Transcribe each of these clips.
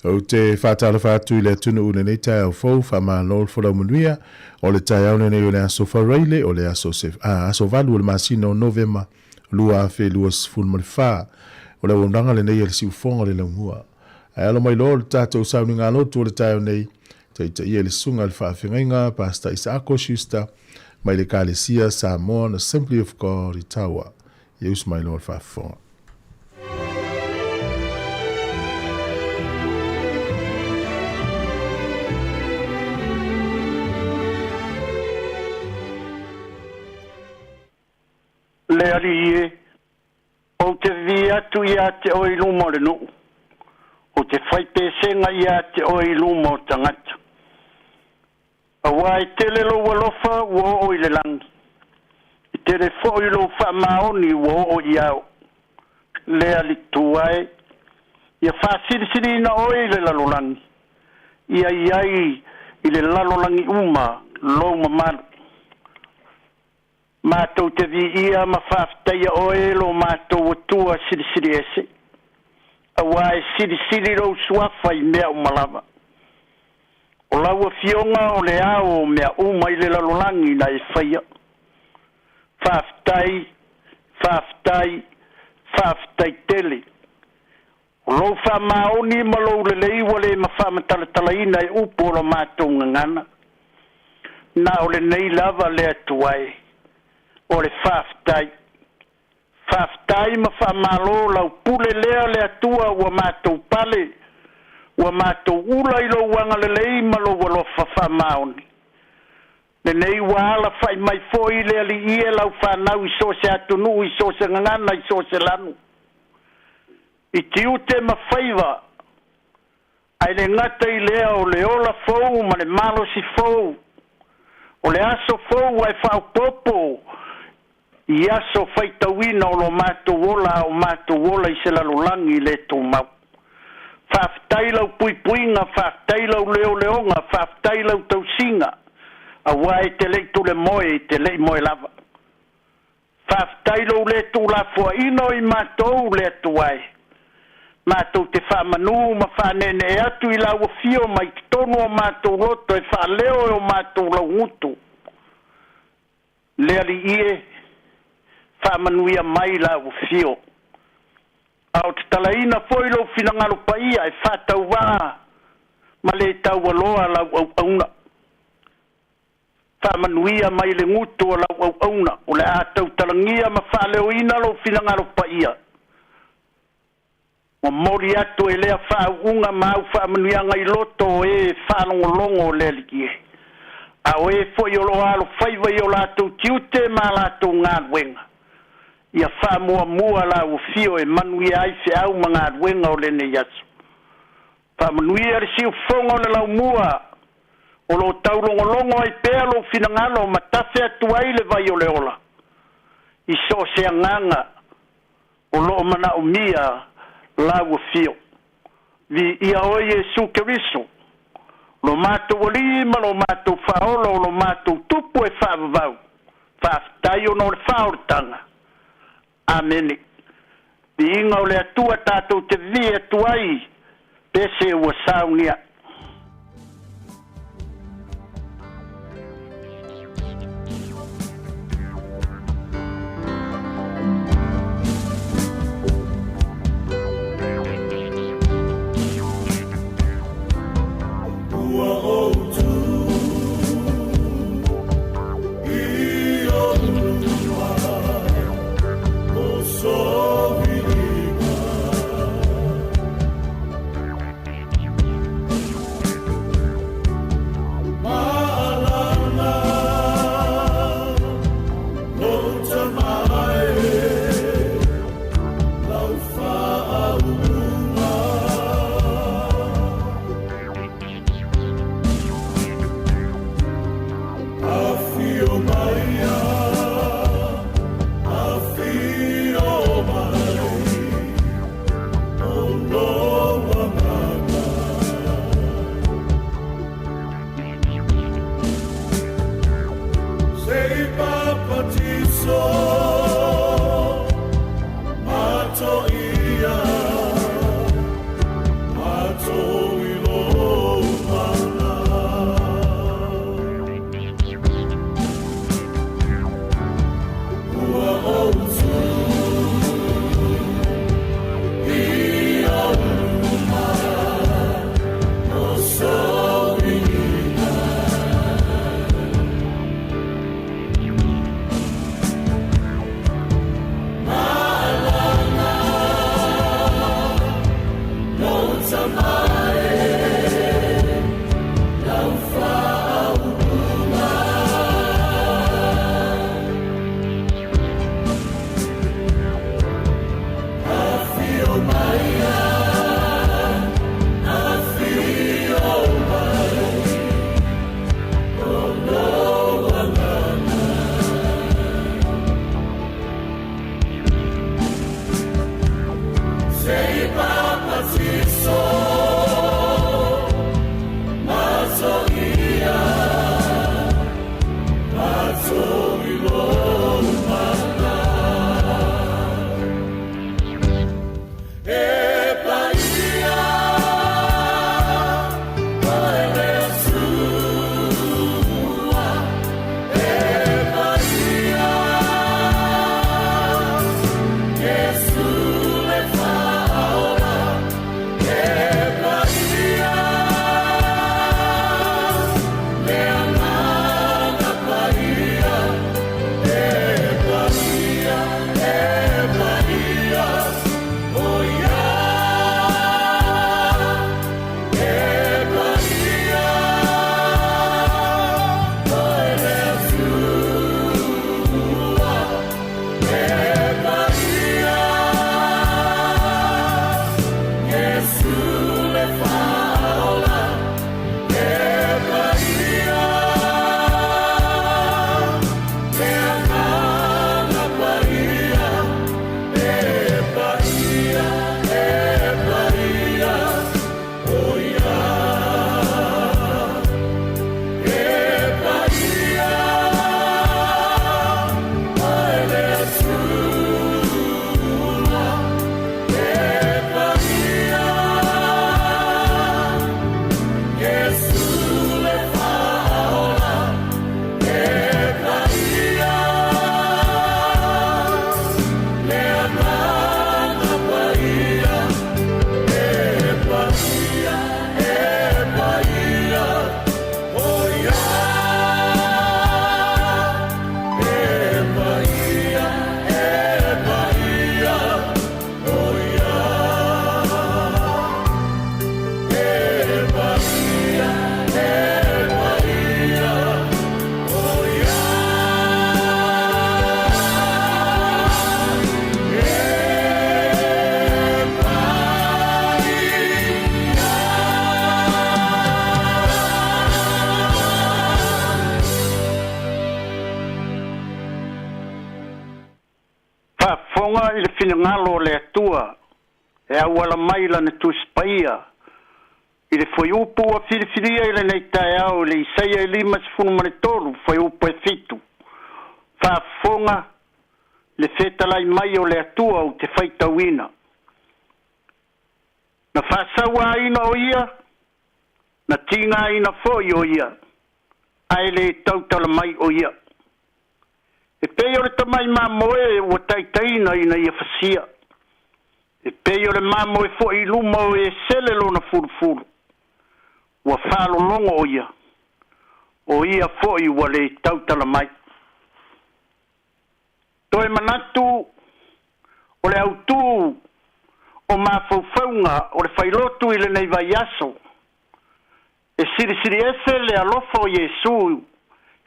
Ou te faatalofa atu i le atunuu i lenei taeao fou, faamalo le folau manuia. O le taeao lenei o le aso Faraile, o le aso, se, a, aso 8 o le masina o Novema 2024. O le auaunaga lenei a le siufofoga o le laumua. Ae alo mai loa le tatou sauniga lotu o le taeao nei, taitaia i le susuga i le faafeagaiga Pastor Isaako Schuster mai le Ekalesia Samoan Assembly of God i Taua. Ia usu mai loa le faafofoga. Le Alii e, ou te vivī atu iā te oe i luma o le nuu, ou te fai pesega iā te oe i luma o tagata. Auā e tele lou alofa ua oo i le lagi, e tele foi lou faamaoni ua oo i ao. Le Alii e, ia faasilisiliina oe i le lalolagi, ia i ai i le lalolagi uma lou mamalu. Matou te viia ma faafetaia oe lo matou Atua silisili ese, auā e silisili lou suafa i mea uma lava. O lau afioga o le ao o mea uma i le lalolagi na e faia. Faafetai, faafetai, faafetai tele. O lou faamaoni ma lou lelei ua le mafaamatalatalaina e upu o la matou gagana. Na o lenei lava le Atua e, o le faafetai. Faafetai ma faamalo lau pule lea le Atua ua matou pale, ua matou ula i lou agalelei ma lou alofa faamaoni. Lenei ua alafai mai foi le Alii e lau fanau i so o se atunuu, i so o se gagana, i so o se lanu, i tiute ma faiva, ae le gata i lea o le ola fou ma le malosi fou, o le aso fou ae faaopoopo i aso faitauina o lo matou ola a o matou ola i se lalolagi le tumau. Faafetai lau puipuiga, faafetai lau leoleoga, faafetai lau tausiga, auā e te le'i tulemoe e te le'i moe lava. Faafetai lou lē tuulafoaina o i matou le Atua e, matou te faamanū ma faaneenee atu i lau afio mai totonu o matou loto e faaleo e o matou laugutu. Le Alii e, faamanuia mai lau afio. A o tatalaina foi lou finagalo paia e faatauvaa ma le taualoa lau auauna. Faamanuia mai le gutu o lau auauna, o le a tautalagia ma faaleoina lou finagalo paia. Momoli atu e lea faauuga ma au faamanuiaga i loto o e faalogologo o le Alii e, a o e foi o loo alofaiva i o latou tiute ma a latou galuega, ia faamuamua lau afio e manuia ai feau ma galuega o lenei aso. Faamanuia le siufofoga o le laumua o loo taulogologo ai pea lou finagalo ma tafe atu ai le vai o le ola i so o se agaga o loo manaomia lau afio. Viia oe Iesu Keriso, lo matou Alii ma lo matou Faaola o lo matou Tupu e faavavau. Faafetai ona o le faaolataga. Amene. Viiga o le Atua tatou te vivii atu ai pese ua saunia. Faafofoga i le finagalo o le Atua e auala mai Lana Tusi Paia i le fuaiupu ua filifilia i lenei taeao i le Isaia e 53 fuaiupu e 7. Faafofoga le fetalai mai o le Atua ou te faitauina. Na faasauaina o ia, na tigaina foi o ia, ae le tautala mai o ia. E pei o le tamai mamoe ua taitaina ina ia fasia. E pei o le mamoe foi i luma o e sele lona fulufulu. Ua faalologo o ia, o ia foi ua le tautala mai. Toe manatu o le autū o mafaufauga o le failotu i lenei vaiaso, e silisili ese le alofa o Iesu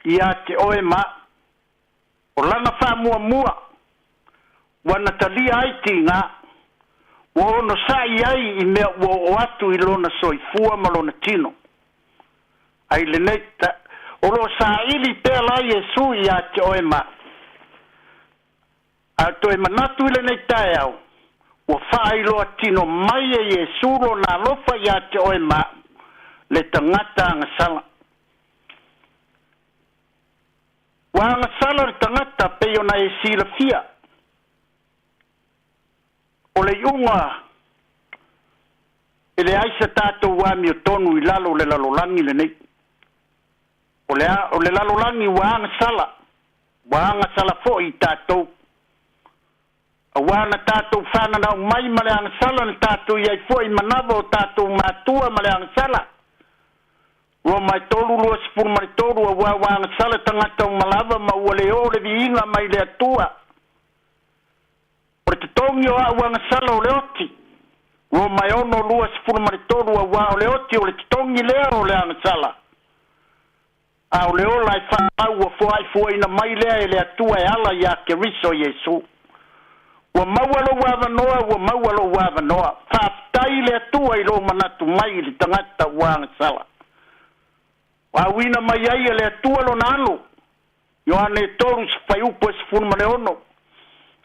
ia te oe ma a'u. O lana faamuamua ua na talia ai tigā, ua onosa'i ai i mea ua oo atu i lona soifua ma lona tino. Ai lenei o lo o saili pea la Iesu ia te oe ma a'u. A toe manatu i lenei taeao, ua faailoa tino mai e Iesu lona alofa ia te oe ma a'u, le tagata agasala. Ua agasala le tagata pei ona e silafia, o le iuga e leai se tatou amiotonu i lalo o le lalolagi lenei. O le, o le lalolagi ua agasala, ua agasala foi i tatou. Auā na tatou fananau mai ma le agasala, na tatou i ai foi i manava o tatou matua ma le agasala. Roma e 3:23, auā ua agasala tagata uma lava ma ua le oo le viiga mai le Atua. O le totogi o a'u agasala o le oti. Roma e 6, 23, auā o le oti o le totogi lea o le agasala, a o le ola e faamau ua foaifuaina mai lea e le Atua e ala iā Keriso Iesu. Ua maua lou avanoa, ua maua lou avanoa. Faafetai i le Atua i lou manatu mai i le tagata ua agasala. Ua auina mai ai e le Atua lona alo, Ioane 3, fuaiupu e 16,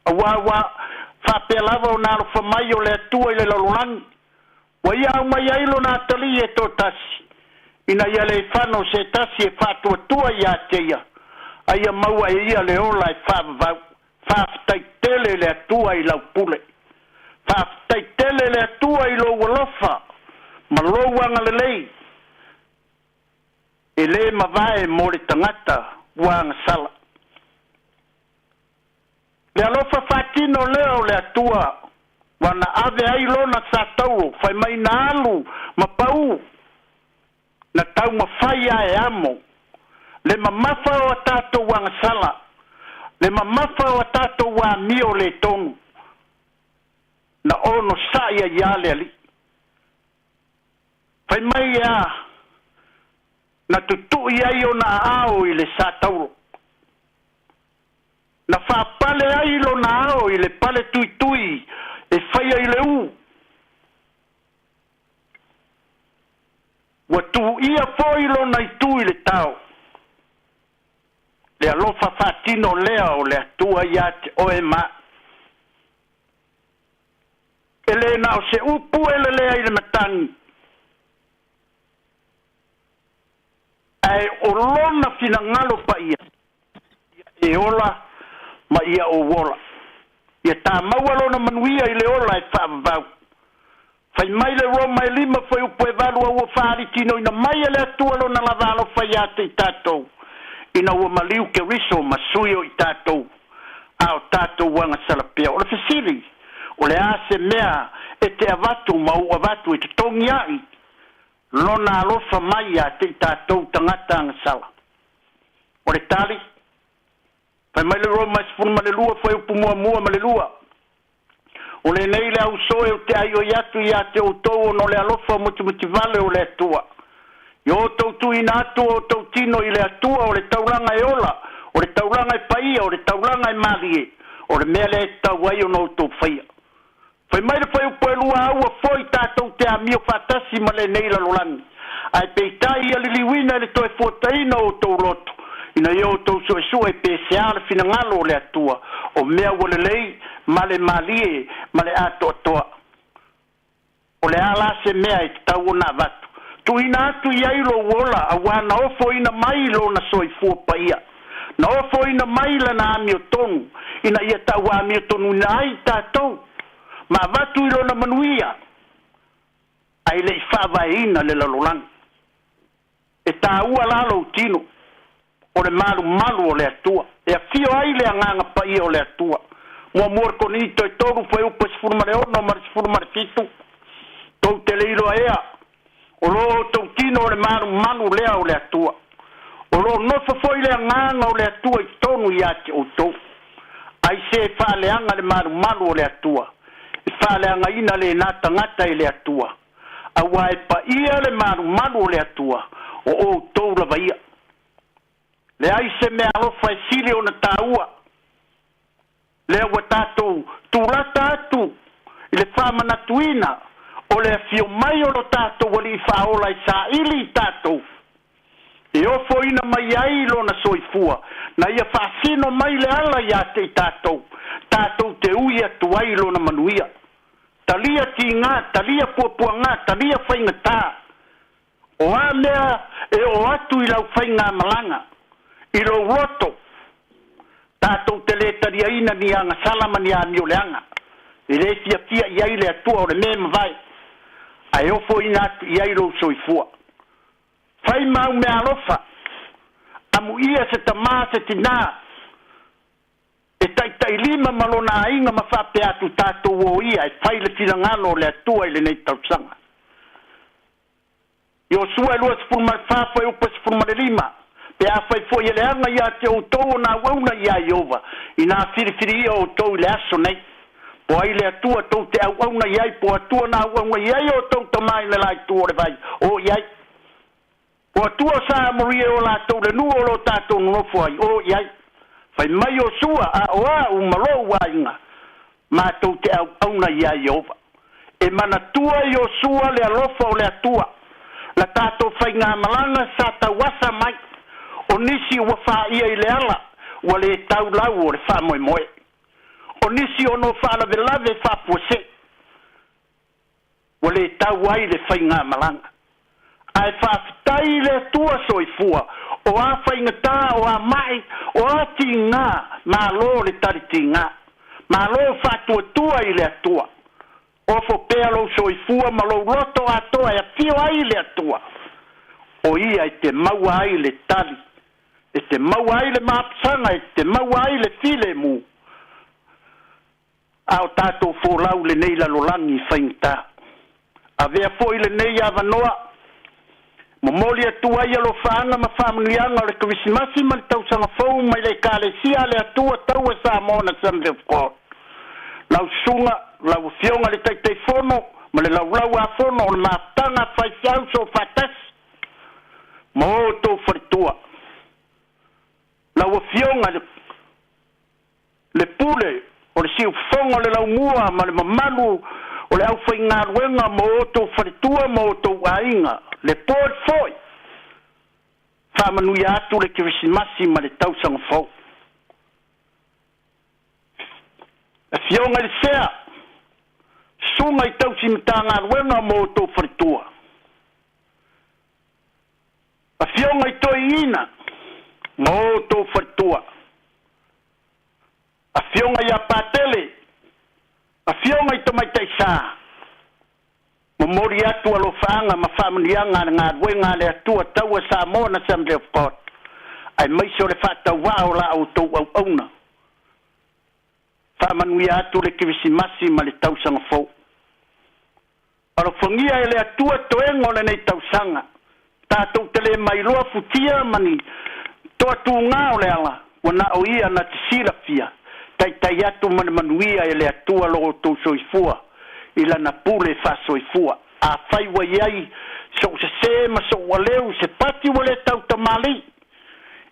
auā ua faapea lava ona alofa mai o le Atua i le lalolagi, ua ia aumai ai lona atalii e toatasi, ina ia le fano se tasi e faatuatua iā te ia, a ia maua e ia le ola e faavavau. Faafetai tele le Atua i lau pule. Faafetai tele le Atua i lou alofa ma lou agalelei e lē mavae mo le tagata ua agasala. Le alofa faatino lea o le Atua ua na ave ai lona sataulo fai mai na alu ma pau na taumafai a e amo le mamafa o a tatou agasala, le mamafa o a tatou amio le tonu, na onosai ai lava le Alii. Fai mai a na tutui ai ona aao i le sataulo, na faapale ai lona ao i le pale tuitui e faia i le u, ua tuia foi lona itu i le tao. Le alofa faatino lea o le Atua iā te oe ma e lē na o se upu e lelea i le matagi, ae o lona finagalo paia e ola ma ia ou ola. Ia tāmaua lona manuia i le ola e faavavau. Fai mai le Roma e 5 fuaiupu e 8, a ua faalitinoina mai e le Atua lona lava alofa iā te i tatou, ina ua maliu Keriso ma sui o i tatou, a o tatou agasala pea. O le fesili, o le a se mea e te avatu ma ou avatu e totogi ai lona alofa mai iā te i tatou tagata agasala? O le tali, fai mai le Roma e 12 fuaiupu 1 ma le 2, o lenei le auso e ou te aioi atu iā te outou ona o le alofa mutimutivale o le Atua. I o outou tuuina atu o outou tino i le Atua o le taulaga e ola, o le taulaga e paia, o le taulaga e malie, o le mea lea e tatau ai ona outou faia. Fai mai le fuaiupu e 2, a ua foi tatou te amio faatasi ma lenei lalolagi, ae peitai ia liliuina i le toe fuataina o outou loto, ina ia outou suesue pe sea le finagalo o le Atua, o mea ua lelei ma le malie ma le atoatoa. O le a la se mea e tatau ona avatu? Tuuina atu i ai lou ola, auā na ofoina mai lona soifua paia, na ofoina mai lana amiotonu, ina ia tauamiotonuina ai tatou, ma avatu i lona manuia, ae le i faavaeina le lalolagi. E tāua la lou tino, o le malumalu o le Atua, e afio ai le Agaga Paia o le Atua. Muamua le Korinito e 3 fuaiupu e 16 ma le 17, tou te le iloa ea, o lo outou tino o le malumalu lea o le Atua, o lo o nofo foi le Agaga o le Atua i totonu iā te outou. Ai se e faaleaga le malumalu o le Atua, e faaleagaina lenā tagata e le Atua, auā e paia le malumalu o le Atua, o outou lava ia. Leai se mea alofa e sili ona tāua, lea ua tatou tulata atu i le faamanatuina o le afio mai o lo tatou Alii Faaola e saili i tatou, e ofoina mai ai lona soifua, na ia faasino mai le ala iā te i tatou, tatou te ui atu ai lona manuia. Talia tigā, talia puapuagā, talia faigatā. O a mea e oo atu i lau faigamalaga, i lou loto, tatou te lē taliaina ni agasala ma ni amioleaga, e lē fiafia i ai le Atua o le mea e mavae, ae ofoina atu i ai lou soifua. Fai mau meaalofa, amuia se tamā se tinā, e taitailima ma lona aiga ma faapea atu, tatou o ia e fai le finagalo o le Atua i lenei tausaga. Iosua e 24 fuaiupu e 15, Pe afai foi e leaga ia te outou ona auauna iā Ieova, inā filifiliia outou i le aso nei, Po ai le Atua tou te auauna i ai, po o Atua na auauna i ai outou tama i le la itu o le vai, o i ai. Po o Atua sa Amorie o latou le nuu o lo tatou nonofo ai, o i ai. Fai mai Iosua, A o au ma lou aiga, matou te auauna iā Ieova. E manatua Iosua le alofa o le Atua, la tatou faigamalaga sa tauasa mai, o nisi ua faia i le ala ua le tau lau o le faamoemoe, o nisi ono faalavelave faafuasei ua le tau ai le faigamalaga. Ae faafetai i le Atua Soifua, o a faigata, o a mai, o a tiga, malo le tali tiga, malo faatuatua i le Atua. Ofo pea lou soifua ma lou loto atoa e afio ai le Atua, o Ia e te maua ai le tali, e te maua ai le mapusaga, e te maua ai le filemu, a o tatou folau i lenei lalolagi faigata. Avea foi lenei avanoa momoli atu ai alofaaga ma faamanuiaga o le Kerisimasi ma le Tausaga Fou mai le Ekalesia a le Atua Taua Samoa Assembly of God. Lau Susuga, lau Afioga i le Taitaifono ma le Laulau-a-Fono o le Mafutaga a Faifeau Soofaatasi ma outou faletua. Lau Afioga i le Pule o le Siufofoga o le Laumua ma le mamalu o le aufaigaluega ma outou faletua ma outou aiga, le board foi, faamanuia atu le Kerisimasi ma le Tausaga Fou. Afioga i le Sea, Susuga i tausi Matagaluega ma outou faletua, Afioga i Toeaina ma outou faletua, Afioga ia Patele, Afioga i Tamaitai Sa, momoli atu alofaaga ma faamanuiaga a le galuega a le Atua Taua Samoa Assembly of God, aemaise o le faatauvaa o la outou auauna. Faamanuia atu le Kerisimasi ma le Tausaga Fou. Alofagia e le Atua toega o lenei tausaga, tatou te le mailoa futia ma ni toatuga o le ala, ua na o Ia na te silafia. Taitai atu ma le manuia e le Atua lo outou soifua i Lana pule faasoifua. Afai ua i ai sou sesē ma sou aleu, se pati ua le tautamalii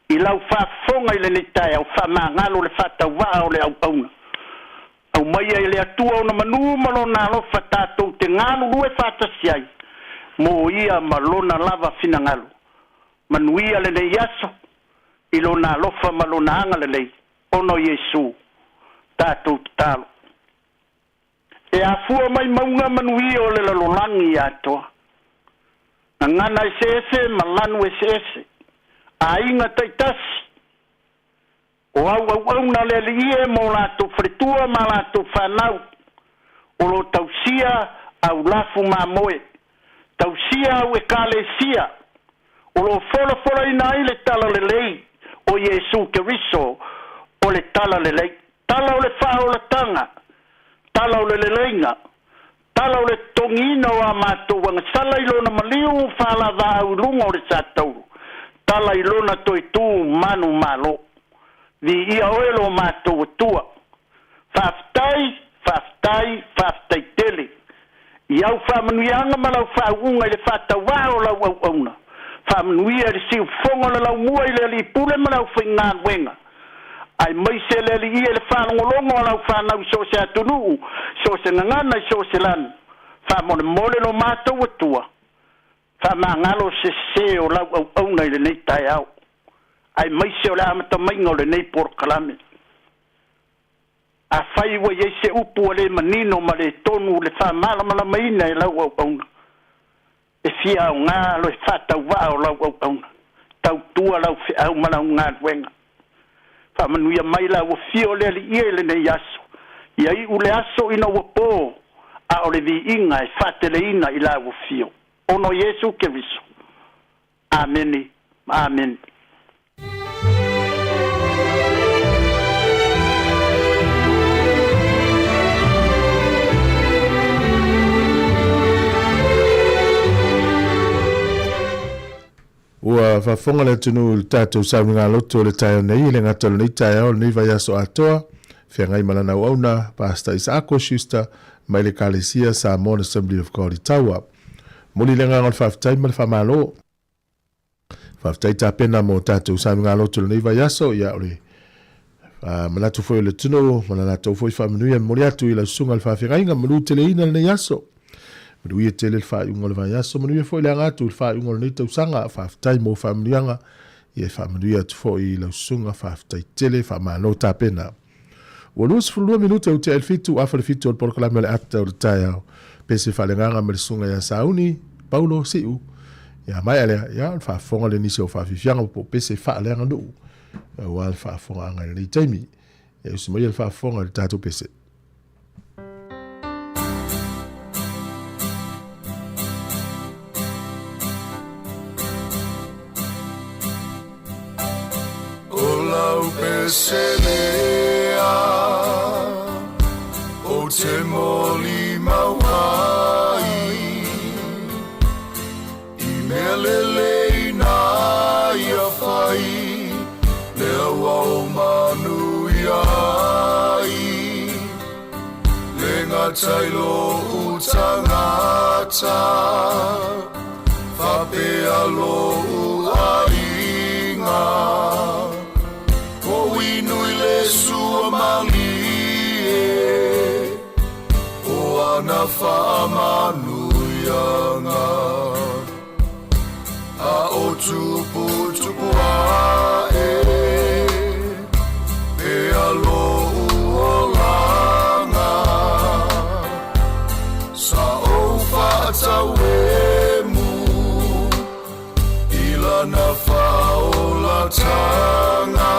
i lau faafofoga i lenei taeao, faamagalo le faatauvaa o le auauna. Aumaia e le Atua ona manu ma Lona alofa tatou te galulue faatasi ai mo Ia ma Lona lava finagalo. Manuia lenei aso i Lona alofa ma Lona agalelei, ona o Iesu tatou tatalo. E afua mai mauga manuia o le lalolagi atoa, gagana eseese ma lanu eseese, aiga taitasi, O au auauna a le Alii e ma o latou faletua ma a latou fanau, o lo o tausia au lafu mamoe, tausia au Ekalesia, o lo o folafolaina ai le Talalelei o Iesu Keriso, o le Talalelei, tala o le faaolataga, tala o le leleiga, tala o le totogiina o a matou agasala i Lona maliu faalavaau i luga o le satauro, tala i Lona toe tu manumalo. Viia oe lo matou Atua. Faafetai, faafetai, faafetai tele i au faamanuiaga ma lau faauuga i le faatauvaa o lau auauna. Faamanuia i le siufofoga o le laumua i le Alii Pule ma le aufaigaluega, aemaise le Alii e le faalogologo a lau fanau i so o se atunuu, so o se gagana i so o se lanu. Faamolemole lo matou Atua, faamagalo se sese o lau auauna i lenei taeao, aemaise o le amatamaiga o lenei polokalame. Afai ua i ai se upu ua le manino ma le tonu le faamalamalamaina e lau auauna, e fia aoga le faatauvaa o lau auauna, tautua lau feau ma lau galuega. Faamanuia mai lau afio o le Alii e i lenei aso, ia iu le aso ina ua po, a o le viiga e faateleina i lau afio. Ona o Iesu Keriso. Amene ma amene. Ua faafofoga le atunuu i le tatou sauniga loto o le taeao nei, e le gata o lenei taeao, o lenei vaiaso atoa. Feagai ma lana auauna, Pastor Isaako Schuster, mai le Ekalesia Samoan Assembly of God i Taua. Momoli le agaga o le faafetai ma le faamalo. Faafetai tapena mo tatou sauniga-lotu i lenei vaiaso. Ia, o le manatu foi o le atunuu ma le latou foi faamanuia e momoli atu i lau susuga i le faafeagaiga, manuteleina lenei aso. Manuia tele le faaiuga o le vaiaso, manuia foi le aga atu i le faaiuga o lenei tausaga. Faafetai mo faamanuiaga, ia e faamanuia atu foi i lau susuga. Faafetai tele, faamalo tapena. Ua 22 minute ua tea i le 7 afa le 7 o le polokalame o le Ata o le Taeao. Pese faaleagaga ma le susuga ia Sauni Paulo Siu. Ia maea lea, ia o le faafofoga le nisi o faafiafiaga po o pese faaleaganuu aua le faafofogaaga i lenei taimi. Ia usu maia le faafofoga i le tatou pese. O lau peselea Ou te molimau ai I mea lelei na ia fai Lea ua ou manuia ai Le gata i lou tagata Faapea lou aiga Ko inu i le sua malie O ana faamanuiaga A o tuputupu ae Pea lou olaga Sa ou faatauemu I lana faaolatanga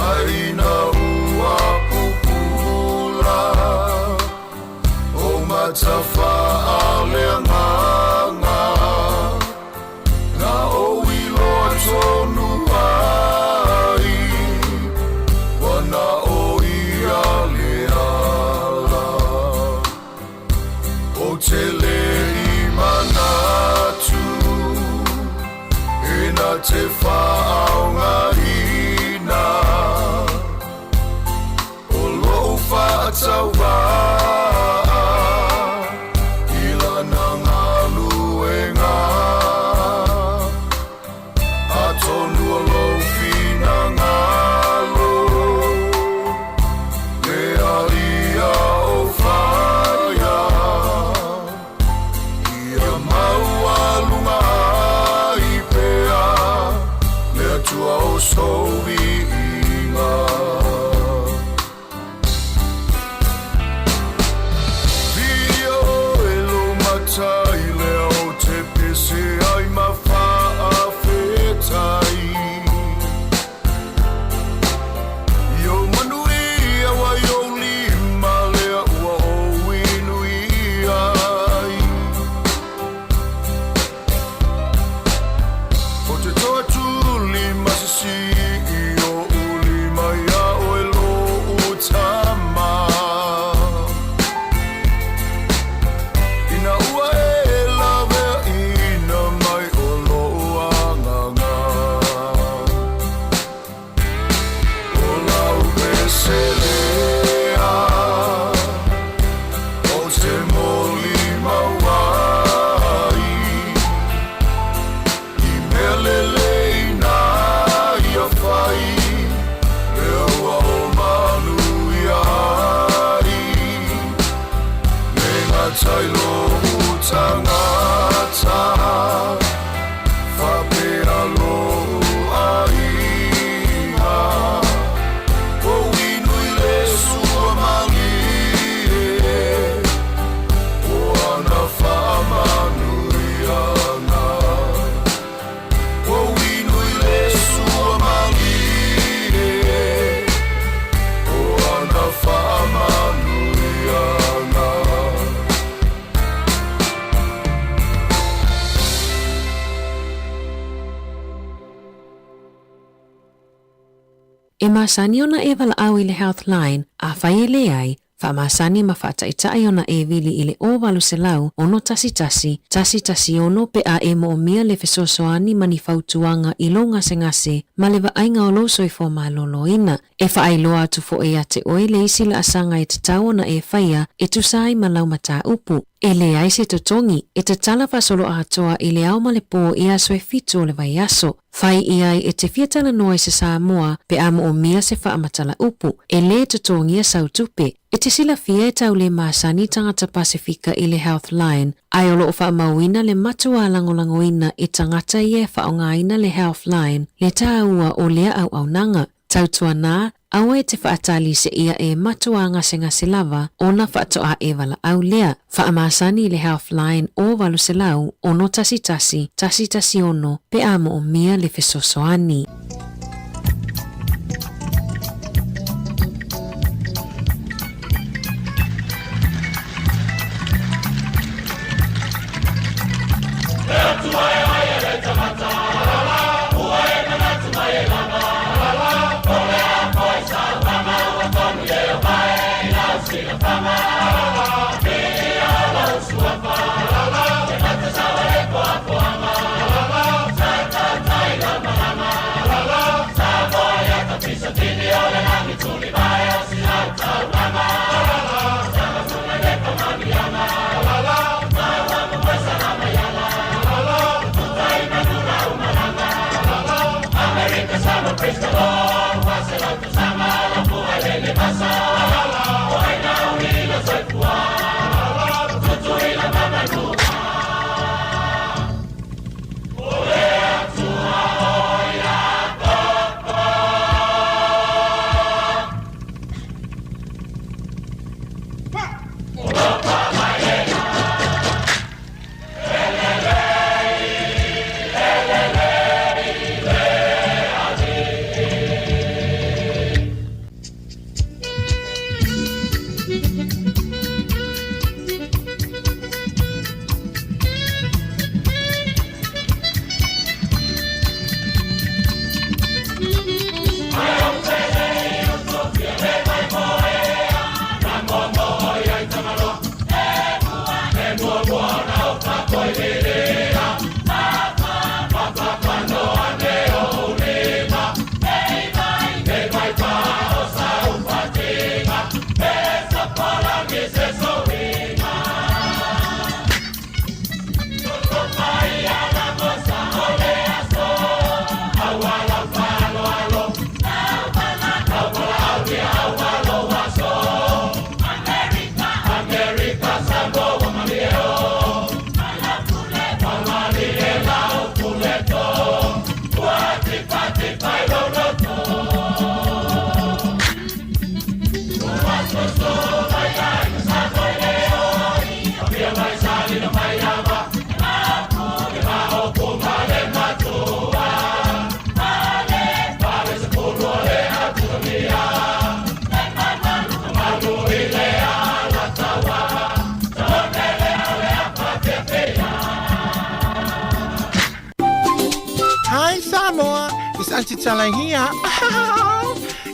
Ai ina ua pupula O mata faaleagaga Na ou iloa tonu ai Ua na o ia le ala Ou te le i manatu E na te faaaogaina O lou faatauvaa I lana galuega Atonu o lou finagalo Lea ia o faia Ia maualuga ai pea Le Atua o sou viiga. Viia oe lou matai lea ou te pese ai ma faafetai. I ou manuia ua i ou lima lea ua ou inu ai. O te toatuli ma sisii oʻu lima iā oe loʻu tama. Ina ua e laweaʻina mai o loʻu agaga. O lau pese lea, ou te molimau ai I mea lelei na ia fai, lea ua ou manuia ai. Le gata i lou tagata, faapea lou aiga. Ou inu i le sua malie, o ana faamanuiaga. Ou inu i le sua malie, o ana faamanuiaga. E masani ona e valaau i le Healthline afai e leai, Faamasani ma faataitai ona e vili i le 0800 611 116 pe a e moomia le fesoasoani ma ni fautuaga i lou gasegase ma le vaaiga o lou soifua maloloina. E faailoa atu foi ia te oe le isi laasaga e tatau ona e faia e tusa ai ma lau mataupu. E leai se totogi, e tatala faasoloatoa i le ao ma le pō i aso e fitu o le vaiaso. Fai i ai e te fia talanoa i se Samoa pe a moomia se faamatala upu. E lē totogia sau tupe. E te silafia e tau le masani tagata Pasefika i le Healthline, ae o loo faamauina le matuā lagolagoina e tagata ia e faaaogaina le Healthline le tāua o lea auaunaga. Tautuanā, aua e te faatali seia e matuā gasegase lava ona faatoa e valaau lea. Faamasani i le Healthline 0800 611 116 pe a moomia le fesoasoani. Hi Samoa, it's Auntie Tala here.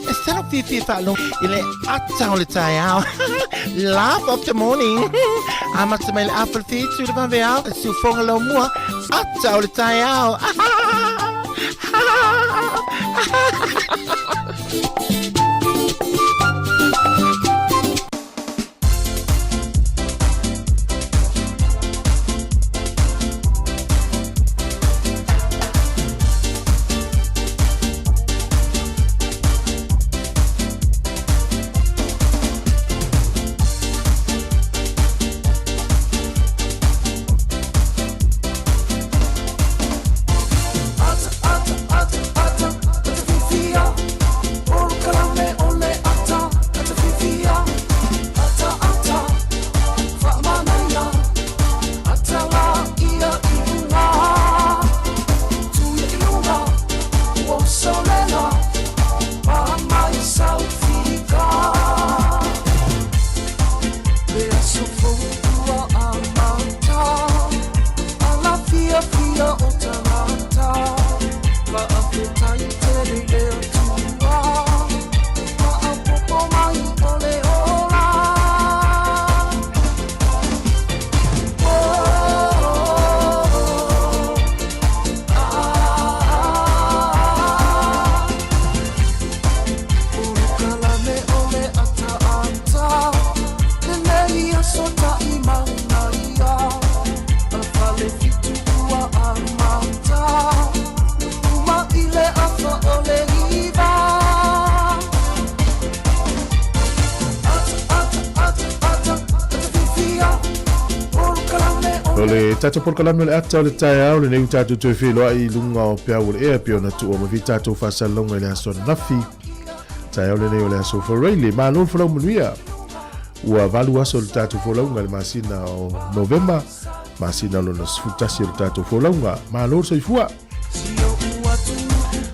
E sala fifi faalogo i le ata o le taeao. Laugh of the morning. Amata mai le afa le fitu i le vaveao, e siufoga lau mua, ata o le taeao. Tatou polokalame o le ata o le taeao lenei ua tatou toe feiloai i luga o peau o le ea pei ona tuua mai foi tatou faasalalauga i le aso ananafi. Taeao lenei o le aso Faraile. Malo le folau manuia. Ua 8 aso le tatou folauga i le masina o Novema, masina lona 11 o le tatou folauga. Malo le soifua.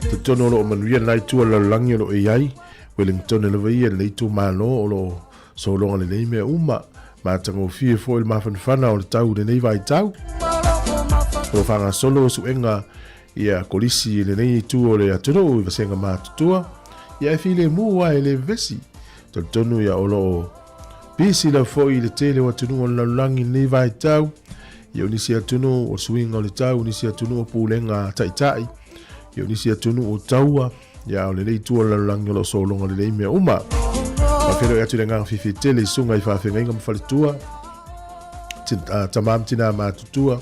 Talitonu o lo o manuia lena itu o le lalolagi o lo o i ai. Wellington lava ia lenei itumalo o lo o sologa lelei mea uma. Matagofie foi le mafanafana o le tau i lenei vaitau. O lo o faagasolo suega ia kolisi i lenei itu o le atunuu i vasega matutua. Ia e filemu lava e le vevesi. Talitonu ia o lo o pisi lava foi i le tele o atunuu o le lalolagi i lenei vaitau. Ia o nisi atunuu o suiga o le tau, o nisi atunuu o pulega taitai, ia o nisi atunuu o taua, ia o lenei itu o le lalolagi o lo o sologa lelei mea uma. Faafeiloai atu i le agaga fiafia tele i susuga i faafeagaiga ma faletua, tama ma tina matutua,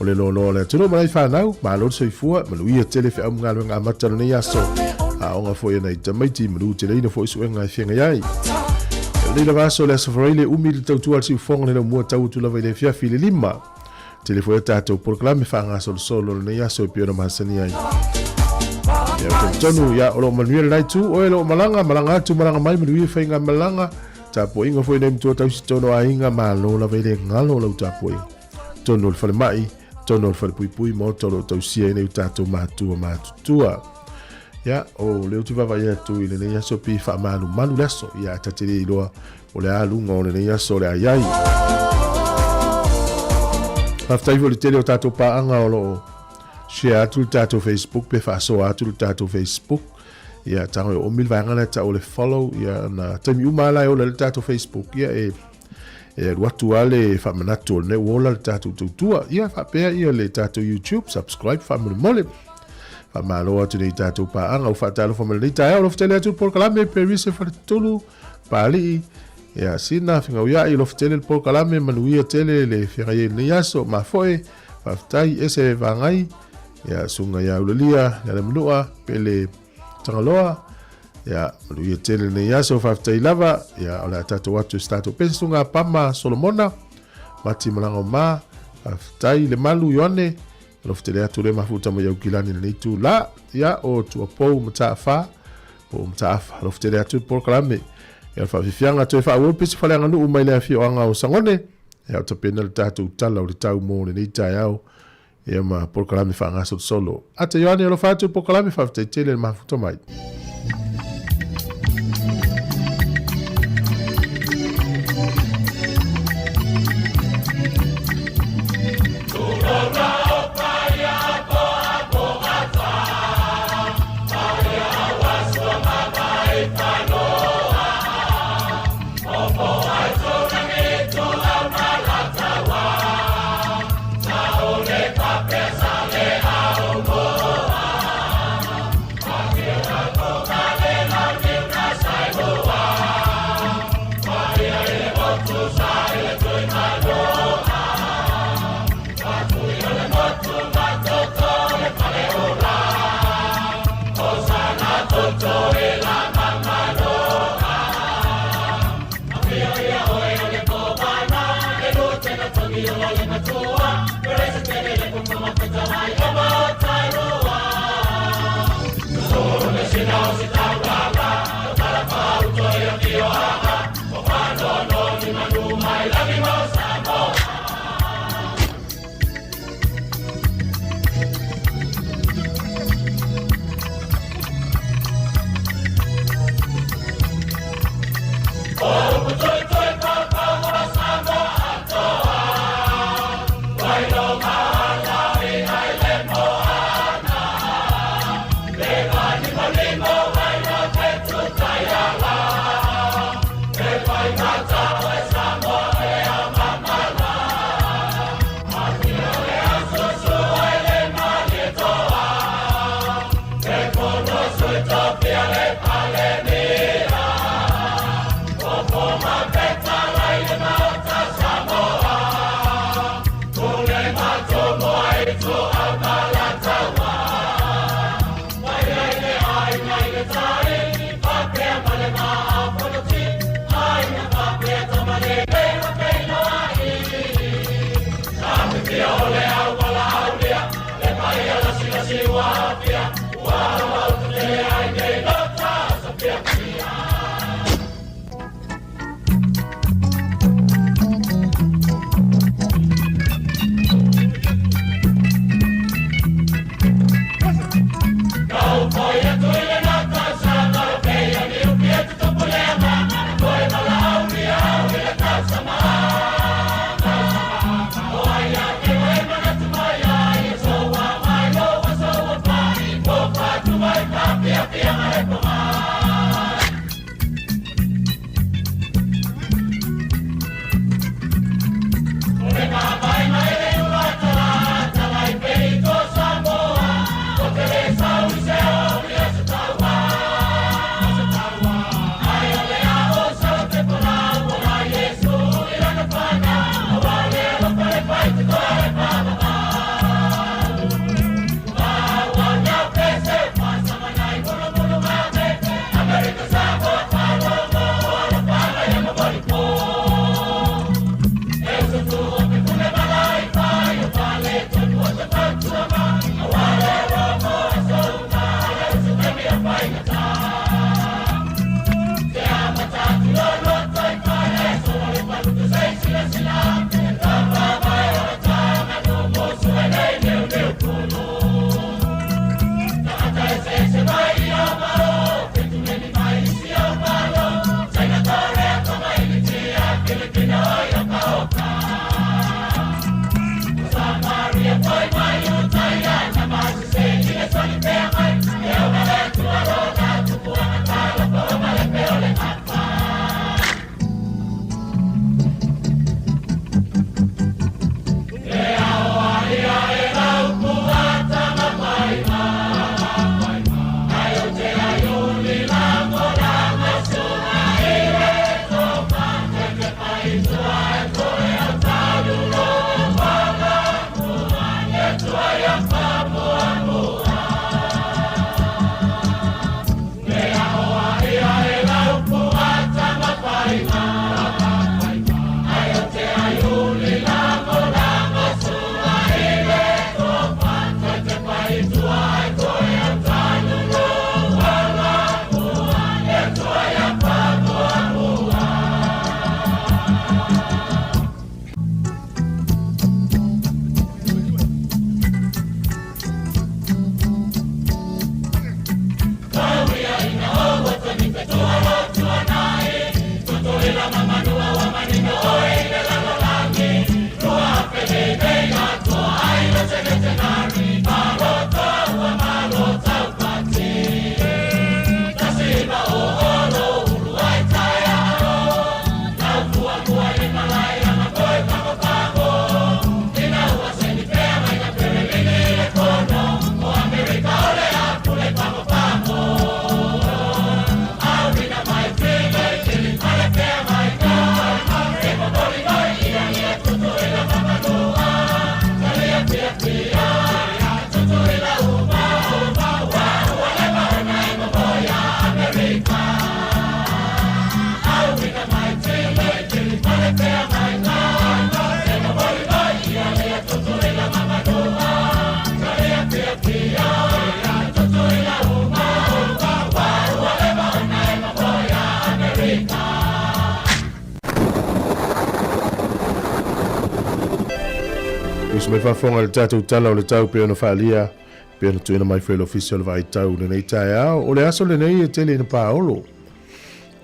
o le loaloa o le atunuu ma nai fanau, malo le soifua, manuia tele feau ma galuega amata o lenei aso. Aoga foi a nai tamaiti, manuteleina foi suega e feagai ai. E lenei lava aso le aso Faraile, umi le tautua a le siufofoga le laumua tau atu lava i le afiafi i le 5. Tele foi a tatou polokalame faagasolosolo o lenei aso e pei ona masani ai. Ia, ou te talitonu, ia, o lo o manuia lenai itu, oe o lo o malaga, malaga atu, malaga mai, manuia faigamalaga, tapuaiga foi nai matua tausi tonu o aiga, malo lava i le galo o lau tapuaiga. Tonu o le falemai, tonu o le falepuipui, maota o lo o tausia ai nei o tatou matua matutua. Ia, o lea ou te vaavaai atu i lenei aso pei e faamalumalu le aso. Ia, ta te le iloa o le a luga o lenei aso o le a i ai. Faafetai foi i le tele o tatou paaga o lo o share atu le tatou Facebook pe faasoa atu le tatou Facebook. Ia, tago e oomi le vaega lea tau o le follow, ia, na taimi uma lava la e ola ai le tatou Facebook, ia, e e alu atu lava le faamanatu o lenei ua ola le tatou tautua. Ia, faapea ia le tatou YouTube, subscribe faamolemole. Faamalo atu nei tatou paaga ua faatalofa mai lenei taeao. Alofa tele atu le polokalame Paris e Faletolu, Papalii, ia, Sina, Fegauiai, alofa tele le polokalame, manuia tele le feagai ai i lenei aso, mafoe, faafetai, ese vagai, ia, susuga ia Ulalia, Lealamanua, Pele Tagaloa, ia, manuia tele lenei aso, faafetai lava, ia, o le a tatou atu i se tatou pese, susuga Pama Solomona, Mati Malaga Ma, faafetai le malu Ioane, alofa tele atu le mafuta mai Aukilani lenei itula, ia, o Tuapou Mataafa, po o Mataafa, alofa tele atu le polokalame, ia, o le faafiafiaga toe faaauau pese faaleaganuu mai le afioaga o Sagone, ia, o tapena le tatou tala o le tau mo lenei taeao, Ia ma polokalame faagasolosolo. Ata Ioane alofa atu polokalame faafetai tele le mafuta mai. Uso mai faafofoga i le tatou Tala o le Tau pei ona faaalia, pei ona tuuina mai foi e le Ofisa o le Vaai Tau i lenei taeao. O le aso lenei e tele ina paolo.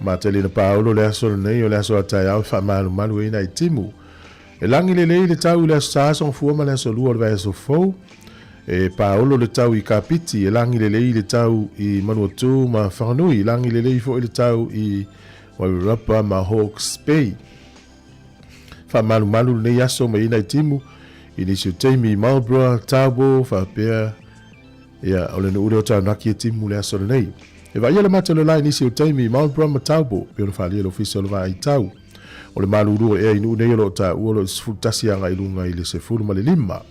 Ma tele ina paolo le aso lenei, o le aso a taeao e faamalumalu ai nai timu. E lagi lelei le tau i le Aso Sa, Aso Gafua ma le Aso Lua o le vaiaso fou. E paolo le tau i Kapiti, e lagi lelei le tau i Manuatū ma Whanganui, lagi lelei foi le tau i Wairarapa ma Hawke's Bay. Faamalumalu lenei aso mai ai nai timu i nisi o taimi i Marlborough, Taupo, faapea ia o le nuu lea o Taranaki e timu le aso lenei. E vaaia le mata o le la i nisi o taimi i Marlborough ma Taupo, pei ona faaalia e le Ofisa o le Vaai Tau. O le malulu o ea i nuu nei o lo o taua o lo o 11 agai i luga i le 15.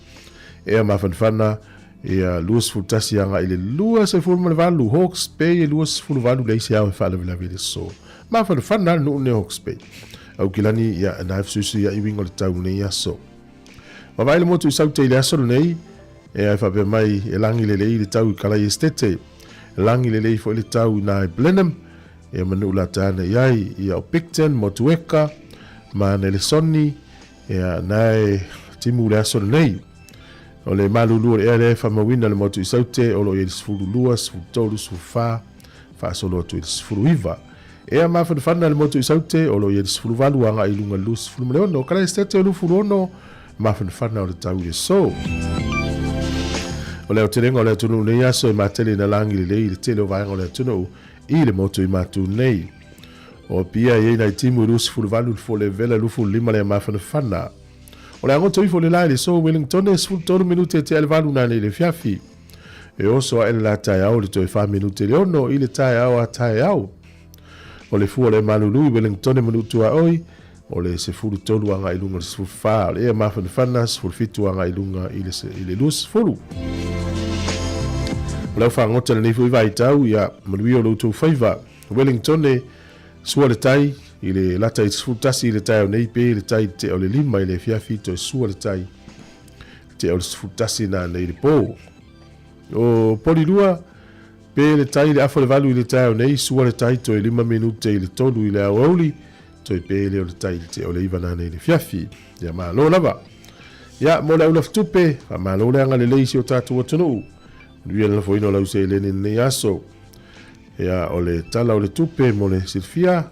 Ea mafanafana ia 21 agai i le 28, Hawke's Bay e 28 leai se ao e faalavelave i le aso. Mafanafana le nuu nei o Hawke's Bay. Aukilani ia na e fesuisui ai uiga o le tau i lenei aso. Vavaai le motu i Saute i le aso lenei. Ea e faapea mai e lagi lelei le tau i Kalai Esitete, e lagi lelei foi le tau i na i Blenheim, ea ma nuu lata ane i ai, ia o Picton, Motueka, ma Nelesoni, ea na e timu le aso lenei. O le malulu o le ea lea e faamauina le motu i Saute o lo o i ai le 12, 13, 14, faasolo atu i le 19. Ea mafanafana le motu i Saute o lo o i ai le 18 agai i luga i le 26. Kalai Esitete o 26, mafanafana o le tau i le aso. O le aotelega o le atunuu nei aso e matele ina lagi lelei i le tele o vaega o le atunuu i le motu i matu nei. O Apia e i ai nai timu e 28 le fole vela 25 le mafanafana. O le agoto ifo le la i le so Wellington e 13 minute e tea le valu nane i le fiafi. E oso ae le la taeao le toe 4 minute le ono i le taeao a taeao. O le fua o le malulu i Wellington e manutu a oi, o le 13 agai i luga i le 14, o le ea mafanafana 17 agai i luga i le, i le 20. O le au fagota lenei foi vaitau, ia manuia o lo outou faiva. Wellington e sua le tai i le lata i le 11 i le taeao nei pe le tai i le tea o le 5 i le afiafi toe sua le tai i le tea o le 11 nanei i le po. O Polilua, pe le tai i le afa o le 8 i le taeao nei, sua le tai toe 5 minute i le 3 i le aoauli, toe pe le o le tai i le tea o le 9 nanei i le afiafi. Ia malo lava. Ia, mo le au lafitupe, faamalo le agalelei i si o tatou atunuu. Manuia le lafoina o lau seleni i lenei aso. Ia, o le tala o le tupe mo le silafia.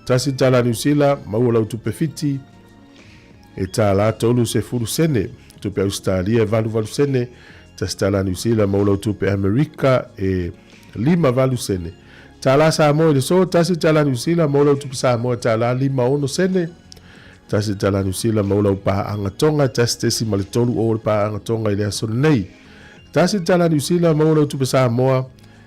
Tasi tala Niu Sila, maua lau tupe fiti, e tālā tolu sefulu sene. Tupe Ausetalia e valu valu sene. Tasi tala Niu Sila, maua lau tupe Amerika e lima valu sene. Tālā Samoa i le so, tasi tala Niu Sila, maua lau tupe Samoa e tālā lima ono sene. Tasi tala Niu Sila, maua lau pāanga Tonga, tasi tesi ma le tolu o le pāanga Tonga i le aso lenei. Tasi tala Niu Sila, maua lau tupe Samoa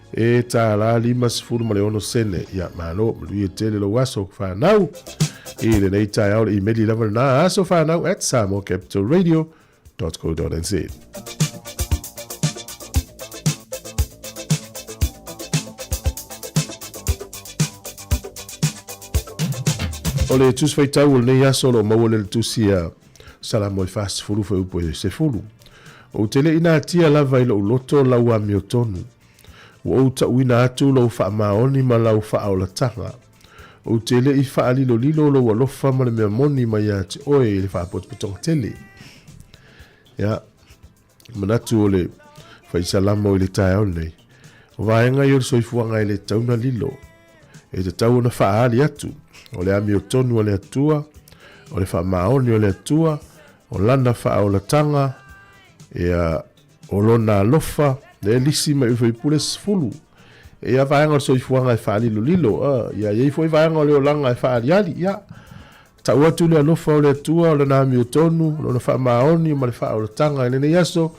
e tālā 56 sene. Ia, malo, manuia tele lou aso whanau. I lenei taeao le imeli lava lena aso whanau at samoacapitalradio.co.nz. O le tusi faitau o lenei aso o lo o maua le le tusi a Salamo e 40 fuaiupu e sefulu. Ou te le i natia lava i lou loto lau amiotonu. Ua ou tauina atu lou faamaoni ma lau faaolataga. Ou te le i faalilolilo lou alofa ma le mea moni mai ia te oe i le faapotopotoga tele. Ia, manatu o le faisalamo i le taeao lenei. O vaega ia o le soifuaga e le tatau ona lilo, e tatau ona faaali atu, o le amiotonu a le Atua, o le faamaoni o le Atua, o lana faaolataga, ia, o lona alofa, lea e lisi mai i Faipule 10. E ia vaega o le soifuaga e faalilolilo, ia i ai foi vaega o le olaga e faaaliali, ia, Tau atu le alofa o le Atua, o lana amiotonu, lona faamaoni ma le faaolataga i lenei aso,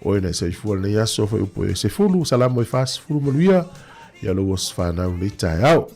oe na e soifua lenei aso, fuaiupu e sefulu, Salamo e 40 manuia, ia lou aso fanau lenei taeao.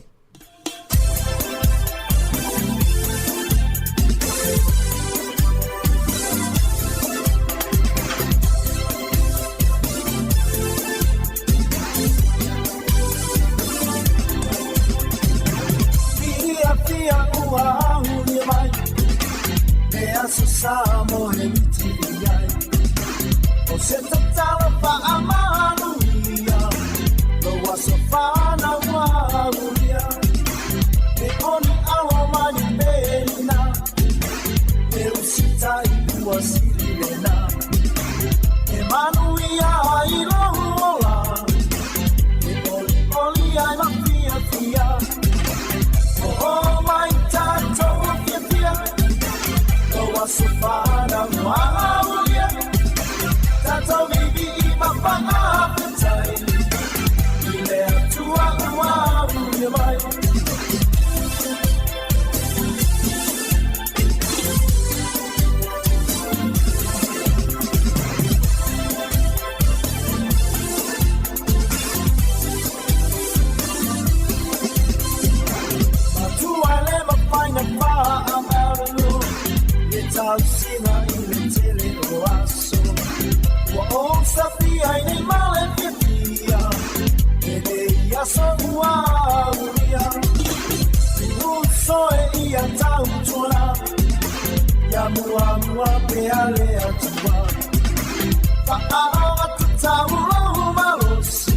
Faaogatutau lou malosi,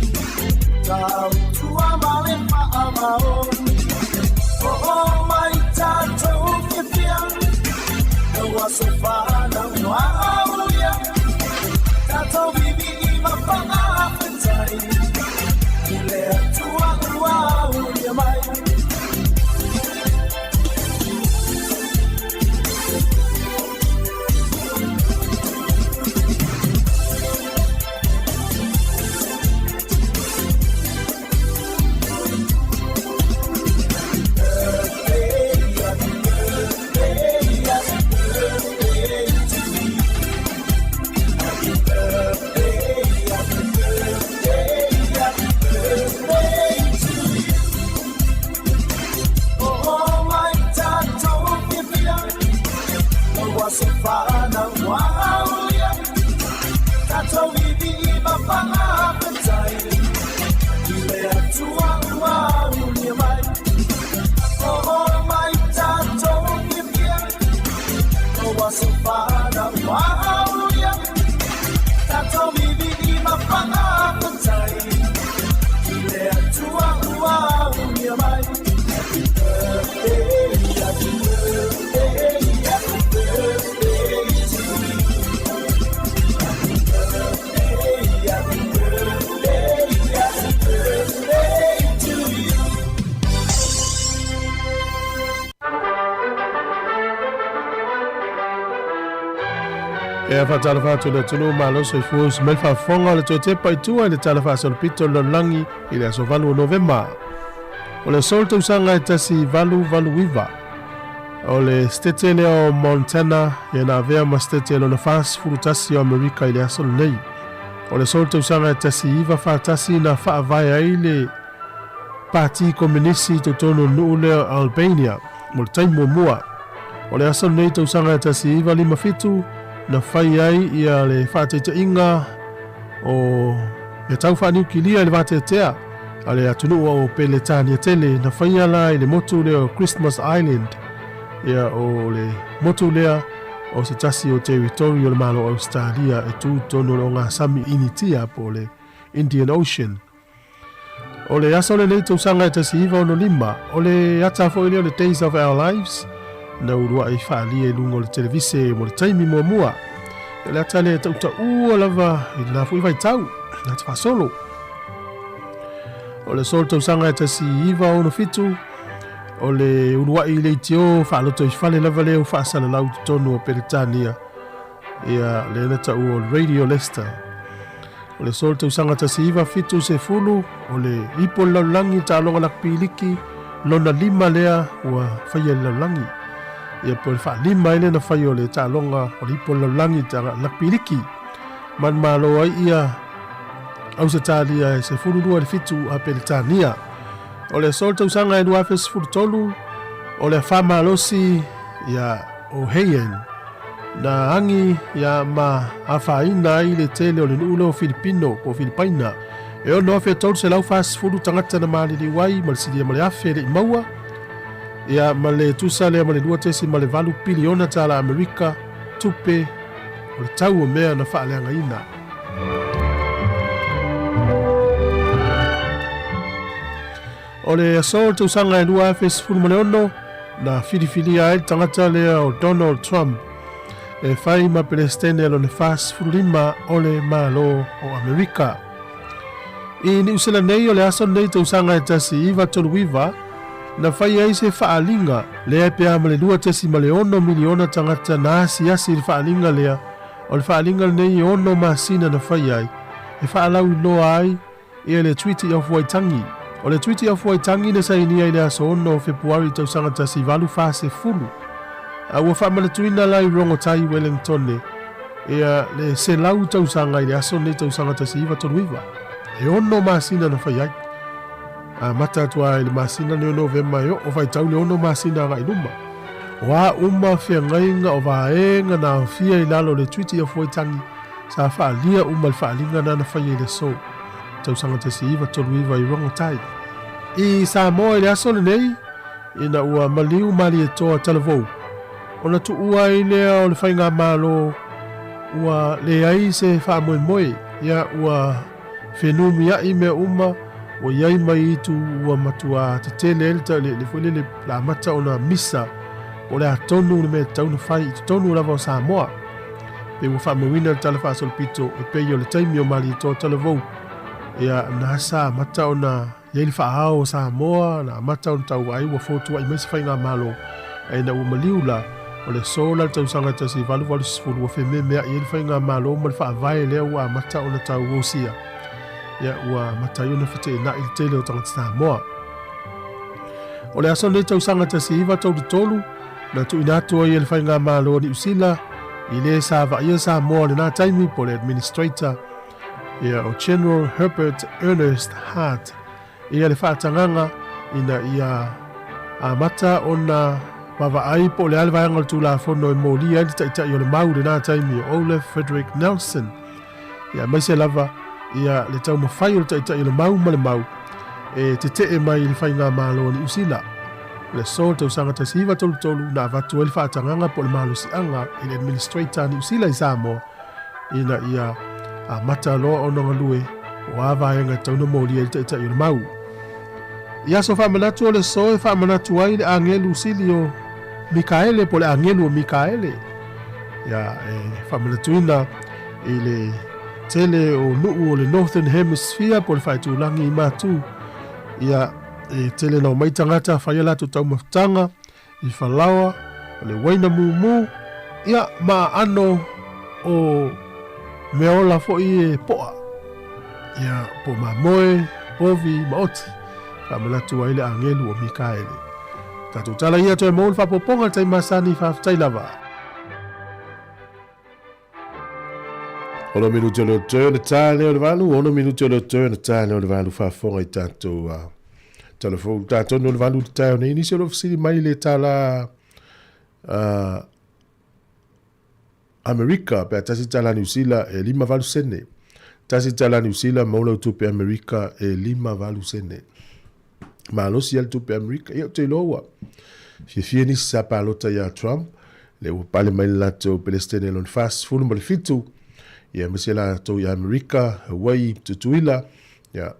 tautua ma le faamaoni. Oo mai tatou fiafia, lau aso fanau ua aulia. Tatou vivii ma faafetai, i le Atua ua aulia mai. Oo mai tatou fiafia, lau aso fanau ua aulia. Tatou vivii ma faafetai, i le Atua ua aulia mai. Oo mai tatou fiafia, lau aso fanau ua aulia. Tatou vivii ma faafetai, i le Atua ua aulia mai. Happy birthday, happy birthday, happy birthday to you. Happy birthday, happy birthday, happy birthday to you. E faatalofa atu i le atunuu malo soifua usi mai le faafofoga o le toe tepa i tua i le Tala Faasolopito o le Lalolagi i le aso 8 o Novema. O le aso o le tausaga e 1889, o le setete lea o Montana ia na avea ma setete lona 41 o Amerika i le aso lenei. O le aso o le tausaga e 1941 na faavae ai le Pati Kominisi i totonu o le nuu lea o Albania mo le taimi muamua. O le aso lenei tausaga e 1957 na fai ai ia le faataitaiga o mea tau faaniukilia i le vateatea a le atunuu o Peletania tele na faia la i le motu lea o Christmas Island. Ia o le motu lea o se tasi o territory o le Malo o Ausetalia e tu i totonu o le ogasami Initia po o le Indian Ocean. O le aso lenei tausaga e 1965, o le ata foi lea o le Days of Our Lives, na uluai faaalia i luga o le televise mo le taimi muamua. O le ata lea e tautaua lava i lena foi vaitau, na te faasolo. O le aso o le tausaga e 1967, o le uluai leitio faaloto i fale lava lea ua faasalalau i totonu o Peretania, ia lea na taua o le Radio Leicester. O le aso o le tausaga 1970, o le ipu o le lalolagi i taaloga lakipiliki, lona lima lea ua faia i le lalolagi. Ia po o le faalima ai lea na fai o le taaloga o le ipu o le lalolagi i lakipiliki. Manumalo ai ia Ausetalia e 12 i le 7 a Peretania. O le aso o le tausaga e 2013, o le afa malosi ia o Heian na agi ia ma afaina ai le tele o le nuu lea o Filipino po o Filipaina. E 6,340 tagata na maliliu ai ma le silia ma le afe e le i maua, ia ma le tusa lea ma le 2.8 piliona tala Amerika tupe o le tau o mea na faaleagaina. O le aso o le tausaga e 2016, na filifilia ai le tagata lea o Donald Trump e fai ma Peresetene lona 45 o le Malo o Amerika. I Niu Sila nei o le aso lenei tausaga e 1939, na fai ai se faaaliga lea e pea ma le 2.6 miliona tagata na asiasi i le faaaliga lea. O le faaaliga lenei e ono masina na fai ai e faalauiloa ai ia le Treaty of Waitangi. O le Treaty of Waitangi na sainia i le aso 6 o Fepuari tausaga 1840, a ua faamanatuina la i Rongotai, Wellingtone, ia le 100 tausaga i le aso lenei tausaga 1939. E ono masina na fai ai. Amata atu lava i le masina lenei o Novema e oo faitau le ono masina agai luma. O a uma feagaiga o vaega na aofia i lalo o le Treaty of Waitangi, Sa faaalia uma le faaaliga na na faia i le aso tausaga 1939 i Rongotai, i Samoa i le aso lenei, ina ua maliu Malietoa Talavou, ona tuua ai lea o le faigamalo Ua leai se faamoemoe, ia ua fenumiaʻi mea uma ua i ai mai itu ua matuā tetele ai le, le, le foi lele le amata ona misa po o le a tonu le mea e tatau ona fai i totonu lava o Samoa. Pei ua faamauina le Tala Faasolopito e pei o le taimi o Malietoa Talavou, ia na sa amata ona i ai le faaao o Samoa, na amata ona tauvaai ua fotuai mai se faigamalo, ae ina ua maliu la, o le aso la le tausaga 1880 ua fememeai ai le faigamalo ma le faavae lea ua amata ona tau osia, ia ua amata ai ona feteenai le tele o tagata Samoa. O le aso lenei tausaga 1933, na tuuina atu ai e le faigamalo a Niu Sila i le sa vaaia Samoa i lena taimi po o le Administrator ia o General Herbert Ernest Hart ia le faatagaga ina ia amata ona vaavaai po o le a le vaega o le Tulafono e molia ai le Taitai o le Mau i lena taimi o Olaf Frederick Nelson, ia aemaise lava ia le taumafai o le Taitai o le Mau ma le Mau e tetee mai i le Faigamalo a Niu Sila. O le aso o le tausaga 1933 na avatu ai le faatagaga po o le malosiaga i le Administrator a Niu Sila i Samoa ina ia amata loa ona galue o a vaega e tatau ona molia ai le Taitai o le Mau. I aso faamanatu o le aso e faamanatu ai le agelu sili o Mikaele po o le agelu o Mikaele. Ia e faamanatuina i le tele o nuu o le Northern Hemisphere po o le faitulagi i Matu. Ia e tele na omai tagata fai a latou taumafataga i falaoa, o le uaina mumu, ia, ma aano o meaola foi e poa, ia, po mamoe, povi, ma oti, faamanatu ai le agelu o Mikaele. Tatou tala ia toe maua le faaopoopoga i le taimi masani, faafetai lava. Ono minute o le toe o le tā lea o le valu, ono minute o le toe o le tā lea o le valu faafofoga i tatou uh, telefon tātou no le valu le taeo nei. Nisi o lo fesili mai le tāla uh, Amerika, pe a tasi tāla New Zealand e 58 sene. Tasi tāla New Zealand maua lau tupe Amerika e 58 sene. Malosi a le tupe Amerika. Ia, ou te iloa ua fiafia nisi sa palota iā Trump, lea ua pale mai le latou Pelestene lona 47, ia aemaise latou i Amerika, Hawaii, Tutuila, ia,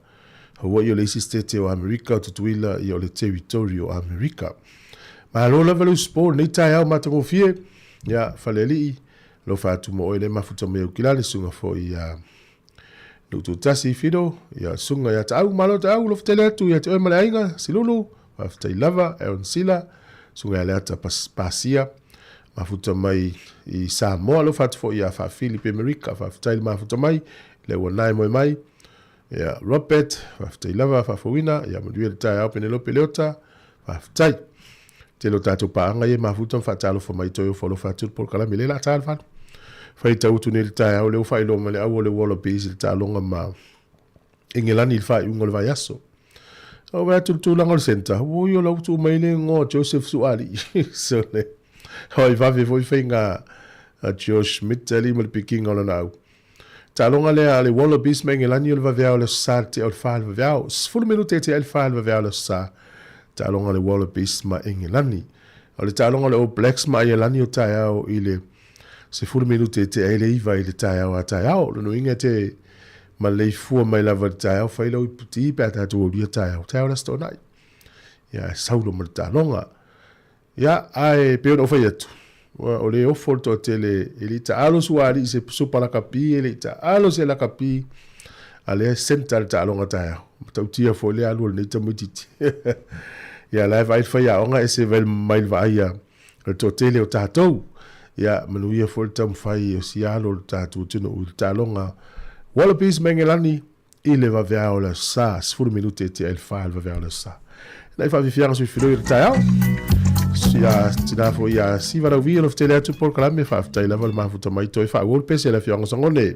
Hawaii o le isi state o Amerika, o Tutuila, ia o le territory o Amerika. Malo lava le usupo lenei taeao matagofie, ia, Falealii, alofa atu mo oe le mafuta mai Aukilani, susuga foi ia Nuutuutasi Fido, ia Susuga ia Taau, malo Taau, alofa tele atu ia te oe ma le aiga, Silulu, faafetai lava, Aaron Sila, Susuga ia Leata Pasia, mafuta mai i Samoa, alofa atu foi ia Faafili Pemerika, faafetai le mafuta mai, le ua nae moe mai, ia Robert, faafetai lava, faafouina, ia manuia le taeao Penelope Leota, faafetai. Tele o tatou paaga ia e mafuta ma faatalofa mai toe ofo alofa atu le polokalame lea la ta le falu. Faitau atu nei le taeao lea ua faailoa mai le au o le Wallabies i le taaloga ma Engelani i le faaiuga o le vaiaso. O vaai atu le tulaga o le centre, ui o la ua tuu mai le igoa o Joseph Suaalii. So le, oi vave foi faiga a Josh Schmidt alii ma le pikiga o lana au. Taaloga lea a le Wallabies ma Engelani o le vaveao o le Aso Sa le tea o le fa i le vaveao. 10 minute e tea ai le fa i le vaveao o le Aso Sa. Taaloga a le Wallabies ma Engelani. O le taaloga a le All Blacks ma Aialani o taeao i le 10 minute e tea ai le iva i le taeao a taeao. Lona uiga e te maleifua mai lava i le taeao, fai lau iputi pe a tatou aulia taeao. Taeao le Aso Toonai. Ia, e saulo ma le taaloga. Ia, ae pei ona ou fai atu, ua o le ofo le toatele e le i taalo suaali'i se supa lakapi, e le i taalo se lakapi, a lea e centre le taaloga taeao. Matautia foi le alu o lenei tamaitiiti. Ia, la e vaai le faiaoga ese mai le vaai a le toatele o tatou. Ia, manuia foi le taumafai o si alo o le tatou atunuu i le taaloga Wallabies ma Engelani i le vaveao o le Aso Sa, 10 minute e tea ai le fa i le vaveao o le Aso Sa. Nai faafiafiaga sui filoi o le taeao. Ia tina foi ia Siva Lauvi o lo fetele atu polokalame, faafetai lava le mafuta mai toe faaauau le pese a le afioaga o Sagone.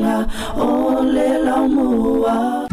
la o le laumua.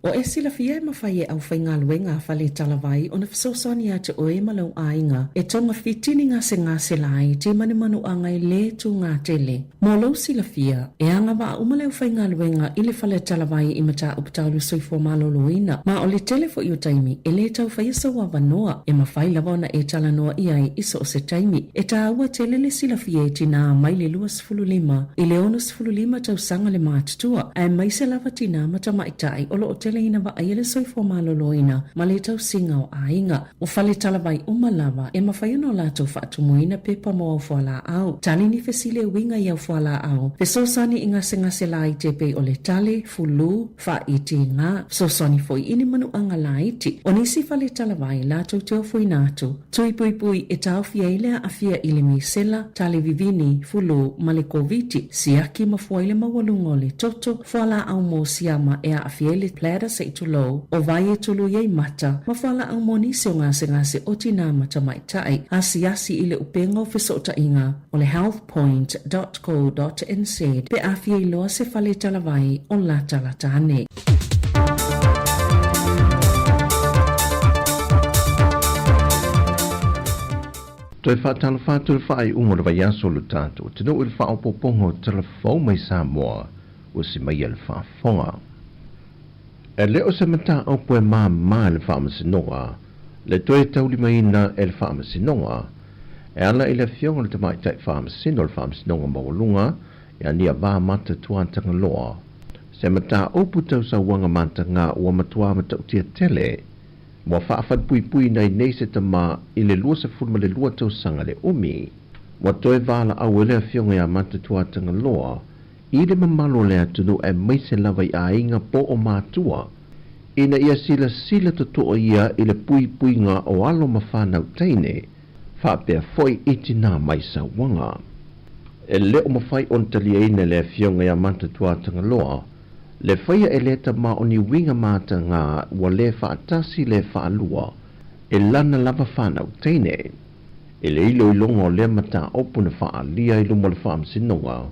Ua e silafia e mafai e aufaigaluega a Fale Talavai ona fesoasoani ia te oe ma lou aiga e togafiti ni gasegase laiti ma ni manuaga e lē tūgā tele. Mo lou silafia, e agavaa uma le aufaigaluega i le Fale Talavai i mataupu tau le soifua maloloina, ma o le tele foi o taimi e lē tau faia sou avanoa e mafai lava ona e talanoa i ai i so o se taimi. E tāua tele le silafia e tinā mai le 25 i le 65 tausaga le matutua, aemaise lava tinā ma tamaitai o lo o teleina vaaia le soifua maloloina ma le tausiga o aiga. O fale talavai uma lava e mafai ona o latou faatumuina pepa mo au fualaau. Tali ni fesili e uiga i au fualaau. Fesoasoani i gasegase laiti e pei o le tale, fulu, faaitiga, fesoasoani foi i ni manuaga laiti. O nisi fale talavai latou te ofoina atu. Tui puipui e taofi ai le aafia i le misela, tale vivini, fulu, ma le Koviti, siaki ma fua i le maualuga o le toto, fualaau mo siama e aafia ai le bladder se'i tulou, o vai e tului ai mata, ma fualaau mo nisi o gasegase o tinā ma tamaitai. Asiasi i le upega o fesootaiga o le healthpoint dot co dot nz pe a fia iloa se fale talavai o latalata ane. Toe faatalofa atu le faaiuga o le vaiaso o le tatou atunuu i le faaopoopoga o tala fou mai Samoa ua simaia le faafofoga. E le o se mataupu e māmā i le Faamasinoga le toe taulimaina e le Faamasinoga e ala i le Afioga i le Tamaitai Faamasino o le Faamasinoga Maualuga ia Niavamata Tuatagaloa, se mataupu tau sauaga matagā ua matuā matautia tele ua faafalepuipuiina ai nei se tama i le 22 tausaga le umi. Ua toe valaau ai le Afioga ia Mata Tuatagaloa i le mamalu o le atunuu aemaise lava i aiga po o matua, ina ia silasila totoa ia i le puipuiga o alo ma fanau teine, faapea foi i tinā mai sauaga. E le o mafai ona taliaina e le Afioga ia Mata Tuatagaloa le faia e lea tama o ni uiga matagā ua le faatasi le faalua e lana lava fanau teine. I le iloiloga o lea mataupu na faaalia i luma o le Faamasinoga,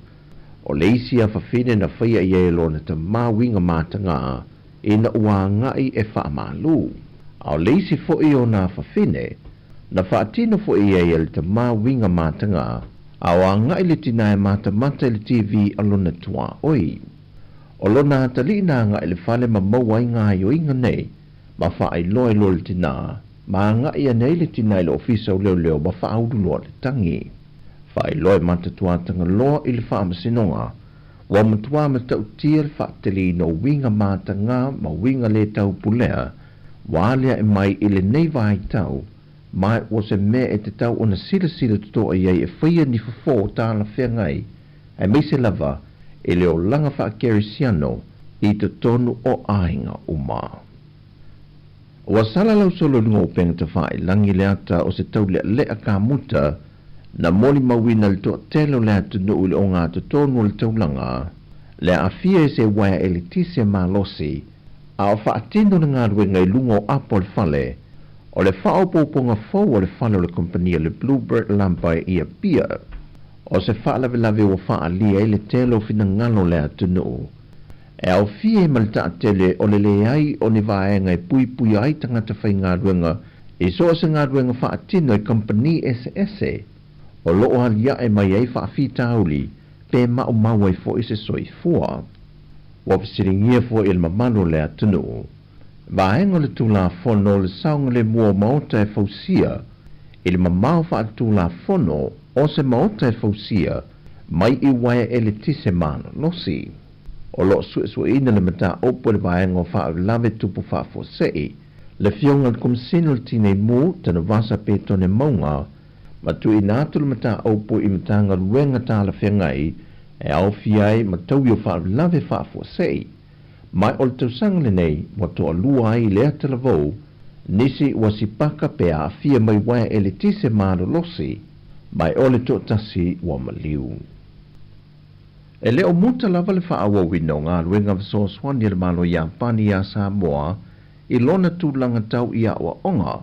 O le isi afafine na faia i ai e lona tama uiga matagā ina ua agai e faamalu. A o le isi foi o na afafine, na faatino foi i ai e le tama uiga matagā, a o agai le tinā e matamata i le TV a lona tuaoi. O lona atalii na agai i le fale ma maua ai gaoioiga nei, ma faailoa i loa i le tinā, ma agai ane ai le tinā i le ofisa o leoleo ma faaulu loa le tagi. Faailoa e Matatuatanga loa i le Faamasinoga, ua matua matautia le faateleina o uiga matagā ma uiga le taupulea ua aliae mai i lenei vaitau, ma ua se mea e tatau ona silasila totoa i ai e faia ni fofo talafeagai, aemaise lava i le olaga faakerisiano i totonu o aiga uma. Ua salalau solo i luga o upega tafailagi le ata o se taulealea kamuta na molimauina le toatele o le atunuu i le ogatotonu o le taulaga, le aafia i se uaea eletise malosi, a o faatino le galuega i luga o apo o le fale, o le faaopoopoga fou o le fale o le kompania le Bluebird Lambai i Apia. O se faalavelave ua faaalia ai le tele o finagalo o le atunuu. E aofia ai ma le taatele o le leai o ni vaega e puipuia ai tagata faigaluega i so o se galuega faatino i kamupani eseese o lo o aliae mai ai faafitauli pe maumau ai foi se soifua. Ua fesiligia foi e le mamalu o le atunuu vaega o le Tulafono o le saogalemu o maota e fausia i le mamao faaletulafono o se maota e fausia mai i uaea eletise malolosi. O lo o suesueina le mataupu e le Vaega o Faalavelave Tupu Faafuasei, le Afioga i le Komesina o le Tinei Mu, Tanuvasa Petone Mauga, ma tuuina atu le mataupu i Matagaluega talafeagai e aofia ai ma taui o faalavelave faafuasei. Ma o le tausaga lenei ua toalua ai lea talavou nisi ua sipaka pe aafia mai uaea eletise malolosi, ma e o le toatasi ua maliu. E le o muta lava le faaauauina o galuega fesoasoani a le Malo Iapani iā Samoa i lona tulaga tau i aoaoga.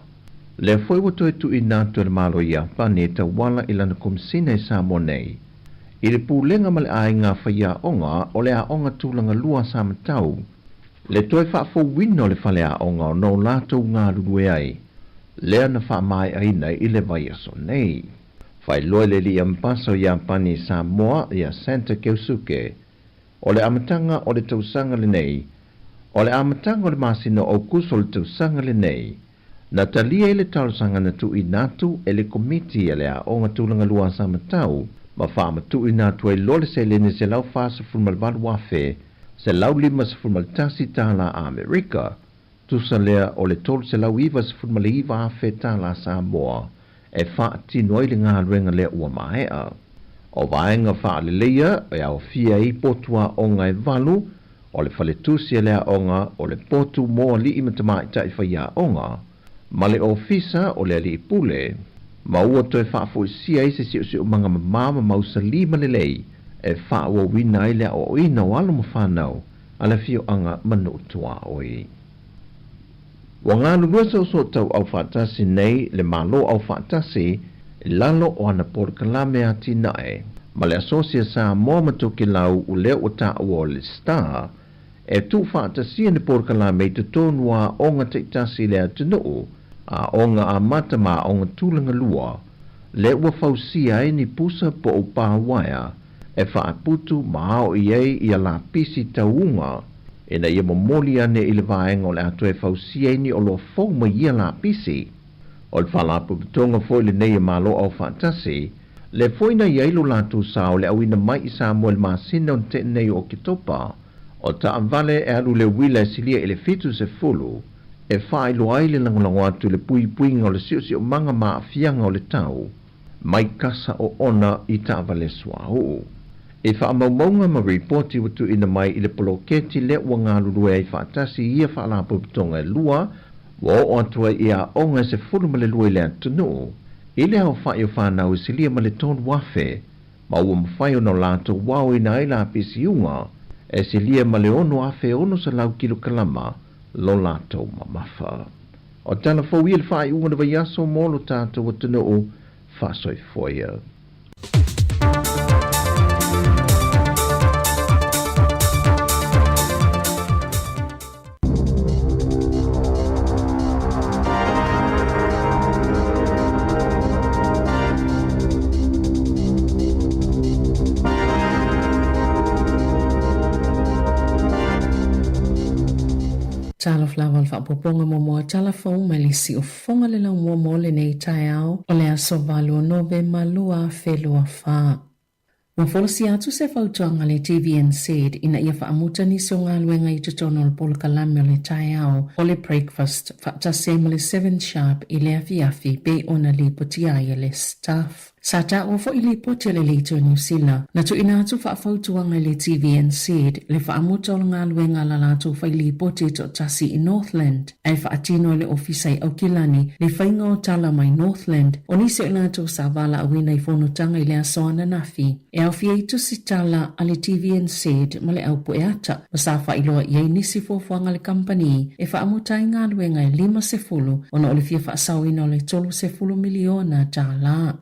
Lea foi ua toe tuuina atu e le Malo Iapani e tauala i lana Komesina i Samoa nei, i le Pulega ma le Aiga Faiaoga o le Aoga Tulaga Lua a Samatau, le toe faafouina o le faleaoga ona o latou galulue ai, lea na faamaeaina i le vaiaso nei. Faailoa e le Alii Ambasa o Iapani i Samoa, ia Santa Keusuke, o le amataga o le tausaga lenei, o le amataga o le masina o Aukuso o le tausaga lenei, na talia ai le talosaga na tuuina atu e le Komiti a le Aoga Tulaga Lua a Samatau ma faamatuuina atu ai loa le seleni $148,151 tālā Amerika, tusa lea o le $399,000 tālā Samoa e faatino ai le galuega lea ua maea. O vaega faaleleia e aofia ai potu aoga e valu, o le faletusi a le aoga, o le potu mo alii ma tamaitai faiaoga, ma le ofisa o le alii pule, ma ua toe faafoisia ai se siosiomaga mamao ma mausali ma lelei e faaauauina ai le aoaoina o alo ma fanau a le afioaga ma nuu tuaoi. Ua galulue soosoo aufaatasi nei le Malo Aufaatasi i lalo o ana polokalame atinae ma le Asosi a Samoa ma Tokelau o lea ua taua o le STAR e tuufaatasia ni polokalame i totonu o aoga taitasi i le atunuu, aoga amata ma aoga tulaga lua, lea ua fausia ai ni pusa po o pā uaea e faaputu ma ao i ai ia lapisi tauuga ina ia momoli ane i le vaega o le a toe fausia ai ni oloa fou mai ia lapisi. O le Faalapotopotoga foi lenei a Malo Aufaatasi, lea foi na i ai lo latou sao i le auina mai i Samoa i le masina o na te'i nei o Oketopa, o taavale e alu le uila e silia i le 70 e faailoa ai le lagolago atu i le puipuiga o le siosiomaga ma aafiaga o le tau mai kasa oona i taavale suauu. I faamaumauga ma ripoti ua tuuina mai i le poloketi lea ua galulue ai faatasi i ia faalapotopotoga e lua, ua oo atu ai i aoga e 12 i le atunuu, i le aofai o fanau e silia ma le 3,000, ma ua mafai ona latou aoina ai lapisi uga e silia ma le 6,600 kilokalama lo latou mamafa. O tala fou ia i le faaiuga o le vaiaso mo lo tatou atunuu faasoifua ia. Talofa lava o le faaopoopoga muamua tala fou mai le siufofoga le laumua mo lenei taeao o le aso 8 o Novema 2024. Ua folasia atu se fautuaga a le TVNZ ina ia faamuta nisi o galuega i totonu o le polokalame o le taeao o le Breakfast faatasi ai ma le Seven Sharp i le afiafi pei ona lipotia ai e le Stuff. Sa taua foi lipoti a le Leitio Niu Sila na tuuina atu faafautuaga i le TVNZ le faamuta o le galuega a la latou fai lipoti e toatasi i Northland ae faatino e le Ofisa i Aukilani le faiga o tala mai Northland o nisi o i latou sa valaauina i fonotaga i le aso ananafi e aofia ai tusi tala a le TVNZ ma le au pueata ma sa faailoa i ai nisi fuafuaga a le kamupani e faamuta ai galuega e 50 ona o le fia faasaoina o le $30 miliona.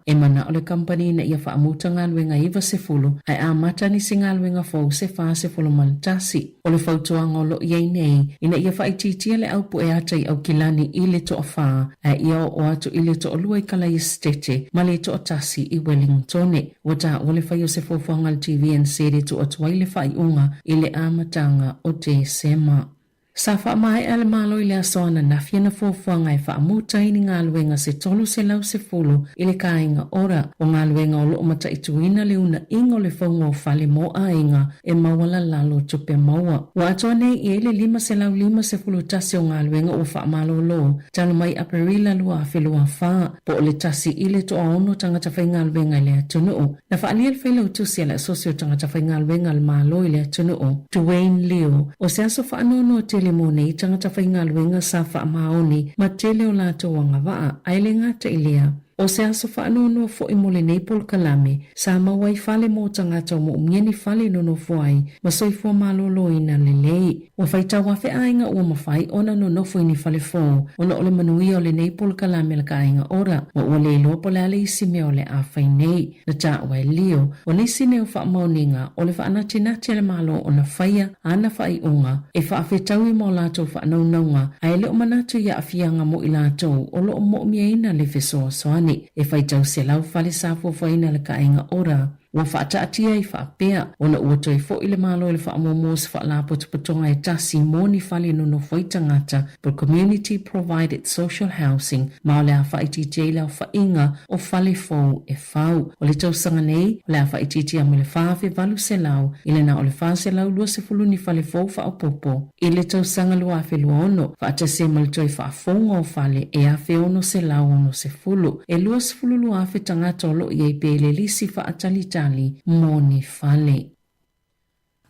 E manao le kamupani ina ia faamuta galuega e 90 ae amata nisi galuega fou se 41. O le fautuaga o lo o i ai nei, ina ia faaitiitia le au pueata i Aukilani i le toafa, ae ia oo atu i le toalua i Kalaiestete ma le toatasi i Wellingtone. Ua taua le fai o se fuafuaga a le TVNZ e tuu atu ai le faaiuga i le amataga o Tesema. Sa faamaea le Malo i le aso ananafi ana fuafuaga e faamuta ai ni galuega se 310 i le Kāinga Ora, o galuega o loo mataituina le uunaiga o le fauga o fale mo aiga e maualalalo tupe maua. Ua atoa nei i ai le 551 o galuega ua faamalolo talu mai Aperila 2024, po o le 1.6 tagata faigaluega i le atunuu. Na faaalia le Failautusi a le Asosi o Tagata Faigaluega a le Malo i le atunuu, Duane Liu, o se aso faanoanoa tele mo nei tagata faigaluega sa faamaoni ma tele o latou agavaa, ae le gata i lea, o se aso faanoanoa foi mo lenei polokalame sa maua ai fale mo tagata o moomia ni fale e nonofo ai ma soifua maloloina lelei. Ua faitau afe aiga ua mafai ona nonofo i ni fale fou ona o le manuia o lenei polokalame a le Kāinga Ora, ma ua le iloa po o le a le isi mea o le a fai nei. Na taua e Leo, o nisi nei o faamaoniga o le faanatinati a le Malo ona faia ana faaiuga e faafetaui ma o latou faanaunauga, ae le o manatu i aafiaga mo i latou o lo o moomiaina le fesoasoani. E faitau 100 fale sa fuafuaina e le Kāinga Ora. Ua faataatia ai faapea, ona ua toe foi le Malo i le faamuamua o se faalapotopotoga e tasi mo ni fale nonofo ai tagata, po Community Provided Social Housing, ma o le a faaitiitia ai le aofaiga o fale fou e fau. O le tausaga nei, o le a faaitiitia mai le 4,800 i le na o le 420 ni fale fou faaopoopo. I le tausaga 2026, faatasi ai ma le toe faafouga o fale e 1,660, e 22,000 tagata o lo o i ai pea i le lisi faatalitali mo ni fale.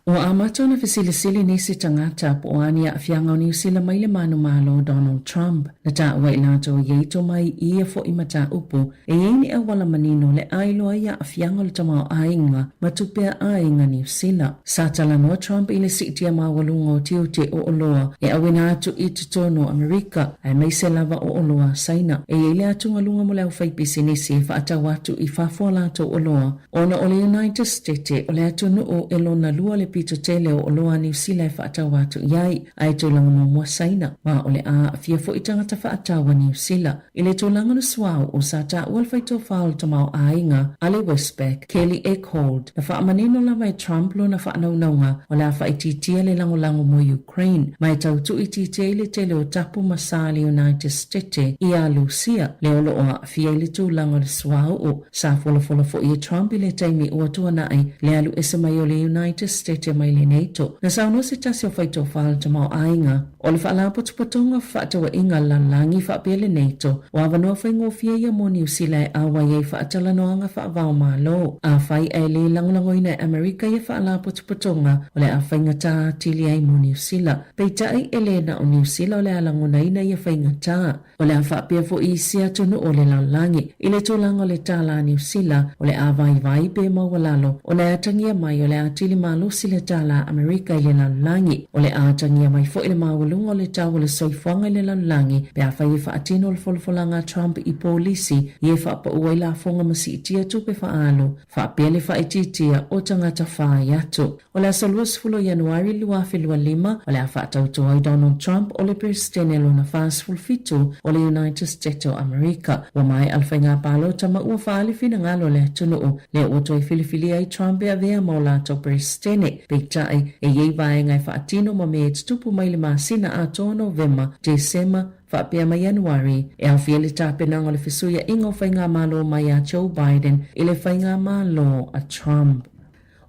Ua amata ona fesilisili nisi tagata po o a ni aafiaga o Niu Sila mai le manumalo Donald Trump. Na taua i latou i ai tomai i ia foi mataupu E i ai ni auala manino le a iloa ai aafiaga o le tamaoaiga ma tupe a aiga Niu Sila. Sa talanoa Trump i le siitia maualuga o tiute o oloa e auina atu i totonu o Amerika, aemaise lava o oloa a Saina. E i ai le atugaluga mo le aufaipisinisi e faatau atu i fafo a latou oloa, ona o le United Stete o le atunuu e lona lua le pito tele o oloa a Niu Sila e faatau atu i ai, a e tulaga muamua Saina, ma o le a aafia foi tagata faatau a Niu Sila. I le tulaga o le suauu, sa taua le faitofa o le tamaoaiga a le Westpac, Kelly Eckhold, na faamanino lava e Trump lona faanaunauga o le a faaitiitia le lagolago mo Ukraine, ma e tau tuuitiitia ai le tele o tapu ma sa a le United Stete ia Lusia, lea o lo o aafia i le tulaga o le suauu. Sa folafola foi e Trump i le taimi ua tuanai le alu ese mai o le United Stete mai le NATO. Na saunoa se tasi o faitofa o le tamaoaiga, O le Faalapotopotoga Fefaatauaiga Lalolagi faapea le NATO, o avanoa faigofie ia mo Niu Sila e auai ai faatalanoaga faava-o-Malo. Afai ae le lagolagoina e Amerika ia Faalapotopotoga, o le a faigata atili ai mo Niu Sila. Peitai, e le na o Niu Sila o le a lagonaina ia faigata. O le a faapea foi isi atunuu o le lalolagi. I le tulaga o le tālā Niu Sila, o le a vaivai pe maualalo ona e atagia mai o le atili malosi le tālā Amerika i le lalolagi. O le a atagia mai foi le maualuga o le tau o le soifuaga i le lalolagi pe afai e faatino le folafolaga a Trump i polisi ia e faapaua ai lafoga ma siitia tupe faaalu faapea le faaitiitia o tagata fai atu. O le aso 20 o Ianuari 2025, o le a faatauto ai Donald Trump o le Peresetene lona 47 o le United States o Amerika. Ua maea le faiga palota ma ua faaali finagalo le atunuu lea ua toe filifilia ai Trump e avea ma o latou Peresetene. Peitai, e i ai vaega e faatino ma mea e tutupu mai le masina atoa o Novema, Tesema, faapea ma Ianuari, e aofia le tapenaga o le fesuiaiga o faigamalo mai a Joe Biden i le faigamalo a Trump.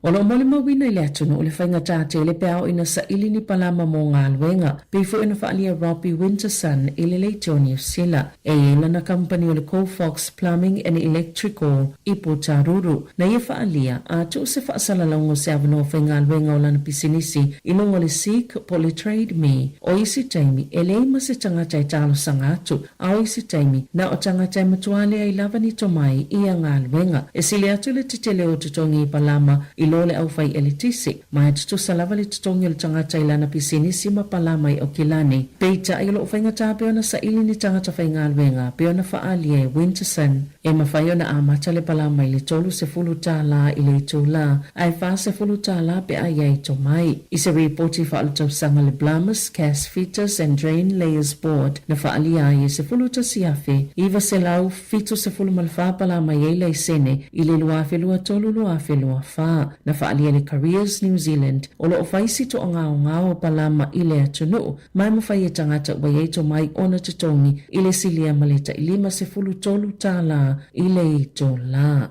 O lo o molimauina i le atunuu le faigata tele pe a oo ina saili ni palama mo galuega, pei foi ona faaalia Robbie Winterson i le leitio Niu Sila. E i ai lana kamupani o le Colfox Plumbing and Electrical i Potaruru. Na ia faaalia, a tuu se faasalalauga o se avanoa faigaluega o lana pisinisi i luga o le Seek po o le Trade Me. O isi taimi, e leai ma se tagata e talosaga atu, A o isi taimi, na o tagata e matua leai lava ni tomai i ia galuega. E sili atu le tetele o totogi i palama i lo le aufai eletisi, ma e tutusa lava le totogi o le tagata i lana pisinisi ma palama i Okilani. Peitai, o lo o faigata pea ona saili ni tagata faigaluega, pei ona faaalia e Winterson. E mafai ona amata le palama i le $30 i le itula, ae $40 pe a i ai tomai. I se ripoti faaletausaga a le Blamus Cass Fitters and Drain Layers Board na faaalia ai e 11,974 palama i ai laisene i le 2023-2024, na faaalia e le Careers New Zealand o lo o fai si toagaogao o palama i le atunuu ma e mafai e tagata ua i ai tomai ona totogi i le silia ma le tai $53 i le itula.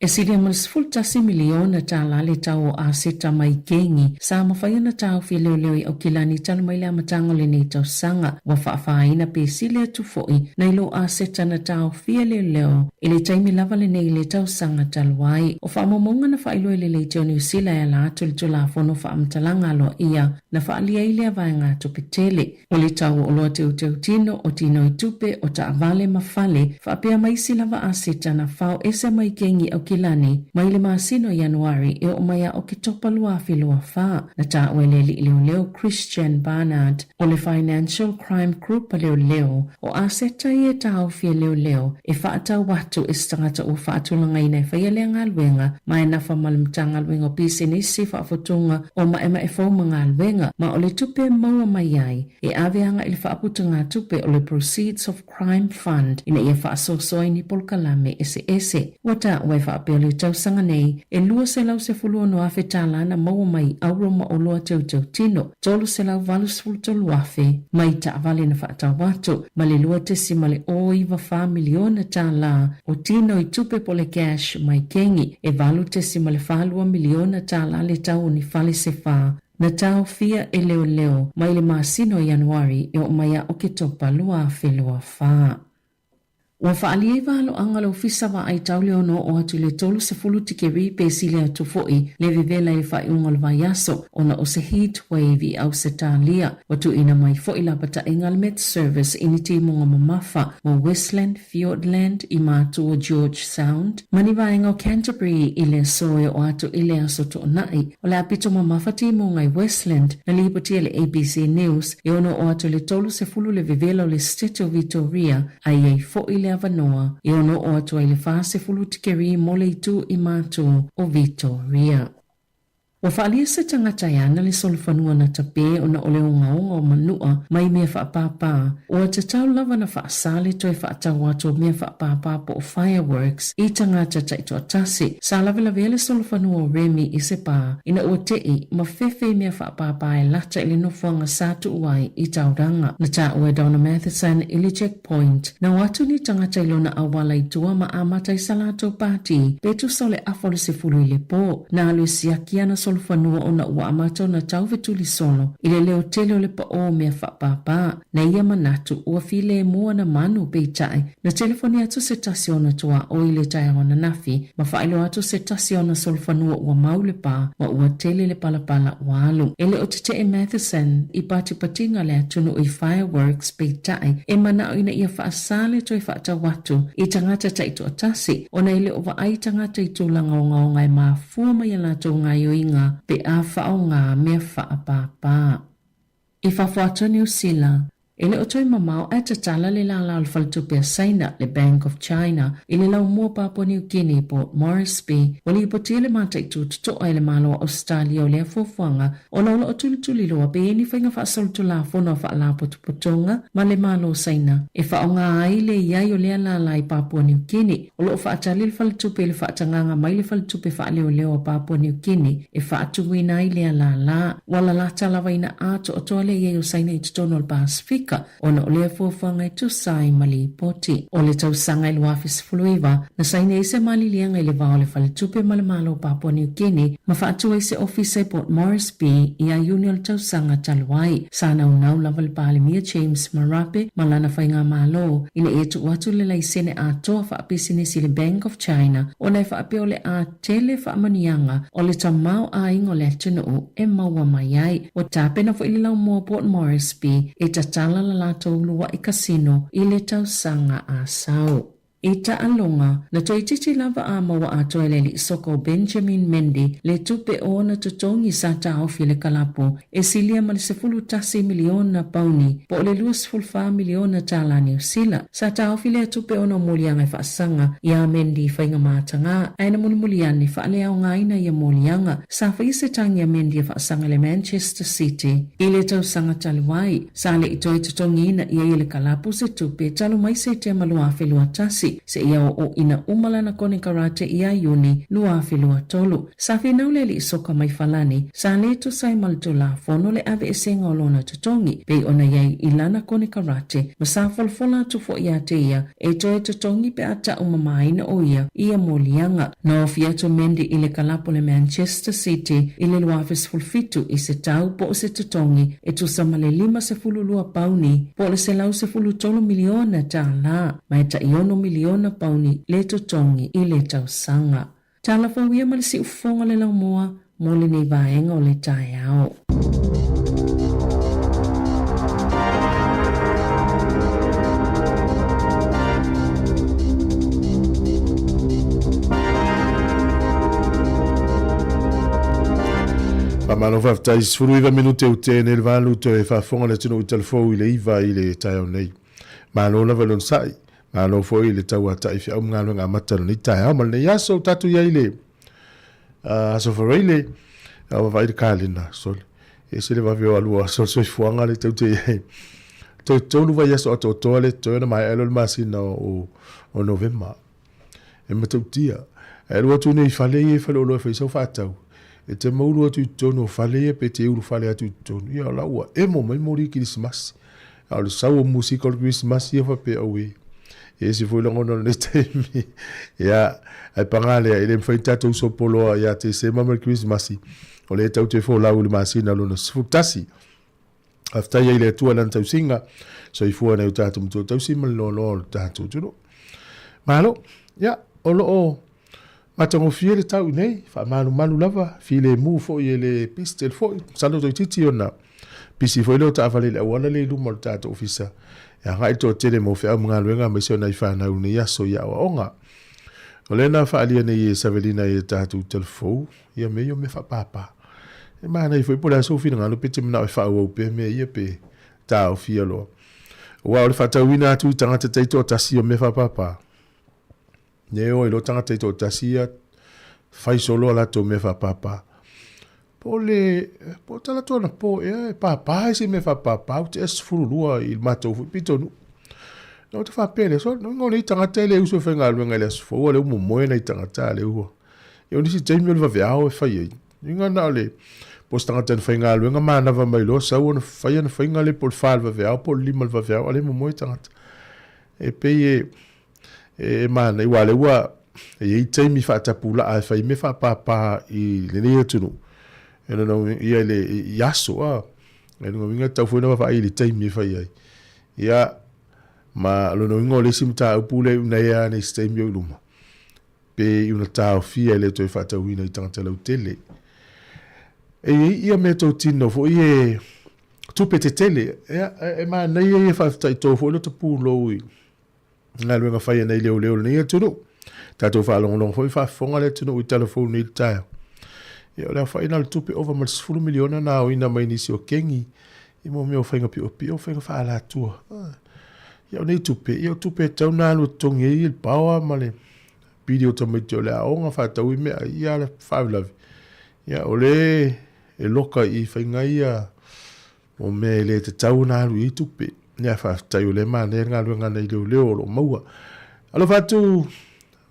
E silia ma le $11 miliona le tau o aseta mai kengi sa mafai ona taofi e leoleo i Aukilani talu mai le amataga o lenei tausaga. Ua faafaina pe sili atu fo'i nai lo aseta na taofia e leoleo i le taimi lava lenei i le tausaga talu ai. O faamaumauga na faailoa e le Leitio Niu Sila e ala atu i le Tulafono Faamatalaga Aloaia na faaalia ai lea vaegatupe tele. O le tau o oloa teuteutino, o tinoi tupe, o taavale ma fale, faapea ma isi lava aseta na fao ese mai kengi Aukilani mai le masina o Ianuari e oo mai ia Oketopa 2024. Na taua e le alii leoleo Christian Barnard o le Financial Crime Group a leoleo, o aseta ia e taofi e leoleo e faatau atu i se tagata ua faatulagaina e faia lea galuega ma e nafa ma le Matagaluega o Pisinisi, Faafotuga o Maemae Fou ma Galuega, ma o le tupe e maua mai ai e ave agai i le faaputugatupe o le Proceeds of Crime Fund ina ia faasoasoa i ni polokalame eseese. Ua taua e faapea o le tausaga nei e $216,000 na maua mai i auro ma oloa teuteutino, $383,000 mai taavale na faatau atu, ma le $2.094 miliona o tino i tupe po o le cash mai kengi, e $8.42 miliona le tau o ni fale se fa na taofia e leoleo mai le masina o Ianuari e oo mai ia Oketopa 2024. Ua faaalia ai valoaga le Ofisa Vaai Tau le ono oo atu i le 30 tikeri pe sili atu fo'i le vevela i le faaiuga o le vaiaso ona o se heat wave i Ausetalia. Ua tuuina mai fo'i lapataiga a le Met Service i ni timuga mamafa mo Westland, Fiordland, i matu o George Sound, ma ni vaega o Canterbury i le aso e oo atu i le Aso Toonai. O le a pito mamafa timuga i Westland, na lipotia e le ABC News, e ono oo atu i le 30 le vevela o le State o Vitoria, a i ai fo'i le avanoa e ono oo atu ai le 40 tikeri mo le itu i matu o Vitoria. Ua faaalia se tagata e ana le solofanua na tapē ona o le ogaoga o manu'a mai mea faapāpā, ua tatau lava na faasā le toe faatau atu o mea faapāpā po o fireworks i tagata taitoatasi. Sa lavelavea le solofanua o Remy i se pā ina ua te'i ma fefe i mea faapāpā e lata i le nofoaga sa tuu ai i Tauranga. Na taua e Donna Matheson i le checkpoint, na o atu ni tagata i lona auala i tua ma amata i sa latou pāti pe tusa o le afa o le sefulu i le pō. Na alu e siaki ana solofanua ona ua amata ona taufetuli solo i le leo tele o le paʻō o mea faapāpā. Na ia manatu ua filemu ana manu, peitai, na telefoni atu se tasi o ona tuaoi i le taeao ananafi ma faailoa atu se tasi o ona solofanua ua mau le pā ma ua tele le palapala ua alu. E le o teteʻe Matheson i patipatiga a le atunuu i fireworks peitai e manao ina ia faasā le toe faatau atu i tagata taitoatasi ona e le o vaai tagata i tulaga ogaoga e mafua mai a latou gaioiga pe a faaaoga mea faapāpā. I fafo atu o Niu Sila, e le o toe mamao ae tatala le lālā o le Faletupe a Saina, le Bank of China, i le laumua Papua New Guinea, Port Moresby, ua lipotia le mataitu totoa e le Malo o Ausetalia o lea fuafuaga ona o lo o tulituli loa pe i ai ni faiga faasolitulafono a faalapotopotoga ma le Malo o Saina e faaaoga ai le i ai o lea lālā i Papua New Guinea. O lo o faatali le Faletupe i le faatagaga mai le Faletupe Faaleoleo a Papua New Guinea e faatuina ai lea lālā. Ua lalata lava ina atoatoa le i ai o Saina i totonu o le Pasefika ona o lea fuafuaga e tusa ai ma lipoti. O le tausaga e 2019, na saini ai se maliliega i le va o le Faletupe ma le Malo o Papua New Guinea ma faatu ai se ofisa i Port Moresby ia Iuni o le tausaga talu ai. Sa naunau lava le Palemia James Marape ma lana faigamalo ina ia tuu atu le laisene atoa faapisinisi i le Bank of China ona e faapea o le a tele faamanuiaga o le tamaoaiga o le atunuu e maua mai ai. Ua tapena foi le laumua Port Moresby e tatala la latou ulua'i kasino i le tausaga a sau. I taaloga, na toeitiiti lava a maua atoa e le alii soka o Benjamin Mendy le tupe o ona totogi sa taofi e le kalapu e silia ma le 11 miliona pauni po o le $24 miliona tala Niu Sila. Sa taofi lea tupe ona o moliaga e faasaga iā Mendy i faiga matagā, ae na mulimuli ane faaleaogaina ia moliaga. Sa faia se tagi a Mendy e faasaga i le Manchester City i le tausaga talu ai. Sa le i toe totogiina i ai e le kalapu se tupe talu mai Setema 2021 seia oo ina uma lana konekarate ia Iuni 2023. Sa finau le alii soka mai Falani, sa le tusa ai ma le Tulafono le aveesega o lona totogi, pei ona i ai i lana konekarate, ma sa folafola atu foi ia te ia e toe totogi pe a tau mamaina o ia i ia moliaga. Na ofi atu Mendy i le kalapu o le Manchester City i le 2017 i se tau po o se totogi e tusa ma le 52 pauni po o le $113 miliona tala, ma e tai $6 miliona pauni le totogi i le tausaga. Tala fou ia ma le siufofoga o le laumua mo lenei vaega o le taeao. Faamalo faafetai 19 minute o tene le valu toe faafofoga le atunuu i talafou i le iva i le taeao nei. Malo lava le onosai, malo foi le tauata'i feau ma galuega amata o lenei taeao ma lenei aso. Ua tatou i ai le aso Faraile, a vaavaai le kalena, sole, e ese le vave o alu o aso o le soifuaga le tatou te i ai. Toe tolu vaiaso atoatoa le totoe ona maea lea o le masina o Novema. E matautia. E alu atu nei i fale ia i faleoloa e fai sau faatau, e te maulu atu i totonu o fale ia pe te ulufale atu i totonu, ia o la ua emo mai moli kerisimasi. A o le sau o musika o le kerisimasi ia faapea, auē, e ese foi lagona o lenei taimi. Ia, ae paga lea, e le mafai ona tatou sopoloa ia Tesema ma le kerisimasi, o lea tatou te folau i le masina lona 11. Faafetai ai i le Atua i Lana tausiga, soifua nai o tatou matua tausi ma le loaloa o le tatou atunuu. Malo, ia, o lo o matagofie le tau i nei, faamalumalu lava, filemu foi e le pisi tele foi, masalo toeitiiti ona pisi foi lea o taavale i le auala lea i luma o le tatou ofisa, e agai le toatele mo feau ma galuega aemaise o nai fanau i lenei aso i aoaoga. O lea na faaalia nei e Savelina i le tatou talafou, Ia mea ia o mea faapapa. E manaia foi po o le a sou finagalo pe te manao e faaauau pea mea ia pe taofia loa. Aua o le faatauina atu i tagata taitoatasi o mea faapapa, e o ai loa tagata taitoatasi ia fai solo a latou mea faapapa. Po o le, po o talaatu anapo ea e papa ai se mea faapapa, ou te 12 i le matou foi pitonuu. Na ou te faapea lea, so, no nei tagata e le usu e faigaluega i le aso fou, a lea ua momoe nai tagata a lea ua Ia o nisi taimi o le vaveao e fai ai. Inga na o le po o se tagata na faigaluega manava mai loa sau ona fai ana faiga lea po o le fa i le vaveao po o le lima i le vaveao a o lea e momoe tagata. E pei e e manaia aua o lea ua e i ai taimi faatapulaa e fai ai mea faapapa i lenei atunuu. E lona uiga ia i le i aso a. E lona uiga e tatau foi ona vaavaai i le taimi e fai ai. Ia ma lona uiga o le isi mataupu lea e unaia nei i se taimi o i luma. Pe i una taofia e le toe faatauina i tagata lautele. E i ai ia meatotino foi e tupe tetele. Ia, e manaia ia faafetai to foi lota pulou i galuega fai a nei leoleo o lenei atunuu. Tatou faalogologo foi faafofoga le atunuu i tala fou nei i le taeao. Ia, o le aofaiga o le tupe ova ma le 10 miliona na aoina mai nisi o kengi i mo mea o faiga piopio, faiga faaalatua. Ia o nei tupe, ia o tupe e tatau ona alu e totogi ai le paoa ma le pili o tamaiti o le aoga, faatau ai meaai, ia le faalavelave. Ia o le e loka i faiga ia o mea e le tatau ona alu i ai tupe. Ia faafetai o lea e manaia le galuega a nai leoleo o lo o maua. Alofa atu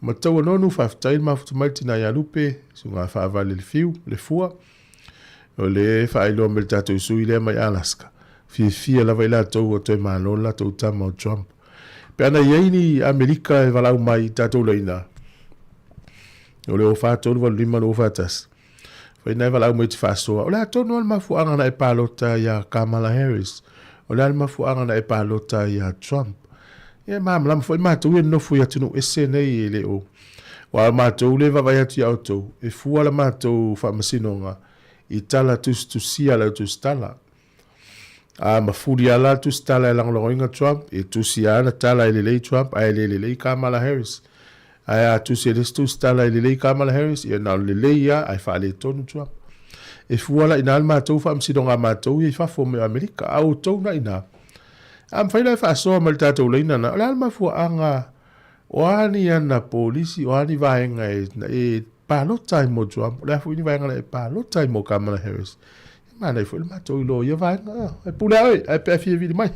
Matua Nonu, faafetai le mafuta mai le tina ia Lupe, susuga faavale le fiu, le fua. O le faailoa mai le tatou sui lea mai Alaska. Fiafia lava i latou ua toe malo le latou tama o Trump. Pe ana i ai ni Amerika e valaau mai i tatou laina, o le 04 385 241. Fai na e valaau mai te faasoa. O le a tonu lava le mafuaaga na e palota iā Kamala Harris. O le a le mafuaaga na e palota iā Trump. Ia e malamalama foi matou ia nofo i atunuu ese nei e le o. Aua o matou lea e vaavaai atu ia outou, e fua la matou faamasinoga i tala tusitusia a la outou tala. A mafuli lava la le tusi tala e lagolagoina Trump, e tusi lava ana tala e lelei Trump ae le lelei Kamala Harris. Ae a tusi e le isi tusi tala e lelei Kamala Harris, ia na o le lelei lava ae faaletonu Trump. E fua la i ina le matou faamasinoga a matou ia i fafo mai o Amerika, a o outou na i ina. A mafai la e faasoa mai le tatou laina lena, o le a le mafuaaga o a ni ana polisi, o a ni vaega e, e palota ai mo Trump, o le a foi ni vaega na e palota ai mo Kamala Harris. E manaia foi le matou iloa o ia vaega. E pule a oe, ae pe a fia vili mai.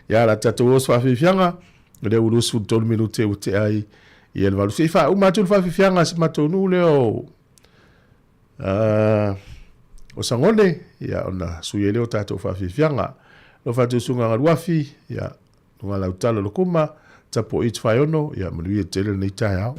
Ia la tatou o se faafiafiaga, o lea ua 23 minute ua tea ai ia le 8. Se i faauma atu le faafiafiaga a si matou nuu lea o o Sagone, ia ona sui ai lea o tatou faafiafiaga. Alofa atu Susuga Galuafi, ia luga lau tala Lokuma, tapuai Tufaeono, ia manuia tele lenei taeao.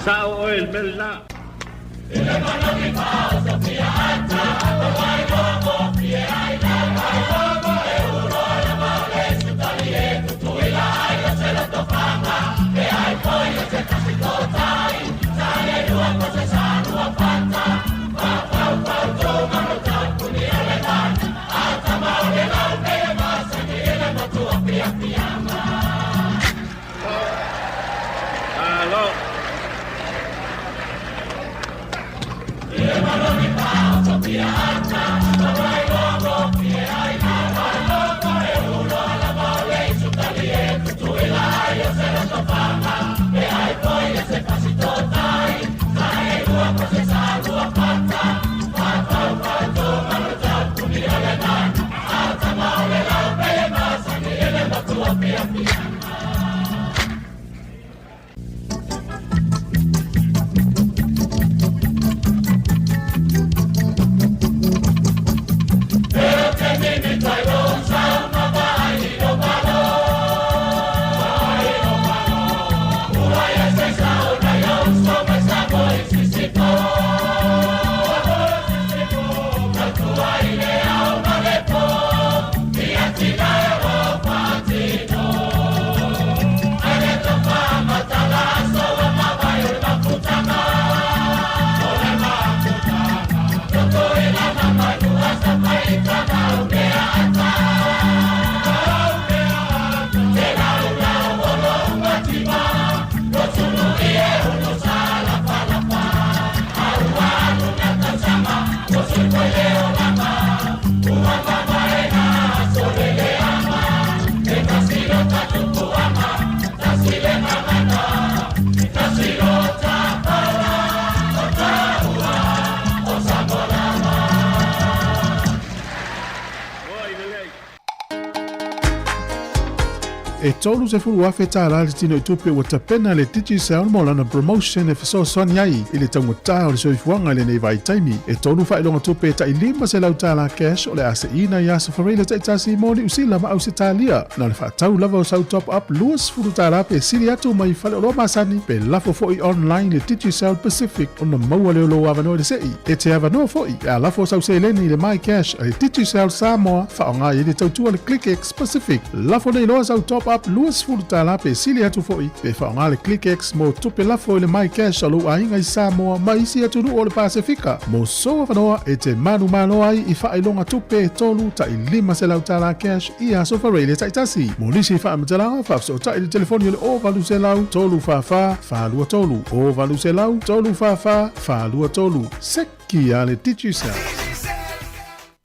Sao oe le mea lena. E $30,000 tala le tino i tupe ua tapena le Digicel mo lana promotion e fesoasoani ai i le taugata o le soifuaga i lenei vaitaimi. E tolu faailoga tupe e tai $500 tala cash o le a seina i aso Fareila taitasi mo Niu Sila ma Ausetalia. Na o le faatau lava o sau top up $20 pe sili atu mai faleoloa masani pe lafo foi online le Digicel Pacific ona maua lea o lou avanoa i le sei. E te avanoa foi pe a lafo sau seleni i le MyCash a le Digicel Samoa faaaoga i ai le tautua le ClickX Pacific. Lafo nei loa sau top up. top-up $20 pe sili atu foi pe faaaoga le ClickX mo tupe lafo i le MyCash a lou aiga i Samoa ma isi atunuu o le Pasefika. Mo sou avanoa e te manumalo ai i faailoga tupe e $3 500 cash i aso faraile taitasi. Mo nisi faamatalaga, faafesootai i le telefoni o le 0800 344 423, 0800 344 423. Seki a le Digicel.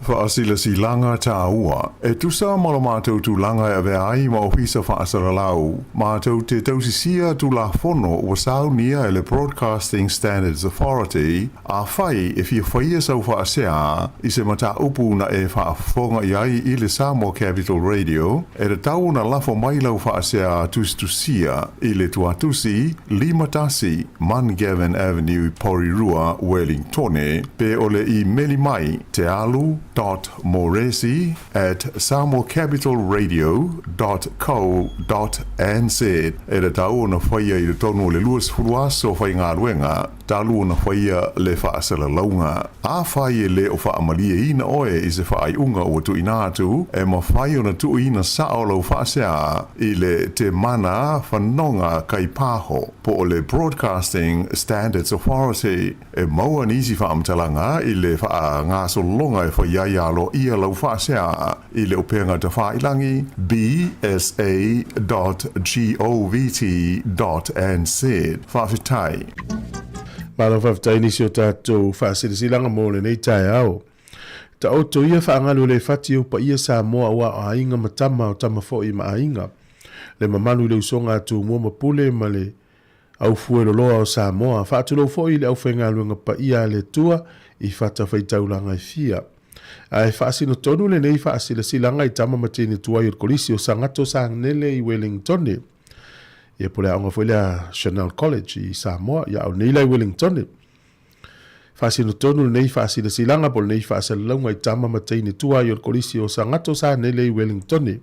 Faasilasilaga Taua. E tusa ma lo matou tulaga e avea ai ma Ofisa Faasalalau, matou te tausisia Tulafono ua saunia e le Broadcasting Standards Authority, Afai e fia faia sau faasea i se mataupu na e faafofoga i ai i le Samoa Capital Radio, e tatau ona lafo mai lau faasea tusitusia i le tuatusi 51 Mungavin Avenue, Porirua, Wellingtone, pe o le imeli mai tealu dot moresi at samoacapitalradio dot co dot nz. E tatau ona faia i totonu o le 20 aso faigaluega talu ona faia le faasalalauga. Afai e le o faamalieina oe i se faaiuga ua tuuina atu, e mafai ona tuuina sao lau faasea i le Te Mana Fanoga Kaipaho po o le Broadcasting Standards Authority. E maua nisi faamatalaga i le faagasologa e fai ai aloaia lau faasea i le upega tafailagi bsa dot govt dot nz. Faafetai. Malo faafetai nisi o tatou faasilasilaga mo lenei taeao. Taoto ia faagalu le fati o paia Samoa aua o aiga ma tama o tama foi ma aiga. Le mamalu i le usoga a Tumua ma Pule ma le aufueloloa o Samoa. Faatulou foi i le aufaigaluega paia a le Atua i fatafaitaulaga e fia. Ae faasino tonu lenei faasilasilaga i tama ma teine tuai o le Kolisi o Sagato Sagnele i Welingtone. Ia po o le aoga foi lea Chanel College i Samoa, ia a o nei la i Wellingtone. Faasino tonu lenei faasilasilaga po o lenei faasalalauga i tama ma teine tuai o le Kolisi o Sagato Sanele i Wellingtone.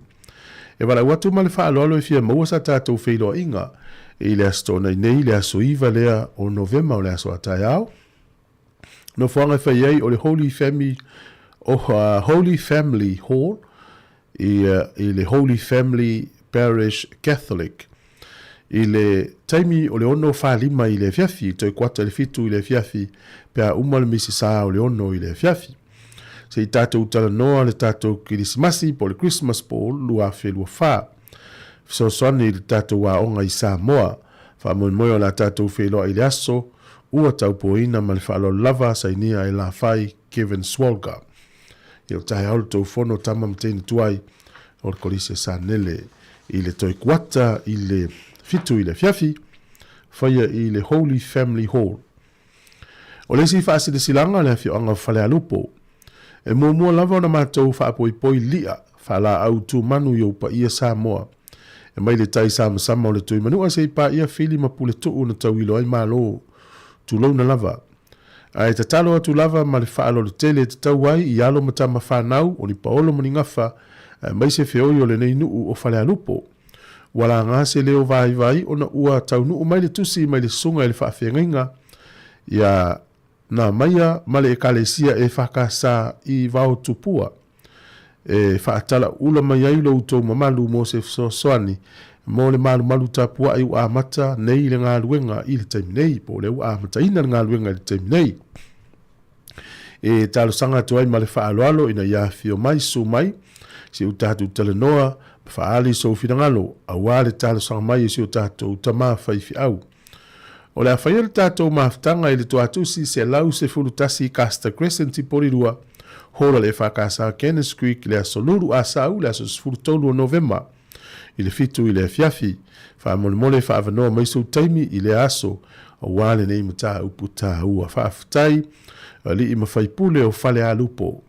E valaau atu ma le faaaloalo e fia maua sa tatou feiloaiga i le Aso Toonai nei, le aso 9 lea o Novema o le aso a taeao. Nofoaga e fai ai o le Holy Family, oh, Holy Family Hall i, i le Holy Family Parish Catholic. I le taimi o le 6:45 i le afiafi, toe kuata i le 7 i le afiafi, pe a uma le misi sa o le 6 i le afiafi. Se i tatou talanoa le tatou Kirisimasi po o le Christmas Ball 2024. Fesoasoani i le tatou aoga i Samoa. Faamoemoe o le a tatou feiloai i le aso ua taupoina ma le faaaloalo lava sainia e Lafai Kevin Swalger. Ia o taeao le tou fono tama ma teine tuai o le Kolisi a Sanele i le toe kuata i le 7 i le afiafi, faia i le Holy Family Hall. O le isi faasilasilaga le afioaga o Falealupo. E muamua lava ona matou faapoipoi li'a faalaau tumanu i ou paia Samoa. E mai le tai samasama o le Tuimanua se i paia fili ma puletuu na tauilo ai Malo. Tulouna lava. Ae tatalo atu lava ma le faaaloalo tele e tatau ai i alo ma tama fanau o ni paolo ma ni gafa aemaise feoi o lenei nuu o Falealupo. Ua laga se leo vaivai ona ua taunuu mai le tusi mai le susuga i le faafeagaiga ia Namaia ma le Ekalesia EFKS i Vaotupua e faatalauula mai ai lo outou mamalu mo se fesoasoani mo le malumalu tapuai ua amata nei le galuega i le taimi nei, po o lea ua amataina le galuega i le taimi nei. E talosaga atu ai ma le faaaloalo ina ia afifio mai, susu mai, se i tatou talanoa ma faaali sou finagalo aua le talosaga mai e si o tatou tama faifeau. O le a faia le tatou mafutaga i le Tuatusi 111 Custer Crescent i Porirua, Hall a le EFKS Cannons Creek i le aso Lulu a Sau le aso 13 o Novema i le 7 i le afiafi. Faamolemole faaavanoa mai sou taimi i lea aso aua lenei mataupu taua. Faafetai alii ma faipule o Falealupo.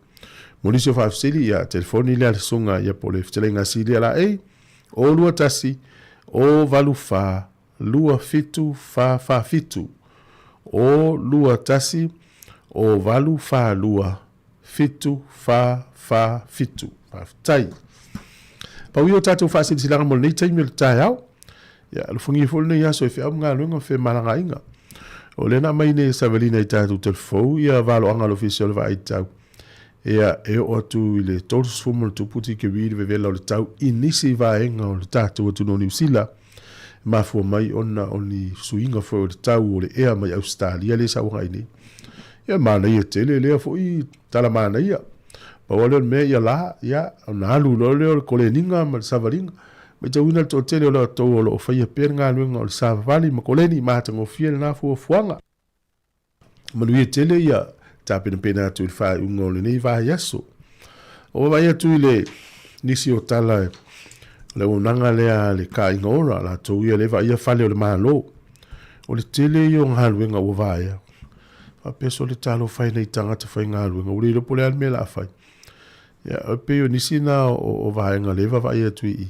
Mo nisi o faafesili, ia telefoni lea le susuga ia po o le fetalaiga Silia Laei, 021 084 27 4 4 7 O 2 1 O 8 4 2 7 4 4 7. Faafetai. Pau ia o tatou faasilasilaga mo lenei taimi o le taeao. Ia, alofagia foi lenei aso e feau ma galuega ma femalagaaiga. O lea na aumai nei e Savelina i tatou telefou ia valoaga a le Ofisa o le Vaai Tau. Ia, e oo atu i le 30 ma le tupu tikeri le vevela o le tau i nisi vaega o le tatou atunuu o Niu Sila, e mafua mai ona o ni suiga foi o le tau o le ea mai Ausetalia lea e sau agai nei. Ia, manaia tele lea foi tala manaia. Pau lava lea o le mea ia la, ia, ona alu loa lea o le koleniga ma le savaliga. Matauina le toatele o latou o lo o faia pea le galuega o le savavali ma koleni, matagofie lena fuafuaga. Manuia tele ia tapenapena atu i le faaiuga o lenei vaiaso. O vaavaai atu i le nisi o tala o le auaunaga lea a le Kāiga Ora, latou ia lea e vaaia fale o le Malo. O le tele ia o galuega ua vaea. Faapea sole talofa e nai tagata faigaluega, ua le iloa po o le a le mea o le a fai. Ia, e pei o nisi na o vaega lea e vaavaai atu i i.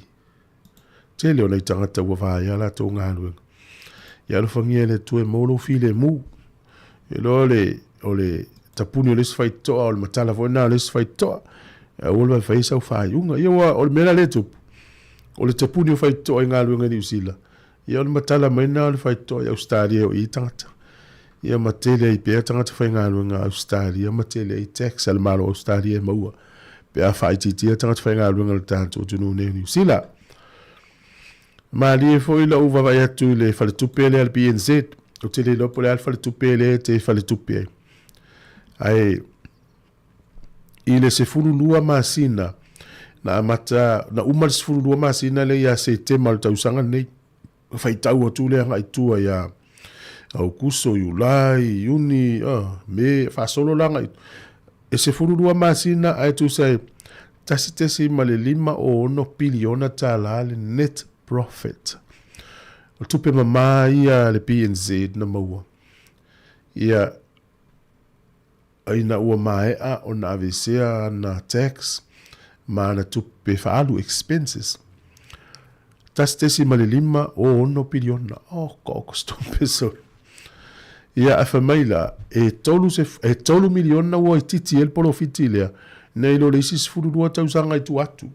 Tele o nai tagata ua vaea latou galuega. Ia alofagia e le Atua e maua lou filemu. E iloa le, o le tapuni o le isi faitotoa, o le matala foi lena o le isi faitotoa. Aua le vave fai ai sau faaiuga. Ia ua, o le mea la lea e tupu, o le tapuni o faitotoa i galuega i Niu Sila, ia o le matala mai lena o le faitotoa i Ausetalia e o i ai tagata. Ia ma tele ai pea tagata faigaluega a Ausetalia ma tele ai tax a le Malo o Ausetalia e maua pe a faaitiitia tagata faigaluega o le tatou atunuu nei o Niu Sila. Malie foi lou vaavaai atu i le faletupe lea le BNZ. Ou te le iloa po o le a le faletupe lea e te faletupe ai. Ae i le 12 masina na amata, na uma le 12 masina lea ia Setema o le tausaga lenei. Faitau atu le agai i tua ia Aukuso, Iulai, Iuni, Me, faasolo la agai. E 12 masina ae tusa e 1.56 piliona tala le net profit. O tupe mamā ia a le BNZ na maua. Ia, ina ua maea ona aveesea ana tax ma ana tupe faaalu, expenses, 1.56 piliona. Oh, ko ko tupe solo. Ia, ae fai mai la, e tolu se, e tolu miliona ua itiiti ai le polofiti lea, nei lo le isi 12 tausaga i tua atu.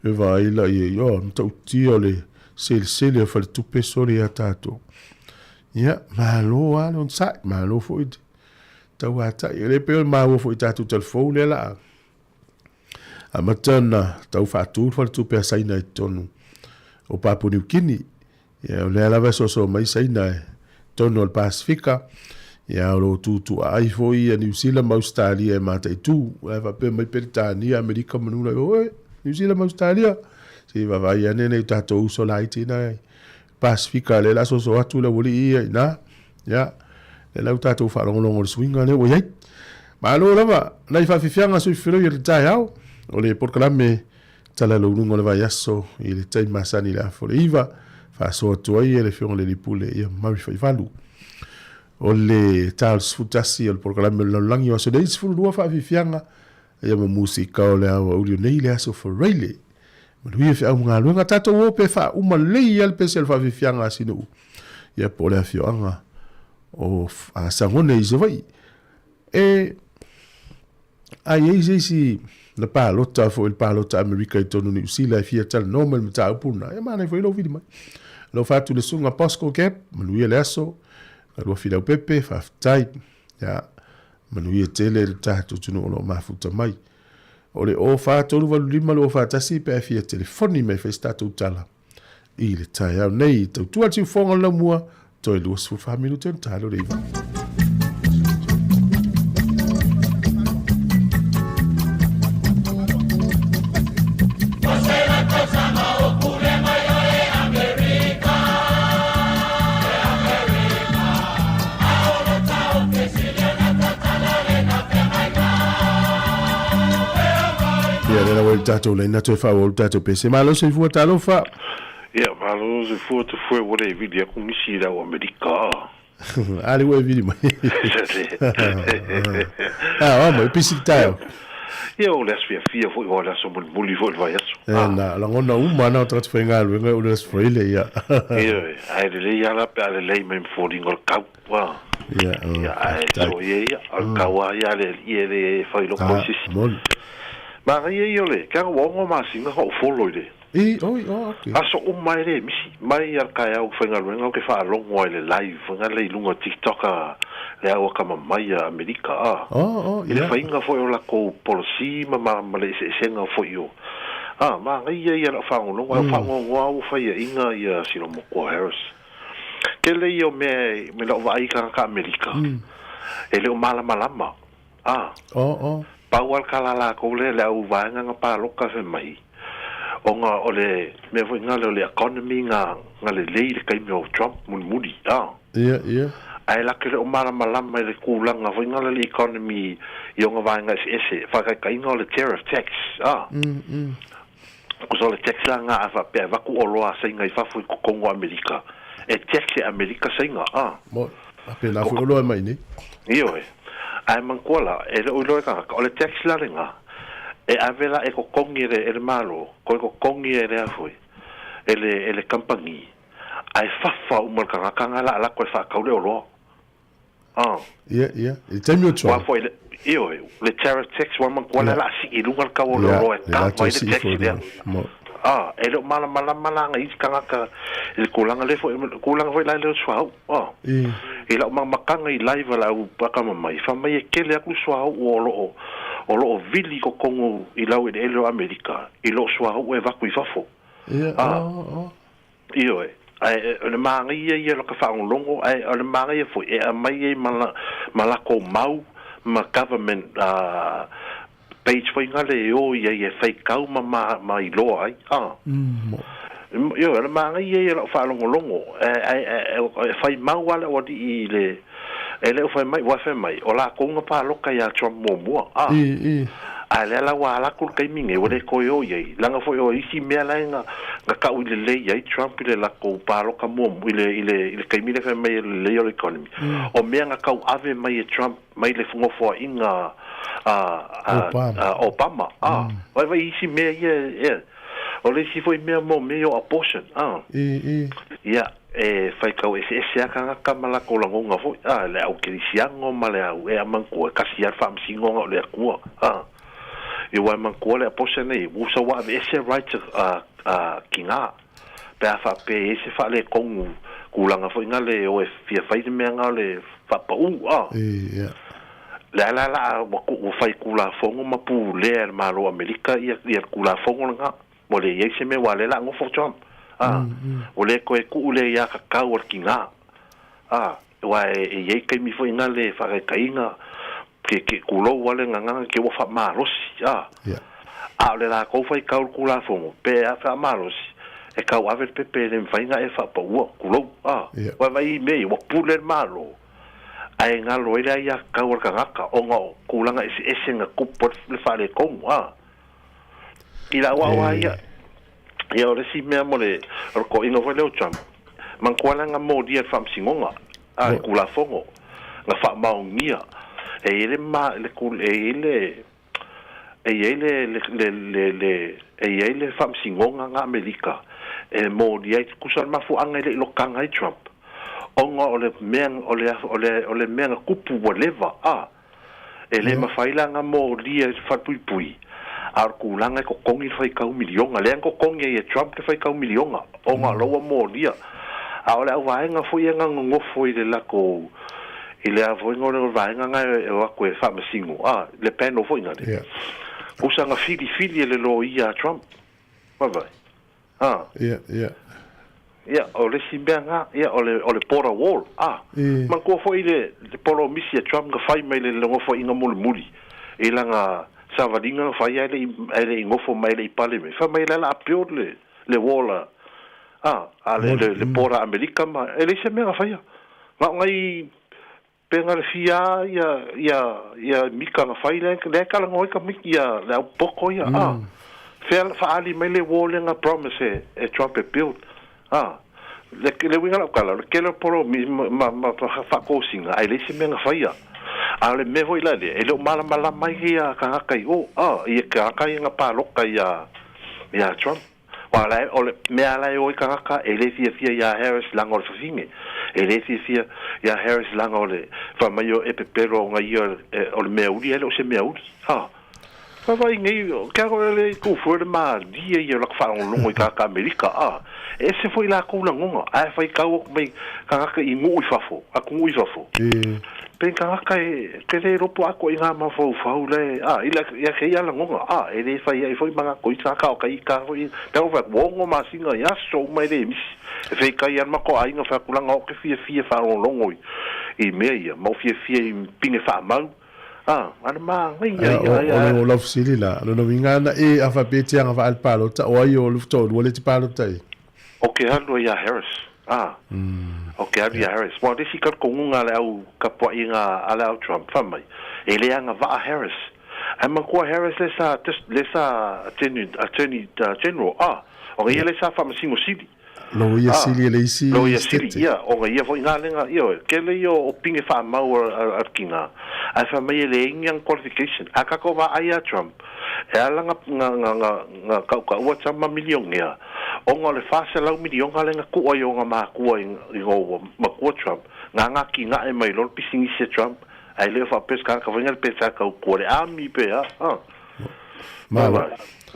E vaai la i ai, oh, matautia o le selesele o faletupe sole ia tatou. Ia, malo lava le onosai, malo foi le tauatai. E le pei o le maua foi i tatou talafou lea la amata ona tau faatu le faletupe a Saina i totonu o Papua Niu Kini. Ia, o lea lava e soasoa mai Saina i totonu o le Pasifika. Ia, o lo o tutuaai foi ia Niu Sila ma Ausetalia e mataitu. Ae faapea mai Peretania, Amerika ma Nula, oe, Niu Sila ma Ausetalia, se i vaavaai ane nai o tatou uso laiti na Pasifika lea la soso atu le aualii ia i ina. Ia, lea la ua tatou faalogologo i le suiga lea ua i ai. Malo lava nai faafiafiaga sui feloi o le taeao o le polokalame Tala Launuga o le Vaiaso i le taimi masani i le afa o le 9, faasoa atu ai e le Afioga i le Alii Pule ia Murray Faivalu. O le ta o le 11 o le polokalame o le lalolagi o aso nei, 12 faafiafiaga ia ma musika o le aoauli o nei le aso Faraile. Manuia feau ma galuega, tatou o pe faauma lelei lava le pese o le faafiafiaga a Sinu'u, ia po o le afioaga o Sagone i Savaii. E a i ai se isi na palota foi i le palota Amerika i totonu o Niu Sila e fia talanoa mai i le mataupu lena, ia manaia foi lou vili mai. Alofa atu i le susuga Bosco Gap, manuia le aso, Galuafi Leaupepe, faafetai. Ia, manuia tele le tatou atunuu o lo o mafuta mai. O le 04385 241 pe a fia telefoni mai e fai se tatou tala i le taeao nei. Tautua le siufofoga o le laumua, toe 24 minute ona ta lea o le 9. Ia, lea lava i le tatou laina toe faaauau le tatou pese. Malo soifua talofa. Ia, malo soifua Tafue ua le vili aku nisi i le au Amerika. A le ua e vili mai. A, oa mai, pisi le taeao. Ia, o le aso fiafia foi, o le aso mulimuli foi o le vaiaso. E na, lagona uma na o tagata faigaluega o le aso Faraile, ia. Ioe, ae lelei lava la pe a lelei mai ma foliga o le kau. Ua. Ia, o, Ia, ae faafetai. soia ia, o le kau lava ia a le alii e le fai loko i Ah, se isi. moni. Manaia ia o le, keaga ua 6 masina o ou follow i le. I, oi, oh, okay. Aso uma e le misi. Mai a le taeao i faigaluega ou te faalogo ai i le live foi lea i luga o TikTok a le au akamamai a Amerika a. Oh, oh, I le yeah. faiga foi o lakou policy ma ma ma le eseesega foi o a, manaia ia lau faalogologo ae o faanoanoa ua faiaina ia Silomoku o Harris. Tele ia o mea me lau vaai i tagata Amerika e le o malamalama a. Oh, oh. Pau lava le tala a latou lea, le au vaega na paloka fai mai, ona o le mea foi lena o le economy na na lelei i le taimi o Trump mulimuli, a. Ia, ia. Ae latou le o malamalama i le tulaga foi lena o le economy i ona vaega eseese, faataitaiga o le tariff tax, a. Tusa o le tax la lena a faapea e avatu oloa a Saina i fafo i totonu o Amerika, e tax e Amerika Saina, a. Mo, a pēlā foi oloa e mai nei. Ioe. Ae manatua la, e le o iloa e tagata, o le tax la lena, e ave la e totogi e le, e le Malo, toe totogi e le a foi, e le, e le kamupani, ae fafa uma le tagata na la lako e faatau le oloa. Ah. Ia, ia. I le taimi o Ua Trump. foi le, ioe, le tariff tax, ua manatua la Ia. la sii i luga le tau o le Ia, oloa e le kava latou ai le sii tax foi lea. lea. Mo. Ah, e le o malamalama la isi tagata i le tulaga lea foi, tulaga foi la lea o le suauu. Ah. I. I lau makamakaga i live a le au akamamai, fai mai e tele atu le suauu o loo, o loo vili i totonu i laueleele o Amerika, i loo suauu e avatu i fafo. Ia, Ah. oh, oh. Ioe, ae o le manaia ia o laka faalogologo, ae o le manaia foi e aumai ai ma, la, ma lakou mau ma government page foi ngale e o ia e faikau ma, ma, ma iloa ai. Ah. Ioe, o le manaia ia o lau faalogologo, ae, ae, e fai mau ala o alii i le, e le o fai mai, ua fai mai, o lakou na paloka iā Trump muamua. Ah. I, i. A lea la ua ala atu le taimi nei, ua le toe o i ai. Leaga foi o isi mea la e na, na kau i lelei ai Trump i le latou paloka muamua, i le, i le, i le taimi lea fai mai e lelei o le economy. O mea na tau ave mai e Trump mai le nofoaiga a, a, Obama. a Obama. A, vaivai isi mea ia, ia. O le isi foi mea mo mea o abortion. A. I, i. Ia, e faitau eseese lava tagata ma latou lagona foi, a, le au kerisiano ma le au ea manatua, e kasi lava le faamasinoga o le Atua, a. Ia ua e manatua le aposa nei, ua usa ua aveese rights a, a kina, pe a faapea e i ai se faaletonu tulaga foi na le o e fia fai le mea na o le faapaū, a. I, ia. Le a la la ua ku- ua fai kulafono ma pulea e le Malo o Amerika ia, ia le kulafono lena. Ua le i ai se mea ua lea la nofo Trump. A, ua le toe tuu le ia kakau o le kina. A, ua e, e i ai taimi foi na le faakaitaiga ke, ke kulou ale gagaga ke ua faamalosi. A, Ia. a o le lakou faitau le kulafono, pe a faamalosi, e tau ave le pepe e le mafai ona e faapaua, kulou. A, Ia. ua vai i mea ia, ua pule le Malo. Ae galo ai le aiatatau a le tagata ona o tulaga eseese na tupu ai le faaletonu. A, i lau au lava ia, ia o le isi mea mo le, o le toaiga foi lea o Trump, manatua la na molia i le faamasinoga, a, le kulafono, na faamaonia. E i ai le ma, le kul, e i ai le, e i ai le, le, le, le, le, e i ai le faamasinoga na Amerika, e molia ai, tusa le mafuaaga e le i lokaga ai Trump. Ona o le mea, o le, o le, o le mea na tupu ua leva, a. E le mafai la ona molia i le falepuipui, a o le tulaga e totogi le faitau miliona. Lea na totogi ai e Trump le faitau miliona, ona o la ua molia. A o le auvaega foi ia na nonofo i le latou, i le a foi o le vaega na e o atu e faamasino, a, le panel foi na le. Ia. Usa na filifili e le loia a Trump. Vaivai. A. Ia, ia. Ia, o le isi mea na, ia, o le, o le border wall. A, I. manatua foi le, le polomisi a Trump na fai mai le nofoaiga mulimuli, i lana savaliga na fai ae le i, ae le i nofo mai le i pale mai. Fai mai le la build le, le wall a, a, a le, le, le border Amerika ma, e leai se mea na faia. Na o nai, pe na le fia ia, ia, ia mika na fai le, le talanoa ai ka miki ia, le au poko ia, a. Fea faali mai le wall lea na promise e, e Trump e build. A, le, le uiga lau tala, o le tele o polomi ma, ma, ma faatosina, ae leai se mea na faia. A o le mea foi la lea, e le o malamalama ai ia tagata i o, a, ia tagata ia na paloka ia, ia Trump. Ua la e, o le mea la e o i tagata, e le fiafia iā Harris laga o le fafine. E le fiafia iā Harris laga o le fai mai o e pepelo ona ia e, o le mea uli, e le o se mea uli. A. Vaavaai nei, ke ago le i tufue le malie ia o laka faalogologo i tagata Amerika, a, e ese foi lakou lagona, ae faitau atu mai tagata i nuu i fafo, atunuu i fafo, pe tagata e te le iloa po o atoa i ngā mafaufau la e, a, i la, ia keia lagona, a, e le fai ai foi manatu i tagata o ka ita foi, pe o fai atu, ua ono masina i aso uma e le misi, e feitai a le matou aiga fai atu laga o te fiafia faalogologo i, i mea ia, ma o fiafia i pine faamau. A, a le manaia ia, ia, O le, o lau fesili la, lona uiga ana e a faapea e te agavaa i le palota, o ai o le toalua lea e te palota i ai? O ke alu ai ia Harris, a, o ke alu ia Harris. Ua le isi talitonuga a le au tapuaiga a le au Trump, fai mai, e le agavaa Harris. Ae manatua Harris le sa, le sa attorney, attorney general, a, o ia le sa faamasino sili. Loia sili e le isi Loia sili, ia, ona ia foi galega, ioe, tele ia o pine faamau a le tina, ae fai mai e leai ni ana qualification. A tatou vaai ia Trump, e ala na, na, na, na, na tautaua Trump ma milionea, ona o le 400 miliona lea na tuu ai e ona matua i, i ona ua matua Trump, na ana atinae mai loa le pisinisi a Trump, ae le o faapea se tagata foi na le pe sa tautua le army pe a, a. Malo.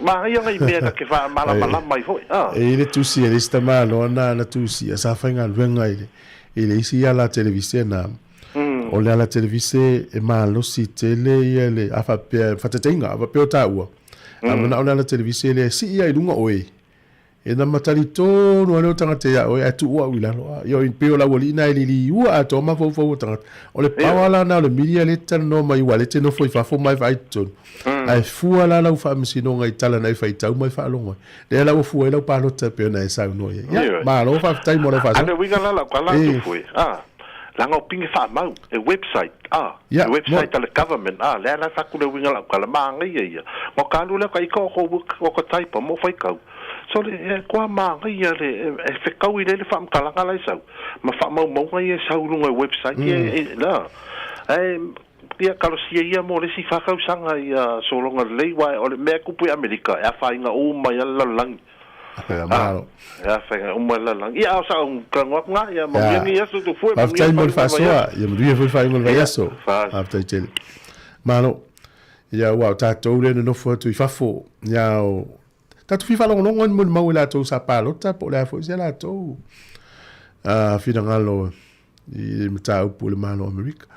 Manaia nai mea na te whaamalamalama ai foi. Ah. E i le tusi e le isi tamāloa na na tusi a sa faigaluega i le i le isi ala televise na. O le ala televise e malosi tele ia le a faapea faataitaiga a faapea o taua. A manao le ala televise lea e sii ai i luga oe. E na matali tonu ai lea o tagata ia oe ae tuu au i lalo. A, ioe, pei o le aualii na e liliua atoa mafaufau o tagata. O le paoa la na o le media lea e te talanoa mai aua o lea e te nofo i fafo ma e vaai i totonu. Ae fua la lau faamasinoga i tala na e faitau ma e faalogo ai. Lea la ua fua ai lau palota e pei ona e saunoa i ai. Ia, malo faafetai mo lau faasoa. A le uiga la lau tala atu foi, a, leaga o pine faamau, e website, a, e website a le government, a, lea la e fai atu le uiga lau tala, manaia ia. Ma o ka alu lea ka ika o ko, o ka taipa mo faitau. Sole, e koa manaia le, e fekau i le le faamatalaga la e sau, ma faamaumauga ia e sau i luga i website ia, e, la. Ae, ia, talosia ia mo le isi faatausaga ia sologa lelei, aua o le mea e tupu i Amerika, e afaina uma ai lava le lalolagi. Malo. E afaina uma le lalolagi. Ia, a o sau talanoa atu na, ia manuia lenei aso Tufue, manuia Faafetai mo le faasoa, ia manuia foi le faaiuga o le vaiaso. Faafetai tele. Malo. Ia, aua o tatou lea e nonofo atu i fafo, ia, o tatou fia faalogologo i ni molimau e latou sa palota po o le a foi se latou finagalo i le mataupu o le Malo o Amerika.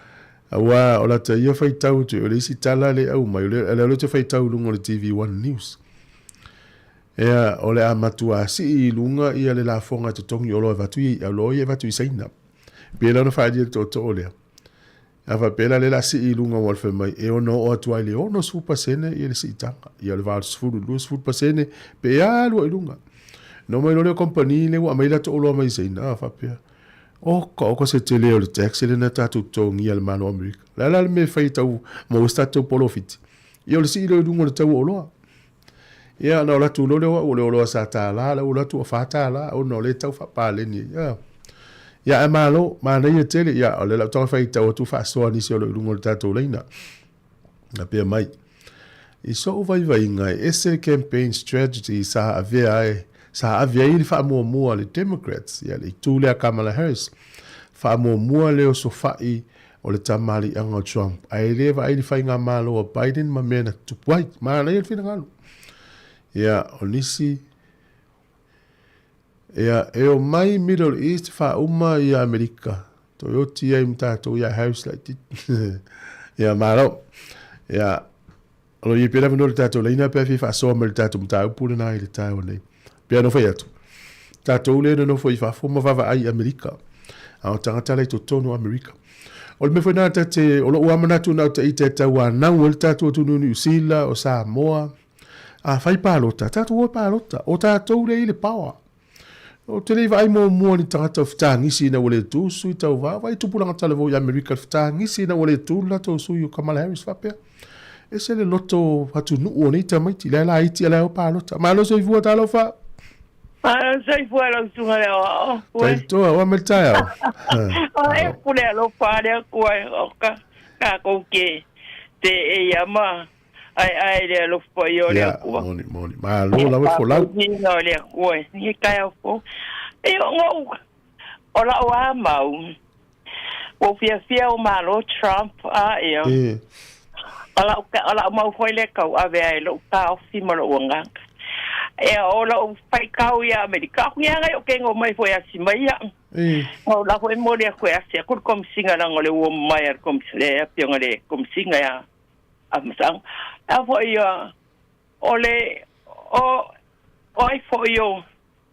Aua o lata ia faitau atu, o le isi tala lea e aumai, o lea o lea ou te faitau i luga o le TV One News. Ea, o le a matua sii i luga ia le lafoga e totogi oloa e avatu i, oloa ia e avatu i Saina. Pei la ona faaalia le tootoo lea. A faapea la lea o le a sii i luga aua o le fai mai e ono oo atu ai i le 60% ia le siitaga. Ia o le 80 i le 20% pe alu ai i luga. No mai loa lea o kamupani lea ua aumai latou oloa mai Saina, a faapea, oka oka se tele o le tax lea na tatou totogia e le Malo o Amerika. O le a la le mea e fai e tau maua ai se tatou polofiti? Ia o le sii lea i luga o le tau o oloa. Ia ona o latou loa lea o au o le oloa sa $1, la ua alu atu ua $4 ona o lea e tau faapaleni ai. Ia, ia ae malo, manaia tele. Ia o lea la ou tago faitau atu faasoa nisi o lo o i luga o le tatou laina. Na pea mai, i so'u vaivaiga e ese le campaign strategy sa avea ai, sa ave ai le faamuamua a le Democrats, ia le itu lea a Kamala Harris, faamuamua le osofai o le tamaliiaga o Trump, ae le vaai le faigamalo a Biden ma mea na tutupu ai. Manaia le finagalo. Ia, o nisi, ia, e omai Middle East faauma ia Amerika. Toe oti ai ma tatou ia Harris laitiiti. Ia, malo. Ia, o lo i ai pea le avanoa i le tatou laina pe a fia faasoa mai i le tatou mataupu lena i le taeao nei. Pei ona fai atu, tatou lea e nonofo i fafo ma vaavaai i Amerika, a o tagata la i totonu o Amerika. O le mea foi lena ta te, o lou lava manatu na o ta ita e tauanau ai le tatou atunuu Niu Sila, o Samoa, a fai palota, tatou o e palota, o tatou lea e i le power. Ou te le i vaai muamua i ni tagata o fetagisi ina ua le tu sui tauva, vaai tupulaga talavou i Amerika le fetagisi ina ua le tu le latou sui o Kamala Harris faapea. Ese le loto atunuu o nei tamaiti, lea laiti a lea o palota. Malo soifua talofa! Malo soifua lau susuga le aoao. Taitoa, oa mai le taeao. O e pule alofa a le Atua e oka tatou te te e ia ma Ai ai le alofa paia o le Atua. Moni, moni. Malo lava e folau. Ina o le Atua e ni taeao fou. E o ngou, o lau a mau, ua fiafia o malo Trump a ia. O la'u o la'u mau foi lea tauave ai i lo'u taofi ma lo'u agaga. Ia o lo'u faitau ia Amerika, o ni aga i o ke mai foi asi mai ia. O la foi mo le aku e asi aku le komisiga leaga o le ua mai a le komisi le afioga i le komisiga ia Afamasaga. A foi ia o le o o ai foi o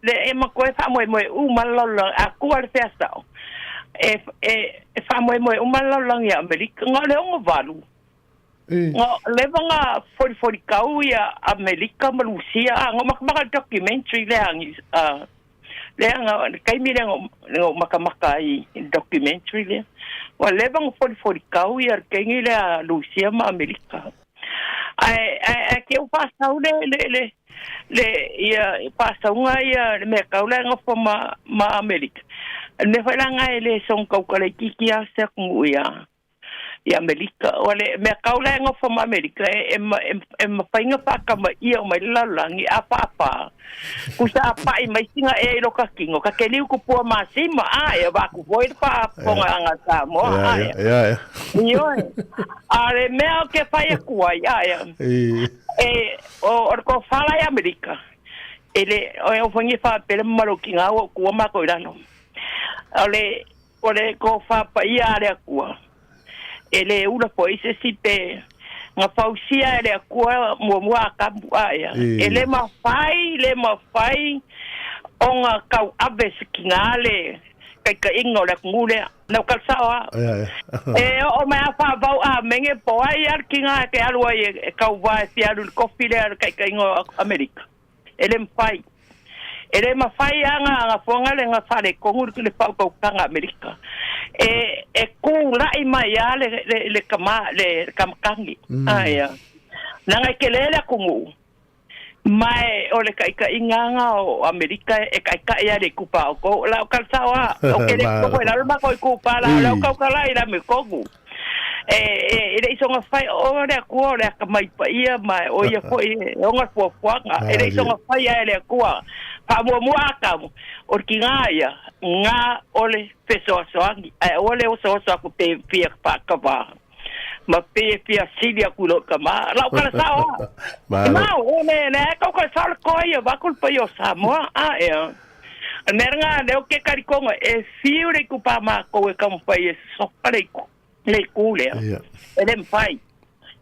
le e matua e faamoemoe uma le lalolagi a tua le fea sao e e e faamoemoe uma le lalolagi ia Amerika na o le 68 na leva na folifolikau ia Amerika ma Lusia a na makamaka le documentary lea a lea na le taimi lea na ou makamaka ai i le documentary lea ua leva na folifolikau ia le kengi lea a Lusia ma Amerika ae ae ae ke u faasau le le le le ia faasauga ia le mea kau la e nofo ma ma Amerika le mea foi la nga e le soga taukalaitiiti a se atunuu ia i Amerika. O le mea kau la e nofo ma Amerika e, e, e, e mafai na faakamaia o mai le lalolagi a paapā. Kusa a paʻi mai sina ea i loka kino, ka ke liu kupua masima, a e wa aku foi le faafofoga anga Samoa, a e. Ia, ia. Ioe. A le mea o ke fai aku ai, a e. E, o, o le kofala i Amerika, e le, o e ofangi whaapele mamalo ki ngā o kua mako i lalo. O le, O le tofa paia a le Atua, e le ula foi se isi pe na fausia e le Atua muamua a kamu a ia. E le mafai, le mafai ona tauave se kina le taitaiga o le atunuu lea. Na o kalsao a. E oo mai a faavau a menge po ai a le kina e ke alu ai e tauva e fia alu i le kofi lea le taitaiga o Amerika. E le mafai. E le mafai a nga nga fuanga le nga faaletonu le faautautaga Amerika. E e kula'i mai a le le le kama le kamakagi. Mm. Aia. Leaga e tele le atunuu. Ma e o le ka'ika'iga aga o Amerika e ka'ika'i a le itupa o kou. La o kalsao a. O ke le ko la ma ko itupa la la o kaukala i la me kogu. E, e, e le i soga fai o le Atua o le akamai paia ma o ia foi e ona fuafuaga. E le i soga fai a e le Atua. Faamuamua Atamu, o le tiga ia, nga o le fesoasoani. Ae aua le osooso aku pe fia faakava ma pe fia sili aku i lou tama. Lau kala sao a. Mau, e le, le ae kau kala sao le koa ia, vaku le paia o Samoa. A ea. Mea nga leo ke karikonga e fiu le itupa mākou e taumafai e sosofa le itu le itu lea. Ia. E le mafai.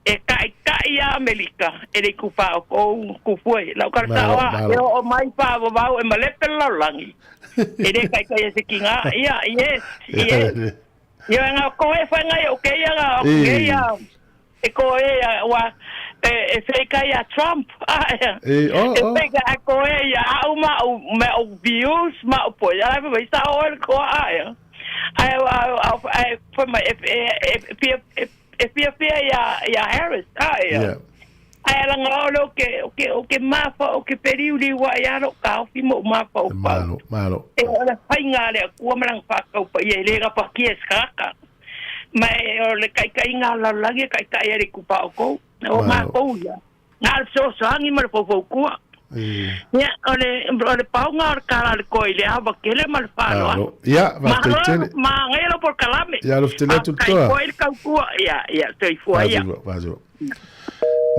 E taʻitaʻi a Amerika e le itupa o kou kupue. Lau Malo, kalasao a malo. e oo mai faavavau e malepe le lalolagi. E le taʻitaʻi e se kiga. Ia, yes, yes. Ia nga koe whai ngai o keia nga o E. keia e koe ia wa e e fake ia Trump. Ah, ia. E, oh, E oh. fake a koe ia au ma au ma au views ma au po ia mai sa o le koa a ia. Ai au au ai foi mai e e e fia e e fia fia ia ia Harris. Ah, ia. Ia. Ai ala nga o le o ke o ke o ke mafa o ke periuri wa ia ro ka o fi mo mafa o pau. Malo, malo. E o le faiga a le Atua ma lana faataupaia e le gapatia e se tagata. Ma e o le taitaiga a le lalolagi e taitai ai le itupa o outou. O Malo. matou ia, na o le fesoasoani ma le faufautua. E. Ia, o le, o le paoga o le tala a le koe i le ava tele ma le faaaloalo. Malo. Ia, faafetai Malo, tele. manaia lau polokalame. Ia, alofa tele atu le Faafetai toa. foi le tautua. Ia, ia, soifua ia. Faasiva, faasiva.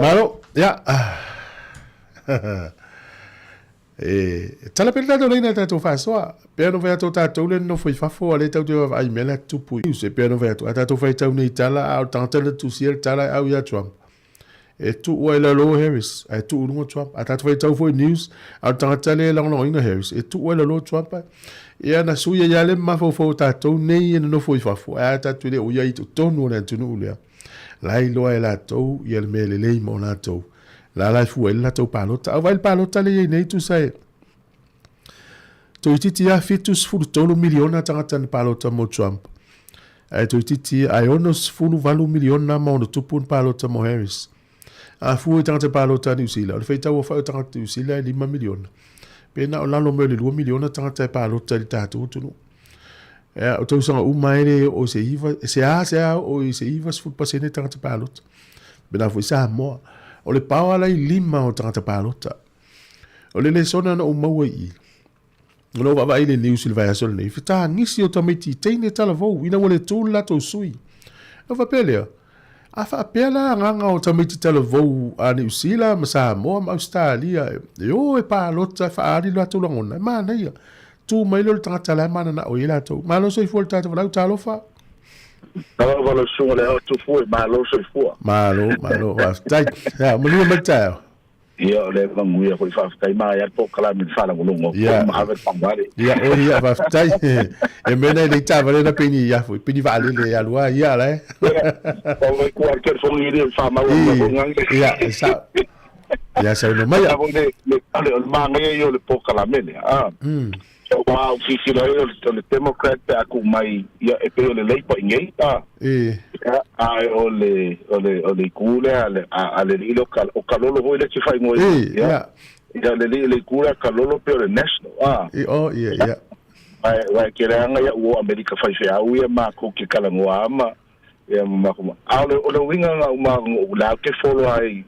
Malo, ia. E tala pea le tatou laina i tatou faasoa. Pea no fai atu o tatou le nofo i fafo a le tau te vaavaai i mea la tupu i se pea no fai atu. A tatou faitau nei tala a o le tagata le tusia le tala e au ia Trump. E tuu ai lalo Harris, ae tuu i luga Trump. A tatou faitau foi news, a o le tagata le lagolagoina Harris, e tuu ai lalo Trump. Ae ia na sui ai lava le mafaufau o tatou nei e nonofo i fafo, ae a tatou le o i ai i totonu o le atunuu lea. La e iloa e latou ia le mea lelei mo latou. La la e fua ai le latou palota. Au vaai le palota lea e i ai nei tusa e toeitiiti lava 73 miliona tagata na palota mo Trump. Ae toeitiiti ae 68 miliona ma ono tupu na palota mo Harris. A fua i tagata palota a Niu Sila, o le faitau aofai o tagata Niu Sila e 5 miliona. Pe na o lalo mai o le 2 miliona tagata e palota i le tatou atunuu. Ea, o tausaga uma e le oo i se iva, se a se a oo i se 90% tagata palota. Pēlā foi Samoa. O le paoa la i lima o tagata palota. O le lesona na ou maua i i, o lou vaavaai i le news i le vaiaso lenei, fetagisi o tamaiti teine talavou ina ua le tu le latou sui. Na faapea lea, A faapea la agaga o tamaiti talavou a Niu Sila ma Samoa ma Ausetalia e o e palota e faaali lo latou lagona, e manaia. Tu mai lea o le tagata la e mananao i ai latou. Malo soifua i le tatou valaau, talofa. Talofa lau susuga le Atufu e malo soifua. Malo, malo, faafetai. Ia, manuia mai le taeao. Ia, o lea manuia foi, faafetai ma ai polokalame i le faalogologo Ia. ma ave le fagale. Ia, o ia, faafetai. E mea nei le taavale na peni ia foi, peni vaalele e alu a ia la e. O vai ku al telefoni i le whamau o I, mo ngange. ia, e sao. Ia, saunoa mai. Ia, le le le o le manaia ia o le polokalame lea. Ah. Ua au silasila ai o le, o le Democrat pe a tuu mai ia e pei o le Labour i nei a. E. Ia, a o le o le o le itu lea a le a, a le alii lea o Ka- o Kalolo foi lea e te faaigoaina. E, Ia. ia. Ia le alii le itu lea Kalolo pei o le National a. E, o, ia, ia. Ae aua e tele lava ia'u o Amerika faifeau ia makou ke talanoa ma ia ma makou ma a o le o le uiga na uma o la ou te follow ai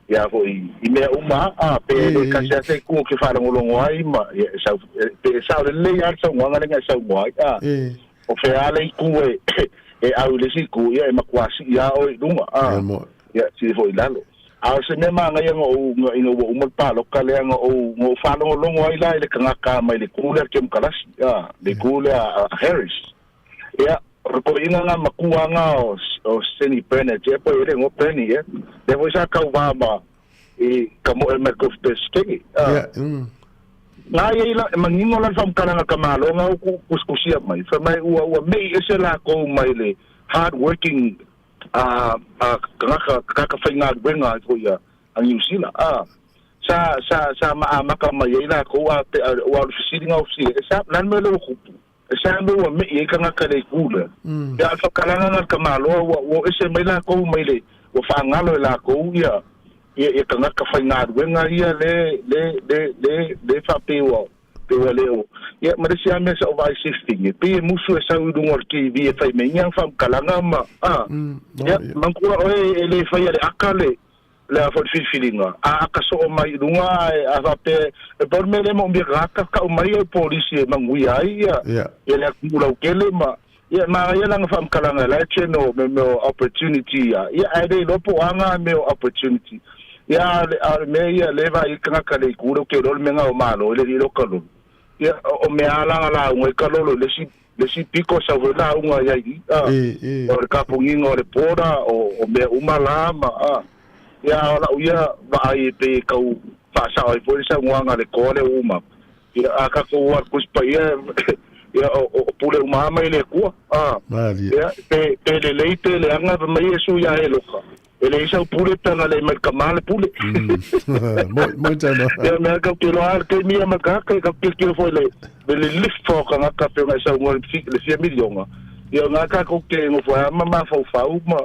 ia foi i mea uma a pe le tasi a se itu ou te faalogologo ai ma ia e sau pe e sao lelei lava le saunoaga lea na e saunoa ai a o fea a le itu e e au i le isi itu ia e matua sii lava oe i luga a ia sii foi i lalo. A o se mea manaia na ou ina ua uma le paloka lea na ou na ou faalogologo ai la i le tagata mai le itu lea a le Kemokarasi, a, le itu lea a Harris. Ia, o le toeaina na matua na o, o Sidney Bennett, ia po o le igoa Bernie, ia, lea foi sa tauva ma i ka moe mai le tofi Peresetene, a. Ia, mm. Na ia i la, e manino la le faamatalaga a ka Malo na ou tusitusia mai, fai mai ua, ua me'i ese lakou mai le hard working a a tagata tagata faigaluega ai foi a a Niu Sila a sa sa sa maamaka mai ai lakou a pe a ua o le fesiliga o fesili e sa le a le mea lea ua tupu e sa mea ua me'i ai tagata i le itu lea ia a o le faamatalaga lena a le tamaloa ua ua o ese mai lakou mai le ua faagalo e lakou ia ia ia tagata faigaluega ia le le le le le faapea ua Pei ua le o. Ia, ma le isi lava mea sa ou vaai i se fine, pei e musu e sau i luga o le TV e fai mai ni ana faamatalaga ma, a, ia, manatua oe e le faia le aka le, le a foi le filifiliga, a aka soo mai i luga ae a faapea, e pau le mea lea e moomia tagata, tau mai e polisi e manuia ai ia, ia le atunuu lautele ma, ia, manaia lana faamatalaga la e channel me mea o opportunity ia, ia, ae le iloa po o a na mea o opportunity. Ia, a o le, a o le mea ia lea e vaai ai tagata le itu lea ou te iloa le mea na o Malo i le alii lea o Kalolo. Ia, o, o mea a la na lauga ai Kalolo i le isi, le isi pito e sau foi lauga ai i i, a, o le kaponiga o le border, o, o mea uma la ma, a. Ia, a o lau ia vaai e pei e tau faasao ai foi le saunoaga a le toa lea ua uma Ia, a tatou o atu Tusi Paia, ia, o, o pule uma lava mai le Atua. A, Malie. ia, pe, pe lelei pe leaga, fai mai Iesu ia Heloka, e leai sau pule pe ana le mai le tama le pule. Moi, moi tano. Ia, mea kau te loa le taimi ia ma tagata, ia kau tilotilo foi le, le lilifa o tagata pei ona e saunoa i le fia miliona. Ia, o na tatou te nofo ai lava ma mafaufau ma,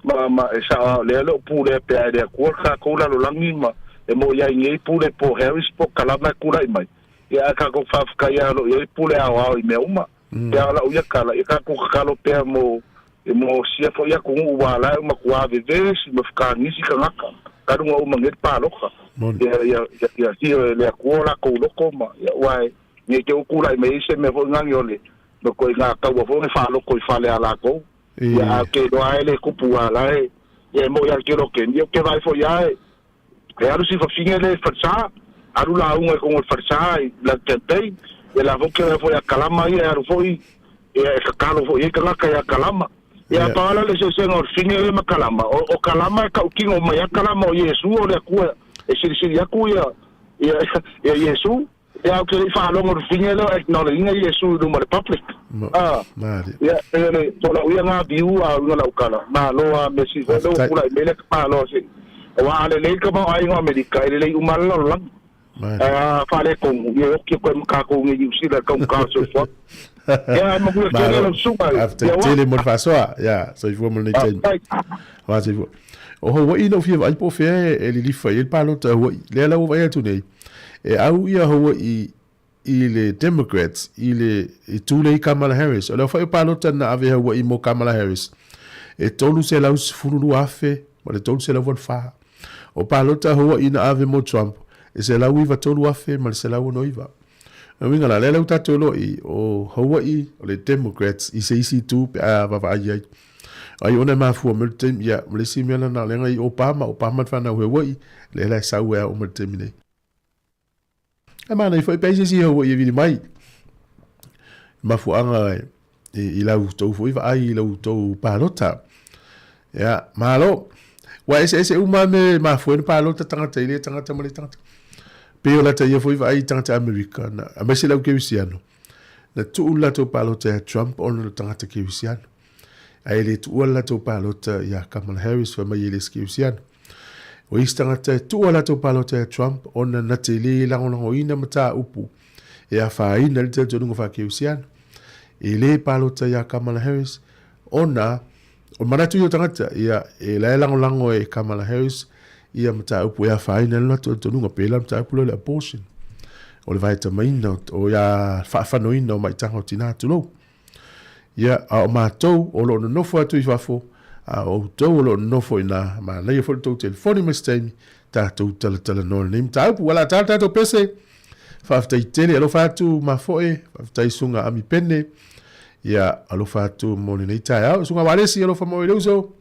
ma, ma e sao lea le o pulea pea e le Atua le tatou lalolagi ma e mo'i ai nei pule po Harris po Kalama e tulai mai. Ia ae tatou faafetai lava o lo o i ai pule aoao i mea uma. Ia a o la'u ia tala, ia tatou tatalo pea mo mo sia foi atunuu ua ala e matua vevesi ma fakaagisi tagata talu ona uma nei le palota. Ia ia ia afio e le Atua o latou loto ma ia aua e nei te i ua tulai mai ai se mea foi nani o le no ituaiga taua foi e faaloto i fale a latou. Ia, a ke iloa e le kupu a la e, ia e moʻi a le kelo ke, ia ke vaai foi a e, e alu si fafine le falesa, alu lauga i kogo le falesa i la campaign, ia la foi ke vaai foi a Kalama ia e alu foi, ia e tatalo foi i ai tagata ia Kalama. Ia a pau la le eseesega o le fine le ma Kalama, o, o Kalama e tautino mai a Kalama o Iesu o le Atua e silisili atu ia, ia, ia Iesu. Ia ou te le i faalogo i le fine lea o acknowledge ina Iesu i luma o le public. Ah, ia, pei o le tolau ia nga view a uiga lau tala. Malo a me si foi lea ua tulai mai le malo se. Aua a lelei le tamaoaiga o Amerika, e lelei uma lava le lalolagi. Ae a faaletonu, ia e oki atu ai ma tatou i nei Niu Sila i le taugata o le soifuaga. Ia, ae manuia tele lau susuga. Faafetai tele mo le faasoa. Ia, soifua mo lenei taimi. Faafetai. Soifua. O Hawaii na ou fia vaai po o fea e lilifa i ai le palota a Hawaii. Lea la ua vaai atu nei, e au ia Hawaii i le Democrats i le itu lea i Kamala Harris. O le aofai o palota na ave Hawaii mo Kamala Harris, e 312,000 ma le 384. O palota a Hawaii na ave mo Trump, e 193,000 ma le 169. O uiga la, lea la ua tatou iloa i, o Hawaii, o le Democrats i se isi itu pe a vaavaai i ai. Ai ona e mafua mai le taimi, ia, ma le isi mea lena, leaga i Obama, Obama le fanau Hawaii, lea la e sau ai a uma i le taimi nei. E manaia foi pe ai se isi Hawaii e vili mai. Mafuaaga i, i lau tou foi vaai i lau tou palota. Ia, malo. Ua eseese uma me mafua ai ona palota tagata i lea tagata ma lea tagata. Pei o lata ia foi vaai i tagata Amerika, na, aemaise le au kerisiano, na tuu le latou palota ia Trump ona o le tagata kerisiano. Ae le tuua le latou palota ia Kamala Harris fai mai e le se kerisiano. O isi tagata e tuu a latou palota ia Trump ona na te le lagolagoina mataupu e afaina ai le talitonuga faa-kerisiano. E le palota ia Kamala Harris ona o le manatu ia o tagata, ia, e la e lagolago e Kamala Harris ia mataupu e afaina ai le latou talitonuga, pei la le mataupu lea o le abortion, o le vaetamaina o ia faafanoina o maitaga o tina, tulou. Ia, a o matou o lo o nonofo atu i fafo, a o outou o lo o nonofo i ina, manaia foi le tou telefoni mai se taimi, tatou talatalanoa i lenei mataupu. Ua lata le tatou pese. Faafetai tele, alofa atu Mafoe, faafetai Susuga Ami Pene. Ia, alofa atu mo lenei taeao. Susuga Walesi, alofa mo le uso.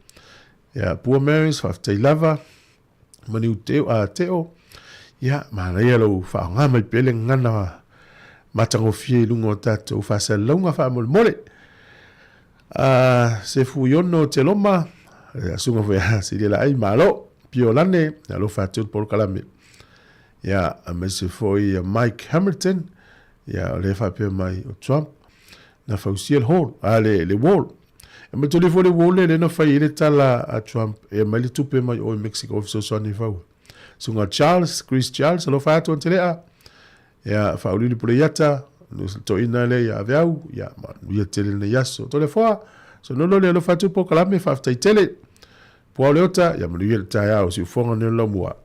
Ia, Pua Marys, faafetai lava. Maniu Teo, a Teo. Ia, manaia lou faaaoga mai pea le gagana matagofie i luga o tatou faasalalauga faamolemole. A Sefuiono Teloma, ia, susuga foi a Silia Laai, malo. Pio Lane, alofa atu le polokalame. Ia, aemaise foi ia Mike Hamilton, ia, o lea e faapea mai o Trump, na fausia le hall, a le, le wall. E manatua foi le wall lea na fai ai le tala a Trump e aumai le tupe mai o i Mexico e fesoasoani i faua. Susuga Charles, Chris Charles, alofa atu Antelea, ia, Faaulili Puleiata, toeaina lea ia Aveau, ia, manuia tele lenei aso. Toleafoa, Sonolo le alofa atu polokalame, faafetai tele. Puao Leota, ia manuia le taeao, siufofoga nei o le laumua.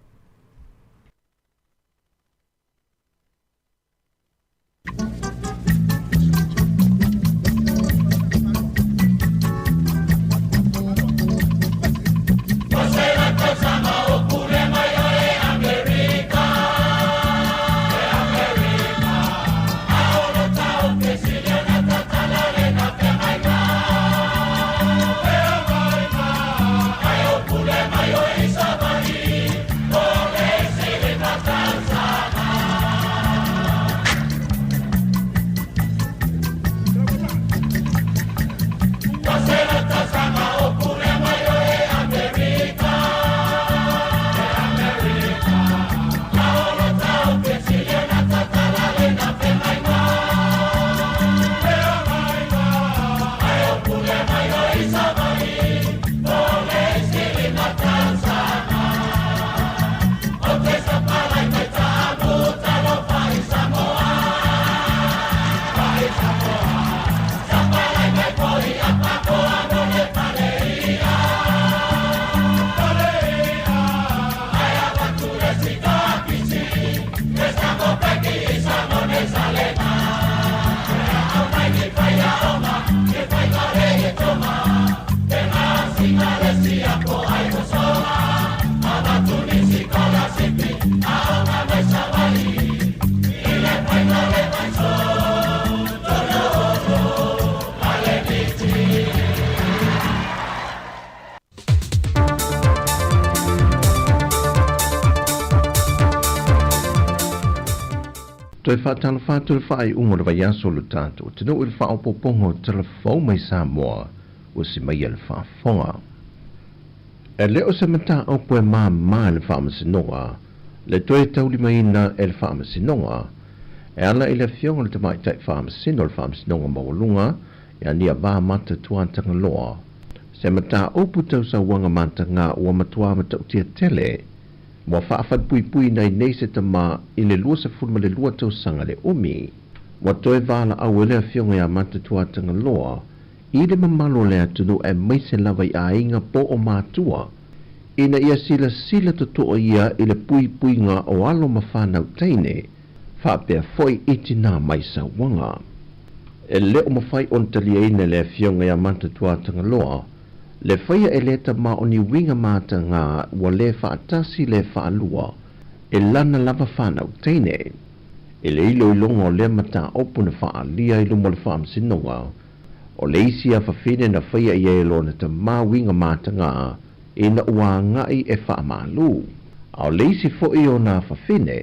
Toe faatalofa atu le faaiuga o le vaiaso o le tatou atunuu i le faaopoopoga o tala fou mai Samoa ua simaia le faafofoga. E le o se mataupu e māmā i le Faamasinoga le toe taulimaina e le Faamasinoga e ala i le Afioga i le Tamaitai Faamasino o le Faamasinoga Maualuga ia Niavā Mata Tuatagaloa, se mataupu tau sauaga matagā ua matua matautia tele ua faafalepuipuiina ai nei se tama i le 22 tausaga le umi. Ua toe valaau e le Afioga ia Mata Tuatagaloa i le mamalu o le atunuu aemaise lava i aiga po o matua, ina ia silasila totoa ia i le puipuiga o alo ma fanau teine, faapea foi i tinā mai sauaga. E le o mafai ona taliaina e le Afioga ia Mata Tuatagaloa le faia e lea tama o ni uiga matagā ua le faatasi le faalua e lana lava fanau teine. I le iloiloga o lea mataupu na faaalia i luma o le Faamasinoga, O le isi afafine na faia i ai e lona tamā uiga matagā ina ua agaʻi e faamalu. A o le isi foʻi o nā afafine,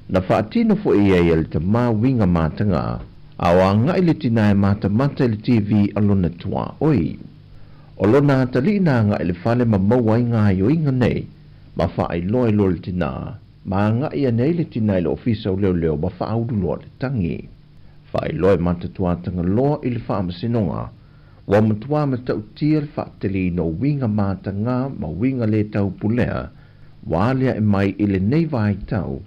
na faatino foʻi i ai e le tamā uiga matagā, a o agaʻi le tinā e matamata i le TV a lona tuaoi. O lona atalii na agaʻi i le fale ma maua ai gaoioiga nei, ma faailoa ai loa le tinā, ma agaʻi ane ai le tinā i le ofisa o leoleo ma faaulu loa le tagi. Faailoa e Matatuatagaloa i le Faamasinoga, ua matuā matautia le faateleina o uiga matagā ma uiga lē taupulea ua aliae mai i lenei vaitau,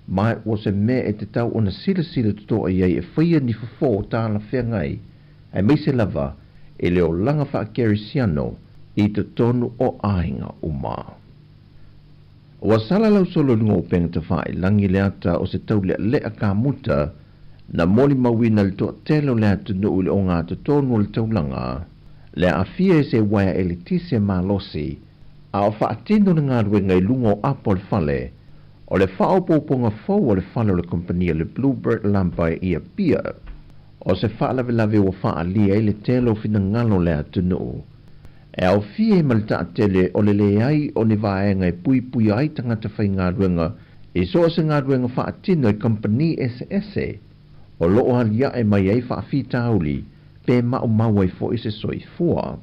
ma ua se mea e tatau ona silasila totoa i ai e faia ni fofo talafeagai, aemaise lava i le olaga faakerisiano i totonu o aiga uma. Ua salalau solo i luga o upega tafailagi le ata o se taulealea kamuta na molimauina le toatele o le atunuu i le ogatotonu o le taulaga, le aafia i se uaea eletise malosi, a o faatino le galuega i luga o apo o le fale o le faaopoopoga fou o le fale o le kompania le Bluebird Lampa i Apia. O se faalavelave ua faaalia ai le tele o finagalo o le atunuu E aofia ai ma le taatele o le leai o ni vaega e puipuia ai tagata faigaluega i so o se galuega faatino i kamupani eseese o lo o aliae mai ai faafitauli pe maumau ai foi se soifua.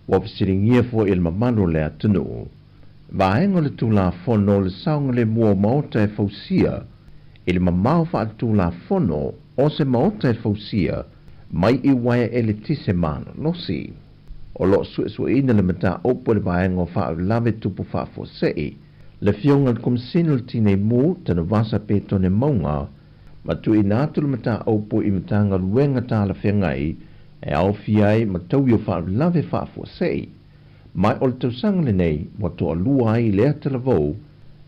Ua fesiligia foi e le mamalu o le atunuu vaega o le Tulafono o le saogalemu o maota e fausia i le mamao faaletulafono o se maota e fausia mai i uaea eletise malolosi. O lo o suesueina le mataupu e le Vaega o Faalavelave Tupu Faafuasei, le Afioga i le Komesina o le Tinei Mu, Tanuvasa Petone Mauga, ma tuuina atu le mataupu i Matagaluega talafeagai e aofia ai ma taui o faalavelave faafuasei. Ma o le tausaga lenei ua toalua ai i lea talavou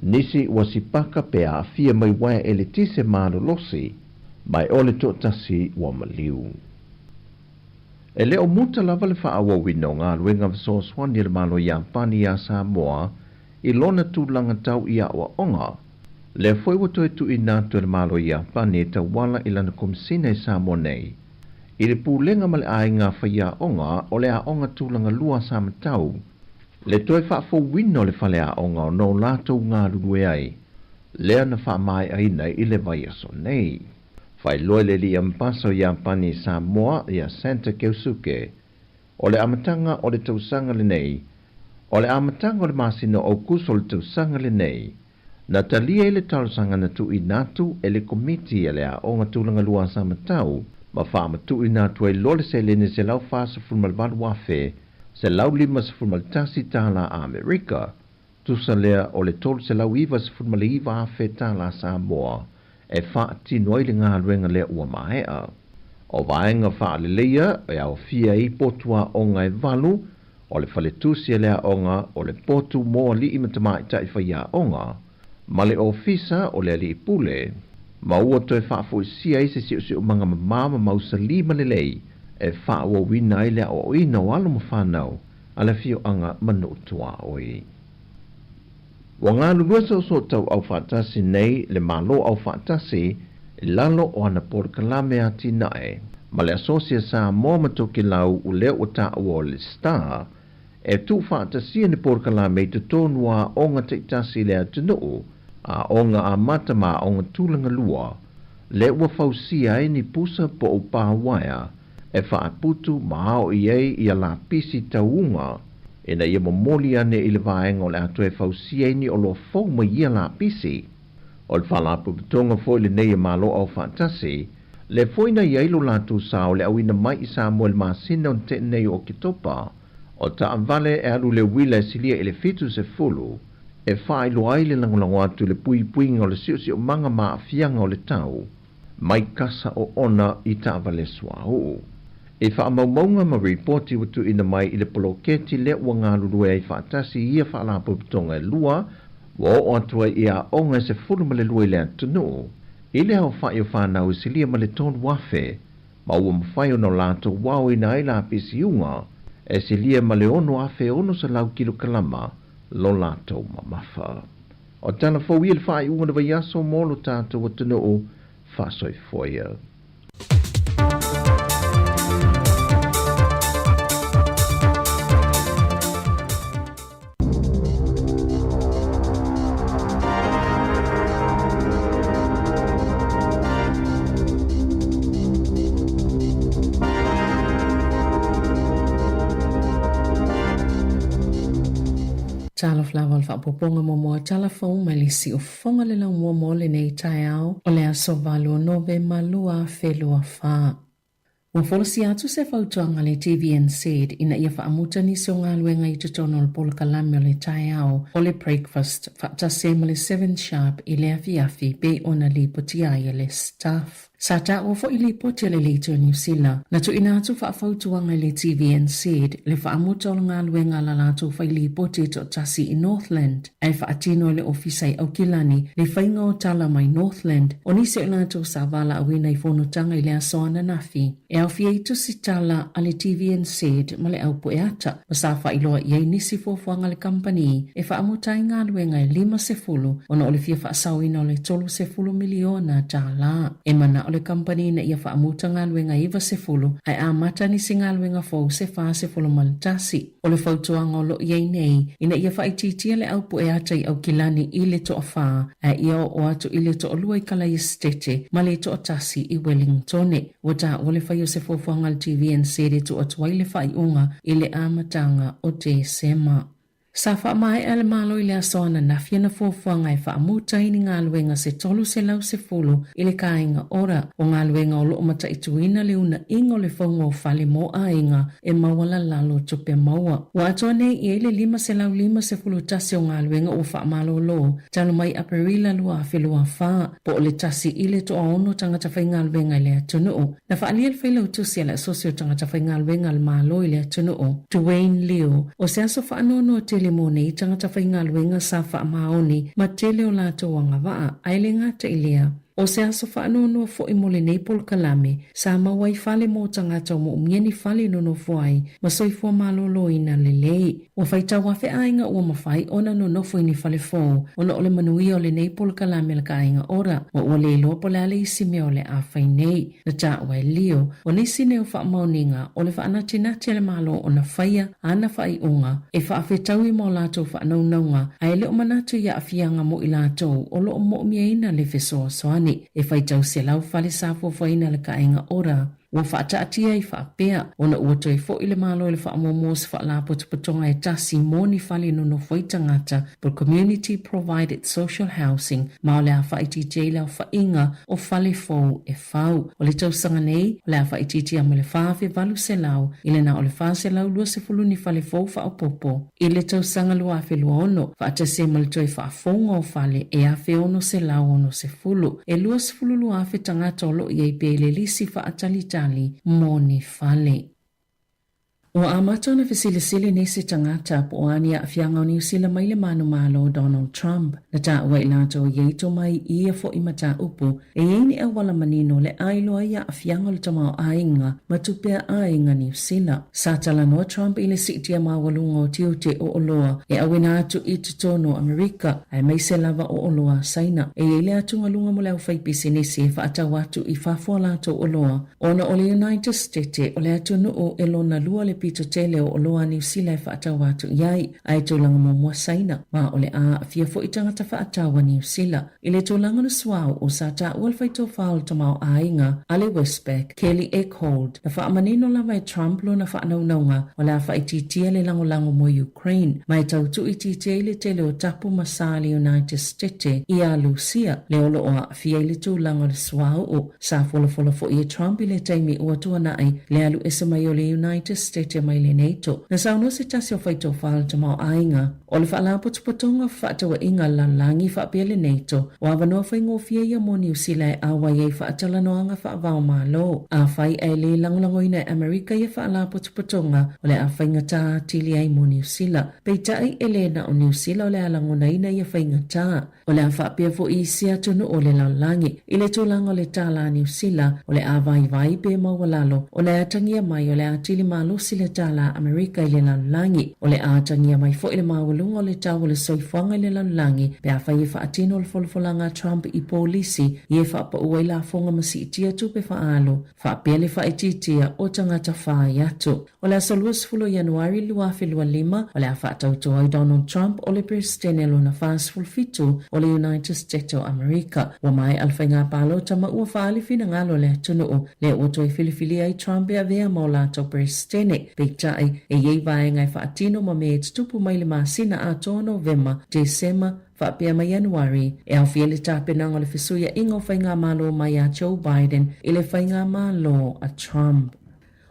nisi ua sipaka pe aafia mai uaea eletise malolosi, ma e o le toatasi ua maliu. E le o muta lava le faaauauina o galuega fesoasoani a le Malo Iapani iā Samoa i lona tulaga tau i aoaoga. Lea foi ua toe tuuina atu e le Malo Iapani e tauala i lana Komesina i Samoa nei i le Pulega ma le Aiga Faiaoga o le Aoga Tulaga Lua a Samatau le toe faafouina o le faleaoga ona o latou galulue ai lea na faamaeaina i le vaiaso nei. Faailoa i le Alii Ambasa o Iapani i Samoa, ia Santa Keusuke, o le amataga o le tausaga lenei, o le amataga o le masina o Aukuso o le tausaga lenei, na talia ai le talosaga na tuuina atu e le Komiti a le Aoga Tulaga Lua a Samatau ma faamatuuina atu ai loa le seleni $148,151 tala Amerika, tusa lea o le $399,000 tala Samoa e faatino ai le galuega lea ua maea. O vaega faaleleia e aofia ai potu aoga e valu, o le faletusi a le aoga, o le potu mo alii ma tamaitai faiaoga, ma le ofisa o le alii pule, ma ua toe faafoisia ai se siosiomaga mamao ma mausali ma lelei e faaauauina ai le aoaoina o alo ma fanau a le afioaga ma nuu tuaoi. Ua galulue soosoo-tauau faatasi nei le Malo Aufaatasi i lalo o ana polokalame atinae ma le Asosi a Samoa ma Tokelau o lea ua taua o le star e tuufaatasia ni polokalame i totonu o aoga taitasi i le atunuu, aoga amata ma aoga tulagalua, lea ua fausia ai ni pusa po o pā uaea e faaputu ma ao i ai ia lapisi tauuga ina ia momoli ane i le vaega o le a toe fausia ai ni oloa fou mai ia lapisi. O le Faalapotopotoga foi lenei a Malo Aufaatasi, lea foi na i ai lo latou sao i le auina mai i Samoa i le masina o na teʻe nei o Oketopa, o taavale e alu i le uila e silia i le 70 e faailoa ai le lagolago atu i le puipuiga o le siosiomaga ma aafiaga o le tau mai kasa oona i taavale suauu. I faamaumauga ma ripoti ua tuuina mai i le poloketi lea ua galulue ai faatasi i ia faalapotopotoga e lua, ua oo atu ai i aoga e 12 i le atunuu, i le aofai o fanau e silia ma le 3,000, ma ua mafai ona latou aoina ai lapisi uga e silia ma le 6,600 kilokalama lo latou mamafa. O tala fou ia i le faaiuga o le vaiaso mo lo tatou atunuu faasoifua ia. Talofa lava o le faaopoopoga muamua tala fou mai le siufofoga le laumua mo lenei taeao o le aso 8 o Novema 2024. Ua folasia atu se fautuaga a le TVNZ ina ia faamuta nisi o galuega i totonu o le polokalame o le taeao o le Breakfast faatasi ai ma le Seven Sharp i le afiafi pei ona lipotia ai e le Stuff. Sa taua foi lipoti a le Leitio o Niu Sila na tuuina atu faafautuaga i le TVNZ le faamuta o le galuega a la latou fai lipoti e toatasi i Northland ae faatino e le Ofisa i Aukilani le faiga o tala mai Northland o nisi o i latou sa valaauina i fonotaga i le aso ananafi e aofia ai tusi tala a le TVNZ ma le au pueata ma sa faailoa i ai nisi fuafuaga a le kamupani e faamuta ai galuega e 50 ona o le fia faasaoina o le $30 miliona tala. E manao le kamupani ina ia faamuta galuega 90 ae amata nisi galuega fou se 41. O le fautuaga o lo o i ai nei, ina ia faaitiitia le au pueata i Aukilani i le toafa ae ia oo atu i le toalua i Kalaiestete ma le toatasi i Wellingtone. Ua taua le fai o se fuafuaga a le TVNZ e tuu atu ai le faaiuga i le amataga o Tesema. Sa faamaea le Malo i le aso ananafi ana fuafuaga e faamuta ai ni galuega se 310 i le Kāinga Ora, o galuega o lo o mataituina le uunaiga o le fauga o fale mo aiga e maualalalo tupe maua. Ua atoa nei i ai le 551 o galuega ua faamalolo talu mai Aperila 2024, po o le tasi i le toaono tagata faigaluega i le atunuu. Na faaalia le Failautusi a le Asosi o Tagata Faigaluega a le Malo i le atunuu, Duane Liu, o se aso faanoanoa tele mo nei tagata faigaluega sa faamaoni ma tele o latou agavaa, ae le gata i lea, o se aso faanoanoa foi mo lenei polokalame sa maua ai fale mo tagata o moomia ni fale e nonofo ai ma soifua maloloina lelei. Ua faitau afe aiga ua mafai ona nonofo i ni fale fou ona o le manuia o lenei polokalame a le Ka Aiga Ora, ma ua le iloa po o le a le isi mea o le a fai nei. Na taua e Leo, o nisi nei o faamaoniga o le faanatinati a le Malo ona faia ana faaiuga e faafetaui ma o latou faanaunauga ae le o manatu i aafiaga mo i latou o lo o moomiaina le fesoasoani e faitau selau fale sa fuafuaina e le Ka Aiga Ora. Ua faataatia ai faapea, ona ua toe foi le Malo i le faamuamua o se faalapotopotoga e tasi mo ni fale nonofo ai tagata po o Community Provided Social Housing, ma o le a faaitiitia ai le aofaiga o fale fou e fau. O le tausaga nei, o le a faaitiitia mai le 4,800 i le na o le 420 ni fale fou faaopoopo. I le tausaga 2026, faatasi ai ma le toe faafouga o fale e 1,660, e 22,000 tagata o lo o i ai pea i le lisi faatalitali mo ni fale. Ua amata ona fesilisili nisi tagata po o a ni aafiaga o Niu Sila mai le manumalo Donald Trump. Na taua i latou i ai tomai i ia foi mataupu E i ai ni auala manino le a iloa ai aafiaga o le tamaoaiga ma tupe a aiga Niu Sila. Sa talanoa Trump i le siitia maualuga o tiute o oloa e auina atu i totonu o Amerika, aemaise lava o oloa a Saina. E i ai le atugaluga mo le aufaipisinisi e faatau atu i fafo a latou oloa, ona o le United Stete o le atunuu e lona lua le pito tele o oloa a Niu Sila e faatau atu i ai, ae tulaga muamua Saina, ma o le a aafia foi tagata faatau a Niu Sila. I le tulaga o le suauu, sa taua le faitofa o le tamaoaiga a le Westpac, Kelly Eckhold, na faamanino lava e Trump lona faanaunauga o le a faaitiitia le lagolago mo Ukraine, ma e tau tuuitiitia ai le tele o tapu ma sa a le United Stete ia Lusia, lea o lo o aafia i le tulaga o le suauu. Sa folafola foi e Trump i le taimi ua tuanai le alu ese mai o le United Stete mai le NATO. Na saunoa se tasi o faitofa o le tamaoaiga, O le Faalapotopotoga o Fefaatauaiga Lalolagi faapea le NATO, o avanoa faigofie ia mo Niu Sila e auai ai faatalanoaga faava-o-Malo. Afai ae le lagolagoina e Amerika ia Faalapotopotoga, o le a faigata atili ai mo Niu Sila. Peitai, e le na o Niu Sila o le a lagonaina ia faigata. O le a faapea foi isi atunuu o le lalolagi. I le tulaga o le tālā Niu Sila, o le a vaivai pe maualalo ona e atagia mai o le a tili malosi le tālā Amerika i le lalolagi. O le a atagia mai foi le maualuga o le tau o le soifuaga i le lalolagi pe afai e faatino le folafolaga a Trump i polisi i e faapau ai lafoga ma siitia tupe faaalu faapea le faaitiitia o tagata fai atu. O le aso 20 o Ianuari 2025, o le a faatauto ai Donald Trump o le Peresetene lona 47 o le United States o Amerika. Ua maea le faiga palota ma ua faaali finagalo o le atunuu, lea ua toe filifilia ai Trump e avea ma o latou Peresetene. Peitai, e i ai vaega e faatino ma mea e tutupu mai le masina. masina atoa o Novema, Tesema, faapea ma Ianuari, e aofia ai le tapenaga o le fesuiaiga o faigamalo mai a Joe Biden i le faigamalo a Trump.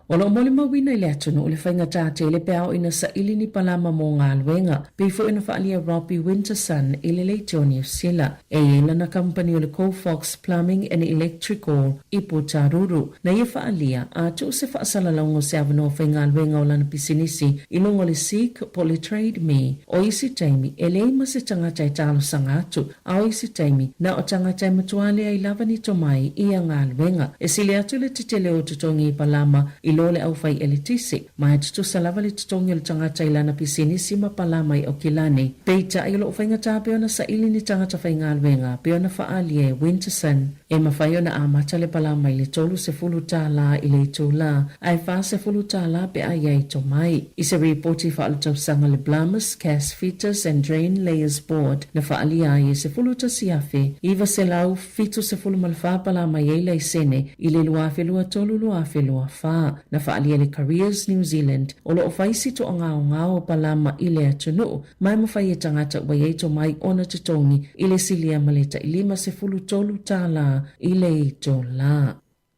O lo o molimauina i le atunuu le faigata tele pe a oo ina saili ni palama mo galuega, pei foi ona faaalia Robbie Winterson i le leitio o Niu Sila. E i ai lana kamupani o le Colfox Plumbing and Electrical i Putaruru. Na ia faaalia, a tuu se faasalalauga o se avanoa faigaluega o lana pisinisi i luga o le Seek po o le Trade Me, o isi taimi e leai ma se tagata e talosaga atu, a o isi taimi, na o tagata e matua leai lava ni tomai i ia galuega. E sili atu le tetele o totogi i palama i lo le aufai eletise, ma e tutusa lava le totogi o le tagata i lana pisinisi ma palama i Aukilani. Peitai, o lo o faigata pea ona saili ni tagata faigaluega, pei ona faaalia e Winterson. E mafai ona amata le palama i le $30 i le itulā, ae $40 pe a i ai tomai. I se ripoti faaletausaga le Blamus, Cass Fetus and Drain Layers Board na faaalia ai e 11,974 palama i ai laisene i le 2023-2024. Na faaalia le Careers New Zealand o lo o fai si toagaogao o palama i le atunuu ma e mafai e tagata ua i ai tomai ona totogi i le silia ma le tai $53 i le itulā.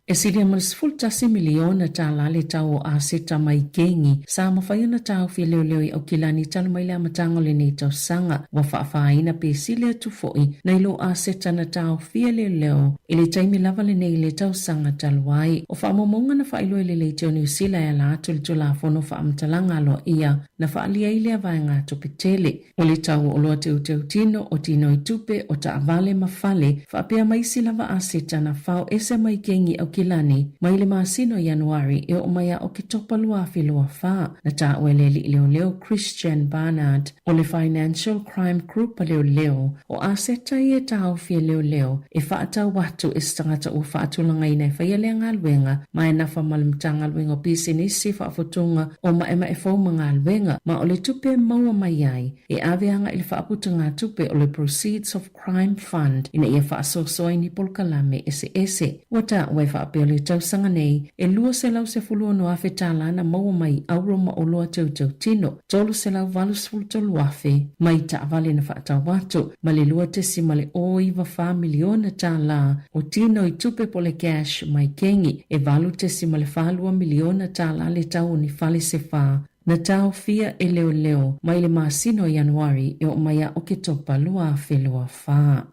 E silia ma le $11 miliona tālā le tau o aseta mai Gengi sa mafai ona taofi e leoleo i Aukilani talu mai le amataga o lenei tausaga. Ua faafāina pe sili atu foʻi nai lo aseta na taofia e leoleo i le taimi lava lenei i le tausaga talu ai. O faamaumauga na faailoa i le Leitio Niu Sila e ala atu i le Tulafono Faamatalaga Aloaia na faaalia ai lea vaegatupe tele. O le tau o oloa teuteutino, o tinoi tupe, o taavale ma fale, faapea ma isi lava aseta na fao ese mai Kengi Aukilani mai le masina o Ianuari e oo mai ia Oketopa 2024. Na taua e le alii leoleo Christian Barnard o le Financial Crime Group a leoleo, o aseta ia e taofi e leoleo e faatau atu e se tagata ua faatulagaina e faia lea galuega ma e nafa ma le Matagaluega o Pisinisi, Faafotuga o Maemae Fou ma Galuega, ma o le tupe e maua mai ai e ave agai i le faaputugatupe o le Proceeds of Crime Fund ina ia faasoasoa ai ni polokalame eseese. Ua taua e faapea o le tausaga nei e $216,000 tālā na maua mai i auro ma oloa teuteutino, $383,000 mai taavale na faatau atu, ma le $2.094 miliona tālā o tino i tupe po o le cash mai Kengi, e $8.42 miliona tālā le tau o ni fale se whā na taofia e leoleo mai le masina o Ianuari e oo mai ia Oketopa 2024.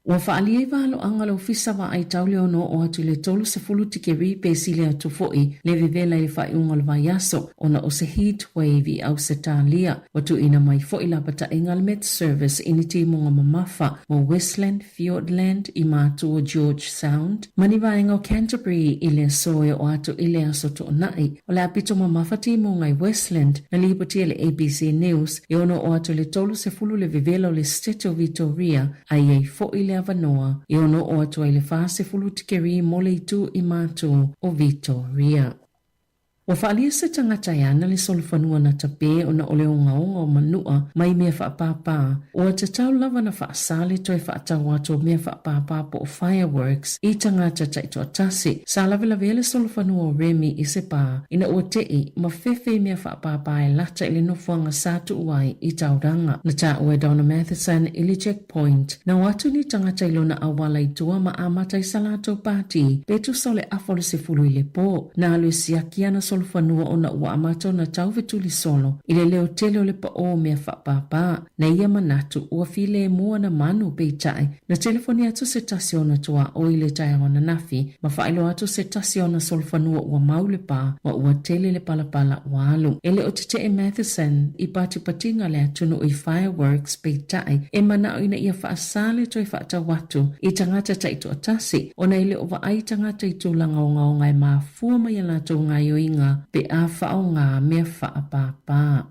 Ua faaalia i valoaga le Ofisa Vaai Tau le ono oo atu i le 30 tikeri pe sili atu foʻi le vevela i le faaiuga o le vaiaso ona o se heat wave i Ausetalia. Ua tuuina mai foʻi lapataiga a le Met Service i ni timuga mamafa mo Westland, Fiordland i matu o George Sound ma ni vaega o Canterbury i le aso e oo atu i le aso Toonai. O le a pito mamafa timuga i Westland na lipoti e le ABC News e ono oo atu i le 30 le vevela o le State o Vitoria a i ai foʻi le avanoa e ono oo atu ai le 40 tikeri mo le itu i matu o Vitoria. Ua faaalia se tagata e ana le solofanua na tapē ona o le ogaoga o manua mai mea faapāpā, ua tatau lava na faasā le toe faatau atu o mea faapāpā po o fireworks i tagata taitoatasi. Sa lavelavea le solofanua o Remy i se pā ina ua teʻi ma fefe i mea faapāpā e lata i le nofoaga sa tuu ai i Tauranga. Na taua e Donna Matheson i le checkpoint, na o atu ni tagata i lona auala i tua ma amata i sa latou pāti pe tusa o le afa o le 10 i le pō. Na alu e siaki ana solofanua ona ua amata ona taufetuli solo i le leo tele o le paʻō o mea faapāpā. Na ia manatu ua filemu ana manu, peitai, na telefoni atu se tasi o ona tuaʻo i le taeao ananafi ma faailoa atu se tasi o ona solofanua ua mau le pā ma ua tele le palapala ua alu. E le o teteʻe Matheson i patipatiga a le atunuu i fireworks peitai e manaʻo ina ia faasā le toe faatau atu i tagata taitoatasi ona e le o vaai tagata i tulaga ogaoga e mafua mai a latou gaioiga pe a faaaoga mea faapāpā.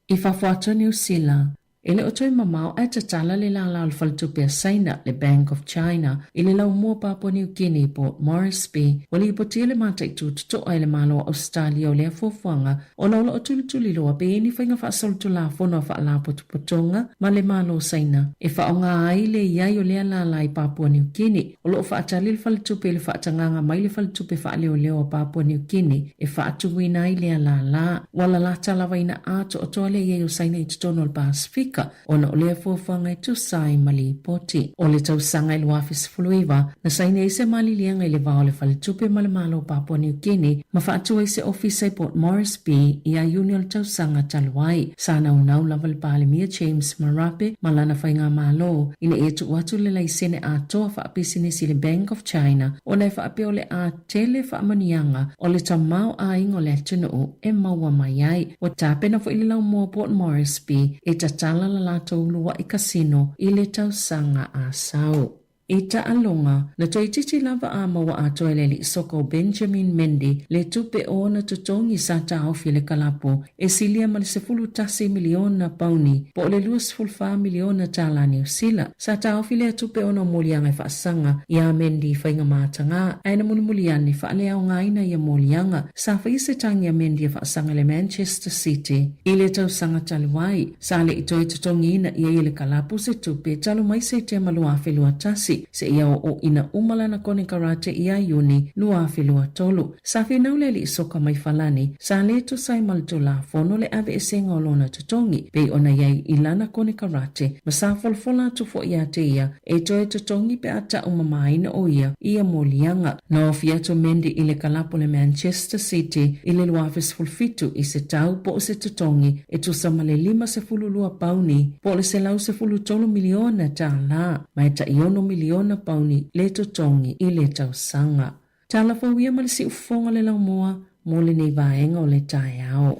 I fafo atu o Niu Sila. E le o toe mamao ae tatala le lālā o le Faletupe a Saina, le Bank of China, i le laumua Papua New Guinea i Port Moresby. Ua lipotia le mataitu totoa e le Malo o Ausetalia o lea fuafuaga ona o lo o tulituliloa pe i ai ni faiga faasolitulafono a faalapotopotoga ma le Malo o Saina e faaaoga ai le i ai o lea lālā i Papua New Guinea. O lo o faatali le Faletupe i le faatagaga mai le Faletupe Faaleoleo a Papua New Guinea e faatuina ai lea lālā. Ua lalata lava ina atoatoa le i ai o Saina i totonu o le Pasefika ona o lea fuafuaga e tusa ai ma lipoti. O le tausaga e 2019, na saini ai se maliliega i le va o le Faletupe ma le Malo o Papua New Guinea ma faatu ai se ofisa i Port Moresby ia Iuni o le tausaga talu ai. Sa naunau lava le Palemia James Marape ma lana faigamalo ina ia tuu atu le laisene atoa faapisinisi i le Bank of China ona e faapea o le a tele faamanuiaga o le tamaoaiga o le atunuu e maua mai ai. Ua tapena foi le laumua Port Moresby e tatala la latou ulua'i kasino i le tausaga a sau. I taaloga, na toeitiiti lava a maua atoa e le alii soka o Benjamin Mendy le tupe o ona totogi sa taofi e le kalapu e silia ma le 11 miliona pauni po o le 24 miliona tālā Niu Sila. Sa taofi lea tupe ona o moliaga e faasaga iā Mendy i faiga matagā, ae na mulimuli ane faaleaogaina ia moliaga. Sa faia se tagi a Mendy e faasaga i le Manchester City i le tausaga talu ai. Sa le i toe totogiina i ai e le kalapu se tupe talu mai Setema 2021 seia oo ina uma lana konekarate ia Iuni 2023. Sa finau le alii soka mai Falani, sa le tusa ai ma le Tulafono le aveesega o lona totogi, pei ona i ai i lana konekarate, ma sa folafola atu foi ia te ia e toe totogi pe a ta'u mamāina o ia i ia moliaga. Na ofi atu Mendy i le kalapu o le Manchester City i le 2017 i se tau po o se totogi e tusa ma le 52 pauni po o le 113 miliona tālā, ma e taʻi ono miliona pauni le totogi i le tausaga. Tala fou ia ma le siufofoga o le laumua mo lenei vaega o le taeao.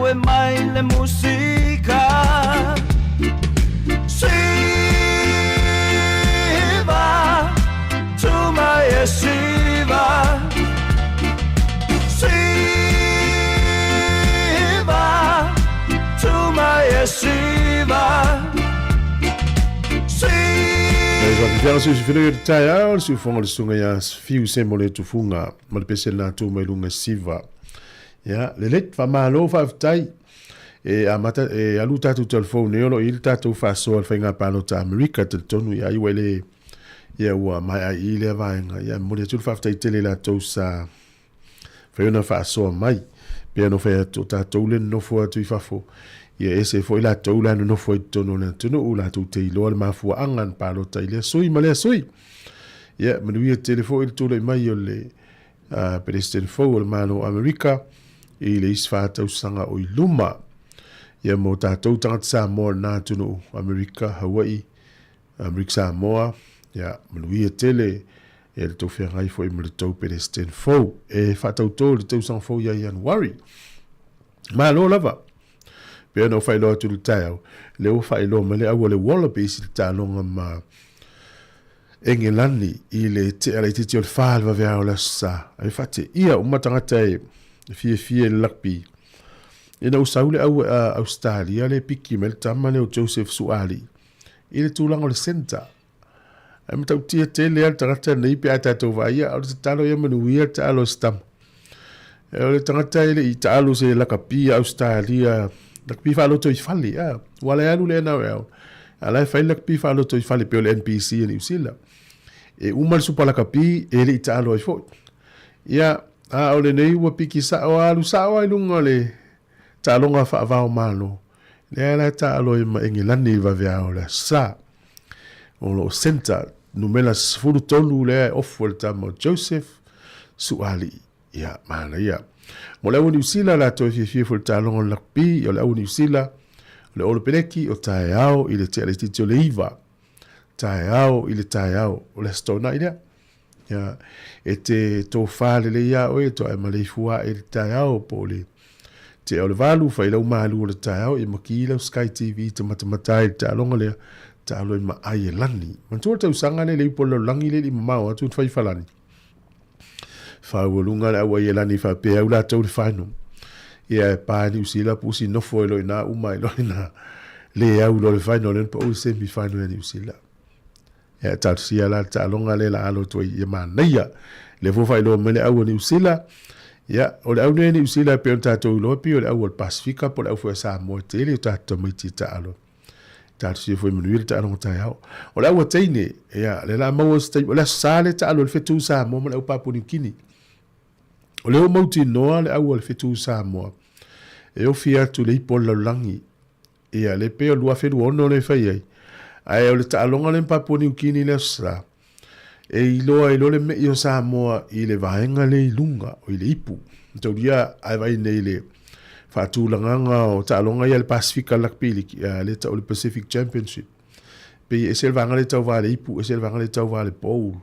lawe mai le musika. Siva, tuma e siva. Siva, tuma e siva. Fiala se filo i taeao le siufoga o le susuga ia Fiu Semo le Tufuga ma le pese lena tu mai luga Siva. Ia, lelei, faamalo, faafetai. E amata, e alu tatou telefone nei o lo o i ai le tatou faasoa i le faiga palota a Amerika, talitonu ia ai ua e le, ia ua maea i i lea vaega. Ia, e momoli atu le faafetai tele i latou sa fai ona faasoa mai. Pei ona fai atu, o tatou le nonofo atu i fafo, ia ese foi latou la nonofo ai i totonu o le atunuu, latou te iloa le mafuaaga na palota i lea sui ma lea sui. Ia, manuia tele foi le tulai mai o le Peresetene fou o le Malo o Amerika i le isi 4 tausaga o i luma. Ia mo tatou tagata Samoa o lena atunuu, Amerika, Hawaii, Amerika Samoa, ia manuia tele e le tou feagai foi ma le tou Peresetene fou e faatautō i le tausaga fou ia Ianuari. Malo lava! Pei ona ou faailoa atu i le taeao, lea ua faailoa mai le au a le Wallabies i le taaloga ma Engelani i le tea laitiiti o le 4 i le vaveao o le Aso Sa. Ai faateia uma tagata e fiafia i le rugby. Ina ua sau le au a Ausetalia le piki mai le tama lea o Joseph Suaalii i le tulaga o le centre. Ai matautia tele lava le tagata nei pe a tatou vaaia, o le tatalo ia manuia le taalo a se tama. E o le tagata e le i taalo se lakapi a Ausetalia, lakapi faaloto i fale, a, ua la e alu le NRL, a la e fai le lakapi faaloto i fale pei o le NPC a Niu Sila. E uma le supa lakapi, e le i taalo ai foi. Ia, a o lenei ua piki sao, alu sao lava i luga o le taaloga faava-o-Malo, lea la e taalo ai ma Engelani i le vaveao o le Aso Sa. O lo o centre, numera 13 lea e ofu e le tama o Joseph Suaalii. Ia, manaia. Mo le au o Niu Sila, latou e fiafia foi i le taaloga o le rugby, o le au o Niu Sila, o le Olopeleki, o taeao i le tea laitiiti o le 9. Taeao i le taeao, o le Aso Toonai lea. Ia, e te tofā lelei iā oe, toae maleifua ae i le taeao, po o le tea o le 8, fai lau malu o le taeao, ia makī lau Sky TV te matamata ai i le taaloga lea, taalo ai ma Aielani. Manatua le tausaga lea i le ipu o le lalolagi lea e le i mamao atu na fai i Falani. Faualuga le au Aielani faapea au latou le final. Ia e pa Niu Sila pusi nofo ai loa i ina uma ai loa i ina le au loa le final lea na pau i le semi final ia Niu Sila. Ia e talosia la le taaloga lea la alo atu ai ia manaia. Lea foi faailoa mai le au a Niu Sila. Ia, o le au nei a Niu Sila e pei ona tatou iloa pei o le au a le Pasifika po o le au foi a Samoa e tele o tatou tamaiti e taalo. Talosia foi manuia le taaloga taeao. O le au a teine, ia, lea la maua se taimi, o le Aso Sa lea taalo le Fetu Samoa ma le au Papua Niu Kini. O lea ua mautinoa le au a le Fetu Samoa e ofi atu le ipu o le lalolagi. Ia, le pei o le 2026 lea e fai ai. Ae o le taaloga lea ma Papua Niu Kini i le Aso Sa, e iloa ai loa le me'i o Samoa i le vaega lea i luga, o i le ipu. Mataulia a e vaai nei i le faatulagaga o taaloga ia a le Pasifika Rugby League, lea e tau o le Pacific Championship. Pei e ese le vaega lea e tauva i le ipu, ese le vaega lea e tauva i le bowl.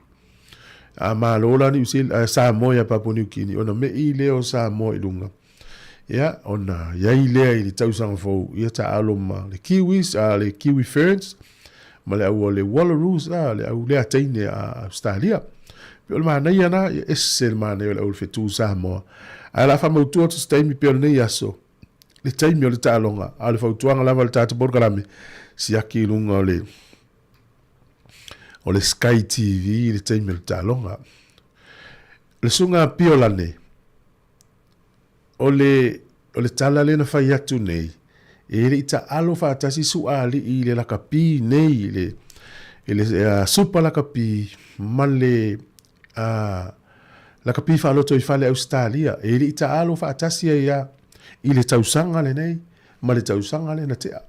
A malo la Niu Sila, Samoa ia Papua Niu Kini, ona me'i lea o Samoa i luga. Ia, ona i ai lea i le tausaga fou, ia taalo ma le Kiwis, a le Kiwi Ferns, ma le au o le Wallaroos, a le au lea teine a Australia. Pei o le manaia na, ia ese le manaia o le au o le fetu Samoa. Ae o le a faamautu atu se taimi pei o lenei aso, le taimi o le taaloga, a o le fautuaga lava i le tatou polokalame, siaki i luga o le o le Sky TV i le taimi o le taaloga. O le susuga a Piolane, O le, o le tala lea na fai atu nei, e le i taalo faatasi Suaalii i le lakapi nei, i le, i le uh, Super Lakapi ma le uh, lakapi faaloto i fale Ausetalia. E le i taalo faatasi ai a i le tausaga lenei ma le tausaga lea na tea.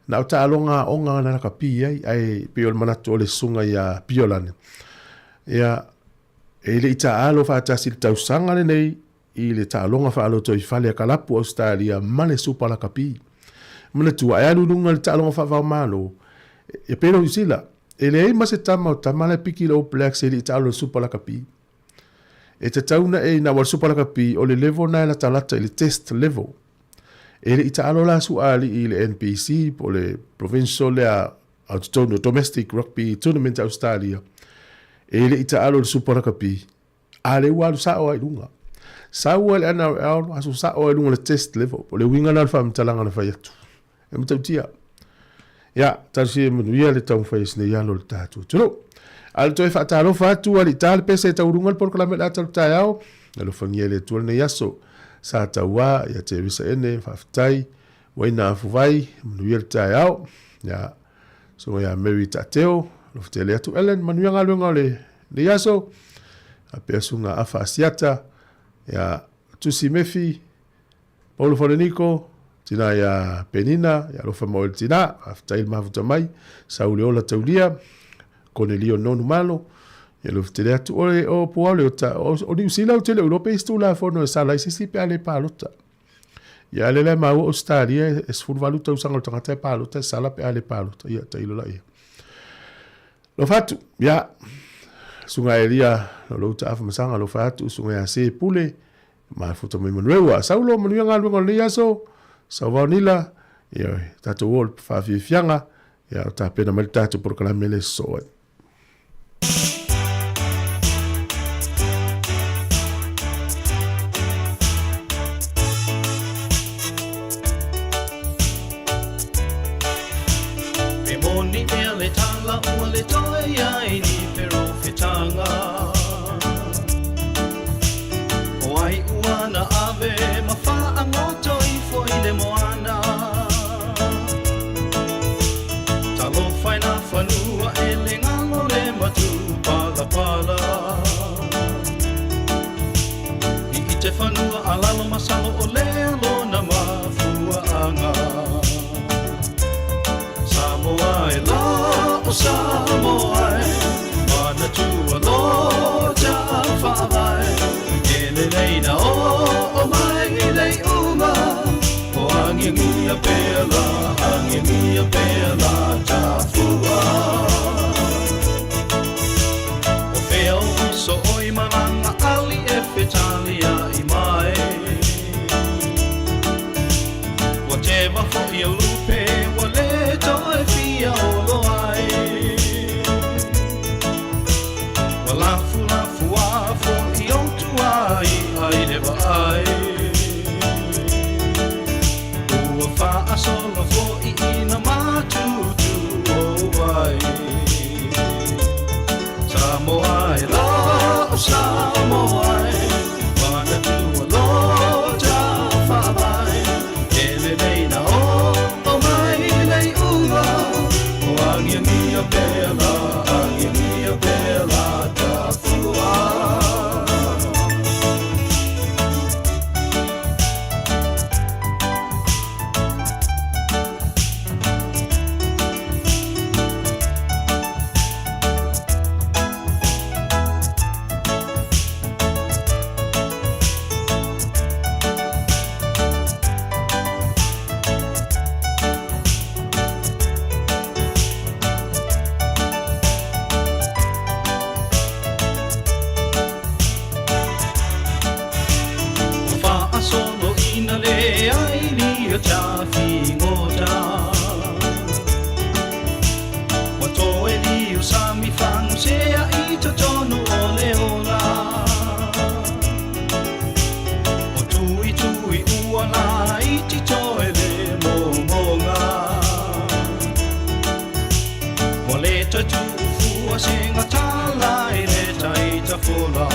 Na o taaloga aoga na lakapi ai, ae pei o le manatu o le susuga ia Piolane. Ia, E le i taalo faatasi i le tausaga lenei i le taaloga faalotoifale a Kalapu Ausetalia ma le Supa Lakapi. Manatua, e alu i luga i le taaloga faava-o-Malo, e pei o Niu Sila, e leai ma se tama o tama la e piki i le All Blacks e le i taalo i le Supa Lakapi. E tatau na e ina ua le Supa Lakapi, o le level na e latalata i le test level. E le i taalo la Suaalii i le NPC po o le Provincial lea au totonu o Domestic Rugby Tournament a Ausetalia, e le i taalo i le Super Rugby, a lea ua alu sao lava i luga. Sau lava i le NRL, asu sao lava i luga o le test level. O le uiga lena o le faamatalaga na fai atu. E matautia. Ia, talosia ia manuia le taumafai a si nei alo o le tatou atunuu. A o le toe faatalofa atu, alii ta le pese e taualuga le polokalame o le ata o le taeao. Alofagia e le Atua lenei aso. Sa Tauā, ia Teresa Ene, faafetai. Uaina Afuvai, manuia le taeao. Ia, susuga ia Mary Taateo, alofa tele atu. Ellen, manuia galuega o lenei aso. Faapea susuga Afa Asiata, ia Tusi Mefi, Paulo Faleniko, tina ia Penina, ia alofa ma oe le tina, faafetai le mafuta mai, Sauleola Taulia, Konelio Nonu Malo, ia alofa tele atu. O, o Puao Leota, o, o Niu Sila ou te le o iloa pe i se tulafono e sala ai se isi pe a le palota. Ia a lea la e maua Ausetalia e 18 tausaga o le tagata e palota e sala pe a le palota. Ia tailo laia. Alofa atu, ia, Susuga Elia, lo lou taafa masaga, alofa atu, Susuga ia Se Pule, Mafuta mai Manueua. Saulo, manuia galuega o lenei aso. Sauvao Nila, ia, tatou o le faafiafiaga, ia, o tapena mai le tatou polokalame le sosoo ai. Pe moni ea le tala ua le toe ai ni perofetanga. O ai ua na ave ma faagoto ifo i le moana. Talofa i na fanua e le ngalo le matupalapala. I i te fanua a lalo masalo o lea lona mafuaanga. Samoa e la o Samoa e Manatua lo ta faavae E lelei na oo mai i le iuga O agiagia pea la, agiagia pea la tafua O fea o uso oi malanga ali e fetalia i mai Ua teva foi o lupe ua le toe fia olo ai Ua lafulafu a foi o tua i ai le vaai Ua faasolo foi ina matutu o ai Samoa e la o Samoa e Manatua lo ta faavae E lelei na oo mai le iuga O agiagia pea la, agiagia pea la tafua. Ua faasolo ina le ai lia tafigota Ua toe liu sami fagusea i totonu o le ola O tuitui ua laiti toe le momoga Ua le toe tuufua se gatala i le tai tafola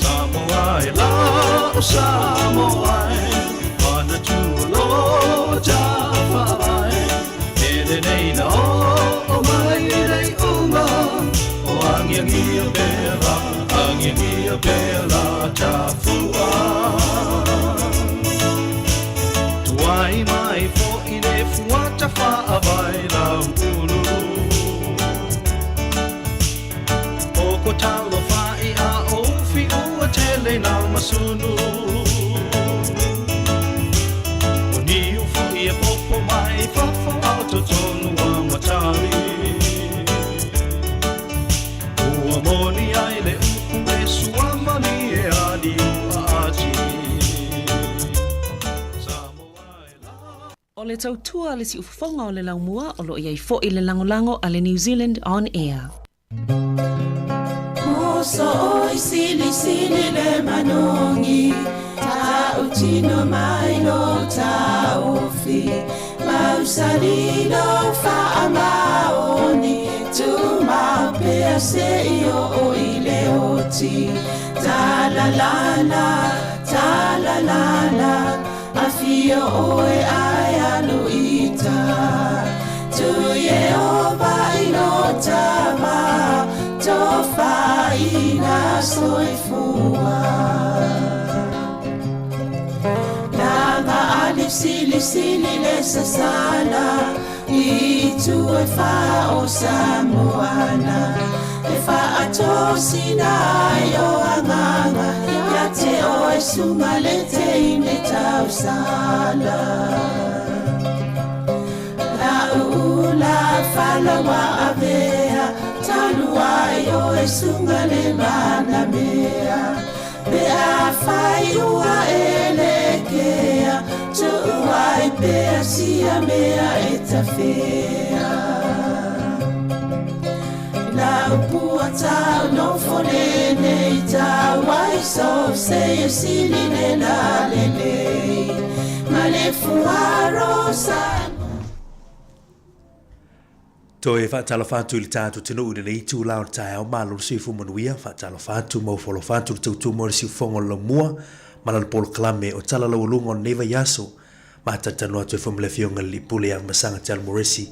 Samoa e la o Samoa e Manatua lo ta faavae E lelei na oo mai i le iuga O agiagia pea la, agiagia pea la tafua Tuai mai foi le fuata faavae lauulu O ko talofa i a oufi ua tele na masunu O niu foi e popo mai fafo a o totonu a matari Ua moni ai le upu e suamani e a niu a ati. O le tautua a le siufofoga o le laumua o lo o i ai foi le lagolago a le New Zealand On Air. Muso oi sili sili le manogi Tautino mai lo taofi Mausali lo faamaoni Tumau pea se i oo i le oti Talalala, talalala Afio oe ae alu i uta Tu Ieova i lo tama Tofaina soifua Lava a le silisili le sasala I itu e fa o Samoana E faatosina ai o agaga Ia te oe suga le teine tausala La ula fala ua avea Talu ai oe suga le manamea Pe afai ua e lekea Tuu ai pea sia mea e tafea La upu a tau nofo lenei tau ai so se e sili le la lelei Ma le fuaro sa Toe faatalofa atu i le tatou atunuu i lenei itula o le taeao malo le soifua manuia, faatalofa atu ma ofo-alofa atu le tautua mo le siufofoga o le laumua ma lana polokalame o Tala Laualuga o lenei vaiaso. Matalanoa atu ai foi ma le Afioga i le Alii Pule ia Masaga Te Moresi,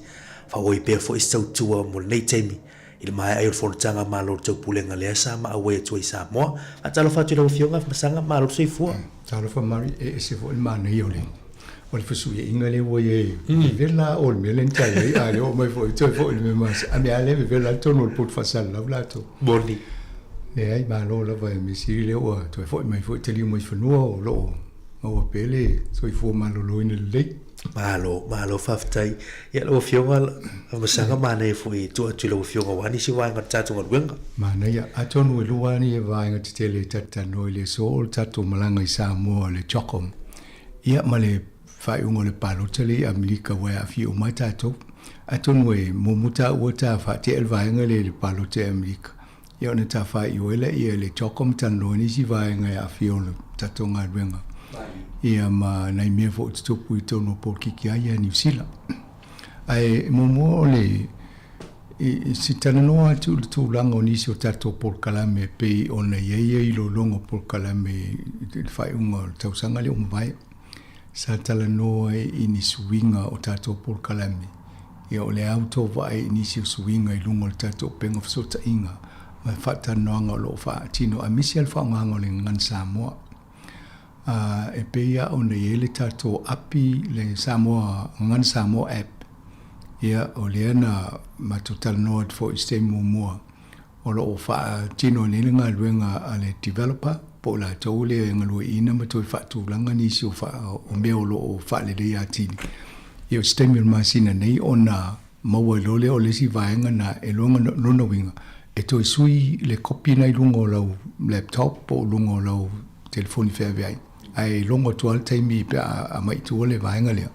faaauau pea foi se tautua mo lenei taimi i le maea ai o le Fonotaga a Malo o le Taupulega lea sa maauai atu ai i Samoa. Faatalofa atu i lau Afioga Masaga, malo le soifua. Talofa Mary, e ese foi le manaia o le o le fesuiaiga lea ua i ai, vevela o le mea lea na tai ai, a lea ua omai foi toe foi i le mea masani. A mea lava lea e vevela ai totonu o le poto faasalalau latou. Moni. Leai, malo lava e mea sili lea ua toe foi mai foi taliu mai fanua o lo o maua pea le soifua maloloina lelei. Malo, malo faafetai. Ia lau Afioga Afamasaga, manaia foi e tuu atu i lau Afioga aua nisi vaega o le tatou galuega. Manaia. Atonu e lua lava ni vaega tetele e talanoa i le aso o le tatou malaga i Samoa o le CHOGM. Ia ma le faaiuga o le palota lea i Amerika ua e aafia uma ai tatou. Atonu e muamua taua ta faatea le vaega lea i le palota i Amerika, ia ona ta faaiu ai lea i le CHOGM talanoa nisi vaega e aafia o le tatou galuega. Ia ma nai mea foi o tutupu i totonu o polokiki ai ia Niu Sila. Ae muamua o le I se talanoa atu i le tulaga o nisi o tatou polokalame e pei ona i ai ia iloiloga o polokalame i le faaiuga o le tausaga lea ua mavae, sa talanoa ai i ni suiga o tatou polokalame. Ia o le a outou vaai i nisi o suiga i luga o le tatou upega fesootaiga ma faatalanoaga o lo o faatino aemaise lava le faaaogaina o le gagana Samoa. A, e pei lava ona i ai le tatou api, le Samoa, Gagana Samoa App, ia, o lea na matou talanoa atu foi i se taimi muamua, o lo o faatino nei le galuega a le developer, po o latou lea e galueaiina ma toe faatulaga nisi o, faa, o mea o lo o faaleleia atili. Ia, o se taimi o le masina nei ona maua ai loa lea o le isi vaega na e lona uiga, e toe sui le kopi na i luga o lau laptop po o luga o lau telefoni feaveai, ae logo atu lava le taimi pe a aumai i tua le vaega lea,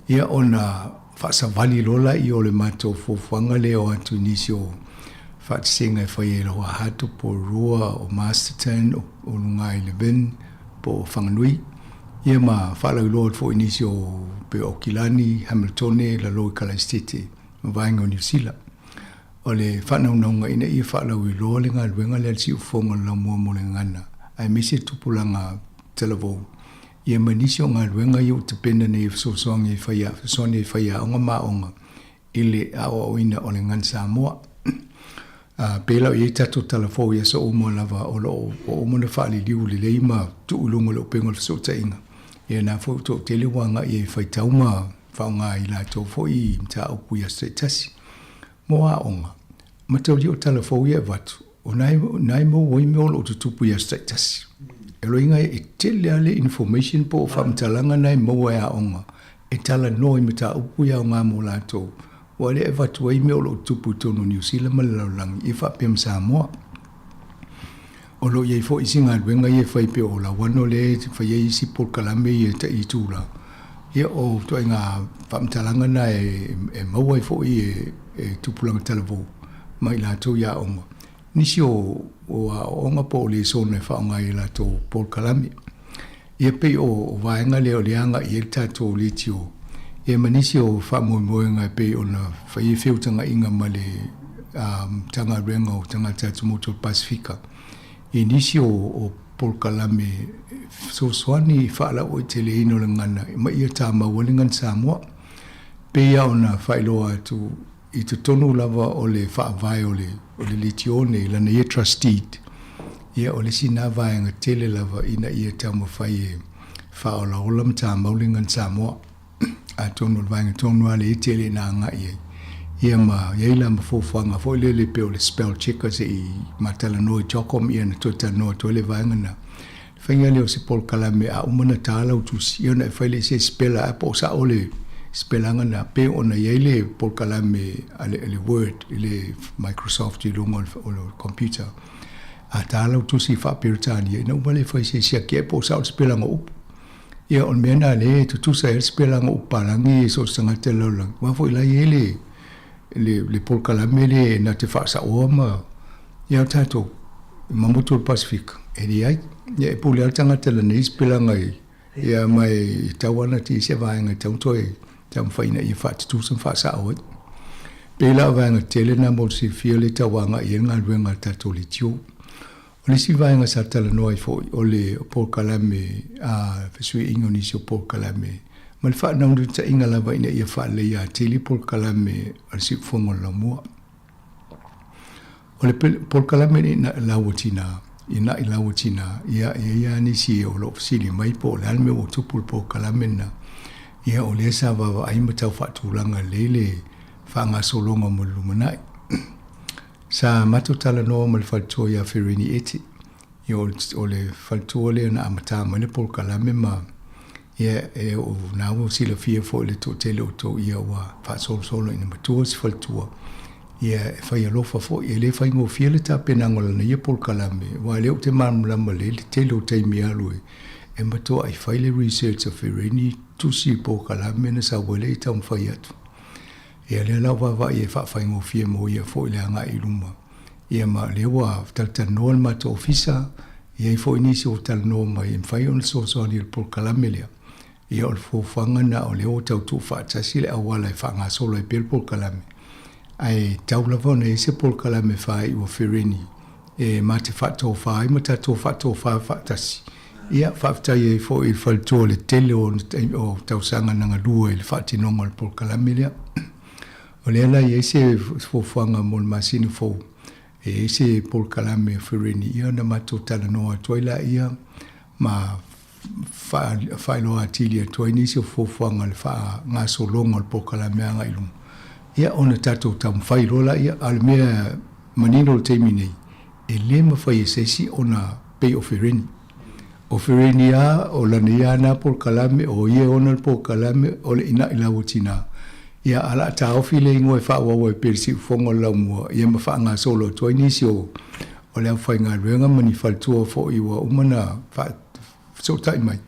ia ona faasavali loa laia o le matou fuafuaga lea o atu i nisi o faatasiga e fai e Lahuahato, Porirua, o Masterton, o luga i Levin, po o Whanganui, ia ma faalauiloa atu foi i nisi o pei o Aukilani, Hamiltone, lalo i Kalaisitete ma vaega o Niu Sila. O le faanaunauga ina ia faalauiloa le galuega lea a le Siufofoga o le Laumua mo le Gagana, aemaise le tupulaga talavou, ia ma nisi o galuega ia ua tapena nei e fesoasoani i fesoasoani i faiaoga ma aoga i le aoaoina o le Gagana Samoa. A pēlā o i ai tatou tala fou i aso uma lava o lo o ua uma ona faaliliu lelei ma tuu i luga o le upega o le fesootaiga. Ia na foi ua toatele ua agai ai e faitau ma faaaoga i latou foi mataupu i aso taitasi. Mo aoga, ma taulia o tala fou ia e avatu, o na e maua ai mea o lo o tutupu i aso taitasi. E loiga e tele lava le information po o faamatalaga na e maua e aoga e talanoa i mataupu e aoga mo latou, ua le avatu ai mea o lo o tutupu i totonu o Niu Sila ma le lalolagi, ia faapea ma Samoa. O lo o i ai foi isi galuega ia e fai pei o Lauano lea e fai ai isi polokalame ia e tai itula. Ia, o ituaiga faamatalaga na e maua ai foi e tupulaga talavou ma i latou i aoga. Nisi o aoaoga po o lesona e faaaoga ai e latou polokalame. Ia pei o vaega lea o lea e agai i ai le tatou leitio, ia ma nisi o faamoemoega e pei ona fai ai feutagaiga ma le Matagaluega o Tagata Atumotu o le Pasefika i nisi o polokalame fesoasoani i faalauaiteleina o le gagana ma ia tamau ai le gagana Samoa. Pei lava ona faailoa atu i totonu lava o le faavae o le o le leitio nei, lana ia trust deed, ia o le isi lena vaega tele lava ina ia taumafai e faaolaola ma tamau le gagana Samoa. Atonu o le vaega tonu lava lea e tele ina agai i ai. Ia ma i ai la ma fuafuaga foi lele pei o le spell checker se i ma talanoa i Jocom ia ona toe talanoa atu ai le vaega lena. Le faiga lea o se polokalame a uma ona ta lau tusi, ia ona e fai lea se spella ae po o sao le spelaga lena pei ona i ai le polokalame a le, le Word i le Microsoft i luga o le computer. A ta lau tusi faa-Peretania, ina uma lea e fai se siaki ae po o sao le spelaga o upu. Ia, o le mea lena lea e tutusa ai le sipelaga o upu palagi i so o se tagata i le lalolagi, aua foi la e i ai le, le, le polokalame lea e na te faasaoa ma, ia, o tatou, i Mamotu o le Pasefika, e leai. Ia, e pule lava le tagata i lana ia sipelaga i, ia, ma e tatau lava ona i ai se vaega e tatau ona toe taumafai ina ia faatutusa ma faasao ai. Pei la o vaega tetele na mo le silafia lea e tau agai i ai le galuega a le tatou leitio. O le isi vaega sa talanoa ai foi, o le polokalame a fesuiaiga o nisi o polokalame ma le faanaunutaiga lava ina ia faaleleia atili polokalame a le Siufofoga o le Laumua. O le polokalame lenei na i laua tina, ina i laua tina, ia e i ai lava nisi o lo o fesili mai po o le a le mea ua tupu i le polokalame lena. Ia o lea sa vaavaai ma tau faatulaga lelei le faagasologa mo le lumanai. Sa matou talanoa ma le faletua ia Ferini Eti, ia o le faletua lea na amata mai le polokalame ma ia e o na ua silafia foi le toatele o outou ia ua faasolosolo ina matua si faletua ia e fai alofa foi e le faigofie le tapenaga o lana ia polokalame aua lea ou te malamalama lelei le tele o taimi alu e matuai fai le research a Ferini tusi polokalame na sau ai lea i taumafai atu. Ia lea la ua vaavaai e faafaigofie mo ia foi le agai i luma. Ia ma o lea ua talatalanoa le matou ofisa, e i ai foi nisi ua talanoa mai e mafai ona fesoasoani i le polokalame lea. Ia o le fuafuaga lena o lea ua tau tuufaatasi le auala e faagasolo ai pea le polokalame. Ae tau lava ona i ai se polokalame faaiu a Fereni e ma te faatofa ai ma tatou faatofa faatasi. Ia, faafetai ai foi i le faletua o le tele o o tausaga na galue i le faatinoga o le polokalame lea. O lea la e i ai se fuafuaga mo le masina fou, e i ai se polokalame o Fereni, ia ona matou talanoa atu ai laia ma faailoa atili atu ai nisi o fuafuaga o le faagasologa o le polokalame agai i luma, ia ona tatou taumafai loa laia. A o le mea manino i le taimi nei, e le mafai e se isi ona pei o Fereni. O Fereni lava, o lana ia lena polokalame, o ia e ona le polokalame, o le ina'i laua tina. Ia, a o le a taofi le igoa e faaauau ai pea i le siufofoga o le laumua, ia ma faagasolo atu ai nisi o o le aufaigaluega ma ni faletua foi ua uma ona faafesootai mai,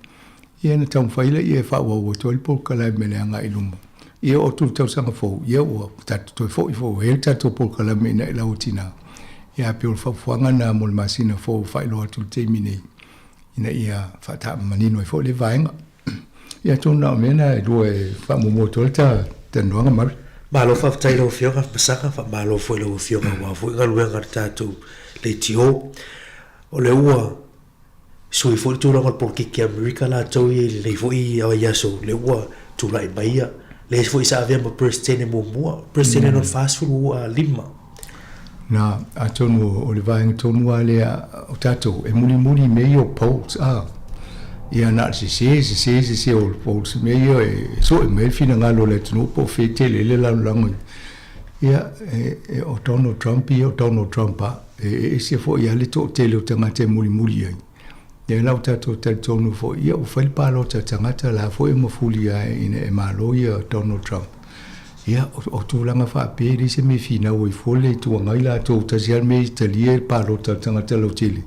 ia ona taumafai lea e faaauau atu ai le polokalame i le agai i luma. Ia oo atu i le tausaga fou, ia ua tatou toe foi foi ua i ai le tatou polokalame ina i lau tina. Ia pei o le fuafuaga lena mo le masina fou ua faailoa atu i le taimi nei, ina ia faataamanino ai foi lea vaega. Ia atonu na o mea na e lua e faamuamua atu ai le ta talanoaga Murray. Malo faafetai i lau Afioga Masaga, faamalo foi i lau Afioga aua foi galuega a le tatou leitio. O lea ua sui foi le tulaga o le polokiki a Amerika latou ia i lenei foi vaiaso, lea ua tulai mai ia le foi sa avea ma Peresetene muamua, Peresetene lona 45. Na, atonu o le vaega tonu lava lea o tatou e mulimuli i mea ia o polls, a. Ia na o le sese, sese, sese o polls, mea ia e sue mai le finagalo o le atunuu po o fea e tele ai le lalolago. Ia, e, o Donald Trump ia o Donald Trump lava. E ese foi lava le toatele o tagata e mulimuli i ai. Ia la ua tatou talitonu foi, ia ua fai le palota a tagata la foi e mafuli lava ina e malo ia Donald Trump. Ia, o tulaga faapea e leai se mea e finau ai fua le Itu Agai latou, tasi lava le mea e talia le palota a le tagata lautele.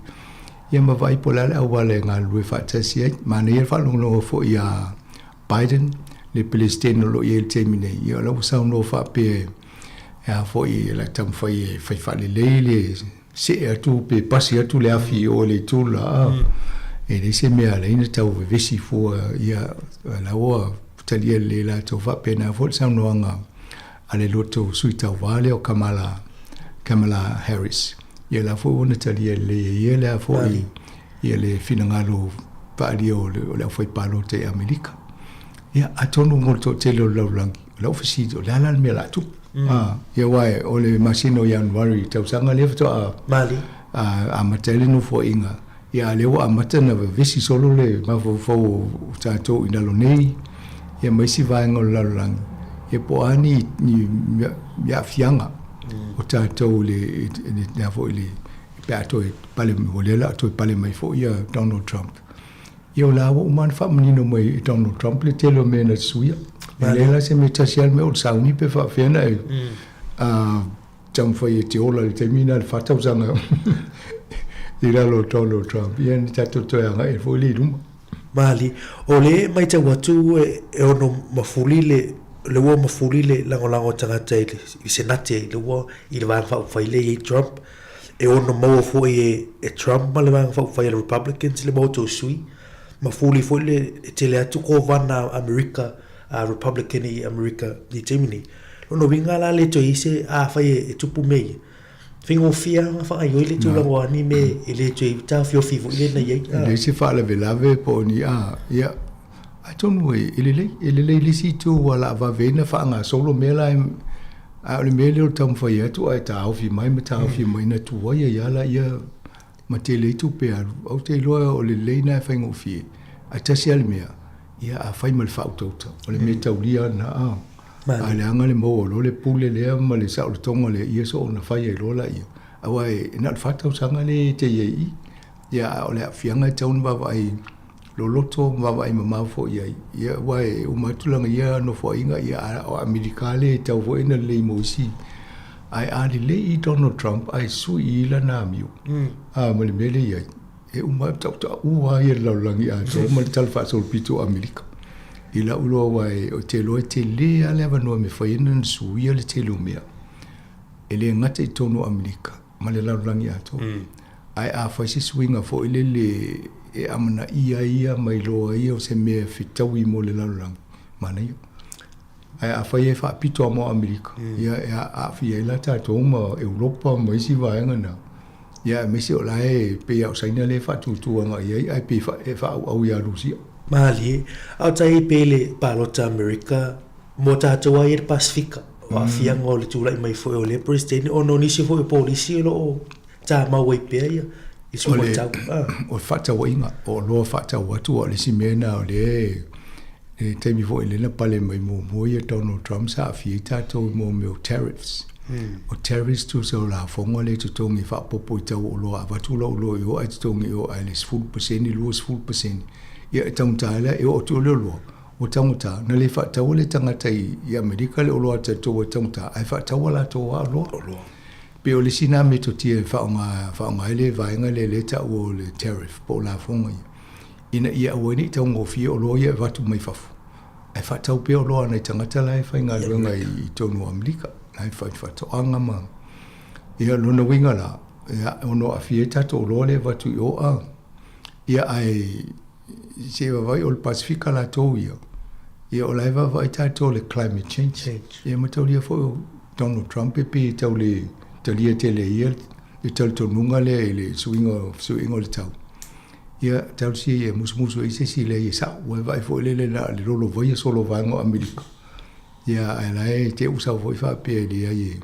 Ia ma vaai po o le a le auala e galulue faatasi ai. Manaia le faalogologo foi ia Biden, le Peresetene o lo o i ai i le taimi nei, ia o la ua saunoa faapea e a foi o le a taumafai e fai faalelei le see atu pe pasi atu le afi i o i le itu le la, a. E leai se mea e ala ai ona tau vevesi fua, ia o la ua talia lelei e latou faapena foi le saunoaga a le loto sui tauva lea o Kamala, Kamala Harris. Ia la foi ua na talia lelei e ia le a foi ia le finagalo faaalia o le, o le aufaipalota i Amerika. Ia, atonu mo le toatele o le lalolagi, o lau fesili, o le a la le mea o le a tupu? Ah, ia aua o le masina o Ianuari i tausaga lea faatoa Mali. amata ai le nofoaiga. Ia a lea ua amata ona vevesi solo le mafaufau o tatou i lalo nei, ia ma isi vaega o le lalolagi, ia po o a ni, ni, ni aafiaga o tatou i le, i le, a foi i le, pe a toe pale, o lea o le a toe pale mai foi ia Donald Trump. Ia o la ua uma ona faamanino mai e Donald Trump le tele o mea na suia. E leai la se mea tasi lava le mea o le sauni pe faapefea ona e taumafai e te ola i le taimi lena i le 4 tausaga i lalo o Donald Trump. Ia ni tatou toe agai foi lea i luma. Malie. O lea e matau atu e ono mafuli le le ua mafuli le lagolago a tagata i le Senate i le ua i le Vaega Faaupufai lea e i ai Trump. E ono maua foi e, e Trump ma le Vaega Faaupufai a le Republicans le maota o sui. Mafuli foi le e tele atu kovana a Amerika a Republican i Amerika i taimi nei. Lona uiga la le toe i ai se afai e, e tupu mea ia. Faigofie lava ona faagaoioi le tulaga o a ni mea e le toe taofiofi foi lea na i ai. E leai se faalavelave po o ni a, ia, atonu e, e lelei, e lelei i le isi itu ua laavave ai ona faagasolo mea la e, a o le mea lea o le taumafai atu ae taofi mai ma taofi mai ona tuai ai lava laia ma tele ai tupe e alu. Ou te iloa o le lelei lena e faigofie, ae tasi lava le mea, ia a fai ma le faautauta, o le mea taulia lena a. A leaga le maua loa le pule lea ma le saolotoga lea, ia soona fai ai loa laia. Aua e na o le 4 tausaga lea e te i ai i i. Ia a o le aafiaga e tatau ona vaavaai loloto ma vaavaai mamao foi i ai. Ia aua e uma atu lana ia nofoaiga, ia a o Amerika lea e tatau foi ona lelei mo isi. Ae a lelei i Donald Trump ae sui i lana amio, a ma le mea lea e i ai, e uma atu tautaua lava ia le lalolagi atoa ma le tala faasolopito o Amerika. I lau iloa aua ou te iloa e tele lava le avanoa e mafai ai ona suia le tele o mea. E le gata i totonu o Amerika ma le lalolagi atoa. Ae a fai se suiga foi lele e amanaia ai ia ma iloa ai ia o se mea e fetaui mo le lalolagi, manaia. Ae a fai e faapito lava mo Amerika, ia e aafia ai la tatou ma Europa ma isi vaega na. Ia aemaise o la e pei lava o Saina lea e faatutu agai i ai ae pei e faaauau ia Rusia. Malie, a o tai pei le palota Amerika mo tatou lava ia i le Pasefika, o aafiaga o le tulai mai foi o lea Peresetene ona o nisi foi o polisi o lo o tamau ai pea ia i suiga o le tau. O le faatauaiga, o oloa faatau atu, o le isi mea lena o lea i le taimi foi lea na pale mai muamua ia Donald Trump sa aafia ai tatou i mea o tariffs. O tariffs tusa o lafoga lea e totogi e faaopoopo i tau o oloa, a avatu lau oloa i o ae totogi i o ae le 10%, 20%. Ia e taugata ai la, e oo atu i le oloa, ua taugata, na le faataua le tagata i Amerika le oloa a tatou ua taugata, ae faataua latou lava oloa. Pei o le isi lena metotia e faaaoga, faaaoga ai le vaega lea lea e taua o le tariff po o lafoga ia, ina ia aua ai ne i taugofie oloa ia e avatu mai fafo, ae faatau pea oloa a nai tagata la e faigaluega i totonu o Amerika, la e fai faatoaga ma... Ia, lona uiga la, ia, e ono aafia ai tatou oloa lea e avatu i o, a, ia, ae se i vaavaai o le Pasefika latou ia, ia o la e vaavaai tatou i le climate change. Ia mataulia foi o Donald Trump e pei e tau le talia tele e ia le talitonuga lea i le suiga fesuiaiga o le tau. Ia talosia ia musumusu ai se isi lea ia sao. Ua e vaai foi lele na o le lolovaia solo vaega o Amerika. Ia ae la e te usa foi faapea e leai e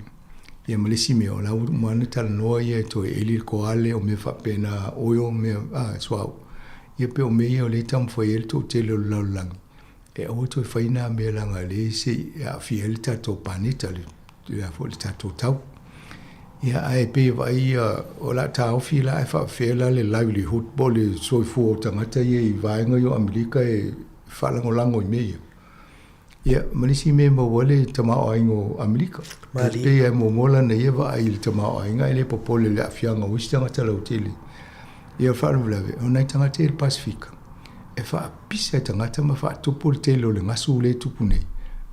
ia ma le isi mea o la ua uma ona talanoa ia e toe eli le koale o mea faapena oil mea a suauu. Ia pei o mea ia o lea e taumafai ai le toatele o le lalolagi e aua toe fai nā mea leaga o lea se i aafia ai le tatou paneta le le a foi le tatou tau. Ia ae pei e vaai ia o le a taofi la ae faapefea la le livelihood po o le soifua o tagata ia i vaega ia o Amerika e faalagolago i mea ia. Ia ma le isi mea e maua ai le tamaoaiga o Amerika. E pei lava e muamua lana ia vaai i le tamaoaiga ae le popole i le aafiaga o isi tagata lautele. Ia o le faalavelave, o nai tagata ia i le Pasefika, e faapisa i tagata ma faatupu le tele o le gasu lea e tupu nei,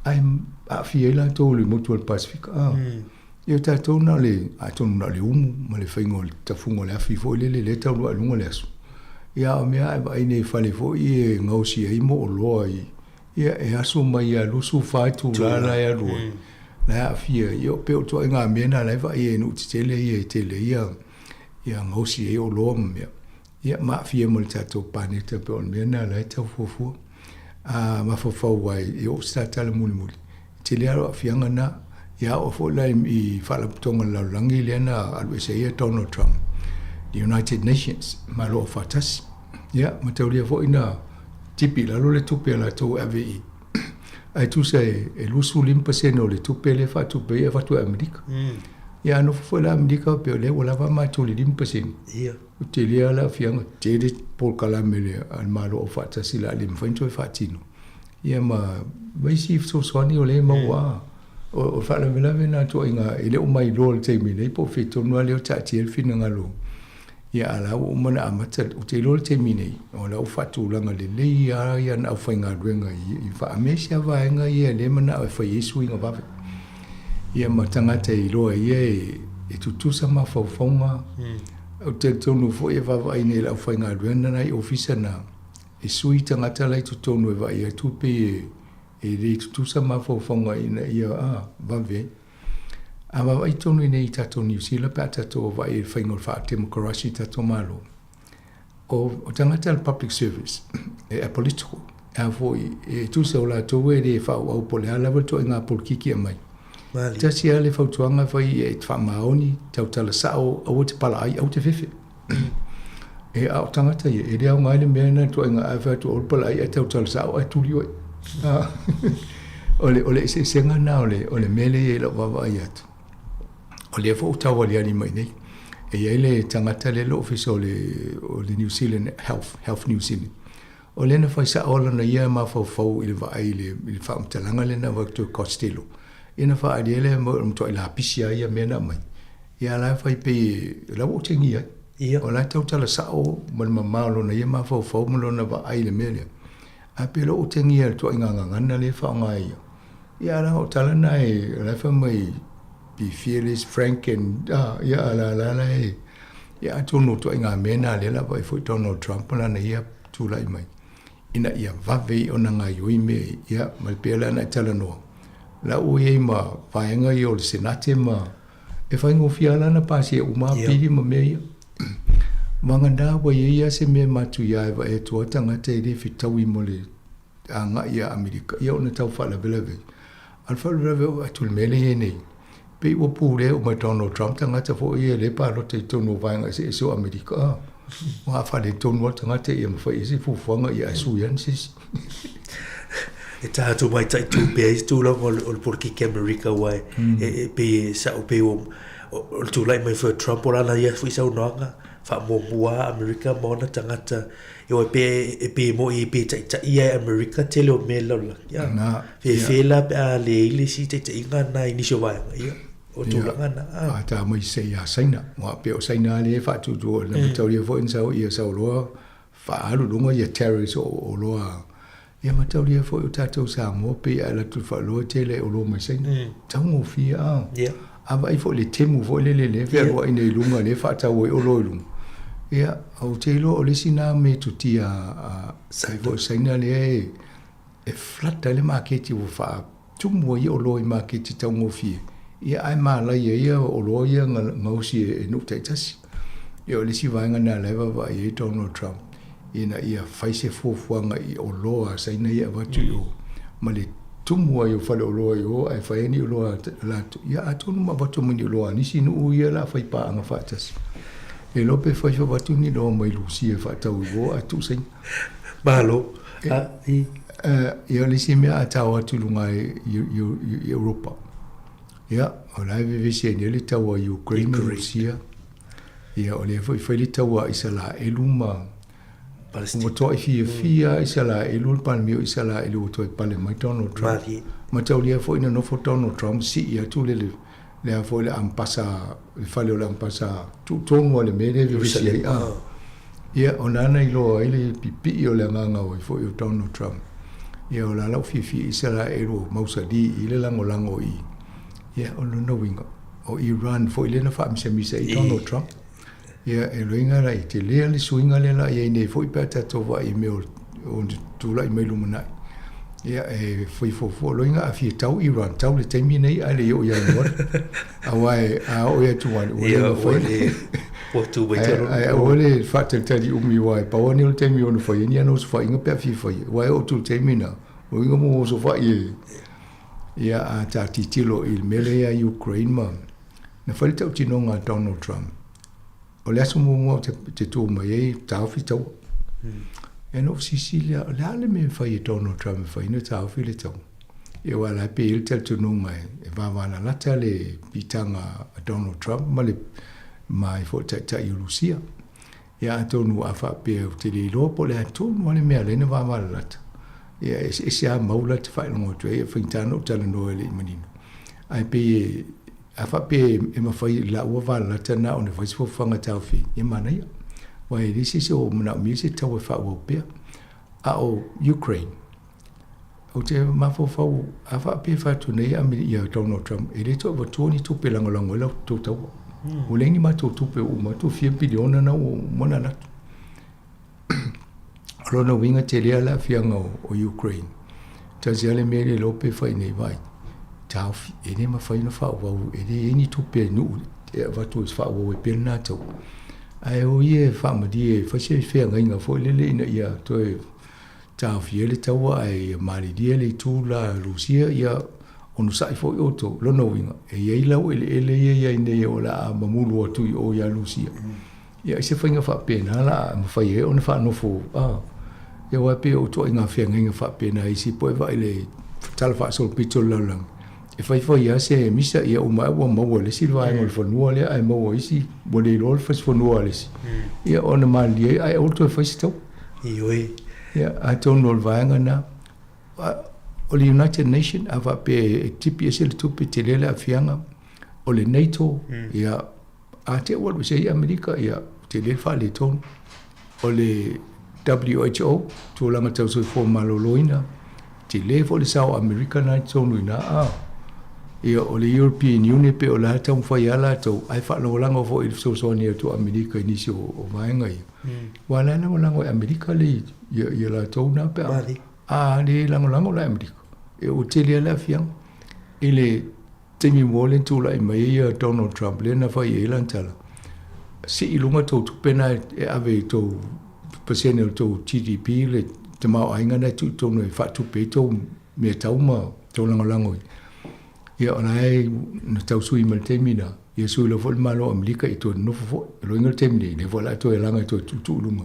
ae aafia ai latou i le motu o le Pasefika. A, ia o tatou na o le, atonu na o le umu ma le faiga o le tafuga o le afi foi lele lea e taunuu i luga le aso. Ia a o mea a e vaai nei i fale foi e gaosi ai mo oloa i, ia e aso mai ia 24 itula la e alu ai, la e aafia ai. Ia pei o ituaiga mea na la e vaai ai i nuu tetele ia e tele ai ia, ia gaosi ai oloa ma mea. Ia ma aafia ma le tatou paneta pei o le mea lena la e tau fuafua. A mafaufau ai i oo se tala mulimuli, e tele lava aafiaga na. Ia oo foi la i Faalapotopotoga o le Lalolagi lea na alu ese ai Donald Trump, United Nations, Malo Aufaatasi. Ia, mataulia foi na tipi i lalo le tupe a latou e ave i ae tusa e 25% o le tupe lea e faatupe ai e avatu e Amerika. Ia a nofo foi la Amerika pei o lea ua lava matou i le 5%. Ia. Ua tele lava le aafiaga, tele polokalame a le Malo Aufaatasi o le a le mafai ona toe faatino. Ia ma isi fesoasoani o lea e maua lava. O le faalavelave lena ituaiga e le o mailoa i le taimi nei po o fea tonu lava lea o taatia ai le finagalo. Ia a o la ua uma ona amata, ou te iloa i le taimi nei, o la ua faatulaga lelei lava ana aufaigaluega i faamesia vaega ia lea e manao e fai ai suiga vave. Ia ma tagata e iloa ai ia e tutusa mafaufauga. Ou te talitonu foi e vaavaai nei i le aufaigaluega na i ofisa na, e sui tagata la i totonu e vaai atu pei e le tutusa mafaufauga ina ia vave ai. A vaavaai tonu i nei i tatou Niu Sila pe a tatou vaai i le faiga o le faatemokarasi i tatou Malo, o tagata le public service e apolitical, a foi e tusa o latou e le faaauau po o le a lava le ituaiga polokiki e aumai. Tasi lava le fautuaga e fai ia e faamaoni, tautala sao, aua te palaai, aua te fefe. E a o tagata ia, e le aoga ai le mea lena ituaiga a fai atu aua le palaai ae tautala sao ae tuli oe. O le, o le eseesega lena o le, o le mea lea e i ai i lau vaavaai atu. O lea foi ua tau aliali mai nei. E i ai le tagata lea le ofisa o le, o le New Zealand Health, Health New Zealand. O lea na fai sao lana ia mafaufau i le vaai i le, i le faamatalaga lea na avatu e Costello. Ia na faaalia lea o le matuai lapisi lava ia mea na aumai. Ia a la e fai pei o la ua otegia ai. Ia. O la e tautala sao ma le mamao o lona ia mafaufau ma lona vaai i le mea lea. Ae pei o la ua otegia e le ituaiga gagana lea e faaaoga e ia. Ia a la o tala na e, o la e fai mai be fearless, frank and, ah, ia a la la la e, ia atonu o ituaiga mea na lea la vaai foi Donald Trump ma lana ia tulai mai ina ia vave ai ona gaoioi mea ia, ia ma le pei lea ona e talanoa, la ua i ai ma vaega ia o le Senate ma e faigofie lava la ona pasia uma lava pili ma mea ia. Vagana ua i ai lava se mea matuia e vaai atu lava tagata e le fetaui ma le agai ia Amerika, ia ona tau faalavelave. A o le faalavelave oo atu i le mea lea e i ai nei, pei ua pulea uma e Donald Trump tagata foi ia lea e palota i totonu o vaega eseese o Amerika. A, ua faaletonu lava le tagata ia ma fai ai se fuafuaga ia ae sui ane se isi. E tatou mataitu pea i se tulaga o le polokiki Amerika aua e pei e sao pei o le tulai mai foi o Trump o lana ia foi saunoaga faamuamua Amerika ma ona tagata. E pe e pei e moi pe taitai ia e Amerika tele o mea i le lalolagi. Ia. Na. Fefe la pe a leai le isi taitaiga na i nisi o vaega. Ia, o tulaga na. A ta mai se ia Saina. Ua pei o Saina lea e faatuatua na mataulia foi na sau ia sau loa faaalu luga ia tariffs o oloa. Ia mataulia foi o tatou Samoa pei a alu atu i le faaloa tele ai oloa mai Saina. Taugofie a. A vaai foi i le Temu foi lele lea e fealuai nei i luga lea e faatau ai oloa i luga. Ia, ou te iloa o le isi lena metotia a foi Saina lea e e flood ai le maketi ua faatumu ai oloa i maketi taugofie. Ia ae malaia ia oloa ia na gaosi e nuu taitasi. Ia o le isi vaega lena la e vaavaai ai Donald Trump ina ia fai se fuafuaga i oloa a Saina ia e avatu i o ma le tumu ai o faleoloa i o ae fai ai ni oloa a latou. Ia atonu ma avatu mai ni oloa a nisi nuu ia la fai paaga faatasi. Le iloa pe fai avatu ni oloa mai Lusia e faatau i o ae tuu Saina. Malo. Ia o le isi mea a tau atu i luga i Europa. Ia, o la e vevesi ai nei le taua a Ukraine ma Rusia. Ia, o lea foi fai le taua a Isalaelu ma Ua toai fiafia Isalaelu, le Palemia o Isalaelu ua toe pale mai Donald Trump. Mataulia foi na nofo Donald Trump sii atu le le a foi le ampasa, le fale o le ampasa, tuu tonu lava i le mea lea e vevesi ai. Ia, o nāna i loa ai le pipi'i o le agaga o ai foi o Donald Trump. Ia, o la la ua fiafia Isaraelu ua mausali i le lagolago i, ia, o lona uiga, o Iran foi lea na faamisamisa ai Donald Trump. Ia, e loiga la i telē le suiga lea la i ai nei foi pe a tatou vaai i mea o tulai mai lumanai. Ia, e fai fuafua loiga a fia tau Iran, tau le taimi nei ae le i oo ia Januari. Aua e, a oo ia Tuali, ua le mafai. Ua tu mai tonu. Ae aua le faatalitali umi aua e pau lava lenei o le taimi e ono fai ai ni ana osofaiga pe a fia fai. Aua e oo atu i le taimi lena, o uiga mo osofai e. Ia, a ta tilotilo i le mea lea ia Ukraine ma Na fai le tautinoga a Donald Trump, o le aso muamua ou te tu mai ai, taofi taua. Ia na ou fesili lea, o le a le mea e fai e Donald Trump e fai ai na taofi le taua? Ia aua o la e pei e i ai le talitonuga e vavalalata le piitaga a Donald Trump ma le ma ai foi le taitai o Lusia. Ia atonu a faapea ou te le iloa po o le a tonu lava le mea lea na vavalalata. Ia e eseese lava mau la te faailoga atu ai, e faigata ona ou talanoa e le i manino. Ae pei e, a faapea e mafai i lau valalata na ona fai se fofofaga taofi, ia manaia. Aua e leai se isi o manaomia se tau e faaauau pea. A o Ukraine, ou te mafaufau, a faapea e fai atu nei ia Donald Trump, e le toe avatua ni tupe e lagolago ai la outou taua. Ua leai ni matou tupe ua uma atu, fia piliona na ua uma ona alu atu. O lona uiga tele lava le aafiaga o Ukraine. Tasi lava le mea lea iloa pe fai nei vai, taofi, e le mafai ona faaauau, e leai ni tupe a nuu e avatu e faaauau ai pea lena taua. Ae o ia e faamalie e fai se feagaiga foi lele ina ia toe taofia ai le taua ae ia malilie le itu la Rusia, ia onosai foi outou. Lona uiga, e i ai laueleele ia e i ai nei o le a mamulu atu i o ia Rusia. Ia, i se faiga faapena la a mafai ai ona faanofo, a, ia aua e pei o ituaiga feagaiga faapena i isi po'e vaai le tala faasolopito o le lalolagi, e faifai lava se misa, ia uma ae ua maua e le isi le vaega o le fanua lea ae maua e isi ua le iloa le fanua a le isi, ia ona malilie ai ae aua le toe fai se taua. Ioe. Ia, atonu o le vaega lena. O le United Nation, a faapea e tipi ese le tupe, tele le aafiaga. O le NATO, ia, A te ua alu ese ai Amerika, ia, tele le faaletonu. O le WHO, tulaga tau soifua maloloina, tele foi le sao o Amerika na i totonu i ina. A, ia, o le European Union pei o la e taumafai lava latou, ae faalagolago foi i le fesoasoani atu a Amerika i nisi o vaega ia. Aua o la e lagolago e Amerika le, ia, ia latou na pe a, a le lagolago la e Amerika, ia ua tele lava le aafiaga i le Taimi mua lea na tulai mai ai ia Donald Trump lea na fai ai lana tala, sii i luga tou tupe na e ave i tou pasene o tou GDP le tamaoaiga na e tuu i totonu e faatupe ai tou mea tau ma tou lagolago i. Ia o la e na tau sui mai le taimi na, ia sui loa foi le Malo o Amerika i toe nonofo foi. O lona uiga le taimi nei, lea foi o le a toe laga e toe tuutuu i luga.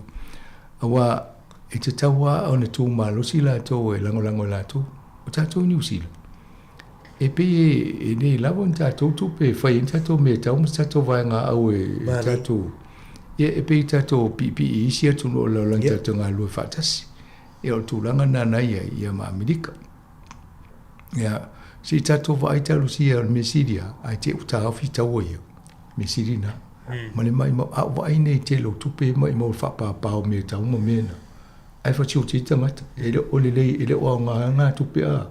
Aua e tatau lava ona tu malosi latou e lagolago e latou. O tatou i Niu Sila, E pei e le lava ni tatou tupe e fai ai ni tatou mea tau ma se tatou vaegaau e tatou ia e pei tatou piipii i isi atunuu o le lalolagi tatou galulue faatasi. Ia o le tulaga lena na i ai ia ma Amerika. Ia se i tatou vaai talosia o le mea sili lava ae te i ua taofi taua ia, mea sili lena. Ma le maimau, a ou vaai nei i le tele o tupe e maimau i le faapapa o mea tau ma mea na, ae fasioti ai tagata. E le o lelei, e le o aoga na tupe a.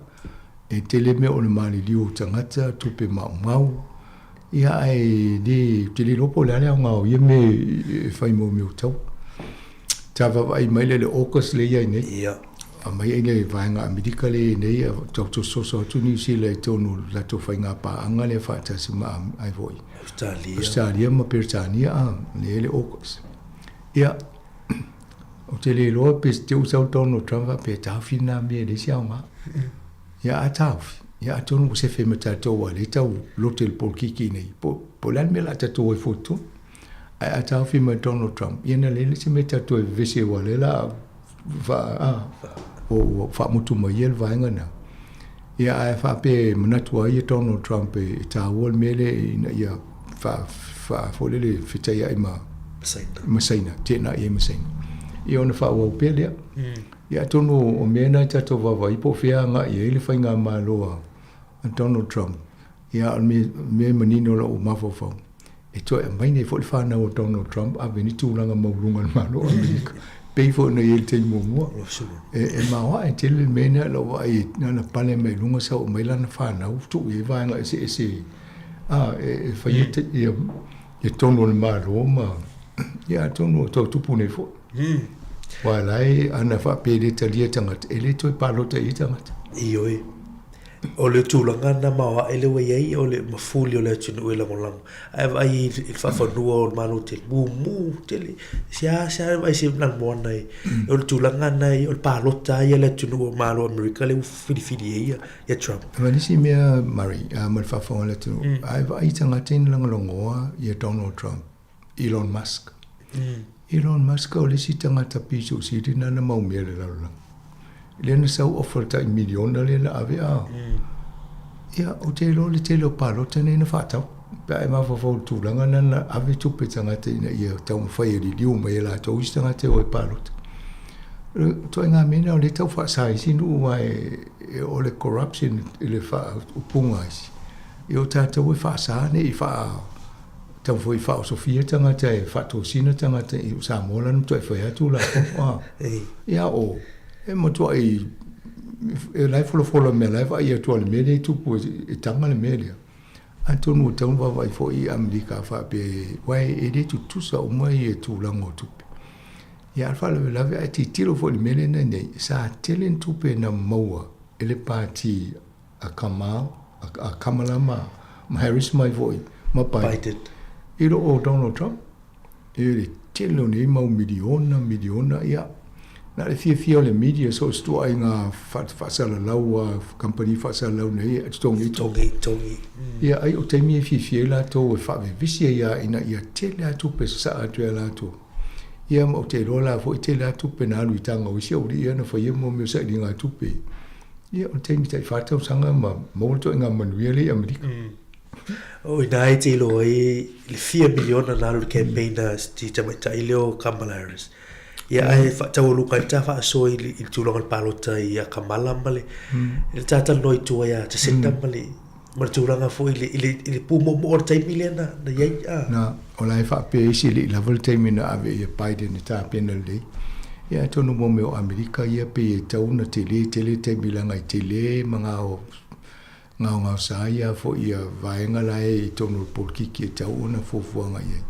E tele mea o le maliliu o tagata, tupe maumau, ia ae le, ou te le iloa po o le a le aoga o ia mea e fai mo mea o taua. Sa vaavaai mai lea i le August lea e i ai nei. Ia. Aumai ai le vaega Amerika lea e i ai nei, tau tososo atu Niu Sila i totonu o le latou faiga paaga lea faatasi ma ai foi. Ausetalia. Ausetalia ma Peretania, a, lea e i ai le August. Ia, Ou te le iloa pe te usa o Donald Trump faapea e taofi lena mea e leai se aoga. Ia a taofi, ia atonu ua sefe ma tatou aua o lea e tau lote le polokiki nei, po o le a le mea o le a tatou o ai fua i totonu. Ae a taofi mai Donald Trump, ia na leai le isi mea tatou e vevesi ai aua o lea o le a faa, a, ua faamutu mai ia le vaega lena. Ia ae faapea e manatu ai ia Donald Trump e taua le mea lea ina ia faa, faa foi lele fetaiai ma ma Saina, teenai ai ma Saina. Ia ona faaauau pea lea. Ia atonu o mea na e tatou vaavaai po o fea agai i ai le faigamalo a Donald Trump. Ia a o le mea manino o lou mafaufau, e E toe aumai nei foi le fanau a Donald Trump ave ni tulaga maualuga i le Malo o Amerika. Pei foi ona i ai le taimi muamua. E, e maoae tele le mea lea i lau vaai na ona pale mai luga sau aumai lana fanau tuu i ai vaega eseese a, e, e fai ai ia, ia tonu o le Malo ma ia atonu o tau tupu nei foi. Aua la e ana faapea e le talia tagata, e le toe palota i ai tagata. Ioe. O le tulaga lena maoae lea ua i ai, o le mafuli o le atunuu e lagolago. Ae vaai i le faafanua o le Malo tele, mumu tele, seasea e vaai se lanumoana e. O le tulaga lena, o le palota lava ia a le atunuu o Malo o Amerika lea ua filifili ai ia Trump. Ma nisi mea Murray, ma le faafofoga a le atunuu, a e vaai i tagata ia na lagolagoa ia Donald Trump, Elon Musk. Elon Musk o le isi tagata pito sili lena na mau mea i le lalolagi. Lea na sau offer tai miliona lea na ave a. Ia, ou te iloa le tele o palota nei na faatau. Pe a e mafaufau i le tulaga lena na ave tupe i tagata ina ia taumafai e liliu mai e latou isi tagata e o e palota. O le ituaiga mea lena o lea e tau faasa ai isi nuu aua o le corruption i le faaupuga a isi. Ia o tatou e faasa ne i faa Tau foi faaosofia tagata e faatosina tagata i Samoa la na matuai fai atu la a ia o e matuai e la e folafola mea la e vaai atu a le mea lea e tupu e taga le mea lea. Atonu ua tatau ona vaavaai foi i Amerika faapea aua e le tutusa uma ia tulaga o tupe. Ia a o le faalavelave a e tilotilo foi i le mea lea na i nei, sa tele ni tupe na maua e le Pati a Kamal, a Kamala ma, ma Harris mai foi, ma Biden. Biden. I loo o Donald Trump, e le tele o nei mau miliona, miliona, ia, na le fiafia o le media so o se ituaiga faasalalau a kamupani faasalalau nei e totogi ai tupe. Togi, togi. Ia, ai o taimi e fiafia ai latou e faavevesi ai lava ina ia tele lava tupe e sasaa atu ia latou. Ia ma ou te iloa la foi tele lava tupe na alu i taga o isi aualii ia na faia mo mea o sailiga tupe. Ia, o le taimi tai whā tausaga ma maua le toaiga manuia lea i Amerika. O ina e te iloa ai le fia miliona na alu i le campaign a si tamaitai lea o Kamala Harris. Ia ae taualuga ai le ta faasoa i le tulaga o le palota ia Kamala ma le le ta talanoa i tua ia Jacinda ma le ma le tulaga foi i le i le i le pumoomoo o le taimi lea na na i ai a. Na, o la e faapea isi e le i lava le taimi na ave ai e Biden e tapena lelei. Ia atonu mo mea o Amerika ia pei e tatau ona tele tele le taimi leaga e tele ma gao gaogaosa ia foi ia vaega la e i totonu o le polokiki e tatau ona fuafuaga i ai.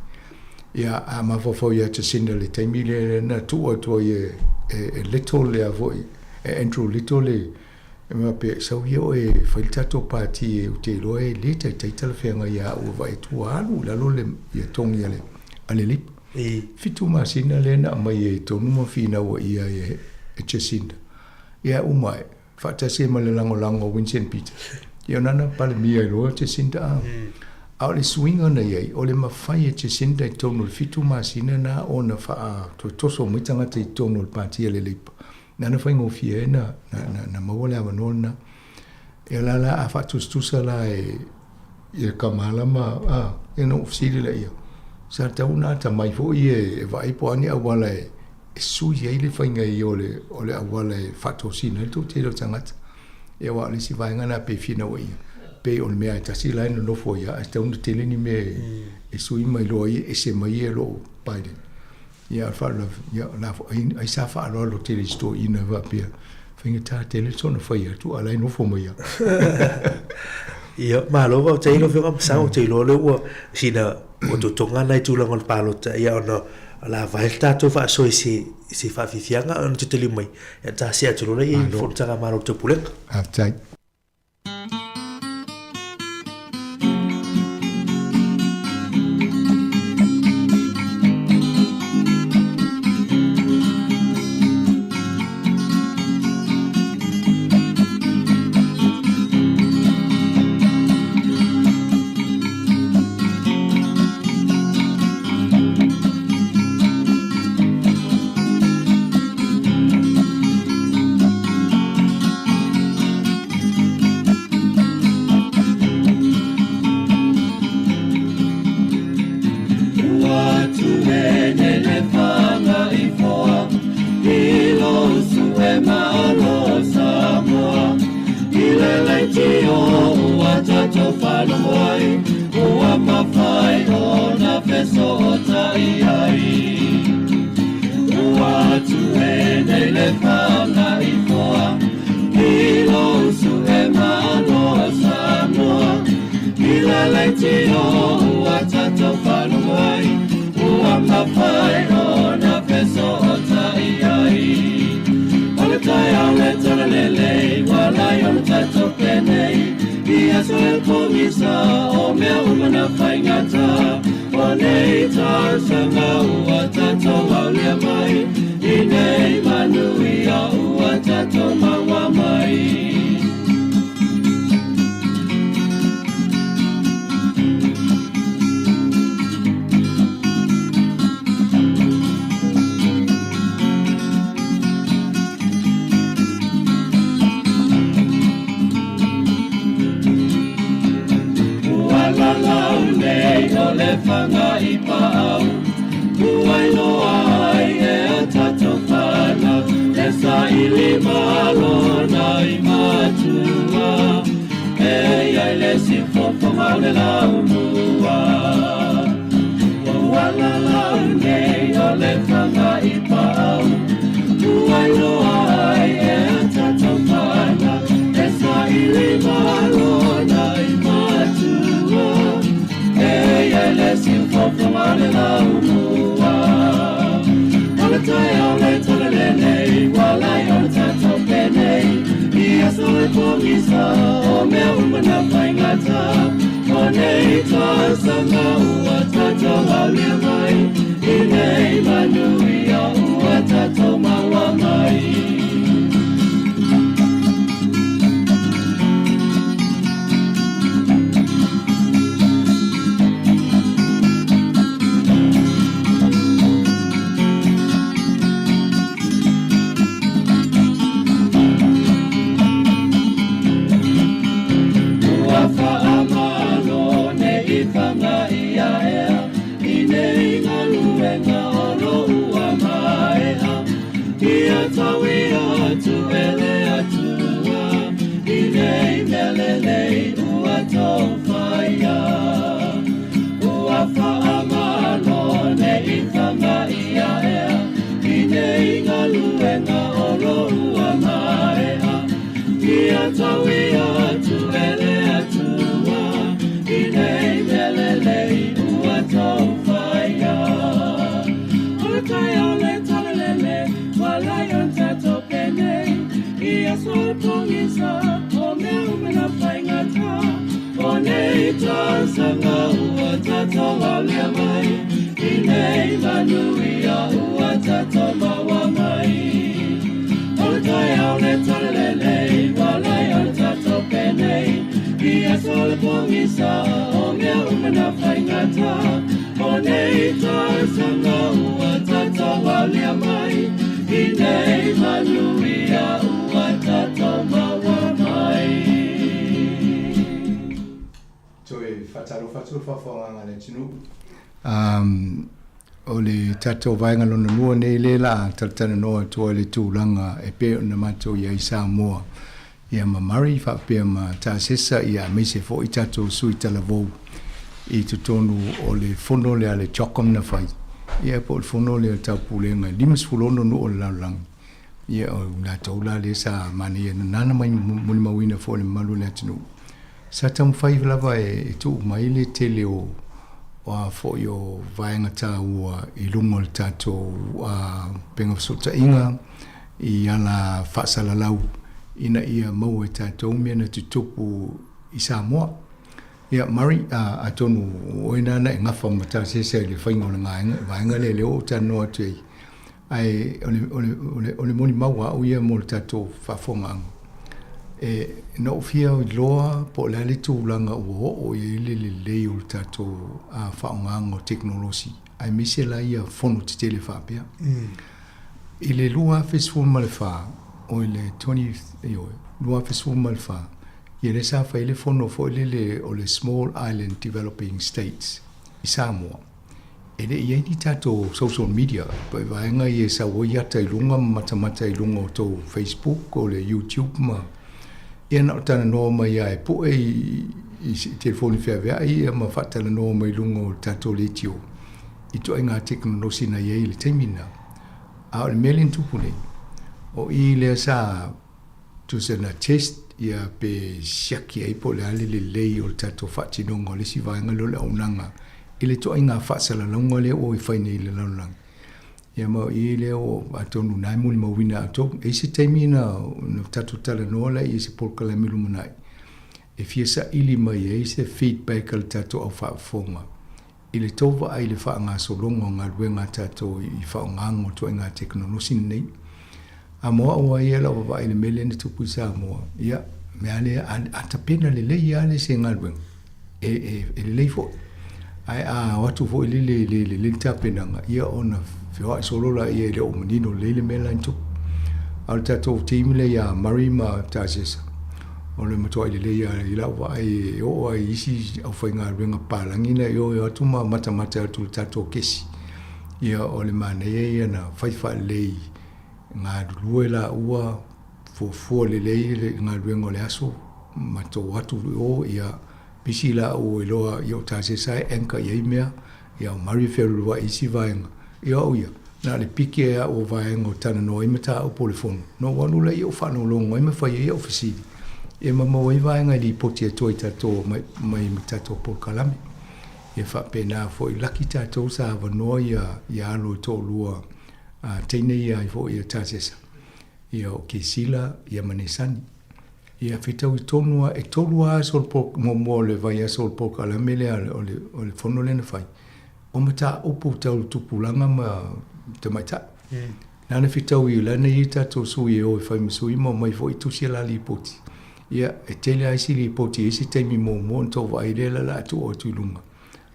Ia a mafaufau ia Jacinda i le taimi lea na tuu atu ai e, e, e Little lea foi, e Andrew Little le E mea pea, sau ia oe e fai le tatou pati e ou te iloa e le taitai talafeagai ia au e vaai atu ua alu i lalo le ia togi a le a le Labour. 7 masina lea na aumai ai i totonu ma finau ai ia e e Jacinda. Ia uma ae, faatasi ai ma le lagolago a Winston Peters. Ia ona na Palemia ai loa Jacinda a. A o le suiga na i ai, o le mafai e Jacinda i totonu o le 7 masina na ona faa toe toso mai tagata i totonu o le pati a le Labour. Nana faigofie ai na, na, na, na maua le avanoa lena. Ia la la a faatusatusa la e ia Kamala ma a, ia na ou fesili lea ia, sa tatau ona atamai foi e, e vaai po o a ni auala e, e sui ai le faiga ia o le, o le auala e faatosina ai le toatele o tagata. Ia aua o le isi vaega lena pei e finau ai ia, pei o le mea e tasi la e nonofo ai lava, ae tatau ona tele ni mea e, e sui ma iloa ai e ese mai ia lou Biden. Ia, o le faalavelave, ia, o la foi, ai, ai sa faaaloalo tele i si toeaina faapea, faigata tele sona fai atu, a o la e nofo mai lava. Ia, malo faafetai lau Afioga Masao, ou te iloa lea ua sina ototoga nai tulaga o le palota, ia ona o le a vae le tatou faasoa i se, i se faafiafiaga ona toe taliu mai, ia ta see atu loa lea i Fonotaga a Malo o le Taupulega. Faafetai. le fagaifoa i lou su'emalo o Samoa. I le leitio ua tatou faalogo ai, ua mafai ona fesootai ai. O le taeao le talalelei, ua lai ona tatou penei, i aso e pogisa o mea uma na faigata. O nei tausaga ua tatou aulia mai, i nei manuia ua tatou maua mai. Ua lalau nei o le faga i paau, ua iloa ai e a tatou fanau, e saili malona i matua, e iai le siufofoga o le laumua. Ua lalau nei o le faga i paau, ua iloa ai e a tatou fanau, e saili malona i matua, e iai le siufofoga o le laumua. O le taeao le talalelei, ua lai ona tatou penei, i aso e pogisa o mea uma na faigata. O nei tausaga ua tatou aulia mai, i nei manuia ua tatou maua mai. Ua faamalo nei faga ia ea, i nei galuega o lo ua maea. Ia tauia atu e le Atua, i nei mea lelei ua tou faia. Ua faamalo nei faga ia ea, i nei galuega o lo ua maea. Ia tauia atu e le Atua, i nei mea lelei ua tou faia. O le taeao le talalele, ua lai ona tatou penei, i aso e pogisa o mea uma na faigata. O nei tausaga ua tatou aulia mai, i nei manuia ua tatou maua mai. O le taeao le talalelei, ua lai ona tatou penei, i aso le pogisa o mea uma na faigata. O nei tausaga ua tatou aulia mai, i nei manuia ua tatou maua mai. Toe faatalofa atu le faafofogaaga a le atunuu. O le tatou vaega lona lua nei lea la a talatalanoa atu ai le tulaga e pei ona matou i ai i Samoa ia ma Murray faapea ma Tasesa ia aemaise foi tatou sui talavou i totonu o le fono lea a le CHOGM na fai ia po o le fono lea a le Taupulega e 56 nuu o le lalolagi ia o latou la lea sa manaia nana mai molimauina foi le mamalu o le atunuu sa taumafai lava e tuu mai le tele o a foi o vaega taua i luga o le tatou upega fesootaiga i ala faasalalau ina ia maua e tatou mea na tutupu i Samoa. Ia, Murray, atonu o oe nāna e gafa ma Tasesa i le faiga o le vaega lea, lea ua ou talanoa atu ai. Ae o le, o le, o le, o le molimau a au ia mo le tatou faafofogaaga. E, na ou fia iloa po o le a le tulaga ua oo i ai le lelei o le tatou faaaogaga o tekonolosi, aemaise la ia fono tetele faapea. I le 2014, o le 20, ioe, 2014, ia lea sa fai ai le fono foi lele o le Small Island Developing States i Samoa. E le i ai ni tatou social media, po o vaega ia e sau ai ata i luga ma matamata i luga o tou Facebook o le YouTube ma ia na o talanoa mai lava e pue i, i, i telefoni feaveai ia ma faatalanoa mai luga o le tatou leitio ituaiga tekonolosi na i ai i le taimi lena. A o le mea lea na tupu nei, O i lea sa tusa na test ia pe siaki ai po o le a le lelei o le tatou faatinoga o le isi vaega lea o le auaunaga i le ituaiga faasalalauga lea ua fai nei i le lalolagi. Ia ma o i lea ua atonu na e molimauina outou. E i ai se taimi na tatou talanoa lea i se polokalame lumanai e fia saili mai ai se feedback a le tatou au faafofoga i le tou vaai i le faagasologa o galuega a tatou i faaaogaga o ituaiga tekonolosi lenei. A mo au lava ia i lau vaavaai i le mea lea na tupu i Samoa, ia, mea lea, a tapena lelei lava le se galuega, e, e, e lelei foi. Ae a o atu foi lele i le lelei le tapenaga, ia ona feoai solo laia e le o manino lelei le mea la na tupu. A o le tatou team lea ia Murray ma Tasesa, o le matuai lelei lava i lau vaai e oo lava i isi aufaigaluega papalagi na e o atu ma matamata atu i le tatou kesi. Ia o le manaia ia na fai faalelei galulue laua, fuafua lelei le galuega o le aso ma tou o atu i o, ia pisi laua iloa ia o Tasesa e anchor i ai mea, ia o Murray e fealualuai i isi vaega. Ia o au ia, na o le piki ai au o vaega o talanoa ai mataupu o le fono, ona ou alu lea ou faalogologo ai ma fai ai au fesili, ia ma maua ai vaega e lipoti atu ai tatou mai mai tatou polokalame. Ia faapena foi, laki tatou sa avanoa ia ia alo e toalua a teine ia ai foi ia Tasesa, ia o Kesila ia ma Nesani. Ia fetaui tonu lava, e tolu lava aso o le polo, muamua o le vaiaso o le polokalame lea o le o le fono lea na fai, o mataupu tau tupulaga ma tamaitai. Na ona fetaui o la na i ai tatou sui e o e fai ma sui ma omai foi tusi a la lipoti. Ia, e tele lava isi lipoti e i ai se taimi muamua ona tou vaai lea la o le a tuu atu i luga,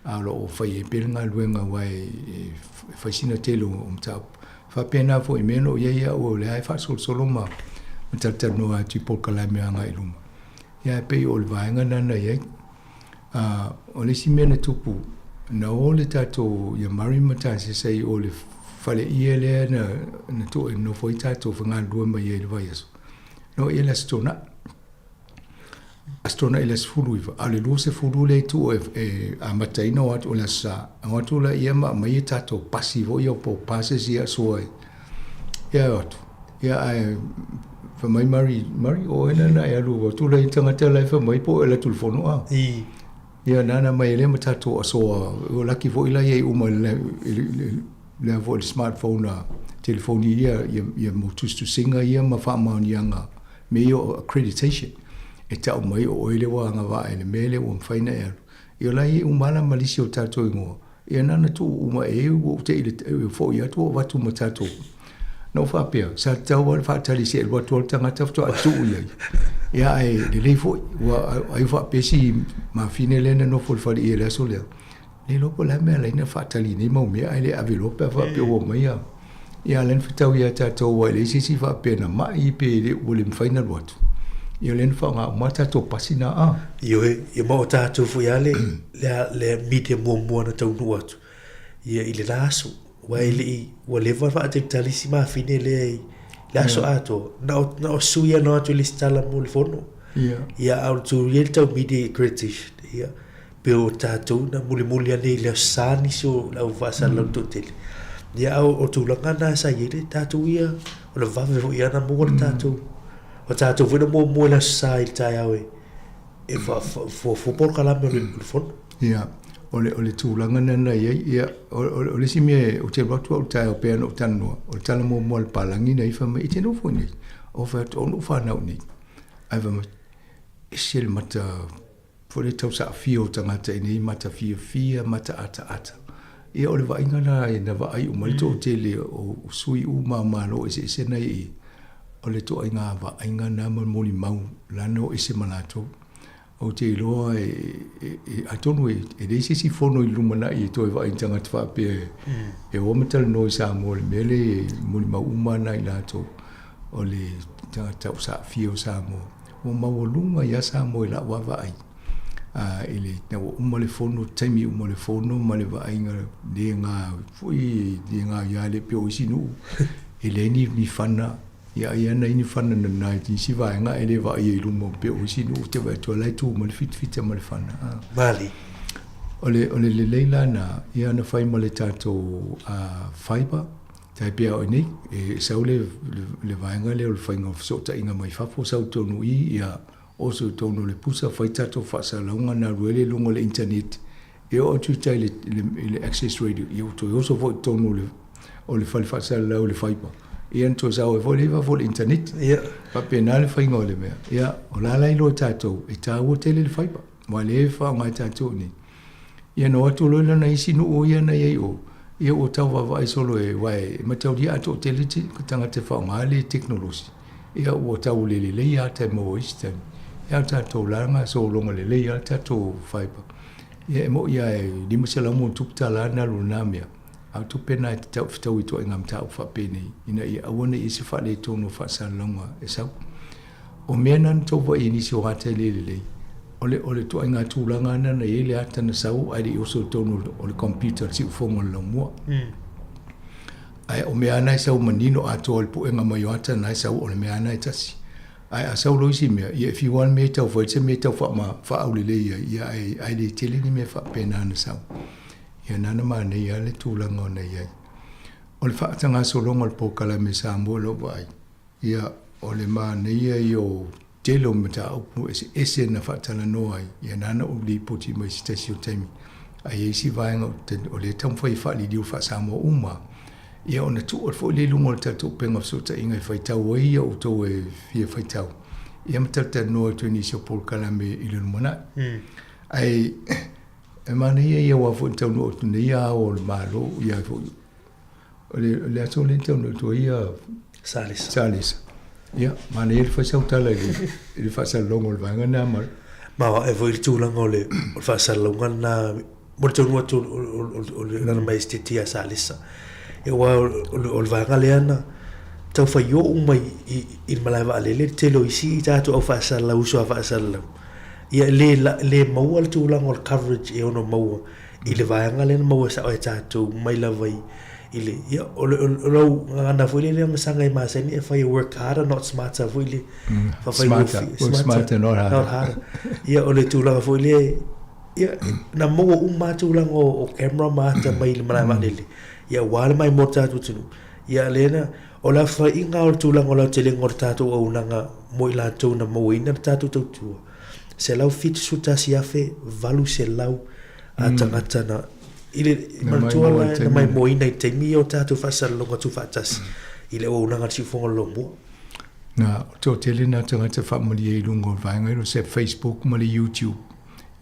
a o lo o fai ai pea le galuega aua e fai sina tele o mataupu. E faapena foi i mea na ou i ai au o lea e faasolosolo ma talatalanoa atu i polokalame agai i luma. Ia ae pei o le vaega lena na i ai. O le isi mea na tupu, na o le tatou ia Murray ma Tasesa i o le faleie lea na na tuu e nonofo ai tatou galulue mai ai i le vaiaso. Na o i ai le Aso Toonai. Aso Toonai i le aso 19, a o le 20 lea e tuu e, e amataina o atu o le Aso Sa, o atu laia ma aumai a tatou pasi foi ia po o passes ia sua ia o atu. Ia ae fai mai Murray, Murray o oe na e alu atu la i tagata la e fai mai po o e alu atu i le fono a. Ia nana mai e lea ma tatou asoa, o laki foi la ia i uma i le, lea foi le smartphone a telefoni ia, ia, ia mo tusitusiga ia ma faamaoniaga mea ia o accreditation. E tau mai o oe lea ua agavaa i le mea lea ua mafai ona e alu. Ia o la e i uma lava ma lisi o tatou igoa. Ia na ona tuu uma i ai ua ou te i le foi atu ua avatu ma tatou. Na ou faapea, sa tatau lava ona faatali se i alu atu le tagata faatoa tuu i ai. Ia ae lelei foi, ua ai faapea si mafine lea na nofo i le faleie i le aso lea, le iloa po o le a le mea e ala ai ona faatali i nei mau mea ae le ave loa pe a faapea ua omai a. Ia a o lea na fetaui ia tatou aua e leai se isi faapea na mai pe le ua le mafai ona alu atu. Ia o lea na faaaoga uma tatou pasi na a. Ioe, ia ma o tatou foi lava le, le, le media muamua na taunuu atu ia i le la aso. Aua e le i, ua leva ona faatalitali si mafine lea i le aso atoa. Na o, na o sui lava na o atu e lesitala mo le fono. Ia. Ia, a o le tulaga i le tau media accreditation, ia, Pei o tatou na mulimuli ane i le Aso Sa nisi o le au faasalalau toatele. Ia a o tulaga na sa i ai le tatou ia, o le vave foi ia na maua le tatou, o tatou foi na muamua i le Aso Sa i le taeao e e fuafua polokalame o le fono. Ia, o le, o le tulaga lena na i ai, ia, o, o, o le isi mea ou te alu atu au i le taeao pei ona ou talanoa, o le tala muamua a le palagi na i fai mai, e te nofo i inei? Ou fai atu, o lou fanau i inei. Ae fai mai, ese le mata Foi le tau saafia o tagata i nei mata fiafia, mata ataata. Ia o le vaaiga la na vaai uma ai le toatele o sui uma o Malo eseese na i i, o le ituaiga vaaiga na ma le molimau la na o ese ma latou. Ou te iloa atonu e leai se isi fono i le lumanai e toe vaai i tagata faapea e o ma talanoa i Samoa i le mea lea e molimau uma lava i latou o le tagata tau saafia o Samoa. Ua maualuga ia Samoa i lau vaavaai i le ina ua uma le fono, taimi uma o le fono ma le vaaiga le ga foi le ga ia le pei o isi nuu e leai ni ni fana ia ai lava nai ni fana nana i nisi vaega ae le vaaia i luma pei o isi nuu te vaai atu o la e tu mai le fitafita ma le fana. Mali. O le o le lelei la na ia na fai ma le tatou fiber. Tai pei a oe nei, e sau le, le, le vaega lea o le faiga o fesootaiga mai fafo, sau tonu i, ia, oso i totonu o le pusa, fai tatou faasalalauga na alu ai lea i luga o le internet, e oo atu i tai i le, i le, i le access radio, ia ua toe oso foi i totonu o le, o le fale faasalalau i le fibre, ia ona toe sao ai foi lea i fafo o le internet. Ia. Faapena le faiga o le mea. Ia, o la la iloa e tatou, e taua tele le fibre, aua o lea e faaaoga e tatou i inei. Ia na o atu loa lea na isi nuu ia na i ai i o, ia ua tau vaavaai solo e, aua e mataulia a toatele tagata e faaaoga le tekonolosi, ia ua tau le lelei ata e maua ai isi taimi. Ia a o tatou la na sologa lelei lava le tatou fibre. Ia e moni lava e $500 ma ona tupu tala na alu i lena mea, a o tupe na e tatau fetaui i ituaiga mataupu faapenei, ina ia aua ne i i ai se faaletonu o faasalalauga e sau. O mea na na tou vaai i nisi o ata e le lelei, o le, o le ituaiga tulaga lena na i ai le ata na sau ae le i oso i totonu o le computer o le siufofoga o le laumua. Ae o mea lava na e sau manino atoa i le puega mai o ata na e sau, o le mea lava na e tasi. Ae a sau loa isi mea, ia e fiu lava le mea e tau fai, se mea e tau faama, faaulelei ai, ia ae, ae le tele ni mea faapena na sau. Ia na na manaia lava le tulaga o na i ai. O le faatagasologa o le polokalame Samoa i lou vaai, Ia, o le manaia ia o tele o mataupu eseese na faatalanoa ai, ia nana ou lipoti mai se tasi o taimi, ae i ai isi vaega o lea e taumafai e faaliliu faa-Samoa uma, ia ona tuu atu foi lea i luga o le tatou upega o fesootaiga e faitau ai ia outou e fia faitau, ia ma talatalanoa atu ai nisi o polokalame i le lumanai. Ae e manaia ia aua foi na taunuu atu nei ao o le Malo, ia foi O le aso lea na taunuu atu ai ia Salesa. Salesa. Ia, manaia le fai sau tala i le, i le faasalalauga o le vaega lena ma Ma o ae foi le tulaga o le, o le faasalalauga lena mo le taunuu atu o le Lana Maieseteti ia Salesa. Ia aua o le vaega lea na tau fai oo mai i, i le malae vaalele le tele o isi tatou au faasalalau, uso a faasalalau. Ia le, le maua le tulaga o le coverage e ono maua i le vaega lea na maua sao e tatou mai lava i i le ia o le o lau gagana foi lea ma saga e masani e fai work harder not smarter foi le smarter, work smarter not harder, not harder. Ia o le tulaga foi lea ia na maua uma tulaga o camera ma ata mai le malae vaalele ia aua le maimoa o le tatou atunuu ia lea na o le aofaiga o le tulaga o le aotelega o le tatou auaunaga mo i latou na mauaina le tatou tautua 171,800 a tagata na i le manatua la na maimoaina i taimi ia o tatou faasalalauga tuufaatasi i le auaunaga a le Siufofoga o le Lomua. Na, o toatele na tagata faamalie i luga o le vaega lea o se Facebook ma le YouTube.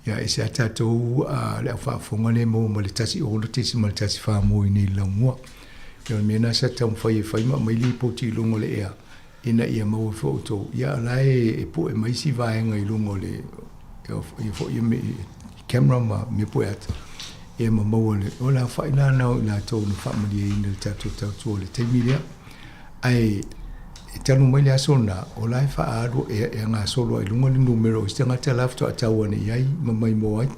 Ia, e ese lava tatou le au faafofoga lea e maua mai le 16.14 mo i inei i le Laumua. Ia, o le mea lena sa taumafai e fai ma aumai lipoti i luga o le ea ina ia maua foi outou. Ia, o la e pue mai isi vaega i luga o le, ia foi ia camera ma mea pue ata, ia ma maua le, o le aofai la na o i latou na faamalieina le tatou tautua i le taimi lea. Ae e talu mai le aso lena, o la e faaalu e, e gasolo ai i luga le numera o isi tagata la faatoa tau ane i ai ma maimoa ai.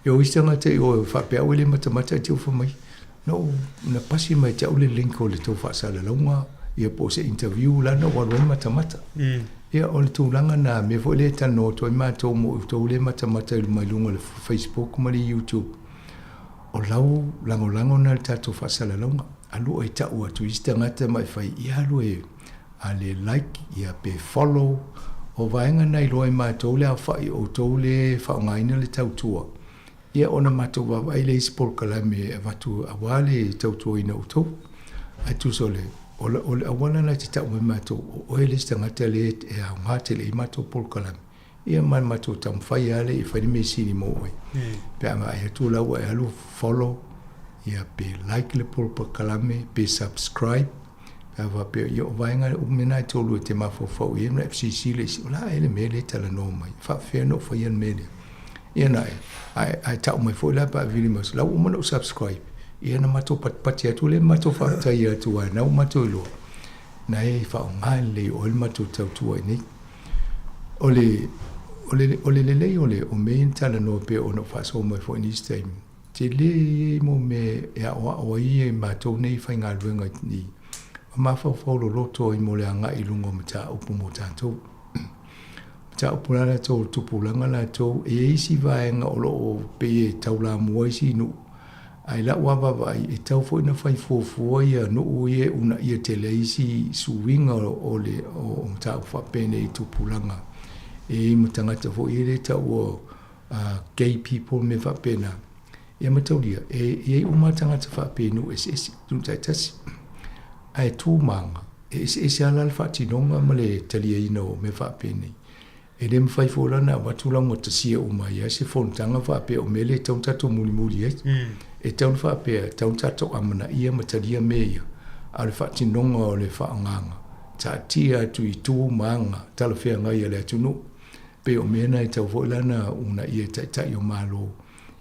E o isi tagata i o faapea au e le matamata ae te ofa mai. Na ou na pasi mai te au le link o le tou faasalalauga ia po o se interview la na ou alu ai matamata. Ia o le tulaga na mea foi lea e talanoa atu ai matou mo outou le matamata i mai luga o le Facebook ma le YouTube. O lau lagolago na i le tatou faasalalauga. Alu oe tau atu i isi tagata ma e fai ia alu e a le like ia pe follow o vaega na iloa e matou le aofai o outou le faaaogaina le tautua ia ona matou vaavaai lea i isi polokalame e avatu aua le tautuaina o outou ae tusa o le o le auala la e te tau mai matou o oe le isi tagata lea e aoga tele i matou polokalame ia ma le matou taumafai lava lea e fai le mea sili mo oe pe a vaai atu la ua e alu follow ia pe like le polokalame pe subscribe Pe a faapea, ia o vaega uma na e tolu e te mafaufau i ai ma FCC le isi, o le a ea le mea lea e talanoa mai? E faapefea ona ou faia le mea lea? Ia na e, ae, ae tau mai foi la pe a vili mai, la ua uma ona ou subscribe. Ia na matou patipati atu lea ma matou faafetai atu aua na ua matou iloa, na e faaaoga lelei e oe le matou tautua i inei. O le, o le, o le lelei o le, o mea ia na talanoa pei ona ou faasoa mai foi i nisi taimi, Tele ia mo mea e aoao ai e matou nei faigaluega i ma mafaufau loloto ai mo le agai i luga o mataupu mo tatou. Mataupu la latou o le tupulaga latou, e i ai isi vaega o lo o pei e taulamua isi nuu. Ae i la'u lava vaavaai, e tatau foi ona fai fuafua ia nuu ia e uunaia tele ai isi suiga o le o mataupu faapenei i tupulaga e i ai ma tagata foi ia lea e taua gay people ma mea faapena. Ia mataulia, e i ai uma lava tagata faapea i nuu eseese, nuu taitasi. Ae tu ma aga, e eseese lava la le faatinoga ma le taliaina o mea faapenei. E le mafai foi la ona avatu laugatasia uma ai se fonotaga faapea o mea lea e tatau ona tatou mulimuli ai. E tatau ona faapea, e tatau ona tatou amanaia ma talia mea ia, a o le faatinoga o le faaaogaga, taatia atu i tu ma aga talafeagai a le atunuu. Pei o mea na e tatau foi la ona uunaia e Taitai o Malo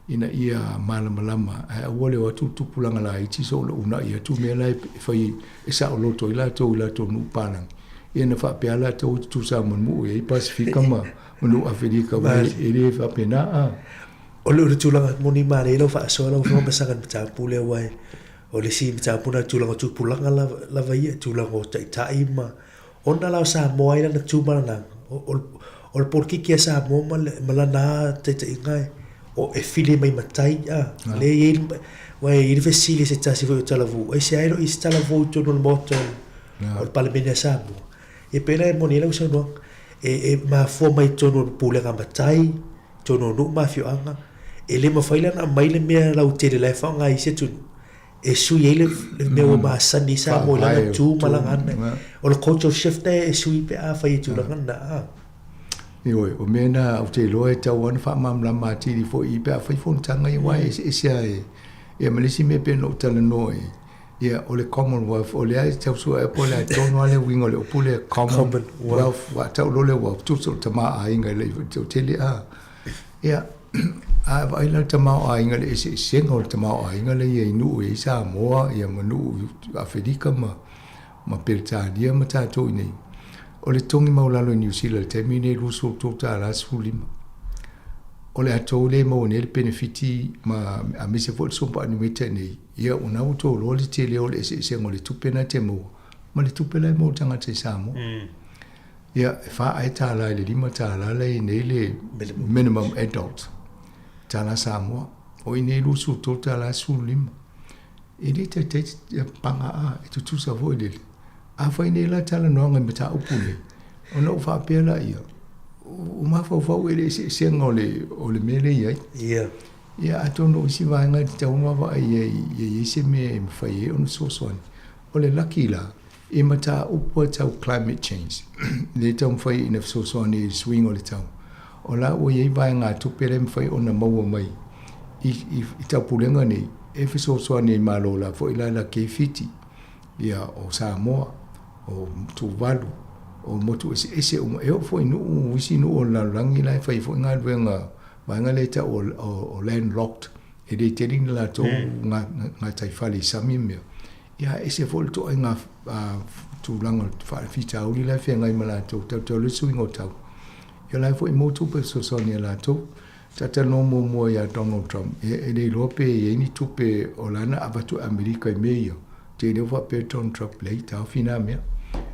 ina ia malamalama ae aua le o atu le tupulaga laiti soona uunai atu mea la e fai e saoloto ai latou i latou nuu palagi. Ia na faapea latou e tutusa ma nuu e i ai Pasefika ma nuu Afelika aua e le faapena a. O le tulaga moni manaia lau faasoa lau Afioga Masaga i le mataupu lea aua o le isi mataupu lena i le tulaga o tupulaga lava ia, tulaga o taitai ma Ona la o Samoa ai lana tu ma lana aga, o le polokiki a Samoa ma lana taitaiga o e fili mai matai a, lea e i ai, aua e i ai le fesili a se tasi foi o Talavou, aisea e le o i ai se Talavou i totonu o le Maota o le Palemene a Samoa? Ia pei la e moni ai lau saunoaga, e mafua mai i totonu o le pulega a matai, i totonu o nuu ma afioaga, e le mafai la ona aumai le mea lautele la e faaaoga e isi atunuu e sui ai le mea ua masani i Samoa i lana tu ma lana ana. O le cultural shift e sui pe a fai i tulaga na. Ioe, o mea na ou te iloa e tatau lava ona faamalamalama atili foi pe a fai fonotaga ia aua e eseese lava e ia ma le isi mea pei ona ou talanoa i ia o le Commonwealth o lea e tau sue po o le a tonu lava le uiga o le upu lea Commonwealth aua e tau loa le wealth tusa o le tamaoaiga e le i tele a. Ia, a vaai la le tamaoaiga i le eseesega o le tamaoaiga lea e i ai i nuu e i ai Samoa ia ma nuu i Aferika ma ma Peretania ma tatou i inei. O le togi maualalo i Niu Sila i le taimi lenei e $23.15. O le ato lea e maua nei le penefiti ma aemaise foi le superannuator i inei, ia o lena ua outou iloa le tele o le eseesega o le tupe lena e te maua ma le tupe la e maua e le tagata i Samoa. Mm. Ia, e fa ea tala i le $5 la e i nei le minimum adult tala Samoa. O i nei $23.15. E le taitai paga a, e tutusa foi le. Afai nei la talanoaga i mataupu nei, ona ou faapea laia, ua mafaufau i le eseesega o le, o le mea lea e i ai. Ia. Ia, atonu o isi vaega e tatau ona vaavaai i ai, ia i ai se mea e mafai ai ona fesoasoani. O le laki la, I mataupu a tau climate change, lea e taumafai ina fesoasoani i le suiga o le tau, o la ua i ai vaegatupe lea e mafai ona maua mai i, i, i taupulega nei e fesoasoani ai Malo la foi la la kei Fiti, ia o Samoa, o Tuvalu, o motu eseese uma, e oo foi i nuu, isi nuu o le lalolagi la e fai foi galuega, vaega lea e tau o, o, o landlocked, e le tele ni latou gataifale i sami ma mea. Ia, e ese foi le ituaiga tulaga faafitauli la e feagai ma latou, tautau le suiga o tau. Ia la e foi maua tupe fesoasoani a latou. Sa talanoa muamua ia Donald Trump, ia e le iloa pe i ai ni tupe o la na avatu e Amerika i mea ia. Te leo faapea Donald Trump, leai, taofi na mea.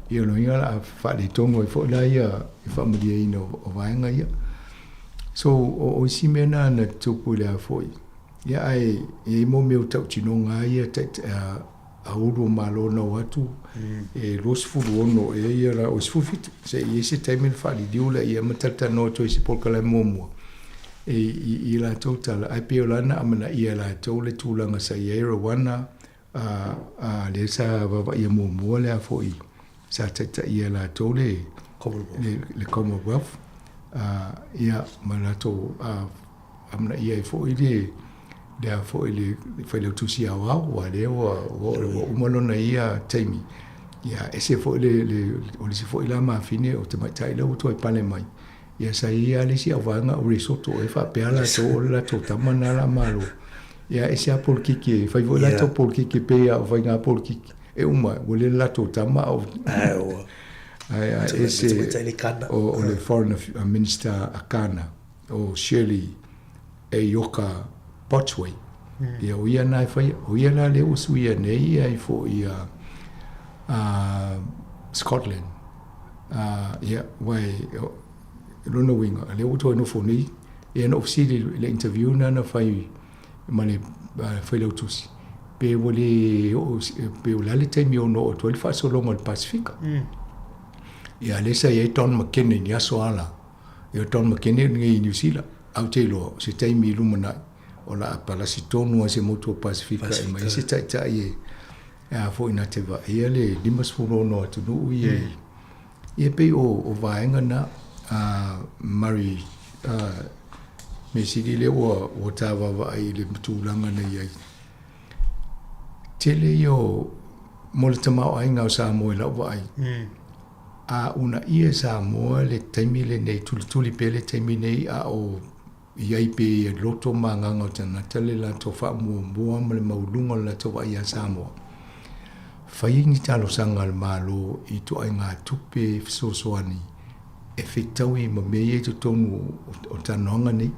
Ia lona uiga o le a faaletonu ai foi la ia le faamalieina o vaega ia. So, o isi mea na na tupu i le a foi, Ia ae i ai mo mea o tautinoga lava ia a ulu o Malo na o atu e 26 ea ia la, o 17 se i ai se taimi ona faaliliu laia ma talatalanoa atu ai i se polokalame muamua e i latou tala ae pei o la na amanaia e latou le tulaga sa i ai Rwanda a a lea sa vaavaaia muamua le a foi sa taitaia e latou le le Commonwealth a ia ma latou a amanaia ai foi le le a foi le Failautusi Aoao aua lea ua ua uma lona ia taimi ia ese foi le le o le isi foi la mafine o tamaitai lea ua toe pale mai ia sa i ai lava le isi auvaega o Lesotho e faapea latou o le latou tama lena la malo ia ese lava polokiki e fai foi latou polokiki pei lava o faiga polokiki e uma ua le latou tama a o ae ese o le foreign minister a Ghana o Shirley Ayorkor Botchwey. Ia, o ia na e faia. O ia la lea ua suia nei ai foi ia Scotland. Ia, aua e, lona uiga, lea ua toe nofo nei. Ia na ou fesili i le interview na na fai ma le Failautusi, pe ua lē oo pe o le a le taimi e ono oo atu ai le faasologa o le Pasefika. Ia lea sa i ai Don McKenna i ni aso a la. Ia o Don McKenna lenei i Niu Sila. Ae ou te iloa, o se taimi i lumanai, o le a palasi tonu lava se motu o Pasefika e aumai ai se taitai e e a foi na te vaaia le 56 atunuu ia i ia pei o o vaega na a Murray a mea sili lea ua ua ta vaavaai i le tulaga na i ai. Tele ia o mo le tamaoaiga o Samoa i lau vaai. A uunaia e Samoa le taimi lenei, tulituli pea le taimi nei a o i ai pea i loto ma agaga o tagata le latou faamuamua ma le maualuga o le latou vaai ia Samoa. Fai ni talosaga a le Malo i ituaiga tupe fesoasoani e fetaui ma mea ia i totonu o talanoaga nei.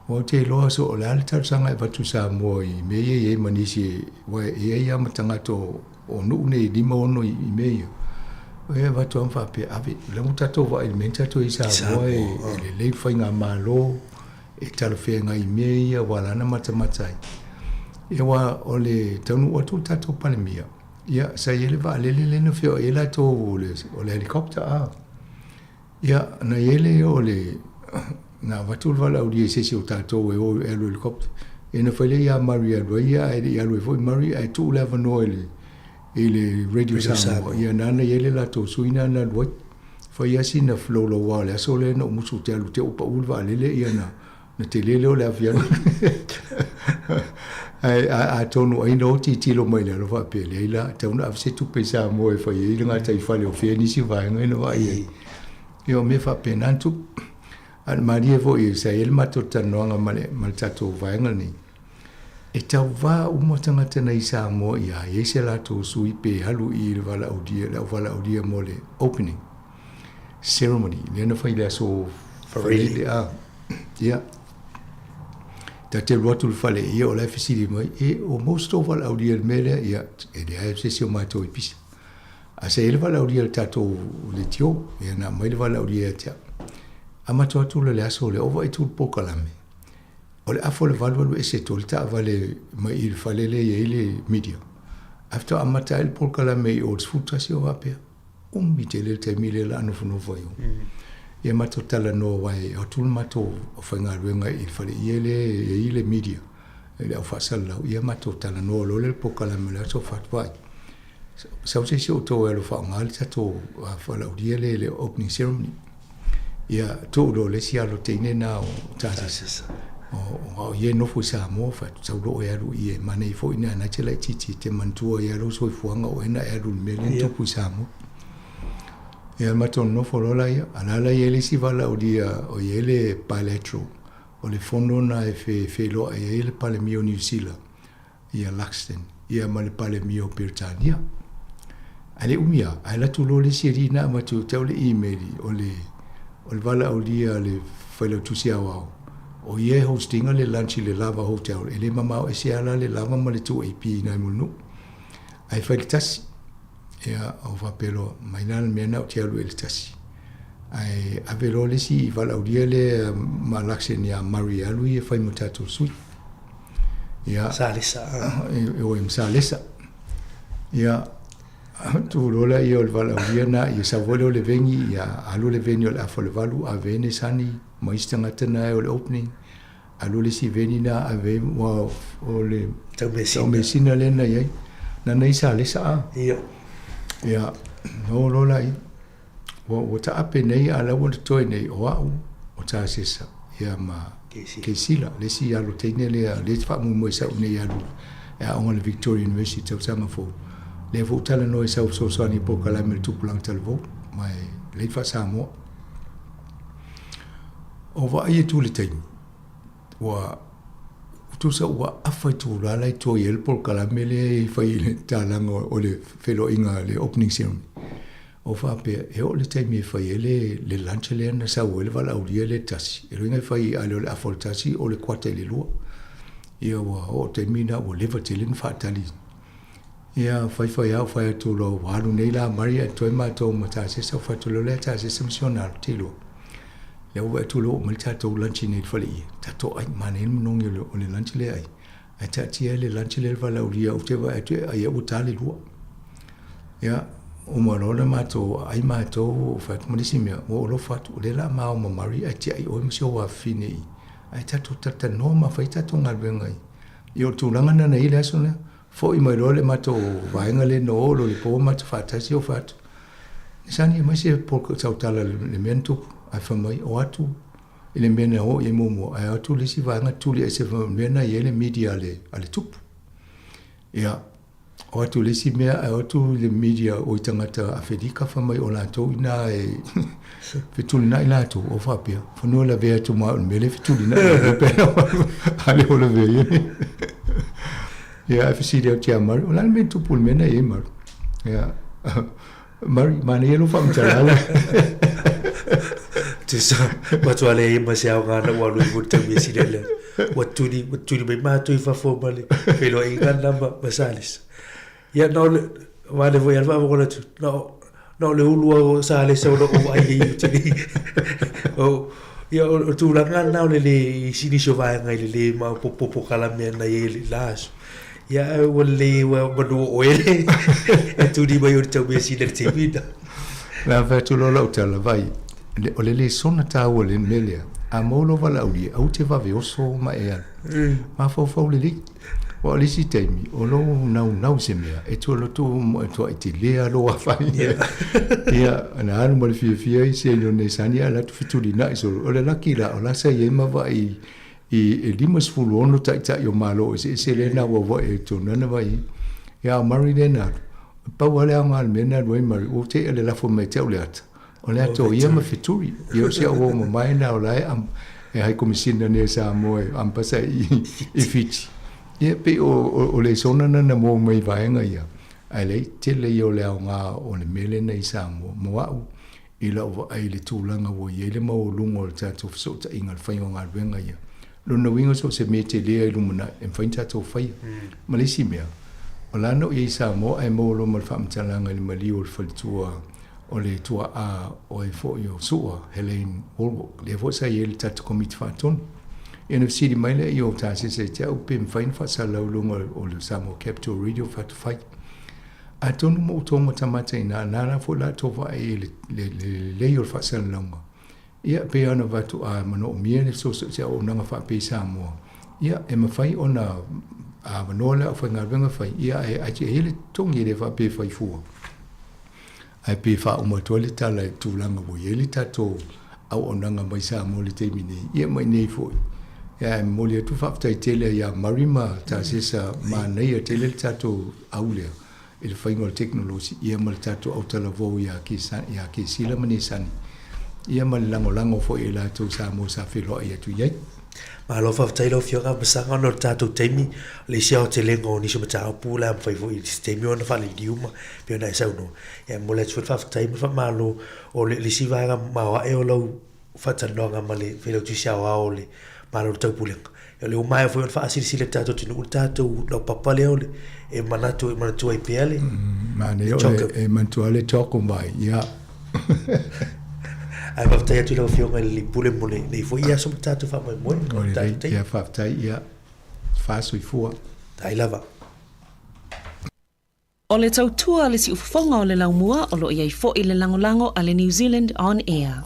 Ou te iloa so o le a le talosaga e avatu i Samoa i mea ia e i ai ma nisi aua e i ai lava ma tagata o nuu nei e 5, 6 i mea ia. E avatu lava ma faapea, ave, o lea ua tatou vaai i le mea na tatou i ai i Samoa e lelei le faigamalo, e talafeagai i mea ia ua ala ona matamata ai. Ia aua o le taunuu atu o le tatou Palemia, ia sa i ai le vaalele lea na feoai ai latou o le helicopter a. Ia, na i ai le o le, na avatu le valaaulia i se isi o tatou e o e alu i le helicopter. Ia na fai lea ia Murray e alu ai ia, ae le i alu ai foi Murray, ae tuu le avanoa i le, i le Radio Samoa. Ia na na i ai le latou sui na na alu ai. Fai lava sina felaulaua o le aso lea na ou musu ou te alu te i ua pau le vaalele, ia na, na tele lea o le afiafi. Ae atonu ai na o tilotilo mai i lalo faapea, leai la, tatau ona ave se tupe i Samoa e fai ai le gataifale o fea nisi vaega ia na vaai ai. Ia o mea faapena na tupu. A o le malie foi sa i ai le matou talanoaga ma le, ma le tatou vaega lenei, e tauva uma tagata nei i Samoa ia i ai se latou sui pe alu i le valaaulia, le auvalaaulia mo le opening ceremony lea na fai i le aso Faraile. A, ia. Ta te alu atu i le fale, ia o la e fesili mai, e, o maua se tou valaaulia i le mea lea? Ia, e leai se isi o matou i pisa. A sa i ai le valaaulia a le tatou leitio, ia na aumai le valaaulia ia te au. Amata atu loa i le aso lea, ova i tu le polokalame. O le afa o le valu alu ese atu ai le taavale mai i le fale lea e i ai le media. Ae faatoa amata ai le polokalame i o i le 11 o faapea. Umi tele le taimi lea o le a nofonofo ai. Ia matou talanoa aua e o atu le matou faigaluega i le faleie lea e i ai le media, le au faasalalau, ia matou talanoa loa lea i le polokalame o le aso faatoai. Sau se isi o outou e alu e faaaoga le tatou valaaulia lea i le opening ceremony. Ia tuu loa le isi alo teine lena o Tasesa. O ia e nofo i Samoa, fai atu, sau loa e alu i e manaia foi ina na te laitiiti e te manatua ai lou soifuaga o oe na e alu i le mea lea na tupu i Samoa. Ia matou nonofo loa laia, a la la i ai le isi valaaulia o i ai le bilateral, o le fono lena e feiloai ai le Palemia o Niu Sila ia Luxton, ia ma le Palemia o Peretania. Ae le umi lava, ae alu atu loa le isi alii na avatu te au le email o le o le valaaulia a le Failautusi Aoao, o ia e host ina le lunch i le Lava Hotel, e le mamao ese lava la le Lava ma le 2AP i nai Mulinuu. Ae fai le tasi. Ia, ou faapea loa, mai la le mea lena ou te alu ai i le tasi. Ae ave loa le isi valaaulia lea ma Luxton ia Murray e alu ia e fai ma tatou sui. Ia. Salesa. E o e Salesa. Ia, tu loa lea o le valaaulia na, ia sau foi lea o le veni, ia alu le veni o le afa o le valu, ave ai sani ma isi tagata na o le opening, alu le isi veni na ave ua o le taumeasina lea na i ai. Na nei Salesa a. Ia. Ia, no loa la Ua, ua taape nei a la ua totoe nei o au, o Tasesa, ia ma Keisila, le isi alo teine lea, lea e faamoemoe sau nei alu e aoga i le Victoria University i tausaga fou. Lea foi ua talanoa i sau fesoasoani i polokalame o le Tupulaga Talavou, ma e lelei faa-Samoa. O vaai atu i le taimi, ua tusa ua afa itulā la e toe ai le polokalame lea e fai i le talaga o le feiloaiga, le opening ceremony. O faapea, e oo i le taimi e fai ai le, le lunch lea na sau ai le valaaulia lea tasi, e loiga e fai a le o le afa o le tasi o le kuata i le lua. Ia ua oo taimi na ua leva tele na faatali. Ia faifai lava fai atu loa ua alu nei la Mari ae totoe matou ma Tasesa, ou fai atu loa lea Tasesa ma si ona alo te iloa. Lea ua vaai atu loa ua aumai le tatou lunch i inei i le faleie, tatou ai, manaia le manogi o le lunch lea e ai. Ae taatia ai le lunch lea i le valaaulia ou te vaai atu e ai ua ta le 2. Ia, uma loa ona matou aai matou ou fai atu ma le isi mea, ua ou alofa atu, o lea o le a ma o ma Murray ae tiai oe ma si ou afafine i, ae tatou talatalanoa ma fai tatou galuega i. Ia o le tulaga lena na i ai le aso lea. Foi mai loa le matou vaega lea na o loa i le po matou faatasi ou fai atu, Nisani aumai se sautala i le mea na tupu. Ae fai mai, o atu i le mea na o i ai muamua, ae o atu le isi vaega tuli ese mai le mea na i ai le media a le, a le tupu. Ia, o atu le isi mea, ae o atu le media o i tagata Afelika fai mai o latou ina e fetulinai latou, o faapea, fanua lavea atu ma o le mea lea fetulinai a le o lavea ia. Ia, ae fesili atu ia Murray, o le a le mea e tupu i le mea na i ai Murray? Ia, Murray, manaia lou faamatalaga. Tusa, matua leai ma se aoga na ua alu i tau mea sili lea. Ua tuli, ua tuli mai mātou i fafo ma le feiloaiga na ma, ma Salesa. Ia, na o le, vale foi ala faafofoga atu, na o, na o le ulu o Salesa o loo vaai ai i te o, ia, o, o tulaga na o le le i nisi o vaega i le le maopoopo polokalame na i ai i la aso. Ia, ae ua lelei ua manu o oe le e tuli mai o le tau mea sili le taimi na. Na fai atu loa lau tala, vai, o le lesona taua le mea lea, a maua lou valaaulia, aua te vave oso ma e alu. Mafaufau lelei. Aua o le isi taimi, o lou naunau i se mea, e tua lotu e tuai telē lava lou afaina. Ia, na alu ma le fiafia i se Nisani ae alu atu fetulinai solo. O le laki la, o la sa i ai ma vaai i e 56 taitai o Malo eseese lea na auauai ai totonu ana vai. Ia a o Murray lea na alu, pau lava le aoga o le mea na alu ai Murray, ua tea le lafo mai ia te au le ata, o le ata o ia ma feturi. Ia o si au uo mamae na o la e e High Commissioner nei a Samoa e ambasa i i Fiti. Ia pei o o lesona na na maua mai i vaega ia, ae leai tele ia o le aoga o le mea lea na i Samoa mo au. I lau vaai i le tulaga ua i ai le maualuga o le tatou fesootaiga i le faiga o galuega ia. Lona uiga so o se mea tele lava i lumanai e mafai ona tatou faia. Ma le isi mea, o la na ou i ai i Samoa ae maua loa ma le faamatalaga i le maliu o le faletua o le tuaa o e foi o Su'a, Helene Wallwork, lea foi sa i ai i le tatou Komiti Faatonu. Ia ona fesili mai lea i o Tasese ia te au pe mafai ona faasalalau i luga o le Samoa Capital Radio Fatu Fai. Atonu ma outou matamata i ina, na ala foi latou vaai i le lelei o le faasalalauga. Ia, e pei lava ona avatu, a manaomia le fesoasoani i se auaunaga faapea i Samoa, ia, e mafai ona avanoa le aufaigaluega fai, ia, ae e i ai le totogi e le faapea e fai fua. Ae pei e faauma atu ai le tala i le tulaga ua i ai le tatou auaunaga mai Samoa i le taimi nei, ia ma inei foi. Ia, ae momoli atu faafetai tele ia Murray ma Tasesa, manaia tele le tatou au lea i le faiga o le tekonolosi, ia ma le tatou autalavou ia ia Kesila ma Nisani, ia ma le lagolago foi e latou Samoa sa feiloai atu i ai. Malo faafetai lau Afioga Masaga ona o le tatou taimi, o le isi aotelega o nisi o mataupu o le a mafai foi i se taimi ona faaliliu ma pei ona e saunoa. Ia e momoli atu foi le faafetai ma le faamalo o le isi vaega maoae o lau faatalanoaga ma le Failautusi Aoao o le Malo o le Taupulega. O le ua maea foi ona faasilasila e le tatou atunuu le tatou laupapa lea o le e manatu e manatua ai pea le Manaia o le e manatua le talk mai, ia. Ae faafetai atu i lau Afioga i le Alii Pule mo lenei foi aso ma tatou faamoemoe. O lelei, ia faafetai, ia faasoifua. Tai lava. O le tautua a le siufofoga o le laumua o lo o i ai foi le lagolago a le New Zealand On Air.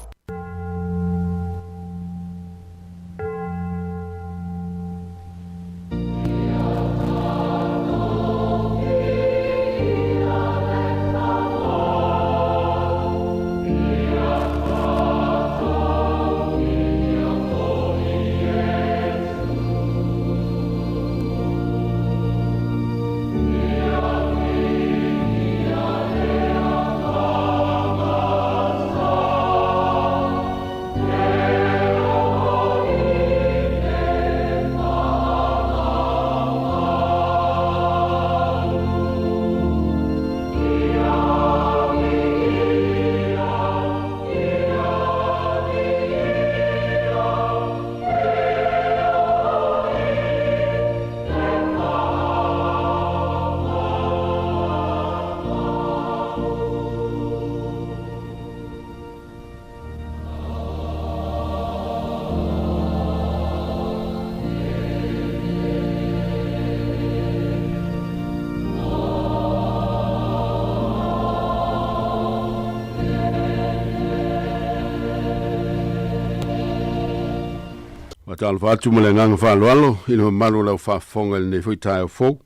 Faatalofa atu ma le agaga faaaloalo i le mamalu o lau faafofoga i lenei foi taeao fou.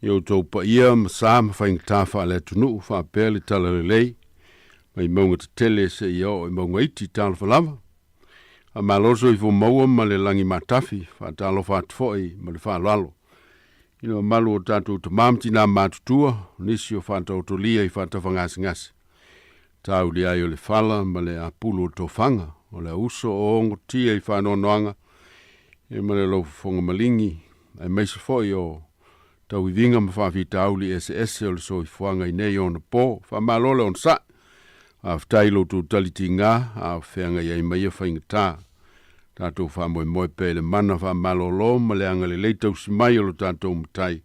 I outou paia ma sa ma faigata faale-atunuu faapea le talalelei mai mauga tetele seia oo i mauga iti talofa lava. Faamalo le soifua maua ma le lagi matafi. Faatalofa atu foi ma le faaaloalo i le mamalu o tatou tama ma tina matutua, o nisi o faataotolia i faatafagasegase. Tauli ai o le fala ma le apulu o tofaga, o le auso o ogotia i faanoanoaga ia ma le laufofoga maligi, aemaise foi o tauiviga ma faafitauli eseese o le soifuaga i nei ona po. Faamalo le onosai. Faafetai i lo outou tali tiga a o feagai ai ma ia faigata. Tatou faamoemoe pea i le mana faamalolo ma le agalelei tausi mai o lo tatou Matai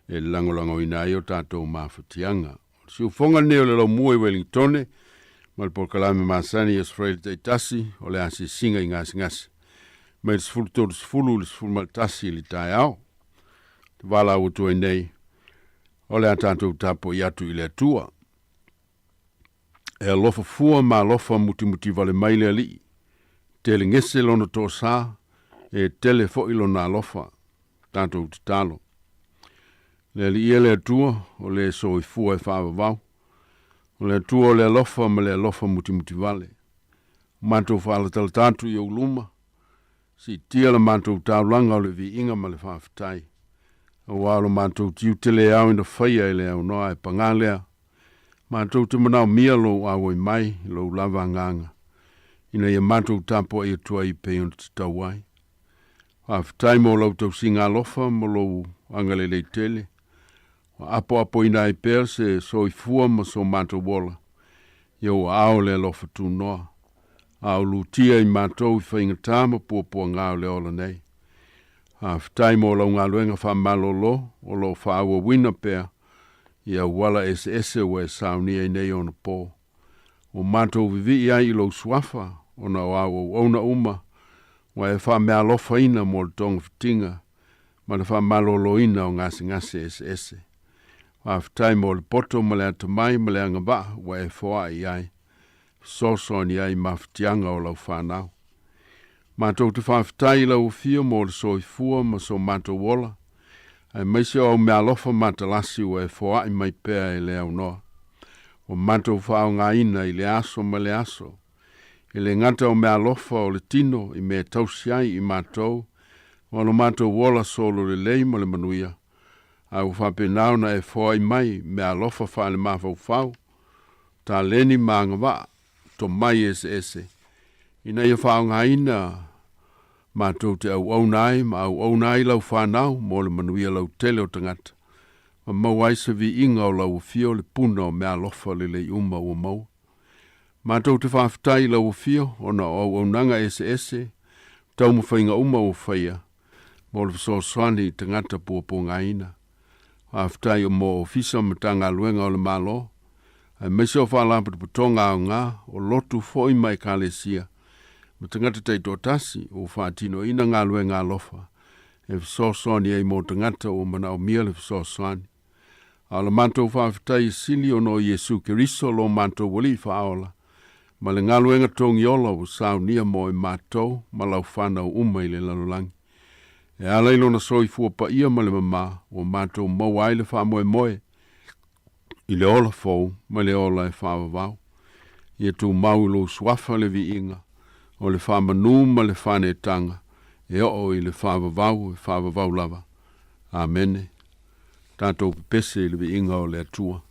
e lagolagoina ai o tatou mafatiaga. O le siufofoga lenei o le Laumua i Welingtone ma le polokalame masani i Aso Faraile taitasi o le asiasiga i gasegase mai le 13:30 i le 11 i le taeao. Te valaau atu ai nei o le a tatou tapuai atu i le Atua. E alofa fua ma alofa mutimuti vale mai le Alii. Tele gese lona toasa, e tele foi lona alofa. Tatou tatalo. Le Alii e le Atua, o le soifua e faavavau. O le Atua o le alofa ma le alofa mutimuti vale. O matou faalatalata atu i ou luma, siitia la matou taulaga o le viiga ma le faafetai. Aua o lo matou tiute le ao ina faia e le aunoa e pagā lea, matou te manaomia lou auai mai, lou lava agaga, ina ia matou tapuai atu ai pei ona tatau ai. Faafetai mo lau tausiga alofa ma lou agalelei tele, ua apoapoina ai pea se soifua ma so matou ola i ou aao le alofa tunoa, a o lutia i matou i faigata ma puapuaga o le ola nei. Faafetai mo lau galuega faamalolo o lo o faaauauina pea i auala eseese ua e saunia i nei ona po. Ua matou vivii ai i lou suafa ona o au auauna uma ua e faameaalofaina mo le togafitiga ma le faamaloloina o gasegase eseese. Faafetai mo le poto ma le atamai ma le agavaa ua e foai i ai, fesoasoani ai i mafatiaga o lau fanau. Matou te faafetai i lau afio mo le soifua ma so matou ola, aemaise o au meaalofa matalasi ua e foai mai pea e le aunoa. Ua matou faaaogaina i le aso ma le aso, e le gata o meaalofa o le tino i mea e tausi ai i matou ma lo matou ola solo lelei ma le manuia, ae ua faapena ona e foai mai meaalofa faale-mafaufau, taleni ma agavaa, tomai eseese, ina ia faaaogaina matou te auauna ai ma auauna ai lau fanau mo le manuia lautele o tagata, ma maua ai se viiga o lau afio le puna o meaalofa lelei uma ua maua. Matou te faafetai i lau afio ona o auaunaga eseese, taumafaiga uma ua faia mo le fesoasoani i tagata puapuagaina. Faafetai mo Ofisa ma Matagaluega o le Malo, aemaise o Faalapotopotoga aoga, o lotu foi ma Ekalesia, ma tagata taitoatasi ua faatinoina galuega alofa e fesoasoani ai mo tagata ua manaomia le fesoasoani. A o le matou faafetai e sili ona o Iesu Keriso lo matou Alii Faaola, ma le galuega togiola ua saunia mo i matou ma lau fanau uma i le lalolagi. E ala i lona soifua paia ma le mama ua matou maua ai le faamoemoe i le ola fou ma le ola e faavavau. Ia tumau i lou suafa le viiga o le faamanu ma le faanetaga e oo i le faavavau e faavavau lava. Amene. Tatou pepese i le viiga o le Atua.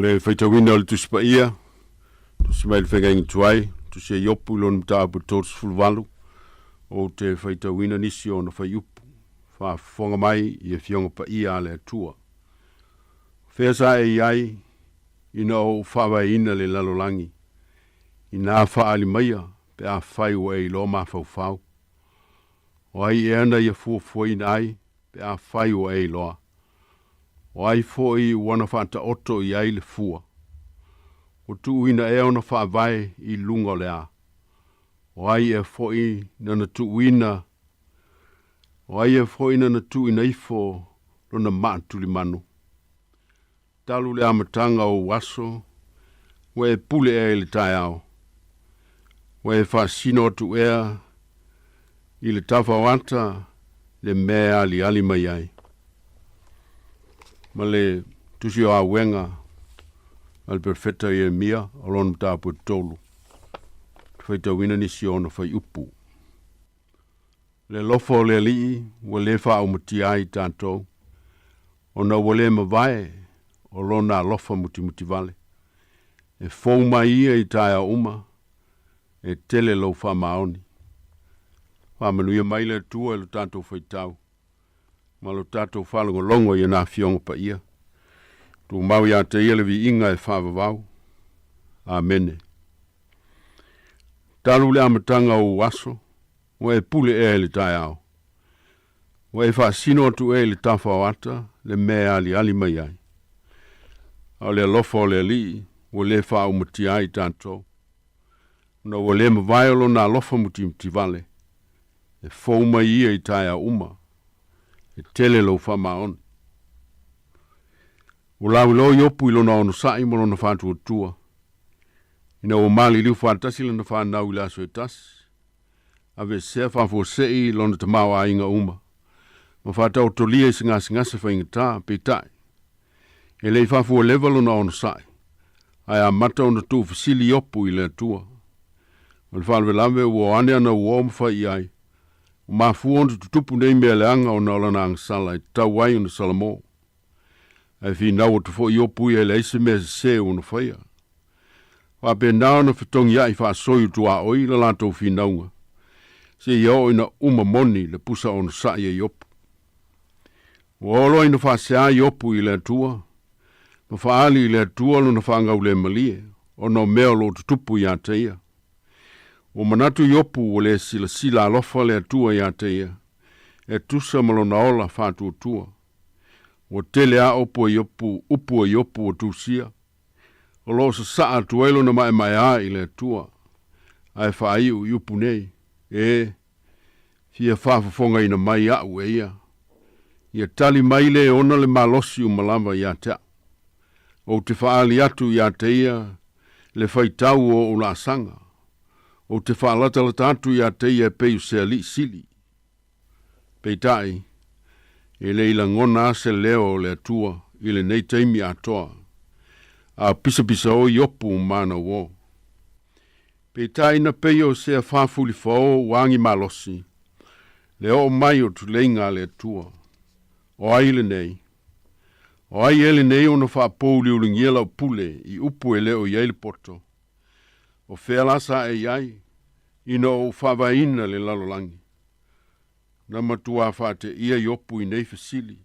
le faitauina o le Tusi Paia, tusi mai le Feagaiga Tuai, tusi a Iopu i lona mataupu 38, ou te faitauina nisi o ona fuaiupu, faafofoga mai i Afioga Paia a le Atua. O fea sa e i ai ina ua ou faavaeina le lalolagi, inā faaali maia pe afai ua e iloa mafaufau? O ai ea na ia fuafuaina ai pe afai ua e iloa? O ai foi ua na faataoto i ai le fua? Ua tuuina ea ona faavae i luga o le a? O ai ea foi na na tuuina O ai ea foi na na tuuina ifo lona maa tulimanu? Talu le amataga o ou aso, ua e pule ea i le taeao? Ua e faasino atu ea i le tafaoata le mea e aliali mai ai? Ma le tusi o Auega a le Perofeta Ieremia o lona mataupu e tolu, te faitauina nisi o ona fuaiupu. Le alofa o le Alii ua le faaumatia ai tatou, ona ua le mavae o lona alofa mutimutivale. E fou mai ia i taeao uma, e tele lou faamaoni. Faamanuia mai le Atua i lo tatou faitau ma lo tatou faalogologo i ana Afioga Paia. Tumau ia te Ia le viiga e faavavau. Amene. Talu le amataga o ou aso, ua e pule ea i le taeao. Ua e faasino atu ea i le tafa o ata le mea e aliali mai ai. A o le alofa o le Alii ua le faaumatia ai tatou, ona ua le mavae o lona alofa mutimutivale, e fou mai ia i taeao uma, e tele lou faamaoni. Ua lauiloa Iopu i lona onosai ma lona faatuatua, ina ua maliliu faatasi lana fanau i le aso e tasi, aveesea faafuasei lona tamaoaiga uma, ma faataotolia i se gasegase faigata, peitai, e le i faafualeva lona onosai, ae amata ona tuufesili Iopu i le Atua. O le faalavelave ua o ane ana uo ma fai i ai, ua mafua ona tutupu nei mea leaga ona o lana agasala e tatau ai ona salamo. Ae finau atu foi Iopu ia e leai se mea sese ua na faia. Faapena ona fetogiai faasoi o tuaoi la latou finauga, seia oo ina uma moni le pusa onosai a Iopu. Ua oo loa ina faasea Iopu i le Atua, ma faaali i le Atua lona faagaulemalie, ona o mea o lo o tutupu ia te ia. Ua manatu Iopu ua le silasila alofa le Atua ia te ia, e tusa ma lona ola faatuatua. Ua tele a upu a Iopu, upu a Iopu ua tusia. O lo o sasaa atu ai lona maemaea i le Atua. Ae faaiu i upu nei, E, fia faafofogaina mai au e ia. Ia tali mai le ona le malosi uma lava ia te au. Ou te faaali atu ia te ia le faitau o ou laasaga. Ou te faalatalata atu ia te ia e pei o se alii sili. Peitai, e le i lagona a se leo o le Atua i lenei taimi atoa, a pisapisa o Iopu ma ana uō. Peitai na pei o se afafulifao ua agi malosi, le oo mai o tuleiga a le Atua. O ai lenei? O ai ea lenei ona faapouliuligia lau pule i upu e le o i ai le poto? O fea la sa e i ai, ina ua ou faavaeina le lalolagi? Na matuā faateia Iopu i nei fesili,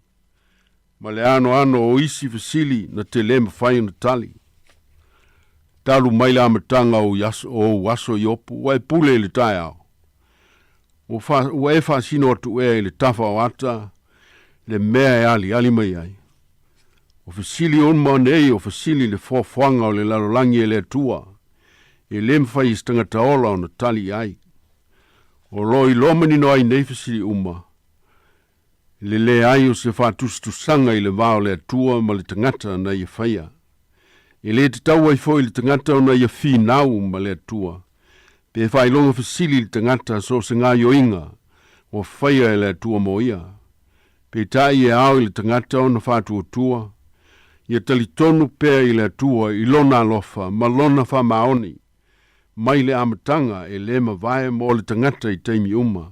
ma le anoano o isi fesili na te lē mafai ona tali. Talu mai le amataga o ou aso Iopu, ua e pule i le taeao. Ua, fa, ua e faasino atu ea i le tafa o ata le mea e aliali mai ai. O fesili uma nei o fesili le foafoaga o le lalolagi e le Atua, e lē mafai e se tagata ola ona tali i ai. O lo o iloa manino ai nei fesili uma, le leai o se faatusatusaga i le va o le Atua ma le tagata na ia faia. E lē tatau ai foi i le tagata ona ia finau ma le Atua, pe faailoga fesili i le tagata so o se gaoioiga ua faia e le Atua mo ia. Peitai e ao i le tagata ona faatuatua, ia talitonu pea i le Atua i Lona alofa ma Lona faamaoni, mai le amataga e lē mavae mo le tagata i taimi uma,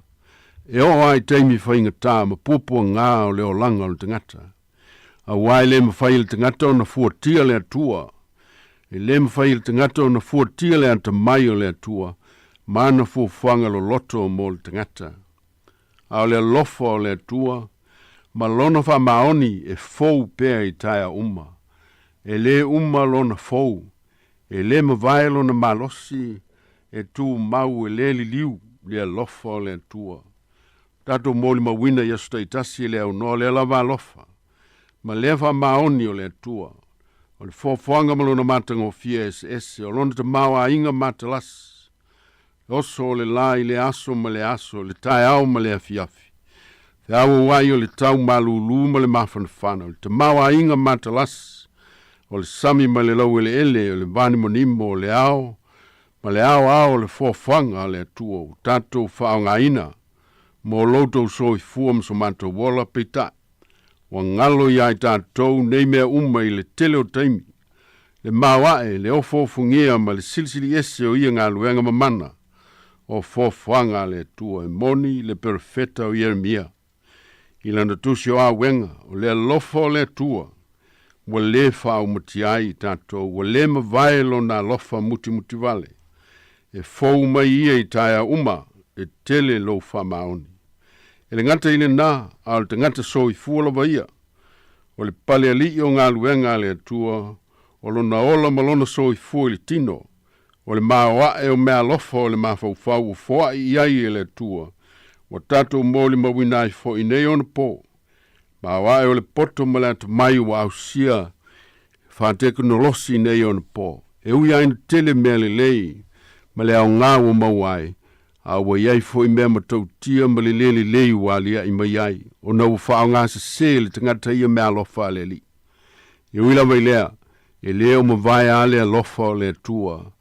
e oo lava i taimi faigata ma puapuagā o le olaga o le tagata. Auā e lē mafai e le tagata ona fuatia le Atua. E lē mafai e le tagata ona fuatia le atamai o le Atua ma ana fuafuaga loloto mo le tagata. A o le alofa o le Atua ma lona faamaoni e fou pea i taeao uma. E lē uma lona fou, e lē mavae lona malosi, e tumau e lē liliu le alofa o le Atua. Tatou molimauina i aso taitasi e le aunoa lea lava alofa ma lea faamaoni o le Atua. O le foafoaga ma lona matagofie eseese, o lona tamaoaiga matalasi, le oso o le la i le aso ma le aso, le taeao ma le afiafi. Feauauai o le tau malūlū ma le mafanafana, o le tamaoaiga matalasi, o le sami ma le laueleele, o le vanimonimo o le ao, ma le aoao o le foafoaga a le Atua ua tatou faaaogaina mo lo outou soifua ma so matou ola, peitai, ua galo iā i tatou nei mea uma i le tele o taimi, le maoae, le ofoofogia ma le silisiliese o ia galuega mamana o foafoaga a le Atua. E moni le perofeta o Ieremia i lana tusi o auega, o le alofa o le Atua ua lē faaumatia ai i tatou, ua lē mavae lona alofa mutimutivale. E fou mai ia i taeao uma, e tele lou faamaoni. E le gata i lenā, a o le tagata soifua lava ia. O le palealii o galuega a le Atua, o lona ola ma lona soifua i le tino, o le maoae o meaalofa o le mafaufau ua foai i ai e le Atua, ua tatou molimauina ai foi nei ona pō. Maoae o le poto ma le atamai ua ausia faatekonolosi nei ona pō. E ui lava ina tele mea lelei ma le aoga ua maua ai, a ua i ai foi mea matautia ma le lē lelei ua aliaʻi mai ai, ona ua faaaogasesē le tagata ia meaalofa a le Alii. E ui lava i lea, e lē o mavae a le alofa o le Atua,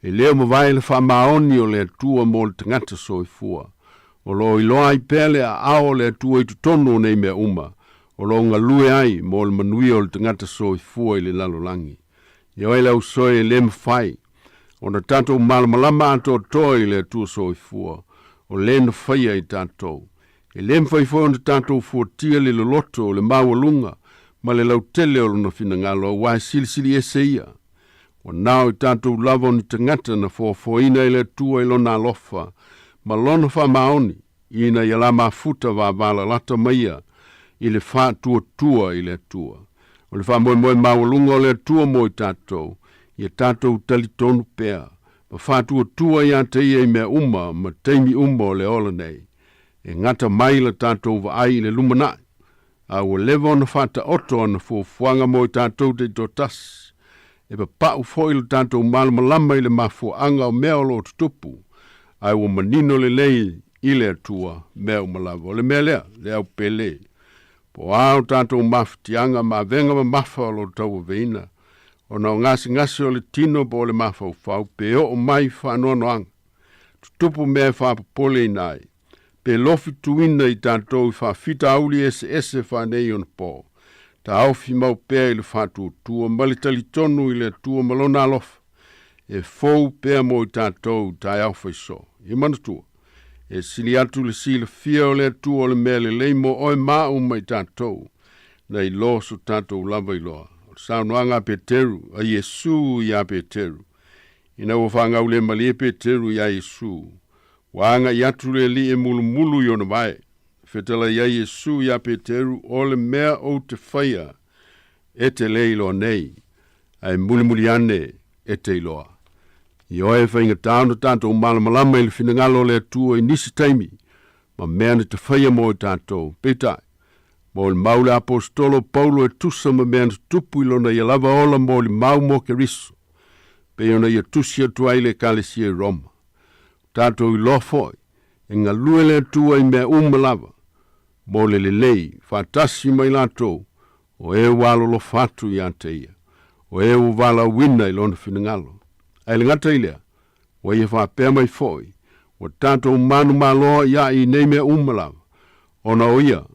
e lē o mavae le faamaoni o le Atua mo le tagata soifua. O lo o iloa ai pea le aao o le Atua i totonu o nei mea uma, o lo o galue ai mo le manuia o le tagata soifua i le lalolagi. Ioe le ausoe e lē mafai ona tatou malamalama atoatoa i le Atua soifua, o lē na faia i tatou. E lē mafai foi ona tatou fuatia le loloto, le maualuga, ma le lautele o lona finagalo, auā e silisili ese ia. Ua nao i tatou lava o ni tagata na foafoaina e le Atua i lona alofa ma lona faamaoni, ina ia la mafuta vavalalata ma ia i le faatuatua i le Atua. O le faamoemoe maualuga o le Atua mo i tatou, ia tatou talitonu pea ma faatuatua iā te Ia i mea uma ma taimi uma o le ola nei. E gata mai la tatou vaai i le lumanai, a ua leva ona faataoto ana fuafuaga mo i tatou taitoatasi. E papa'u foi lo tatou malamalama i le mafuaaga o mea o lo o tutupu, ae ua manino lelei i le Atua mea uma lava. O le mea lea, le au pele, po o a o tatou mafatiaga ma avega mamafa o lo o tauaveina, ona o gasegase o le tino po o le mafaufau, pe oo mai faanoanoaga, tutupu mea e faapopoleina ai, pe lofi tuina i tatou i faafitauli eseese faaneionapo, taofi mau pea i le faatuatua ma le talitonu i le Atua ma Lona alofa, e fou pea mo i tatou i taeao faisō. Ia manatua, e sili atu le silafia o le Atua o le mea lelei mo oe ma au ma i tatou, nai lo so tatou lava iloa. O le saunoaga a Peteru, a Iesū iā Peteru, ina ua faagaulemalie Peteru iā Iesū, Ua agai atu le Alii e mulumulu i ona vae. Fetalai ai Iesu iā Peteru, O le mea ou te faia, e te lē iloa nei, ae mulimuli ane e te iloa. Ioe e faigata ona tatou malamalama i le finagalo o le Atua i nisi taimi ma mea na te faia mo i tatou. Peitai, mo le mau le Aposetolo o Paulo e tusa ma mea na tutupu i lona ia lava ola molimau mo Keriso, pei ona ia tusi atu ai le Ekalesia i Roma. Tatou iloa foi, e galue le Atua i mea uma lava, mo le lelei, faatasi ma i latou, o e ua alolofa atu iā te Ia, o e ua valaauina i Lona finagalo. Ae le gata i lea, ua Ia faapea mai foi, ua tatou manumaloa i aʻi i nei mea uma lava, ona o Ia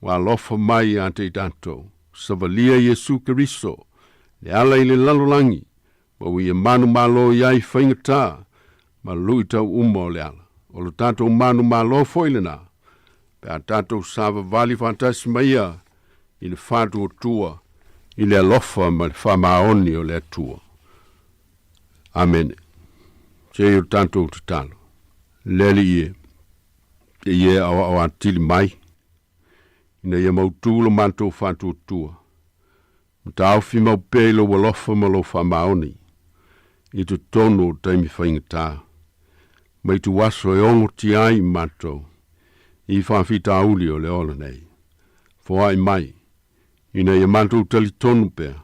ua alofa mai iā te i tatou. Savalia Iesu Keriso, le ala i le lalolagi, ma ua ia manumalo i ai faigata ma luitau uma o le ala. O lo tatou manumalo foi lenā, pe a tatou savavali faatasi ma ia i le faatuatua i le alofa ma le faamaoni o le Atua. Amene. Se i o tatou tatalo. Le Alii e, te i e aoao atili mai, ina ia mautū lo matou faatuatua, ma taofi mau pea i lou alofa ma lou faamaoni, i totonu o taimi faigata, ma i tuaso e ogotia ai matou, i faafitauli o le ola nei. Foai mai, ina ia matou talitonu pea,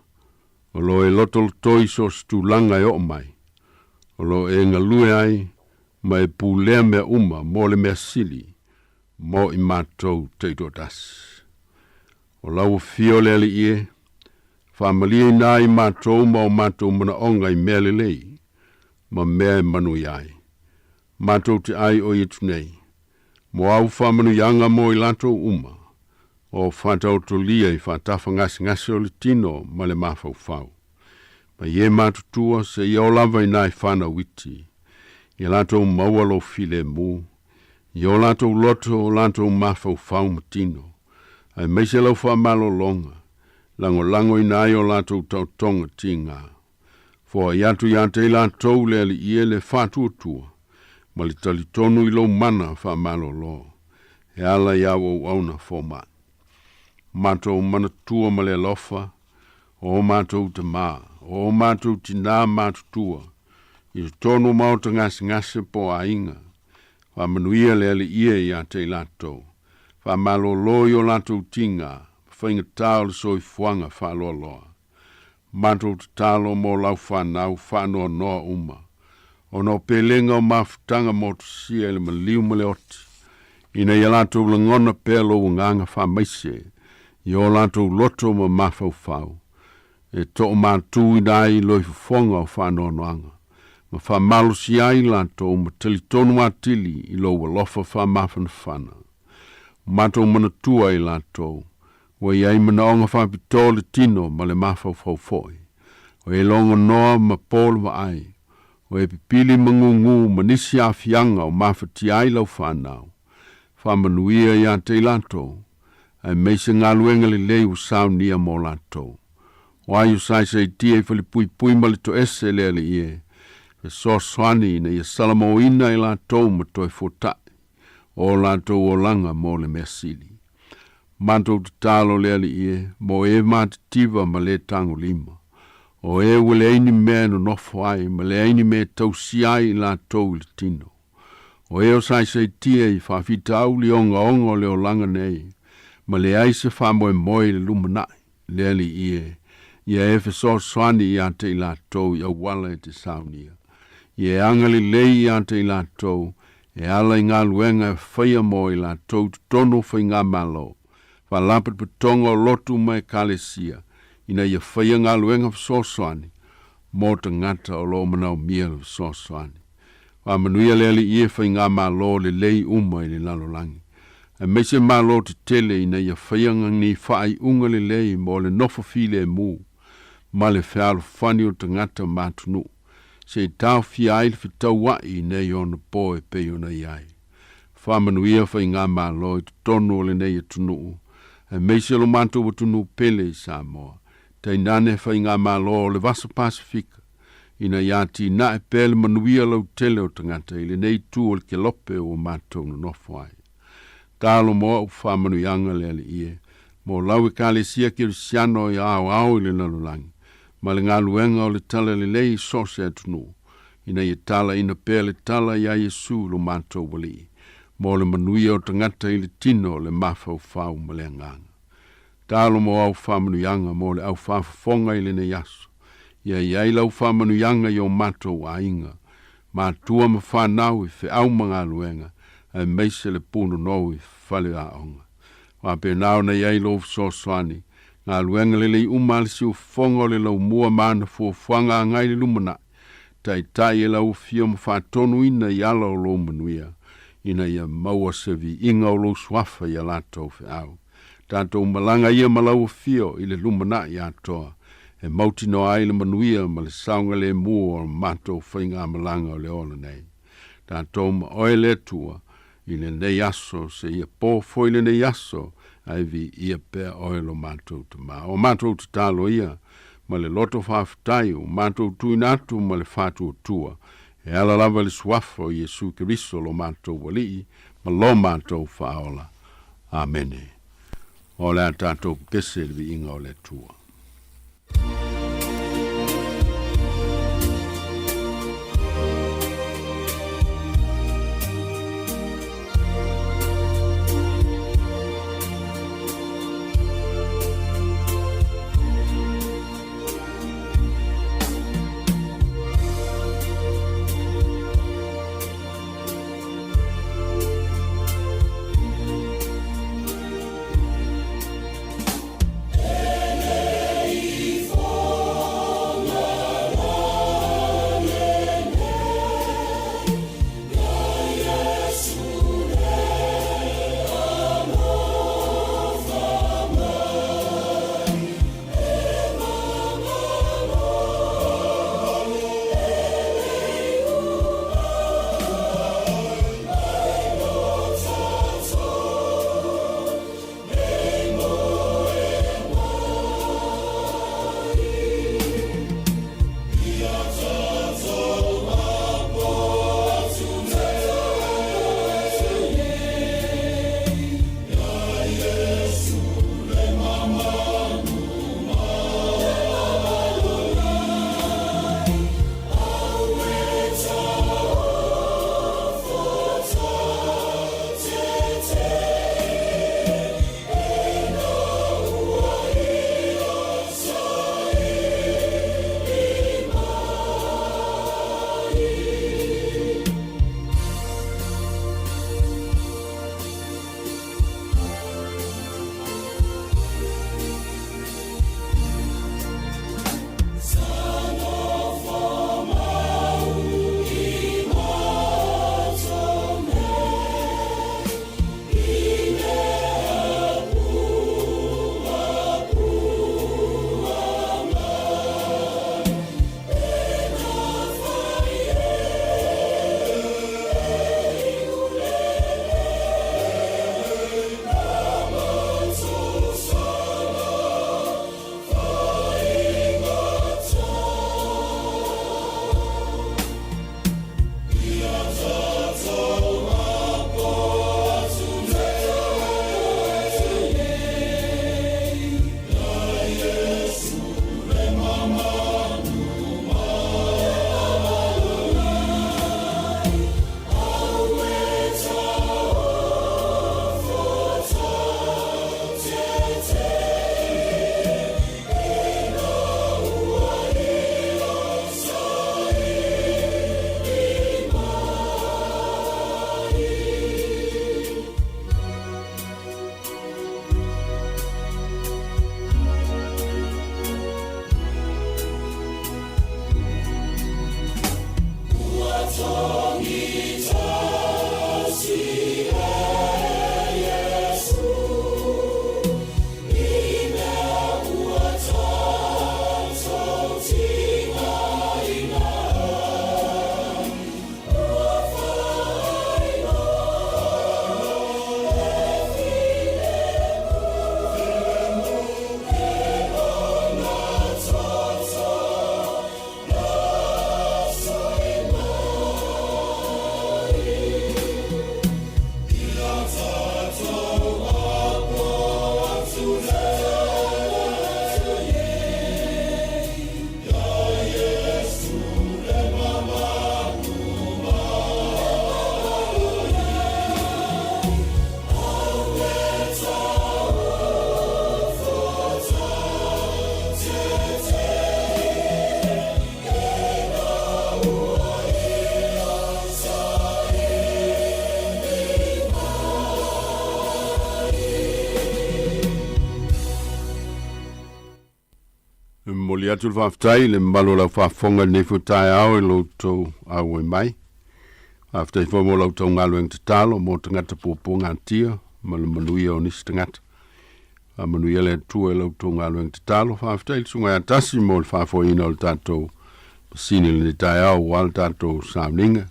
o lo o e lotolotoi i so o se tulaga e oo mai, o lo o e galue ai ma e pulea mea uma mo le mea sili mo i matou taitoatasi. O lau afio le Alii e, faamalieina ai matou ma o matou manaoga i mea lelei ma mea e manuia ai. Matou te ai o atu nei, mo au faamanuiaga mo i latou uma, o faataotolia i faatafagasegase o le tino ma le mafaufau. Mai e matutua seia oo lava i nai fanau iti, ia latou maua lou filemu, i o latou loto, o latou mafaufau ma tino, aemaise lau faamalologa, lagolagoina ai o latou taotoga tiga. Foai atu ia te i latou le Alii e le faatuatua, ma le talitonu i lou mana faamalolo, e ala i au auauna fomai. Matou manatua ma le alofa, o matou tamā, o matou tinā matutua, i totonu o maota gasegase po o aiga, faamanuia le Alii e ia te i latou, faamalolo i o latou tiga, ma faigata o le soifuaga faaloaloa. Matou tatalo mo lau fanau faanoanoa uma, ona o pelega o mafutaga motusia i le maliu ma le oti, ina ia latou lagona pea lou agaga faamaise i o latou loto ma mafaufau, e toomatuina ai loifofoga o faanoanoaga, ma faamalosia ai latou ma talitonu atili i lou alofa faamafanafana. Matou manatua i latou, ua i ai manaoga faapitoa o le tino ma le mafaufau foi, o e logonoa ma po le vaai, o e pipili ma gugū ma nisi aafiaga o mafatia ai lau fanau. Faamanuia ia te i latou, aemaise galuega lelei ua saunia mo latou. O ai o saisaitia i falepuipui ma le toese le Alii e, fesoasoani ina ia salamoina i latou ma toe fuata'i o latou olaga mo le mea sili. Matou tatalo le Alii e, mo e matitiva ma le tagolima, o e ua leai ni mea e nonofo ai ma leai ni mea e tausia ai i latou i le tino. O e o saisaitia i faafitauli ogaoga o le olaga nei, ma leai se faamoemoe i le lumanai, le Alii e, ia e fesoasoani ia te i latou i auala e te saunia. Ia e agalelei ia te i latou, e ala i galuega e faia mo i latou i totonu o faigamalo, faalapotopotoga o lotu ma ekalesia, ina ia faia galuega fesoasoani mo tagata o lo o manaomia le fesoasoani. Faamanuia le Alii e faigamalo lelei uma i le lalolagi, aemaise Malo tetele ina ia faia ni faaiuga lelei mo le nofo filemu ma le fealofani o tagata ma atunuu, se i taofia ai le fetauai i nei ona po e pei ona i ai. Faamanuia faigamalo i totonu o lenei atunuu, aemaise lo matou atunuu pele i Samoa, tainane faigamalo o le Vasa Pasefika, ina ia atinae pea le manuia lautele o tagata i lenei itu o le kelope ua matou nonofo ai. Talo mo au faamanuiaga le Alii e, mo lau Ekalesia Kerisiano i aoao i le lalolagi, ma le galuega o le talalelei i so o se atunuu, ina ia talaina pea le tala iā Iesu lo matou Alii, mo le manuia o tagata i le tino, le mafaufau ma le agaga. Talo mo au faamanuiaga mo le au faafofoga i lenei aso. Ia i ai lau faamanuiaga i o matou aiga, matua ma fanau i feau ma galuega, aemaise le punonou i fale aoga. Faapena ona i ai lou fesoasoani, galuega lelei uma a le siufofoga o le laumua ma ana fuafuaga agai i le lumanai, taitai e lau afio ma faatonuina i ala o lou manuia, ina ia maua se viiga o lou suafa i a latou feau. Tatou malaga ia ma lau afio i le lumanai atoa, e mautinoa ai le manuia ma le saogalemu o matou faigamalaga o le ola nei. Tatou ma oe le Atua i lenei aso seia po foi lenei aso, ae viia pea oe lo matou Tamā. O matou tatalo ia, ma le loto faafetai ua matou tuuina atu ma le faatuatua e ala lava i le Suafa o Iesu Keriso lo matou Alii ma lo matou Faaola. Amene. O le a tatou pese i le viiga o le Atua. E momoli atu le faafetai i le mamalu o lau faafofoga i lenei foi taeao i lo outou auai mai. Faafetai foi mo la outou galuega tatalo mo tagata puapuagatia ma le manuia o nisi tagata. Faamanuia le Atua i la outou galuega tatalo. Faafetai i le Susuga ia Tasi mo le faafoeina o le tatou masini i lenei taeao aua le tatou sauniga.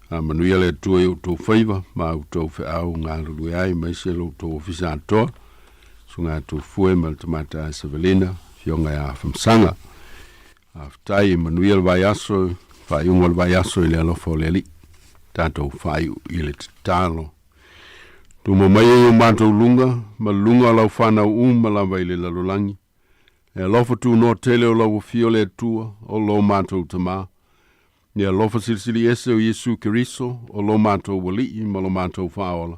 Faamanuia le Atua i outou faiva ma outou feau galulue ai, aemaise lo outou ofisa atoa. Susuga ia Tufue ma le Tamaitai Savelina, Afioga ia Famasaga. Faafetai, manuia le vaiaso, faaiuga o le vaiaso i le alofa o le Alii. Tatou faaiu i le tatalo. Tuma mai e o matou luga, ma luga o lau fanau uma lava i le lalolagi. E alofa tunoa tele o lau afio le Atua, o lo matou Tamā. Le alofa silisili ese o Iesu Keriso, o lo matou Alii ma lo matou Faaola.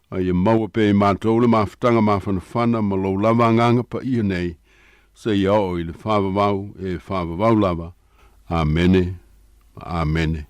A ia maua pea i matou le mafutaga mafanafana ma lou lava Agaga Paia nei, seia oo i le faavavau e faavavau lava. Amene ma Amene.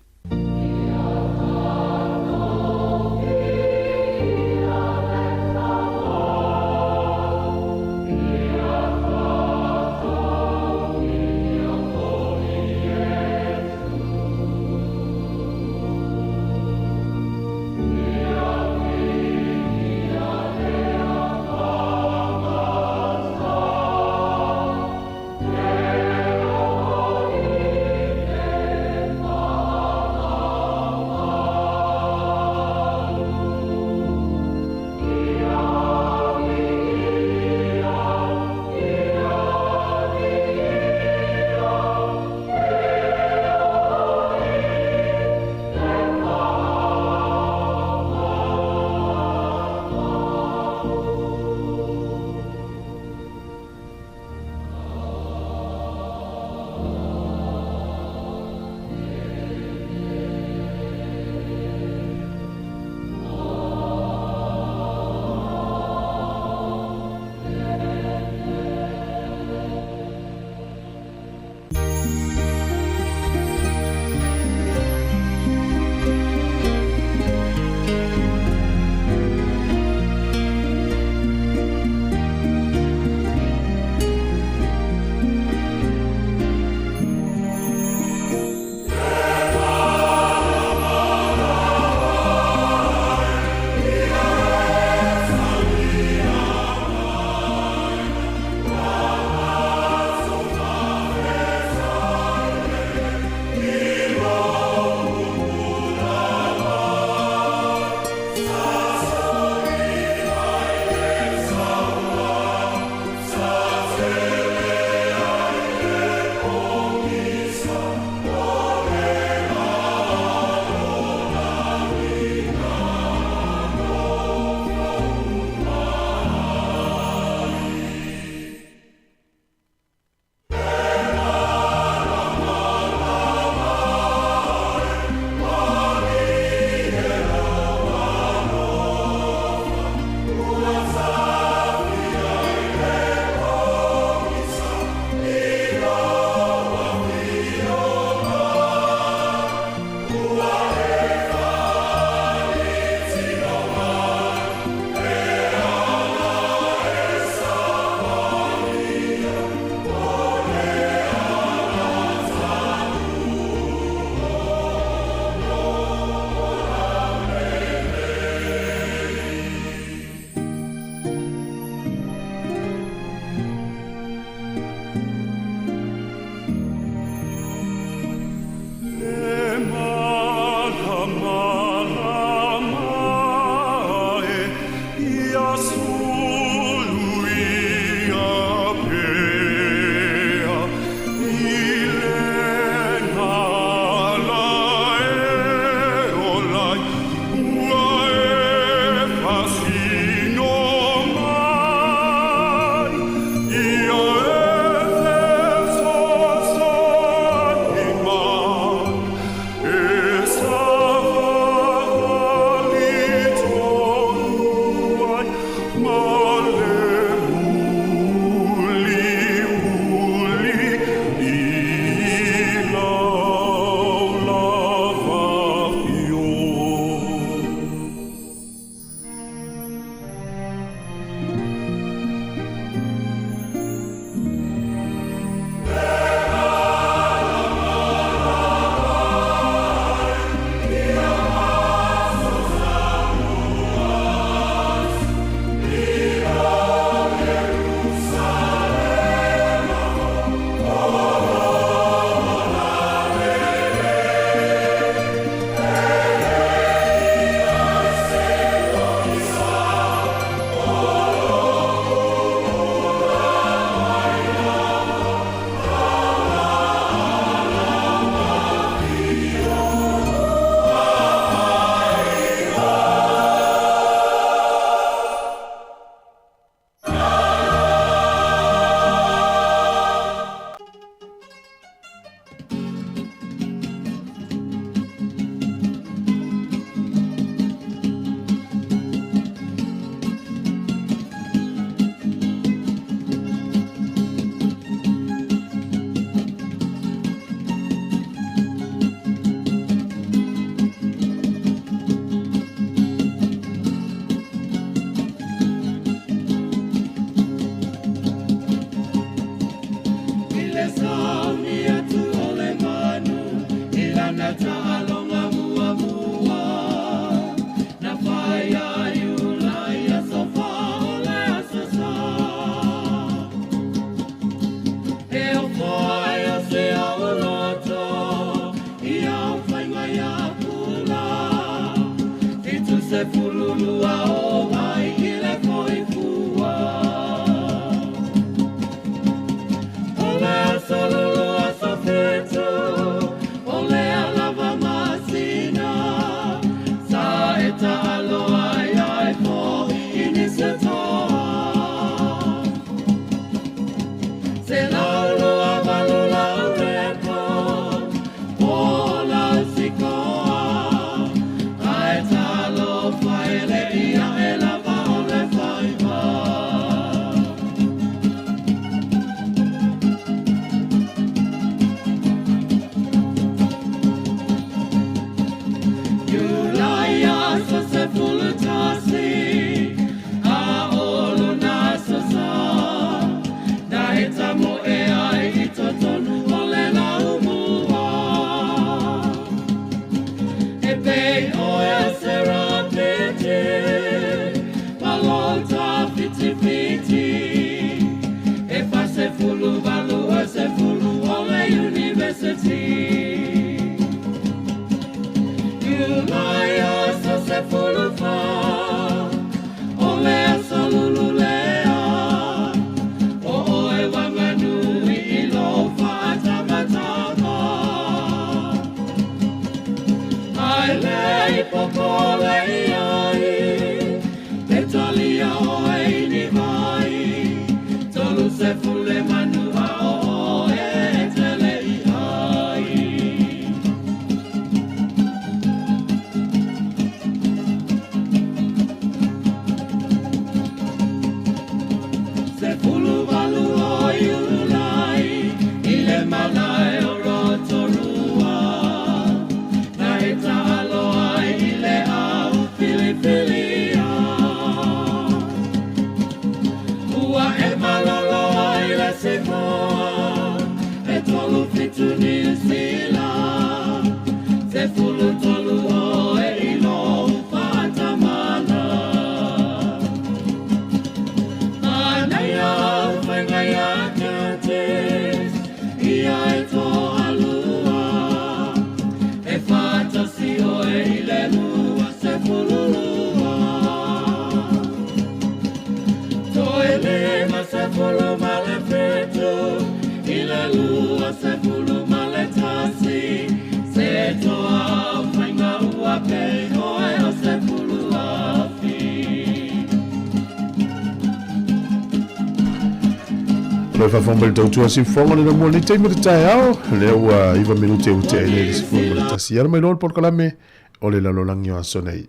Loe faafofoga mai le tautua siufofoga le lamua lenei taimi o le taeao lea ua 9 minute ua tea ai nei le 11. Ala mai loa le polokalame o le lalolagi o aso nei.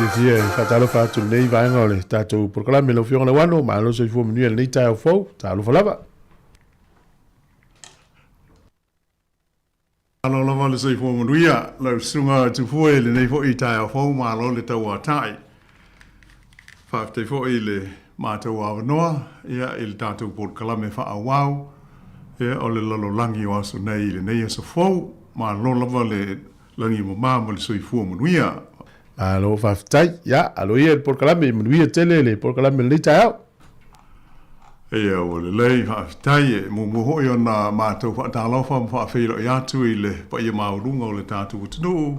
Fiafia e faatalofa atu i lenei vaega o le tatou polokalame lau Afioga Lauano, malo soifua manuia i lenei taeao fou, talofa lava. Malo lava le soifua manuia, lau susuga Tufue i lenei foi taeao fou, malo le tauatai. Faafetai foi i le matou avanoa ia i le tatou polokalame faaauau ia o le lalolagi o aso nei i lenei aso fou. Malo lava le lagi mama ma le soifua manuia. Malo faafetai. Ia, alo ia i le polokalame, ia manuia tele le polokalame i lenei taeao. Ia, ua lelei, faafetai. E muamua foi ona matou faatalofa ma faafeiloai atu i le paia maualuga o le tatou atunuu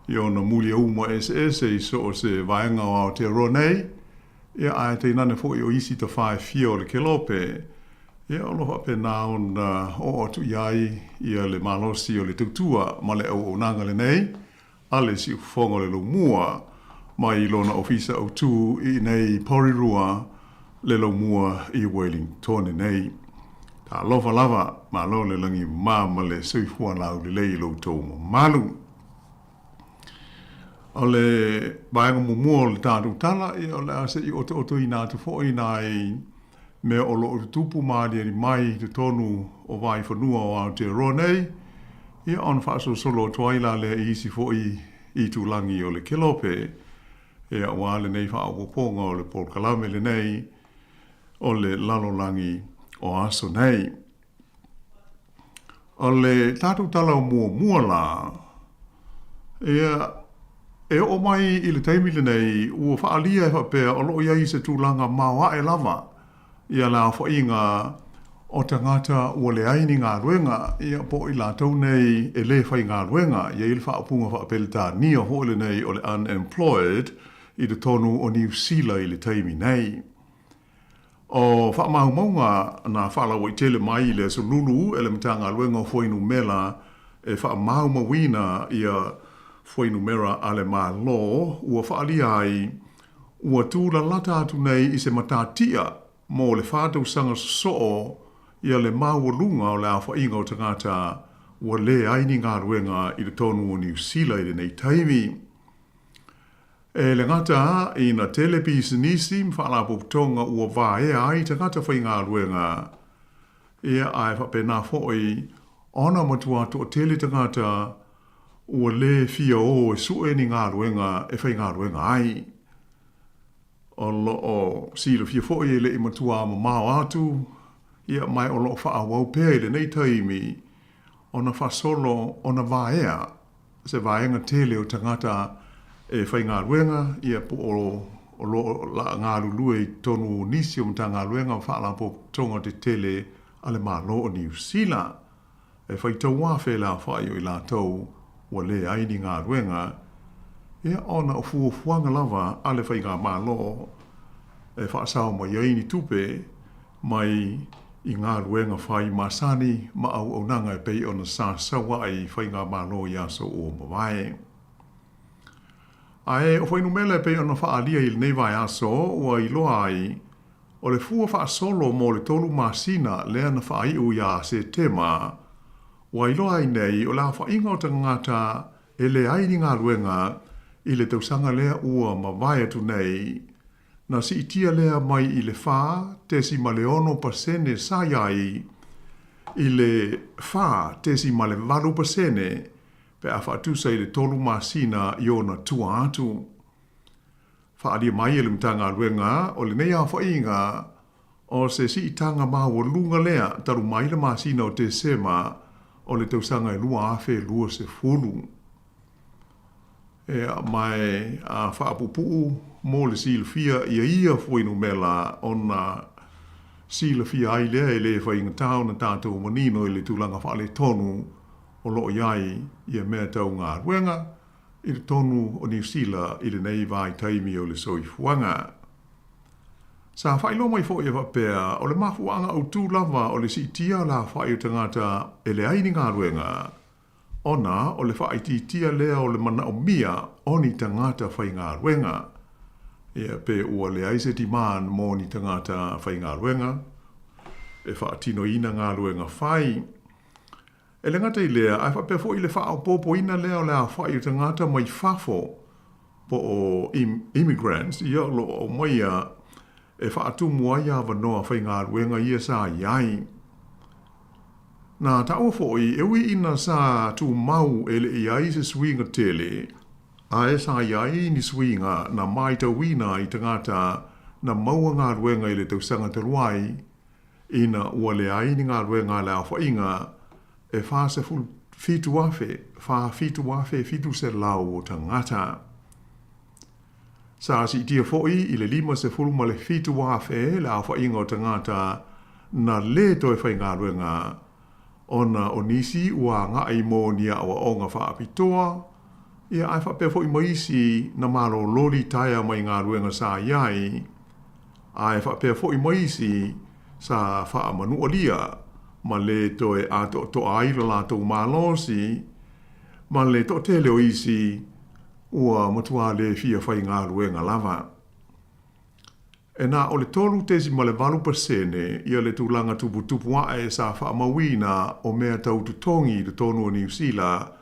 i ona muliauma eseese i so o se vaega o Aotearoa nei, ia ae tainane foi o isi tafā e fia o le kelope, ia o lo o faapena ona oo atu i ai ia le malosi o le tautua ma le auaunaga lenei a le Siufofoga o le Laumua mai lona ofisa autu i inei Porirua le Laumua i Wellingtone nei. Talofa lava, malo le lagi mama ma le soifua laulelei i lo outou mamalu. O le vaega muamua o le tatou tala, ia o le a se i otootoina atu foi nai mea o lo o tutupu ma aliali mai i totonu o vaifanua o Aotearoa nei, ia ona faasolosolo atu ai la lea i isi foi itulagi o le kelope, ia aua lenei faaopoopoga o le polokalame lenei o le lalolagi o aso nei. O le tatou tala o muamua la, ia, e oo mai i le taimi lenei ua faaalia e faapea o lo o i ai se tulaga maoae lava ia le aofaiga o tagata ua leai ni galuega, ia po o i latou nei e le faigaluega. E i ai le faaupuga faa-Peretania foi lenei o le unemployed i totonu o Niu Sila i le taimi nei. O faamaumauga na faalauaitele mai i le Aso Lulu e le Matagaluega o Fuainumera e faamaumauina ia fuainumera a le Malo ua faaalia ai ua tūlalata atu nei i se matatia mo le 4 tausaga sosoo ia le maualuga o le aofaiga o tagata ua leai ni galuega i totonu o Niu Sila i lenei taimi. E le gata ina tele pisinisi ma faalapotopotoga ua vaea ai tagata faigaluega, ia ae faapena foi ona matua toatele tagata ua lē fia o e sue ni galuega e faigaluega ai. O lo o silafia foi e le i matua mamao atu, ia ma o lo o faaauau pea i lenei taimi ona faasolo ona vaea se vaega tele o tagata e faigaluega, ia po o lo o galulue i totonu o nisi o Matagaluega ma Faalapotopotoga tetele a le Malo o Niu Sila. E faitau afe le aofai o i latou ua leai ni galuega, ia ona o fuafuaga lava a le faigamalo e faasao mai ai ni tupe mai i galuega fai masani ma auaunaga e pei ona sa sau ai faigamalo i aso ua mavae. Ae o fuainumera e pei ona faaalia i lenei vaiaso ua iloa ai o le fua faasolo mo le 3 masina lea na faaiu ia Setema, ua iloa ai nei o le aofaiga o tagata e leai ni galuega i le tausaga lea ua mavae atu nei, na siitia lea mai i le 4.6% sa i ai i le 4.8% pe a faatusa i le 3 masina i ona tua atu. Faaalia mai e le Matagaluega o lenei aofaiga o se siitaga maualuga lea talu mai le masina o Tesema o le tausaga e 2020. Ea, ma a faapuupuu mo le silafia ia ia fuainumera ona silafia ai lea e le faigata ona tatou manino i le tulaga faaletonu o lo o i ai ia mea tau galuega i totonu o Niu Sila i lenei vaitaimi o le soifuaga. Sa faailoa mai foi e faapea o le mafuaaga autū lava o le siitia o le aofai o tagata e leai ni galuega, ona o le faaitiitia lea o le manaomia o ni tagata faigaluega. Ia pe ua leai se demand mo ni tagata faigaluega e faatinoina galuega fai. E le gata i lea, ae faapea foi le faaopoopoina lea o le aofai o tagata mai fafo po o immigrants, ia o lo o aumaia e faatumu ai avanoa faigaluega ia sa i ai. Na taua foi, e ui ina sa tumau e le i ai se suiga tele, ae sa i ai ni suiga na matauina i tagata na maua galuega i le tausaga talu ai, ina ua leai ni galuega a le aofaiga e 47,000, 47,700 o tagata. Sa siitia foi i le 57,000 le aofaiga o tagata na lē toe faigaluega ona o nisi ua agai mo ni aoaoga faapitoa, ia ae faapea foi ma isi na malōlō litaea mai galuega sa i ai, ae faapea foi ma isi sa faamanualia ma lē toe atoatoa ai lo latou malosi, ma le toatele o isi ua matuā lē fia faigaluega lava. E na o le 3.8% ia le tulaga tuputupu ae sa faamauina o mea tau totogi i totonu o Niu Sila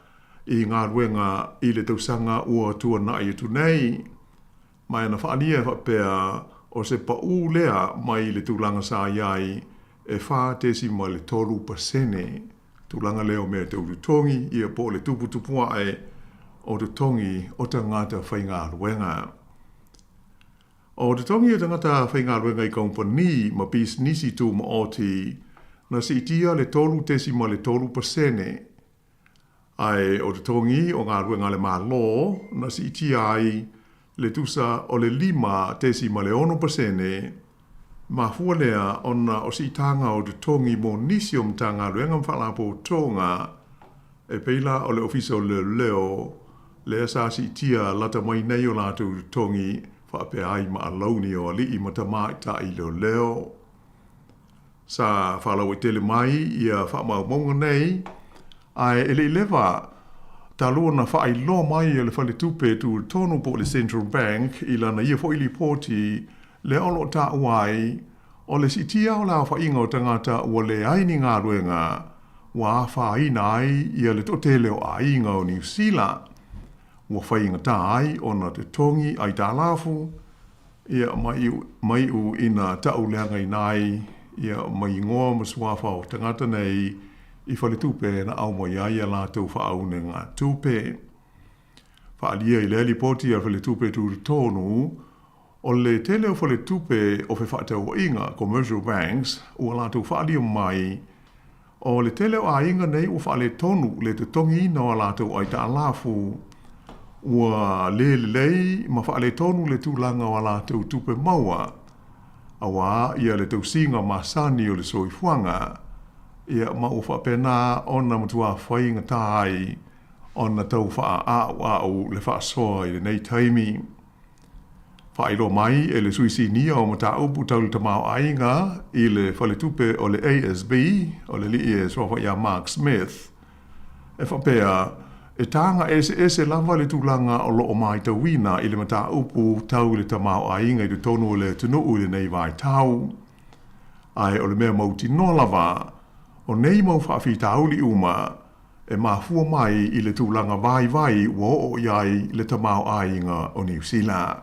i galuega i le tausaga ua tuanai atu nei, ma e na faaalia e faapea o se paū lea mai le tulaga sa i ai e 4.3%, tulaga lea o mea tau totogi, ia po o le tuputupu ae o totogi o tagata faigaluega. O totogi o tagata faigaluega i kamupani ma pisinisi tumaoti na siitia le 3.3%, ae o totogi o galuega a le Malo na siitia ai le tusa o le 5.6%, mafua lea ona o siitaga o totogi mo nisi o Matagaluega ma Faalapotopotoga e pei la o le Ofisa o Leoleo lea sa siitia lata mai nei o latou totogi faapea ai ma alauni o alii ma tamaitai leoleo. Sa faalauaitele mai ia faamaumauga nei, ae e le i leva talu ona faailoa mai e le Faletupe Tutotonu po o le Central Bank i lana ia foi lipoti lea o lo o taua ai o le siitia o le aofaiga o tagata ua leai ni galuega ua afaina ai ia le toatele o aiga o Niu Sila ua faigata ai ona totogi aitalafu ia ma iu ina tauleagaina ai ia ma igoa ma suafa o tagata nei i faletupe na aumai ai a latou faaunegatupe. Faaalia i lea lipoti a le Faletupe Tutotonu, o le tele o faletupe o fefaatauaiga, commercial banks, ua latou faaalia mai, o le tele o aiga nei ua faaletonu le totogiina o a latou aitalafu, ua le lelei ma faaletonu le tulaga o a latou tupe maua, auā ia le tausiga masani o le soifuaga, ia ma ua faapena ona matuā faigata ai ona tau faaauau le faasoa i lenei taimi. Faailoa mai e le Sui Sinia o Mataupu Tau le Tamaoaiga i le Faletupe o le ASB, o le alii e suafa ia Mark Smith, e faapea, e taga eseese lava le tulaga o lo o matauina i le mataupu tau i le tamaoaiga i totonu o le atunuu i lenei vaitau. Ae o le mea mautinoa lava, o nei mau faafitauli uma, e mafua mai i le tulaga vaivai ua oo i ai le tamaoaiga o Niu Sila.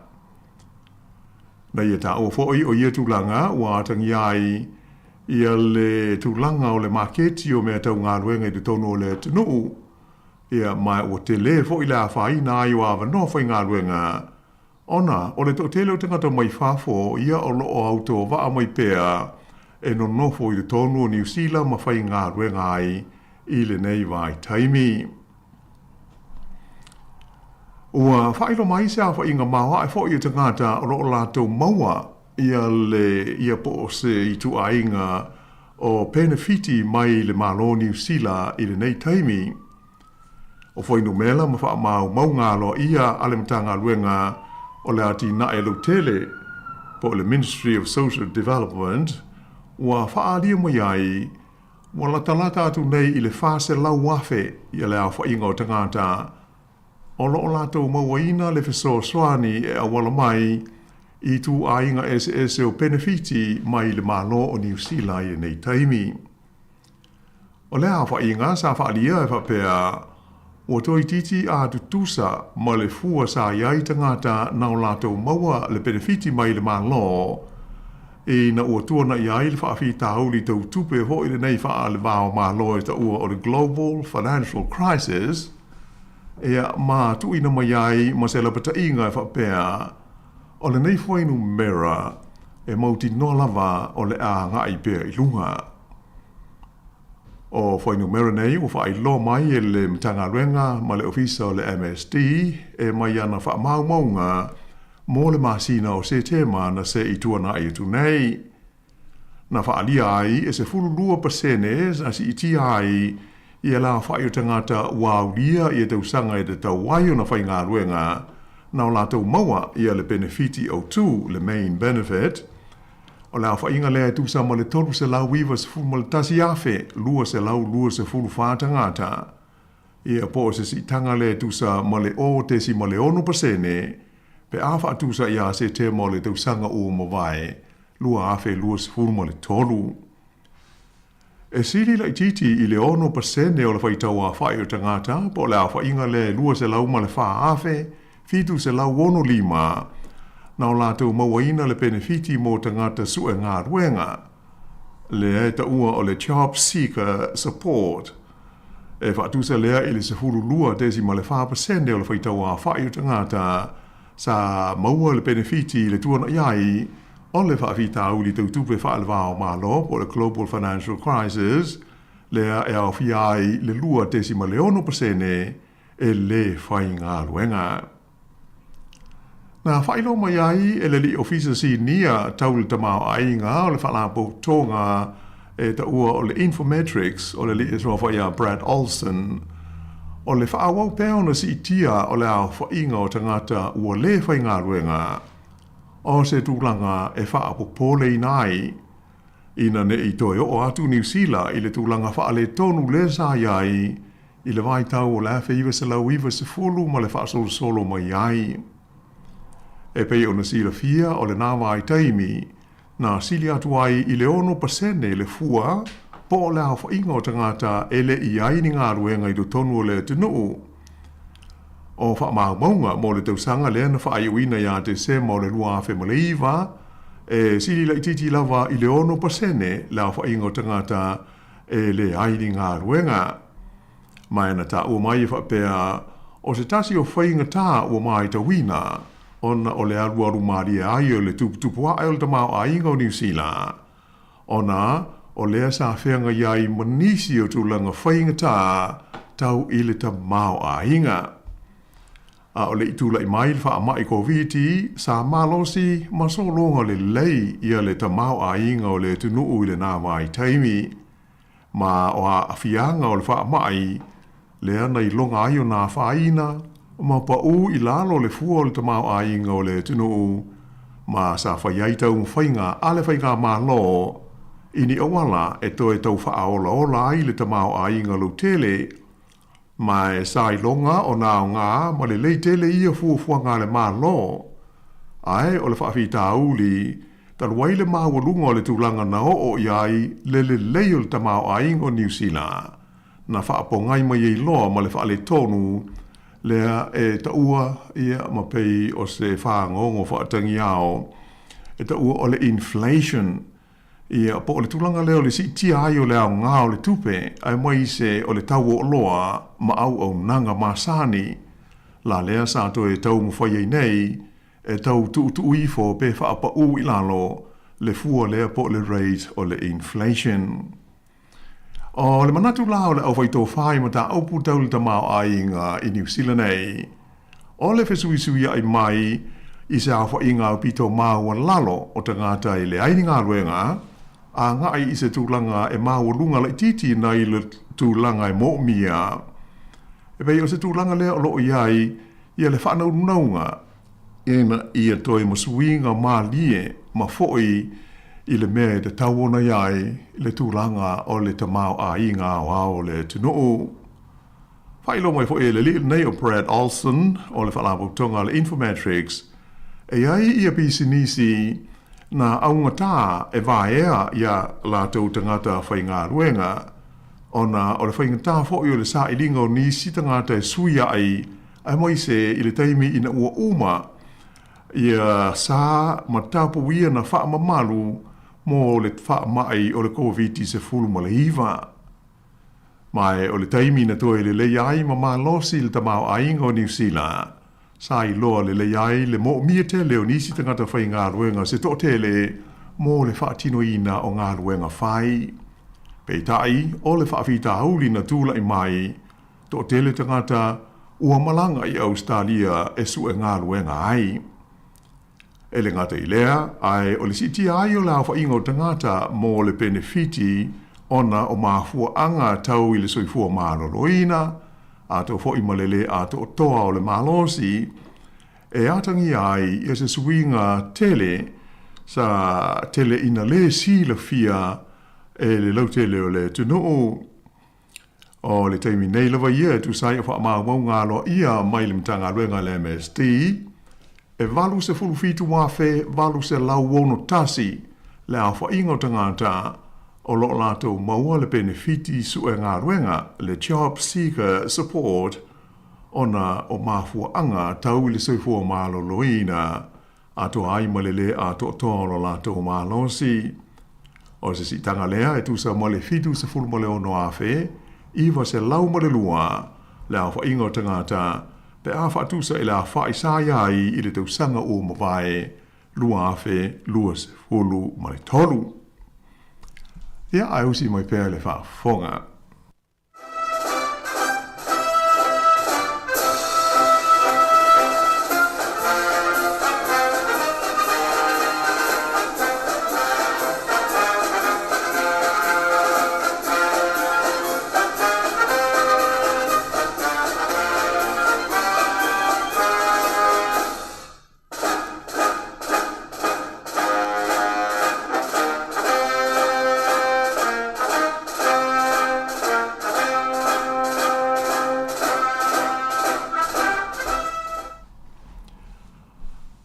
Na ia taua foi o ia tulaga ua atagia ai ia le tulaga o le maketi o mea tau galuega i totonu o le atunuu, ia ma ua tele foi le afaina ai o avanoa faigaluega ona o le toatele o tagata mai fafo ia o lo o autovaa mai pea e nonofo i totonu o Niu Sila ma faigaluega ai i lenei vaitaimi. Ua faailoa mai se aofaiga maoae foi o tagata o lo o latou maua ia le ia po o se ituaiga o penefiti mai le Malo o Niu Sila i lenei taimi. O fuainumera ma faamaumauga aloaia a le Matagaluega o le Atinae Lautele po o le Ministry of Social Development ua faaalia mai ai ua latalata atu nei i le 400,000 ia le aofaiga o tagata o lo o latou mauaina le fesoasoani e auala mai i ituaiga eseese o penefiti mai le Malo o Niu Sila i lenei taimi. O lea aofaiga sa faaalia e faapea ua toeitiiti a tutusa ma le fua sa i ai tagata na o latou maua le penefiti mai le Malo ina ua tuana'i ai le faafitauli tau tupe foi lenei faale-va-o-Malo e taua o le Global Financial Crisis, ia, ma tuuina mai ai ma se lapataiga e faapea o lenei fuainumera e mautinoa lava o le a agai pea i luga. O fuainumera nei ua faailoa mai e le Matagaluega ma le Ofisa o le MSD e mai ana faamaumauga mo le masina o Setema na se i tuanai atu nei. Na faaalia ai e 12% na siitia ai ia le aofai o tagata ua aulia ia tausaga e tatau ai ona faigaluega na o latou maua ia le penefiti autu, le main benefit. O le aofaiga lea e tusa ma le 391,224 tagata, ia po o se siitaga lea e tusa ma le 0.6% pe a faatusa iā Setema o le tausaga ua mavae 2023. E sili laitiiti i le 6% o le faitau aofai o tagata po o le aofaiga lea e 204,765 na o latou mauaina le penefiti mo tagata sue galuega, lea e taua o le Job Seeker Support. E faatusa lea i le 12.4% o le faitau aofai o tagata sa maua le penefiti i le tuana'i ai o le faafitauli tau tupe faale-va-o-Malo po o le Global Financial Crisis, lea e aofia ai le 2.6% e lē faigaluega. Na faailoa mai ai e le alii Ofisa Sinia tau le tamaoaiga o le Faalapotopotoga e taua o le Infometrics o le alii asuafa ia Brad Olsen, o le faaauau pea ona siitia o le aofaiga o tagata ua lē faigaluega o se tulaga e faapopoleina ai ina ne i toe oo atu Niu Sila i le tulaga faaletonu lea sa i ai i le vaitau o le 1990 ma le faasolosolo mai ai. E pei ona silafia o lenā vaitaimi, na sili atu ai i le 6% le fua po o le aofaiga o tagata e le i ai ni galuega i totonu o le atunuu. O faamaumauga mo le tausaga lea na faaiuina ia Tesema o le 2009, e sili laitiiti lava i le 6% le aofaiga o tagata e leai ni galuega. Ma na taua mai e faapea, o se tasi o faigata ua matauina ona o le alualu malie ai o le tuputupu ae o le tamaoaiga o Niu Sila, ona o lea sa feagai ai ma nisi o tulaga faigata tau i le tamaoaiga. A o le i tulai mai le faamai Koviti, sa malosi ma sologa lelei ia le tamaoaiga o le atunuu i lenā vaitaimi. Ma o aafiaga o le faamai, lea na iloga ai ona afaina ma paū i lalo le fua o le tamaoaiga o le atunuu, ma sa fai ai taumafaiga a le faigamalo i ni auala e toe tau faaolaola ai le tamaoaiga lautele. Ma e sa iloga ona aoga ma lelei tele ia fuafuaga a le Malo. Ae o le faafitauli, talu ai le maualuga o le tulaga na oo i ai le lelei o le tamaoaiga o Niu Sila, na faapogai mai ai loa ma le faaletonu lea e taua ia ma pei o se fagogo faatagiao e taua o le inflation. Ia, po o le tulaga lea o le siitia ai o le aoga o le tupe, aemaise o le tau o oloa ma auaunaga masani, la lea sa toe taumafai ai nei e tau tuutuu ifo pe faapaū i lalo le fua lea po o le rate o le inflation. O le manatu la o le aufaitofa i mataupu tau le tamaoaiga i Niu Sila nei, o le fesuisuiaʻi mai i se aofaiga aupito maualalo o tagata e leai ni galuega, agai i se tulaga e maualuga laitiiti nai le tulaga e moomia. E pei o se tulaga lea o lo o i ai ia le faanaunauga ina ia toe masuiga malie ma foʻi i le mea e tatau ona i ai le tulaga o le tamaoaiga aoao o le atunuu. Faailoa mai foi e le alii lenei o Brad Olsen o le Faalapotopotoga a le Infometrics, e i ai ia pisinisi na augata e vaea iā latou tagata faigaluega, ona o le faigata foi o le sailiga o nisi tagata e suiaʻi aemaise i le taimi ina ua uma ia sa ma tapuia na faamamalu mo le faamai o le Koviti-19. Ma o le taimi na toe lelei ai ma malosi le tamaoaiga o Niu Sila, sa iloa lelei ai le moomia tele o nisi tagata faigaluega se toatele mo le faatinoina o galuega fai. Peitai, o le faafitauli na tulai mai, Toatele tagata ua malaga i Ausetalia e sue galuega ai. E le gata i lea, ae o le siitia ai o le aofaiga o tagata mo le penefiti ona o mafuaaga tau i le soifua maloloina, atoa foi ma le le atoatoa o le malosi, e atagia ai ia se suiga tele sa tele ina le silafia e le lautele o le atunuu. O le taimi nei lava ia e tusa ai o faamaumauga aloaia mai le Matagaluega a le MSD, e 87,861 le aofaiga o tagata o lo o latou maua le penefiti sue galuega, le Job Seeker Support, ona o mafuaaga tau i le soifua maloloina. Atoa ai ma le lē atoatoa o lo latou malosi. O se siitaga lea e tusa ma le 76,902 le aofaiga o tagata pe a faatusa i le afa'i sa i ai i le tausaga ua mavae 2023. Ia, ae usi mai pea le faafofoga.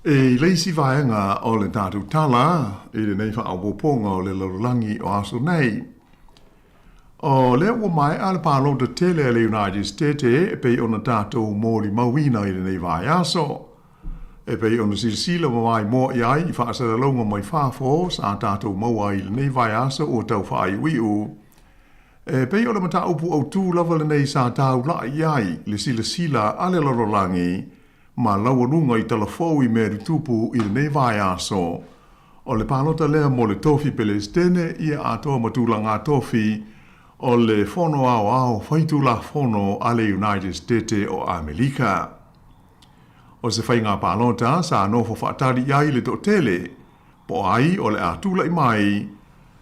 E le isi vaega o le tatou tala i lenei faaopoopoga o le lalolagi o aso nei. O lea ua maea le palota tele a le United States e pei ona tatou molimauina i lenei vaiaso. E pei ona silasila ma maimoa i ai i faasalalauga mai fafo sa tatou maua ai i lenei vaiaso ua tau faaiuiu. E pei o le mataupu autū lava lenei sa taula'i i ai le silasila a le lalolagi ma laualuga i talafou i mea tutupu i lenei vaiaso. O le palota lea mo le tofi Pelesitene ia atoa ma tulaga tofi o le Fono Aoao Faitulafono a le United State o Amelika. O se faiga palota sa nofo faatali i ai le toatele, po o ai o le a tulai mai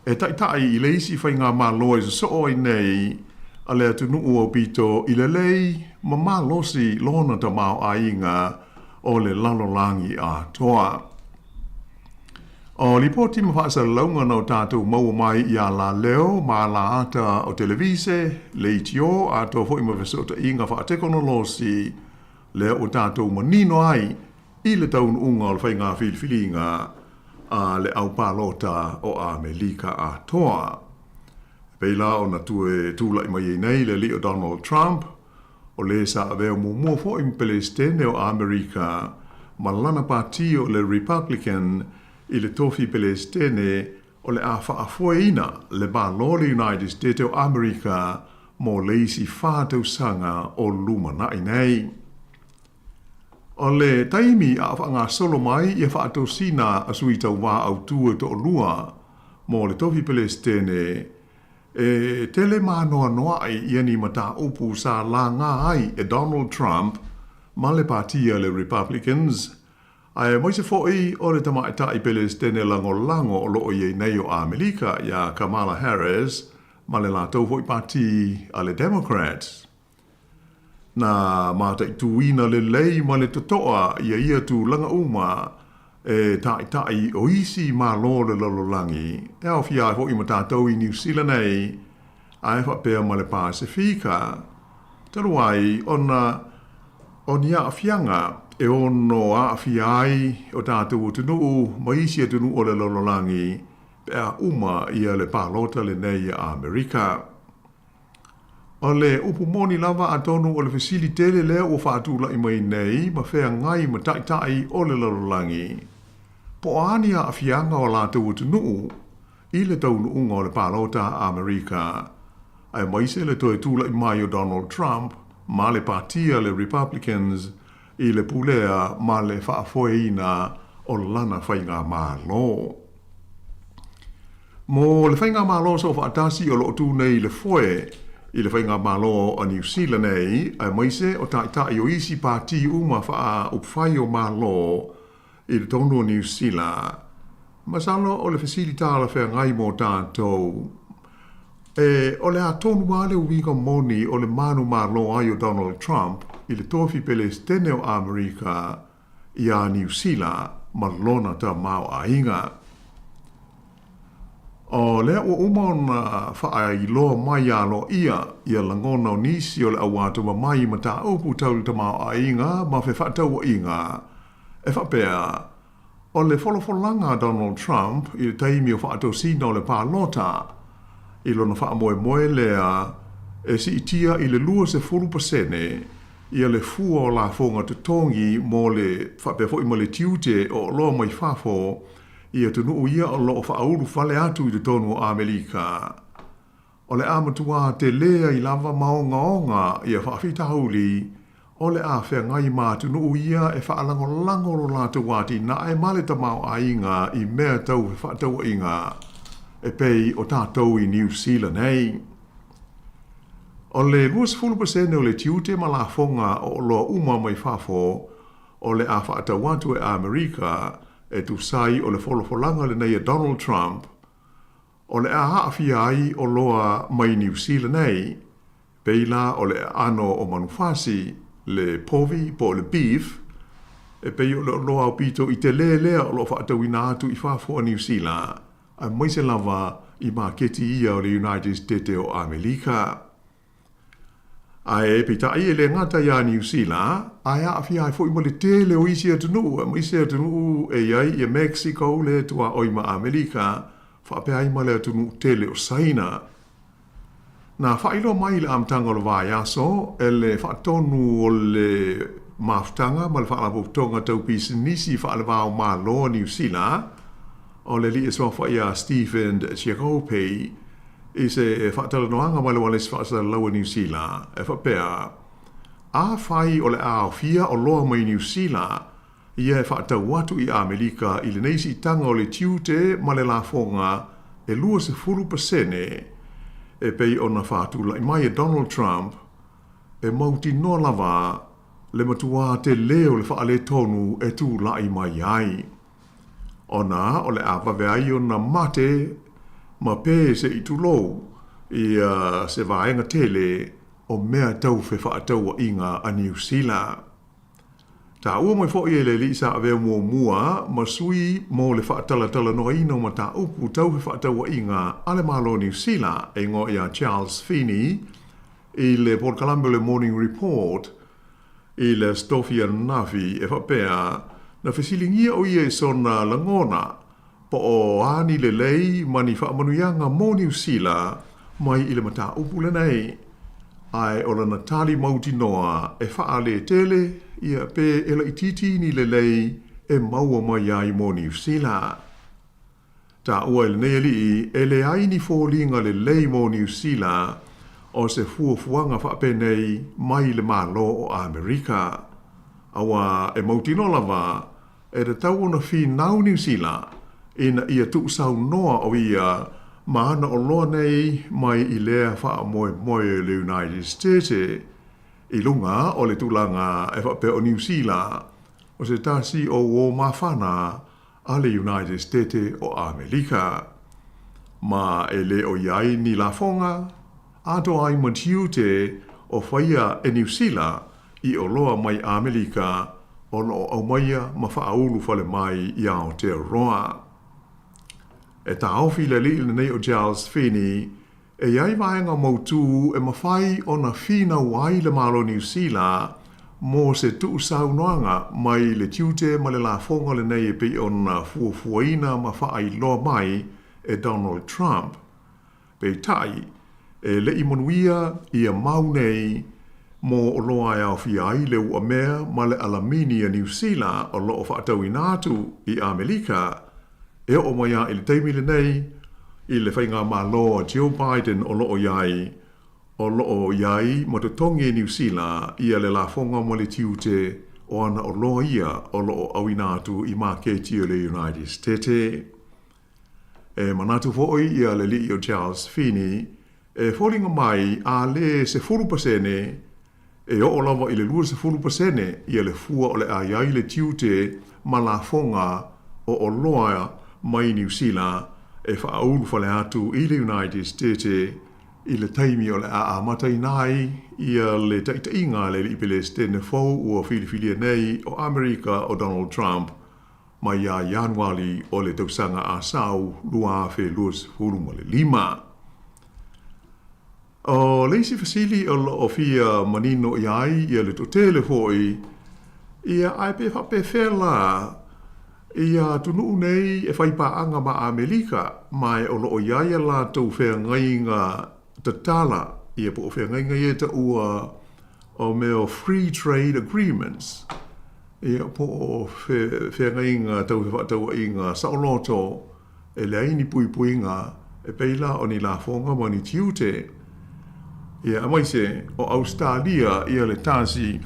e taitai i le isi faigamalo e sosoo ai nei a le atunuu aupito i lelei ma malosi lona tamaoaiga o le lalolagi atoa. O lipoti ma faasalalauga na o tatou maua mai i alaleo ma alaata o televise, leitio atoa foi ma fesootaiga faatekonolosi, lea ua tatou manino ai i le taunuuga o le faiga filifiliga a le au palota o Amelika Atoa. E pei la ona toe tulai mai ai nei le alii o Donald Trump, o le sa avea muamua foi ma Pelesitene o Amerika ma lana pati o le Republican i le tofi Pelesitene o le a faafoeina le Malo o le United States o Amerika mo le isi 4 tausaga o lumana'i nei. O le taimi a o faagasolo mai ia faatosina a sui tauva autū e toalua mo le tofi Pelesitene, e tele maanoanoa'i ia ni mataupu sa laga ai e Donald Trump ma le patia le Republicans, aemaise foi o le tamaitai Pelesitene lagolago o loo i ai nei o Amelika iā Kamala Harris ma le latou foi pati a le Democrats. Na mataituina lelei ma le totoa ia ia tulaga uma e taitai o isi Malo o le lalolagi, e aofia ai foi ma tatou i Niu Sila nei, ae faapea ma le Pasefika, talu ai ona o ni aafiaga e ono aafia ai o tatou atunuu ma isi atunuu o le lalolagi pe a uma ia le palota lenei a Amerika. O le upu moni lava atonu o le fesili tele lea ua faatula'i mai nei ma feagai ma taitai o le lalolagi, po o a ni aafiaga o latou atunuu i le taunuuga o le palota a Amerika, aemaise le toe tula'i mai o Donald Trump ma le patia le Republicans i le pulea ma le faafoeina o lana faigamalo. Mo le faigamalo soofaatasi o loo tu nei i le foe i le faigamalo a Niu Sila nei, aemaise o taitai o isi pati uma faaupufai o Malo i totonu o Niu Sila, masalo o le fesili talafeagai mo tatou, e o le a tonu lava le uiga moni o le manumalo ai o Donald Trump i le tofi Pelesitene o Amerika iā Niu Sila ma lona tamaoaiga. O lea ua uma ona faailoa mai aloaia ia lagona o nisi o le au atamamai i mataupu tau le tamaoaiga ma fefaatauaiga, e faapea, o le folafolaga a Donald Trump i le taimi o faatosina o le palota, i lona faamoemoe lea e siitia i le 20% ia le fua o lafoga totogi mo le faapea foi ma le tiute o oloa mai fafo i atunuu ia o loo faaulufale atu i totonu o Amelika. O le a matuā telē ai lava ma ogaoga ia faafitauli o le a feagai ma atunuu ia e faalagolago lo latou atinae ma le tamaoaiga i mea tau fefaatauaiga e pei o tatou i Niu Sila nei. O le 20% o le tiute ma lafoga o oloa uma mai fafo o le a faatau atu e Amerika e tusa ai o le folafolaga lenei a Donald Trump o le a aafia ai oloa mai Niu Sila nei, pei la o le aano o manufasi, le povi po o le beef, e pei o le oloa aupito i telē lea o lo o faatauina atu i fafo a Niu Sila, aemaise lava i maketi ia o le United State o Amelika. Ae peitai e le gata iā Niu Sila, ae aafia ai foi ma le tele o isi atunuu, aemaise atunuu e i ai ia Mexico le tuaoi ma Amelika, faapea ai ma le atunuu tele o Saina. Na faailoa mai i le amataga o le vaiaso e le faatonu o le mafutaga ma le Faalapotopotoga Tau Pisinisi Faale-va-o-Malo a Niu Sila, o le alii e suafa iā Stephen Giacoppi, I se faatalanoaga ma le ualesi faasalalau a Niu Sila, e faapea, Afai o le a aofia oloa mai Niu Sila ia e faatau atu i Amerika i lenei siitaga o le tiute ma le lafoga e 20% e pei ona faatulai mai e Donald Trump, e mautinoa lava le matuā telē o le faaletonu e tulai mai ai. Ona o le a vave ai ona mate ma pē se i tulou ia se vaega tele o mea tau fefaatauaiga a Niu Sila. Taua mai foi e le alii sa avea muamua ma sui mo le faatalatalanoaina o mataupu tau fefaatauaiga a le Malo o Niu Sila e igoa ia Charles Feeney i le polokalame o le Morning Report I le Aso Tofi ananafi, e faapea, na fesiligia ʻo ia i sona lagona, po o a ni lelei ma ni faamanuiaga mo Niu Sila mai i le mataupu lenei. Ae o lana tali mautinoa e faaletele ia pe e laitiiti ni lelei e maua mai ai mo Niu Sila. Taua e lenei alii e leai ni foliga lelei mo Niu Sila o se fuafuaga faapenei mai le Malo o Amerika. Auā e mautinoa lava e tatau ona finau Niu Sila ina ia tuusaunoa o ia ma ana oloa nei mai i lea faamoemoe o le United States i luga o le tulaga e faapea o Niu Sila o se tasi o uō mafana a le United State o Amerika. Ma e le o i ai ni lafoga, atoa ai ma tiute o faia e Niu Sila i oloa mai Amerika o lo o aumaia ma faaulu fale mai i Aotearoa. E taofi le alii lenei o Giles Feeney E i ai vaega mautū e mafai ona finau ai le Malo Niu Sila mō se tuusaunoaga mai le tiute ma le lafoga lenei e pei ona fuafuaina ma faailoa mai e Donald Trump. Peitai, e le i manuia ia mau nei mō oloa e aofia ai le uamea ma le alamini a Niu Sila o lo o faatauina atu i Amelika E oo mai a i le taimi lenei, i le faigamalo a Joe Biden o lo o i ai, o lo o i ai ma totogi e Niu Sila ia le lafoga ma le tiute o ana oloa ia o lo o auina atu i maketi o le United State. E manatu foi ia le alii o Charles Feeney, e foliga mai a le 10% e oo lava i le 20% ia le fua o le a i ai le tiute ma lafoga o oloa mai Niu Sila e faaulu fale atu i le United States i le taimi o le a amataina ai ia le taitaiga a le Alii Pelesitene fou ua filifilia nei o Amerika o Donald Trump mai ia Ianuari o le tausaga a sau 2025. O le isi fesili o lo o fia manino i ai ia le toatele foi, ia ae pe faapefea la ia atunuu nei e fai paaga ma Amerika ma e o lo o i ai a latou feagaiga tatala ia po o feagaiga ia e taua o mea o free trade agreements, ia po o feagaiga tau fefaatauaiga saoloto e leai ni puipuiga e pei la o ni lafoga ma ni tiute. Ia, aemaise o Ausetalia ia le tasi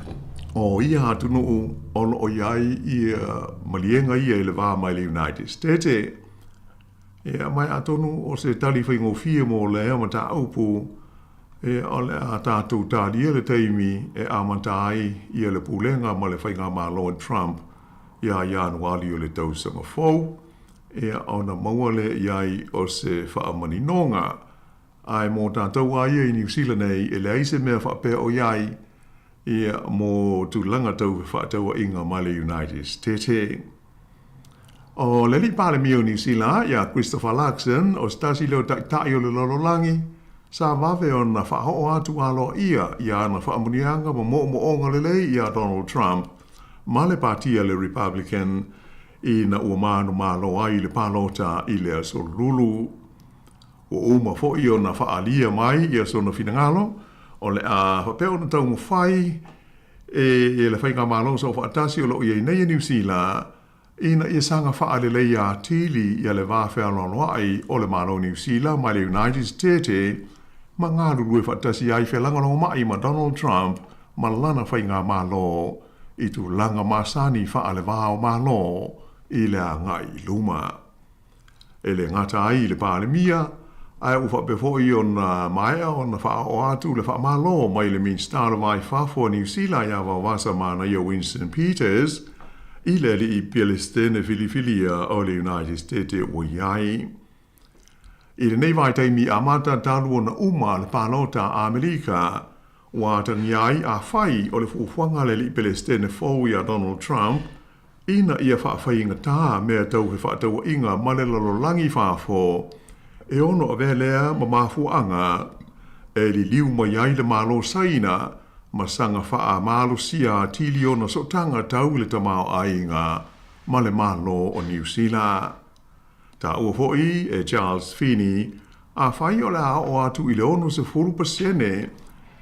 O ia atunuu o lo o i ai ia maliega ia i le va mai le United States. Ia, mai atonu o se tali faigofie mo lea mataupu, ia, o le a tatou talia le taimi e amata ai ia le pulega ma le faigamalo a Trump ia Ianuari o le tausaga fou, ia, ona maua lea i ai o se faamaninoga. Ae mō tātou a ia i Niu Sila nei, e leai se mea faapea o i ai, ia, mō tulaga tau fefaatauaiga ma le United Stete. O le Alii Palemia o Niu Sila, ia Christopher Luxon, o se tasi lea o taitai o le lalolagi, sa vave ona faaoo atu aloaia i ana faamanuiaga ma moomooga lelei iā Donald Trump ma le Pāti a le Republican ina ua manumalo ai i le palota i le Aso Lulu. Ua uma foi ona faaalia mai ia sona finagalo, o le a faapea ona taumafai e le Faigamalo Soofaatasi o lo o i ai nei a Niu Sila ina ia saga faaleleia atili ia le va fealoaloai o le Malo o Niu Sila ma le United States ma galulue faatasi ai felagolagomai ma Donald Trump ma lana Faigamalo i tulaga masani faale-va o Malo i le agai i luma. E le gata ai i le Palemia, ae ua faapea foi ona maea ona faaoo atu le faamalo mai le Minisita o le Va i Fafo a Niu Sila ia Vaovasa Manaia Winston Peters i le alii Pelestene filifilia o le United States ua i ai. I lenei vaitaimi amata talu ona uma le palota a Amerika, ua atagia ai afai o le fuafuaga a le alii Pelestene fou ia Donald Trump Ina ia faafaigata mea tau fefaatauaiga ma le lalolagi fafo, e ono avea lea ma mafuaaga e liliu mai ai le Malo Saina ma saga faamalosia atili ona sootaga tau i le tamaoaiga ma le Malo o Niu Sila. Taua foi e Charles Feeney, afai o le a oo atu i le 60%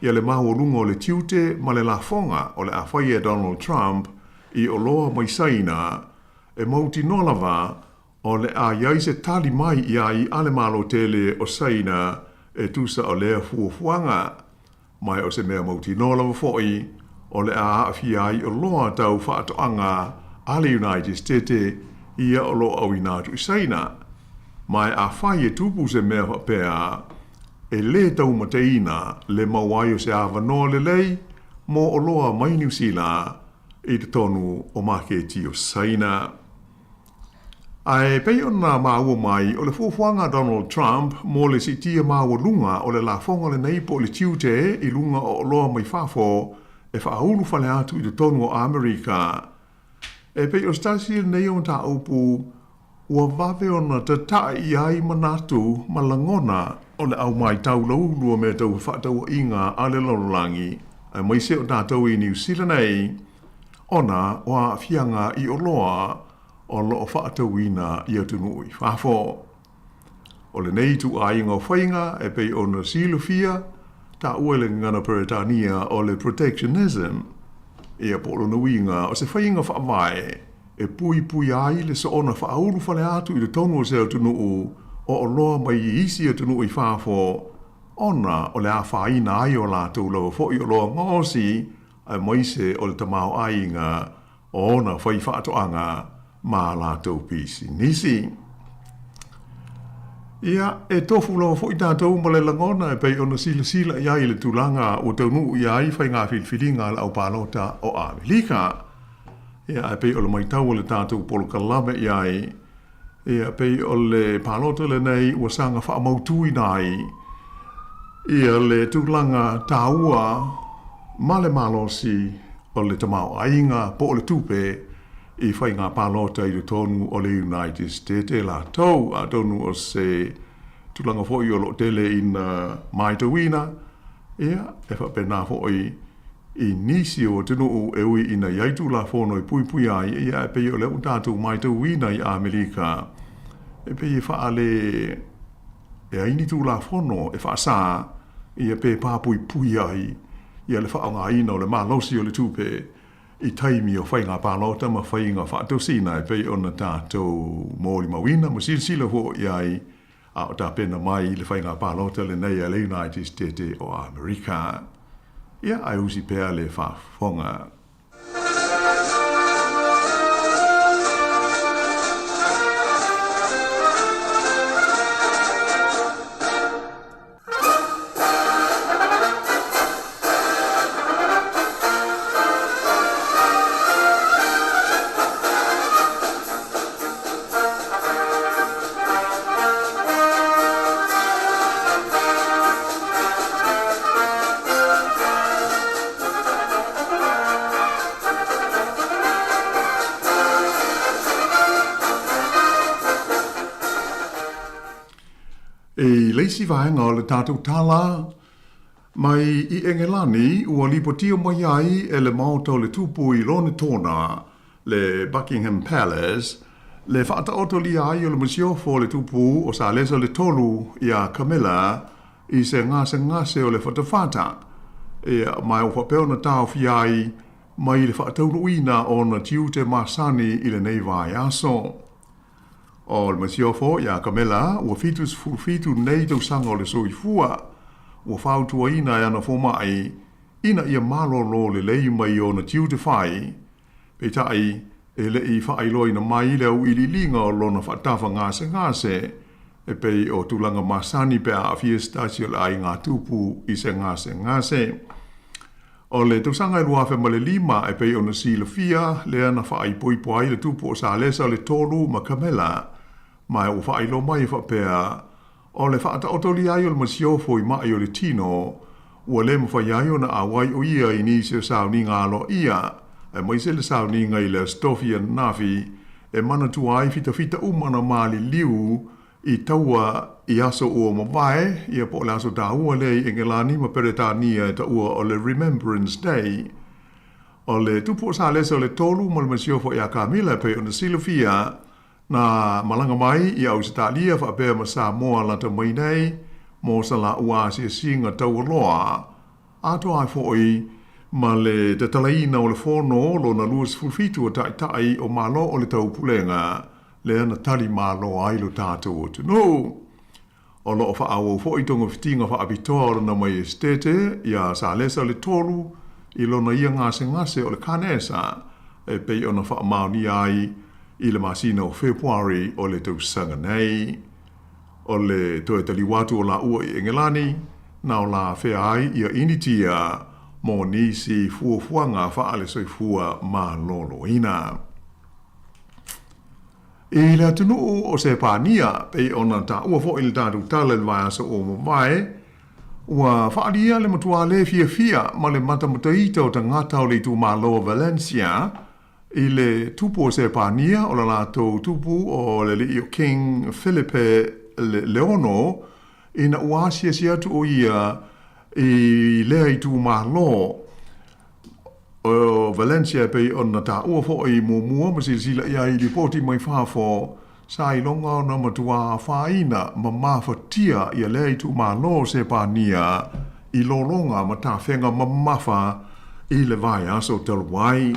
ia le maualuga o le tiute ma le lafoga o le a faia e Donald Trump i oloa mai Saina, e mautinoa lava o le a i ai se tali mai i ai a le Malo tele o Saina e tusa o lea fuafuaga. Ma o se mea mautinoa lava foi o le a aafia ai oloa tau faatoaga a le United States ia o lo o auina atu i Saina. Ma afai e tupu se mea faapea, e lē taumateina le mau ai o se avanoa lelei mo oloa mai Niu Sila i totonu o maketi o Saina. Ae pei ona maua mai, o le fuafuaga a Donald Trump mo le siitia maualuga o le lafoga lenei po o le tiute i luga o oloa mai fafo e faaulu fale atu i totonu o Amerika. E pei o se tasi lenei o mataupu ua vave ona tataʻi i ai manatu ma lagona o le au maitau lauulu o mea tau fefaatauaiga a le lalolagi, aemaise o tatou i Niu Sila nei, ona o aafiaga i oloa o lo o faatauina i atunuu i fafo. O lenei ituaiga o faiga e pei ona silafia, taua i le gagana Peretania o le protectionism, ia po o lona uiga o se faiga faavae e puipuia ai le soona faaulu fale atu i totonu o se atunuu o oloa mai i isi atunuu i fafo ona o le afaina ai o latou lava foi oloa gaosi aemaise o le tamaoaiga o ona faifaatoaga ma a latou pisinisi. Ia, e tofu lava foi tatou ma le lagona e pei ona silasila i ai i le tulaga ua taunuu i ai faiga filifiliga a le aupalota o Amerika. Ia, ae pei o le maitau a le tatou polokalame i ai, ia, pei o le palota lenei ua saga faamautuina ai ia le tulaga taua ma le malosi o le tamaoaiga po o le tupe i faiga palota i totonu o le United States e latou, atonu o se tulaga foi o lo o tele ina maitauina, ia, e faapena foi i nisi o atunuu e ui ina i ai Tulafono e puipuia ai, ia, e pei o lea ua tatou maitauina i Amerika, e pei e faale e ai ni Tulafono e faasā, ia pe papuipui ai ia le faaaogaina o le malosi o le tupe i taimi o faiga palota ma faiga faatosina e pei ona tatou molimauina ma silasila foi i ai a o tapena mai le faiga palota lenei a le United States o Amerika. Ia, ae usi pea le faafofoga. I le isi vaega o le tatou tala, mai i Engelani ua lipotia mai ai e le Maota o le Tupu i Lonetona, le Buckingham Palace, le faataotolia ai o le masiofo o le Tupu o Salesa le Tolu iā Camilla i se gasegase o le fatafata, ia, ma ua faapea ona taofia ai mai le faataunuuina o ona tiute masani i lenei vaiaso. O le masiofo iā Kamela ua 77 nei tausaga o le soifua, ua fautuaina e ana fomai ina ia malolo lelei mai ona tiute fai, peitai e le i faailoaina mai le auiliiliga o lona faatafa gasegase e pei o tulaga masani pe a aafia se tasi o le aiga tupu i se gasegase. O le tausaga e 2005 e pei ona silafia lea na faaipoipo ai le tupu o Salesa o le Tolu ma Camella, ma ua faailoa mai e faapea, o le faataotolia ai o le masiofo i maʻi o le tino, ua le mafai ai ona auai o ia i nisi o sauniga aloaia, aemaise le sauniga i le Aso Tofi ananafi e manatua ai fitafita uma na maliliu i taua i aso ua mavae, ia po o le aso taua lea i Engelani ma Peretania e taua o le Remembrance Day. O le tupu o Salesa o le Tolu ma le masiofo iā Kamila e pei ona silafia, na malaga mai i Ausetalia faapea ma Samoa lata mai nei mo sa laua asiasiga taualoa, atoa ai foi ma le tatalaina o le Fono lona 27 o Taitai o Malo o le Taupulega, lea na tali malo ai lo tatou atunuu. O lo o faaauau foi togafitiga faapitoa o Lona Maiesetete iā Salesa le Tolu i lona ia gasegase o le kanesa e pei ona faamaonia ai i le masina o Fepuari o le tausaga nei. O le toe taliu atu o laua i Engelani, na o la afea ai ia Initia mo nisi fuafuaga faale-soifua maloloina. I le atunuu o Sepania, pei ona taua foi i le tatou tala i le vaiaso ua mavae, ua faaalia le matua le fiafia ma le matamataita o tagata o le itumalo o Valencia i le tupu o Sepania o le latou tupu o le alii o King Filipe le Ono ina ua asiasi atu o ia i lea itumalo. O Valencia e pei ona taua foi muamua ma silasila i ai i lipoti mai fafo, sa iloga ona matua afaina ma mafatia ia lea itumalo o Sepania i lologa ma tafega mamafa i le vaiaso talu ai.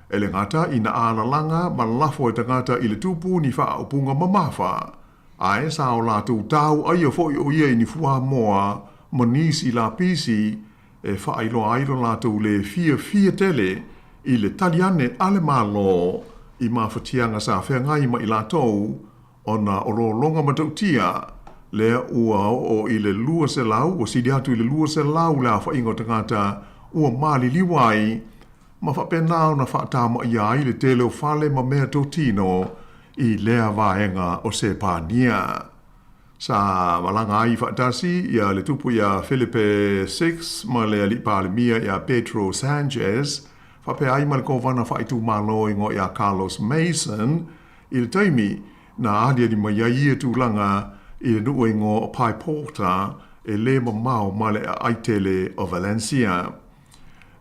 E le gata ina alalaga ma lafo e tagata i le tupu ni faaupuga mamafa, ae sa o latou tau aia foi o ia i ni fuamoa ma nisi lapisi e faailoa ai lo latou le fiafia tele i le tali ane a le Malo i mafatiaga sa feagai ma i latou ona o lologa matautia lea ua oo i le 200, ua sili atu i le 200 le aofaiga o tagata ua maliliu ai ma faapena ona faatamaia ai le tele o fale ma meatotino i lea vaega o Sepania. Sa malaga ai faatasi ia le tupu iā Filipe vi ma le alii Palemia iā Pedro Sanchez, faapea ai ma le Kovana Faaitumalo igoa iā Carlos Mason, i le taimi na aliali mai ai ia tulaga i le nuu igoa o Paiporta e le mamao ma le aai tele o Valencia.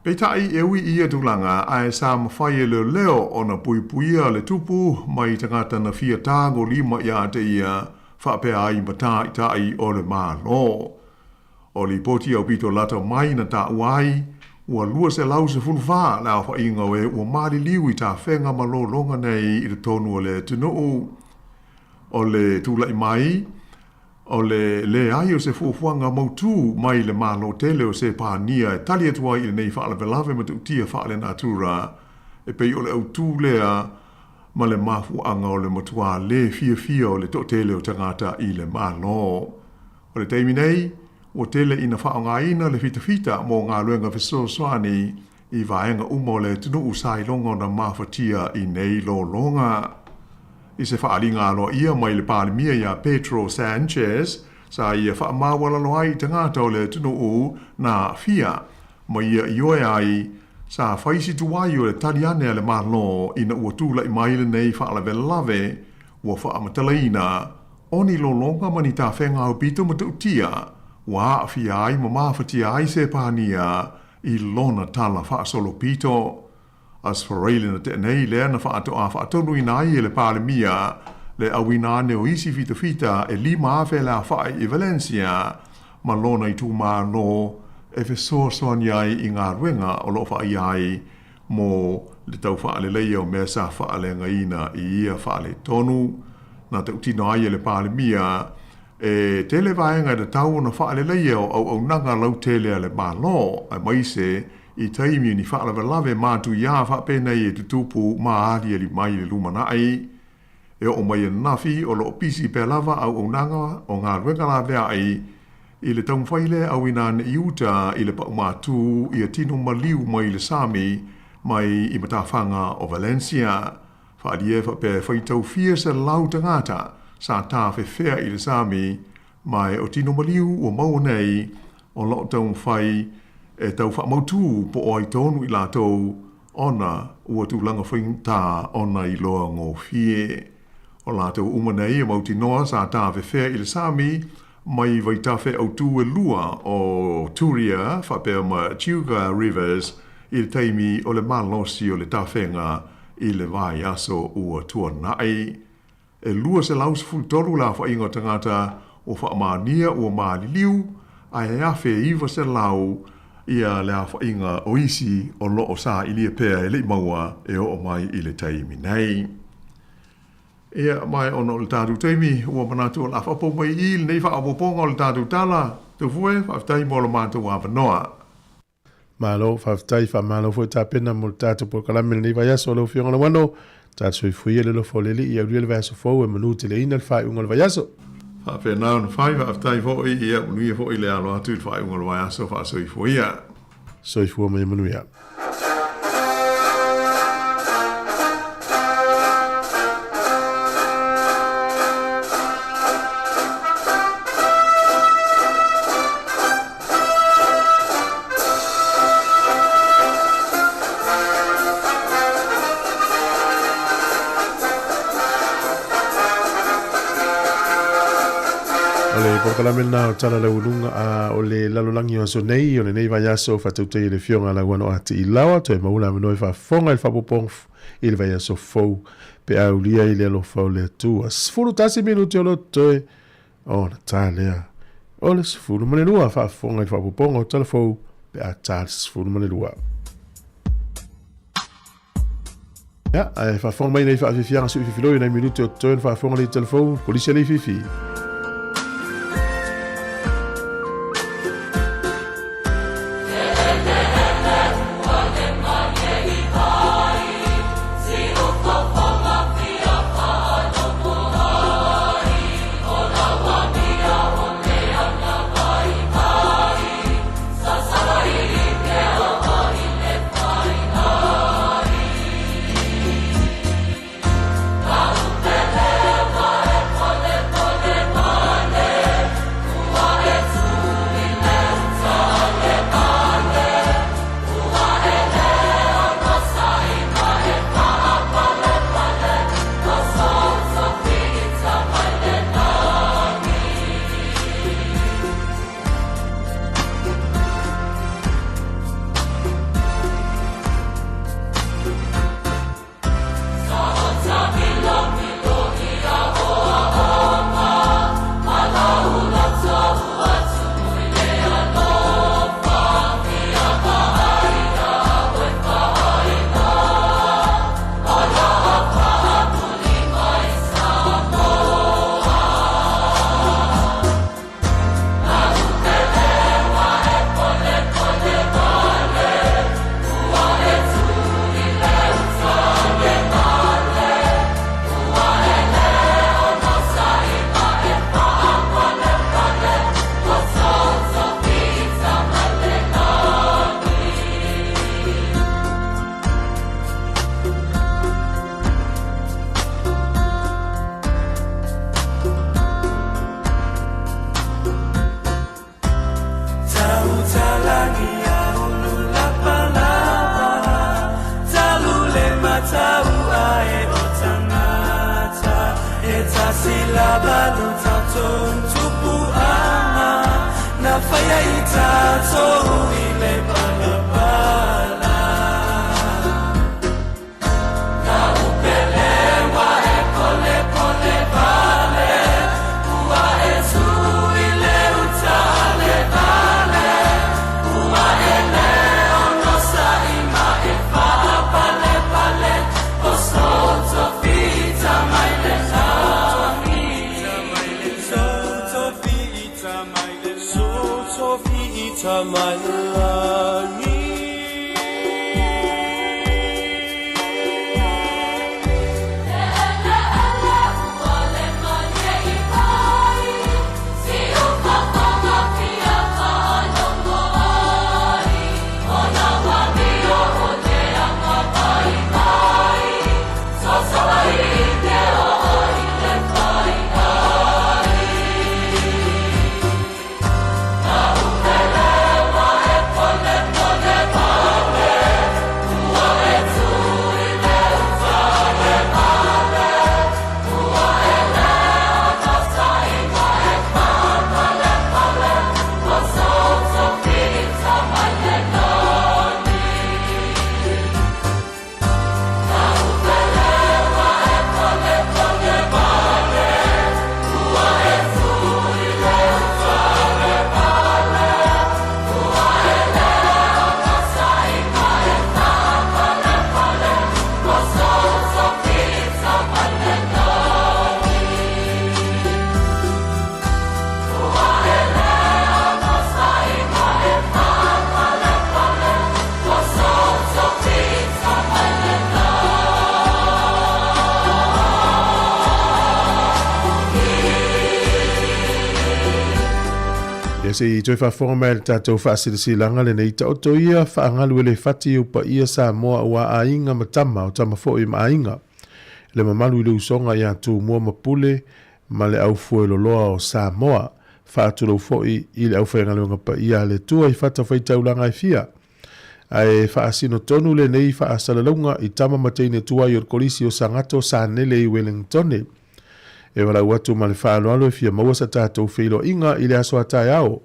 Peitai, e ui i ia tulaga, ae sa mafai e leoleo ona puipuia le tupu mai tagata na fia tagolima ia te ia faapea ai ma taitai o le Malo. O lipoti aupito lata mai na taua ai, ua 214 le aofaiga o e ua maliliu i tafega ma lologa nei i totonu o le atunuu. O le tulai mai O le leai o se fuafuaga mautū mai le Malo tele o Sepania e tali atu ai i lenei faalavelave matautia faalenatura, e pei o le autū lea ma le mafuaaga o le matuā lē fiafia o le toatele o tagata i le Malo. O le taimi nei, ua tele ina faaaogaina le fitafita mo galuega fesoasoani i vaega uma o le atunuu sa iloga ona mafatia i nei lologa. I se faaaliga aloaia mai le Palemia iā Pedro Sanchez, sa ia faamaualalo ai i tagata o le atunuu na aafia, ma ia ioe ai, sa fai si tuai o le tali ane a le Malo ina ua tulai mai lenei faalavelave ua faamatalaina O ni lologa ma ni tafega aupito matautia ua aafia ai ma mafatia ai Sepania i lona tala faasolopito. Aso Faraile na tea nei lea na faatoa faatonuina ai e le Palemia le auina ane o isi fitafita e 5,000 le afa'i i Valencia ma lona itumalo e fesoasoani ai i galuega o lo o vaaia ai mo le tau faaleleia o mea sa faaleagaina i ia faaletonu. Na tautino ai e le Palemia e tele vaega e tatau ona faaleleia o auaunaga lautele a le Malo, aemaise i taimi o ni faalavelave matuiā faapenei e tutupu ma aliali mai i le lumanai. E oo mai ananafi o lo o pisi pea lava auaunaga o galuega laveai i le taumafai lea e auina ane i uta i le paumatū ia tino maliu mai le sami mai i matafaga o Valencia. Faaalia e faapea e faitau fia selau tagata sa tafefea i le sami, ma o tino maliu ua maua nei o lo o taumafai e tau faamautū po o ai tonu i latou ona ua tulaga faigata ona iloa gofie. O latou uma nei e mautinoa sa tafefea i le sami mai vaitafe autū e lua o Turia faapea ma Juga Rivers i le taimi o le malosi o le tafega i le vaiaso ua tuanai. E 213 le aofaiga o tagata ua faamaonia ua maliliu, ae 1,900 ia le aofaiga o isi o lo o sailia pea e le i maua e oo mai i le taimi nei. Ia, ma ona o le tatou taimi, ua manatu o le a faapau mai i i lenei faaopoopoga o le tatou tala. Tofue, faafetai mo lo matou avanoa. Malo, faafetai, faamalo foi tapena mo le tatou polokalame i lenei vaiaso lau Afioga Lauano. Tatou soifua ia i le alofa o le Alii e aulia le vaiaso fou e manuteleina le faaiuga o le vaiaso. Faapena ona fai, faafetai foi, ia manuia foi le alo atu i le faaiuga o le vaiaso, faasoifua ia. Soifua ma ia manuia. O le polokalame lena o Tala Laualuga a o le lalolagi o aso nei, o lenei vaiaso faatautai e le Afioga a Lauano a Tiilawa, toe maua le avanoa e faafofoga i le faaopoopoga i le vaiaso fou pe a aulia i le alofa o le Atua. 11 minute o lo toe ona ta lea o le 12 faafofoga i le faaopoopoga o Tala Fou pe a ta le 12. Ia, ae faafofoga mai nei faafiafiaga sui fifiloi nai minute o totoe ona faafofoga lea i Tala Fou, Kolisi a Leififi. tatou tupuaga na faia i tatou i le palapala. Na upelewa e polepole vale, ua e tu i le uta le vale, ua e le onosai ma e faapalepale, o soto fita mai le lagi. Soto fita mai le lagi. Ia se i toe faafofoga mai le tatou faasilasilaga lenei taoto ia faagalu e le fati i ou paia Samoa aua aiga ma tama o tama foi ma aiga. Le mamalu i le usoga ia Tumua ma Pule ma le aufueloloa o Samoa. Faatulou foi i le aufaigaluega paia a le Atua i fatafaitaulaga e fia. Ae faasino tonu lenei faasalalauga i tama ma teine tuai o le Kolisi o Sagato Sanele i Welingtone. E valaau atu ma le faaaloalo e fia maua sa tatou feiloaiga i le aso a taeao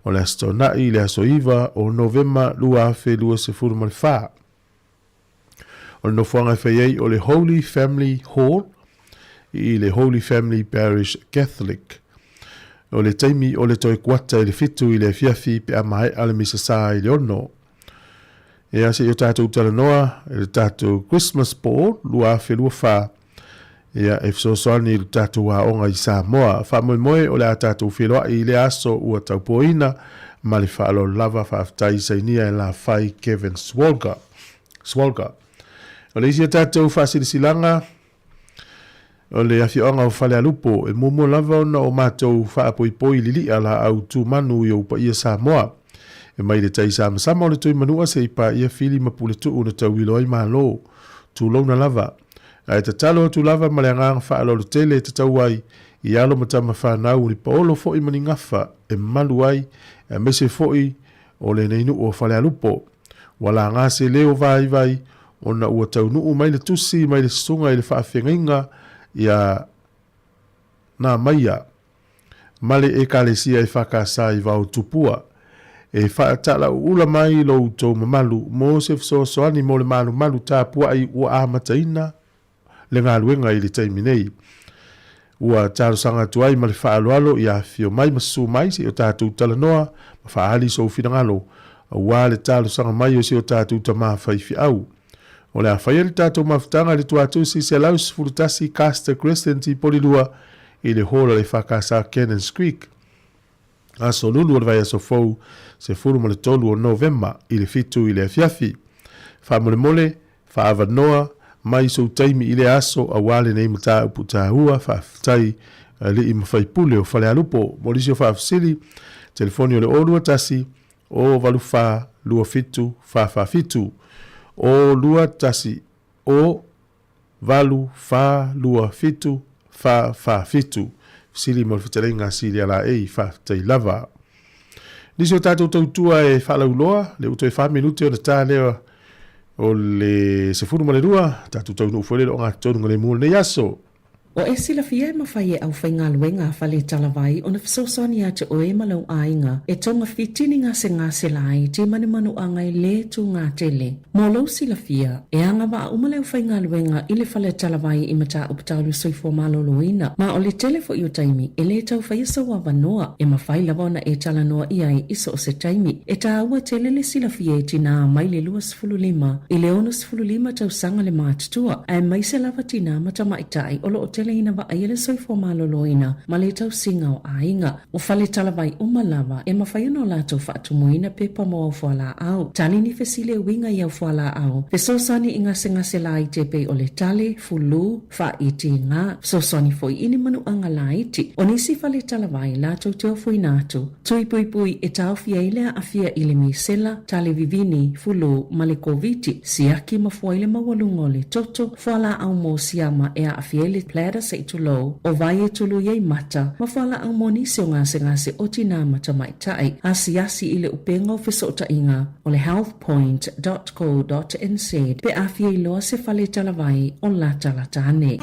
o le Aso Toonai i le aso 9 o Novema 2024. O le nofoaga e fai ai o le Holy Family Hall i le Holy Family Parish Catholic. O le taimi o le toe kuata i le 7 i le afiafi pe a maea le misa sā i le 6. Ia se i o tatou talanoa i le tatou Christmas Ball 2024 ia e fesoasoani i le tatou aoga i Samoa. Faamoemoe o le a tatou feiloai i lea aso ua taupoina ma le faaaloalo lava. Faafetai sainia e Lafai Kevin Swalga. Swalga. O le isi a tatou faasilasilaga o le afioaga o Falealupo, e muamua lava ona o matou faapoipoi lili'a laau tumanu i ou paia Samoa. E mai le tai samasama o le Tuimanua se'i paia Fili ma Puletuu na tauilo ai Malo. Tulouna lava. Ae tatalo atu lava ma le agaga faaaloalo tele e tatau ai i alo ma tama fanau ni paolo foi ma ni gafa e malu ai aemaise foi o lenei nuu o Falealupo. Ua laga se leo vaivai ona ua taunuu mai le tusi mai le susuga i le faafeagaiga ia Namaia ma le Ekalesia EFKS i Vaotupua e faatalauula mai lo outou mamalu mo se fesoasoani mo le malumalu tapuai ua amataina le galuega i le taimi nei. Ua talosaga atu ai ma le faaaloalo ia afifio mai ma susu mai se i o tatou talanoa ma faaali sou finagalo aua le talosaga mai o si o tatou tama faifeau. O le a faia le tatou mafutaga i le Tuatusi 111 Caster Crescent i Polilua i le hall a le EFKS Cannons Creek. Aso Lulu o le vaiaso fou 13 o Novema i le 7 i le afiafi. Faamolemole, faaavanoa mai sou taimi i lea aso aua lenei mataupu taua. Faafetai alii ma faipule o Falealupo. Mo nisi o faafesili, telefoni o le 021 084 27 447. 021 0 8 4 2 7 4 4 7. Fesili mo le fetalaiga a Silia Laei. Faafetai lava. Nisi o tatou tautua e faalauiloa, le ua toe 4 minute ona ta lea o le 12, tatou taunuu foi le ogatotonu ga lemu o lenei aso. O e silafia e mafai e aufaigaluega a fale talavai ona fesoasoani ia te oe ma lou aiga e togafiti ni gasegase laiti ma ni manuaga e lē tugatele. Mo lou silafia, e agavaa uma le aufaigaluega i le fale talavai i mataupu tau le soifua malōlōina, ma o le tele foʻi o taimi e lē tau faia sou avanoa e mafai lava ona e talanoa i ai i so o se taimi. E tāua tele le silafia e tinā mai le 25 i le 65 tausaga le matutua, aemaise lava tinā ma tamaitai o lo o teleina vaaia le soifua malōlōina ma le tausiga o aiga. O fale talavai uma lava e mafai ona o latou faatumuina pepa mo au fualaau. Tali ni fesili e uiga i au fualaau. Fesoasoani i gasegase laiti e pei o le tale, fulū, faaitiga, fesoasoani foi i ni manuaga laiti. O nisi fale talavai latou te ofoina atu. Tui puipui e taofia ai le aafia i le misela, tale vivini, fulū, ma le Koviti, siaki ma fua i le maualuga o le toto, fualaau mo siama e aafia ai le bladder seʻi tulou, o vai e tului ai mata, ma fualaau mo nisi o gasegase o tinā ma tamaitai, asiasi i le upega o fesootaiga o le healthpoint.co.nz pe a fia iloa se fale talavai o latalata ane.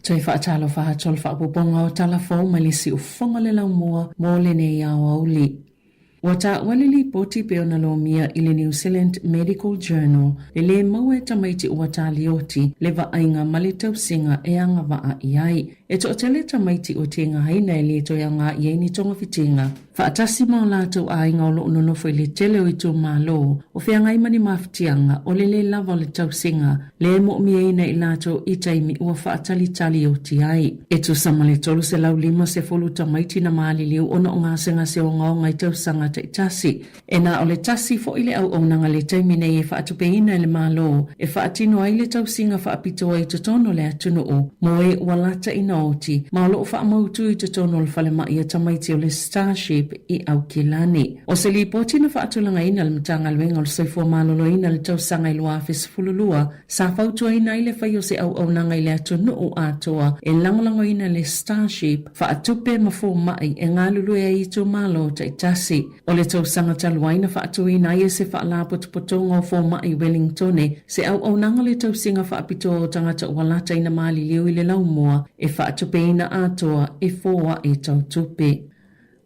Toe faatalofa atu o le faaopoopoga o Tala Fou mai le Siufofoga o le Laumua mo lenei aoauli. Ua taua le lipoti pei ona lomia i le New Zealand Medical Journal le lē maua e tamaiti ua talioti le vaaiga ma le tausiga e agavaa i ai. E toatele tamaiti ua tegaina e lē toe agai i ai ni togafitiga. Faatasi ma o latou aiga o lo o nonofo i le tele o itumalo o feagai ma ni mafatiaga o le lē lava o le tausiga lea e moomiaina i latou i taimi ua faatalitali oti ai. E tusa ma le 350 tamaiti na maliliu ona o gasegase ogaoga i tausaga taitasi. E na o le tasi foʻi le auaunaga le taimi nei e faatupeina e le Malo e faatino ai le tausiga faapitoa i totonu o le atunuu mo e ua lata ina oti ma o lo o faamautu i totonu o le falemai a tamaiti o le Starship i Aukilani. O se lipoti na faatulagaina e le Matagaluega o le Soifua Maloloina i le tausaga e 2012, sa fautuaina ai le fai o se auaunaga i le atunuu atoa e lagolagoina le Starship faatupe ma fomai e galulue ai itumalo taitasi. O le tausaga talu ai na faatuina ai e se Faalapotopotoga o Fomai i Wellingtone se auaunaga le tausiga faapitoa o tagata ua lata ina maliliu i le laumua e faatupeina atoa e foaʻi tautupe.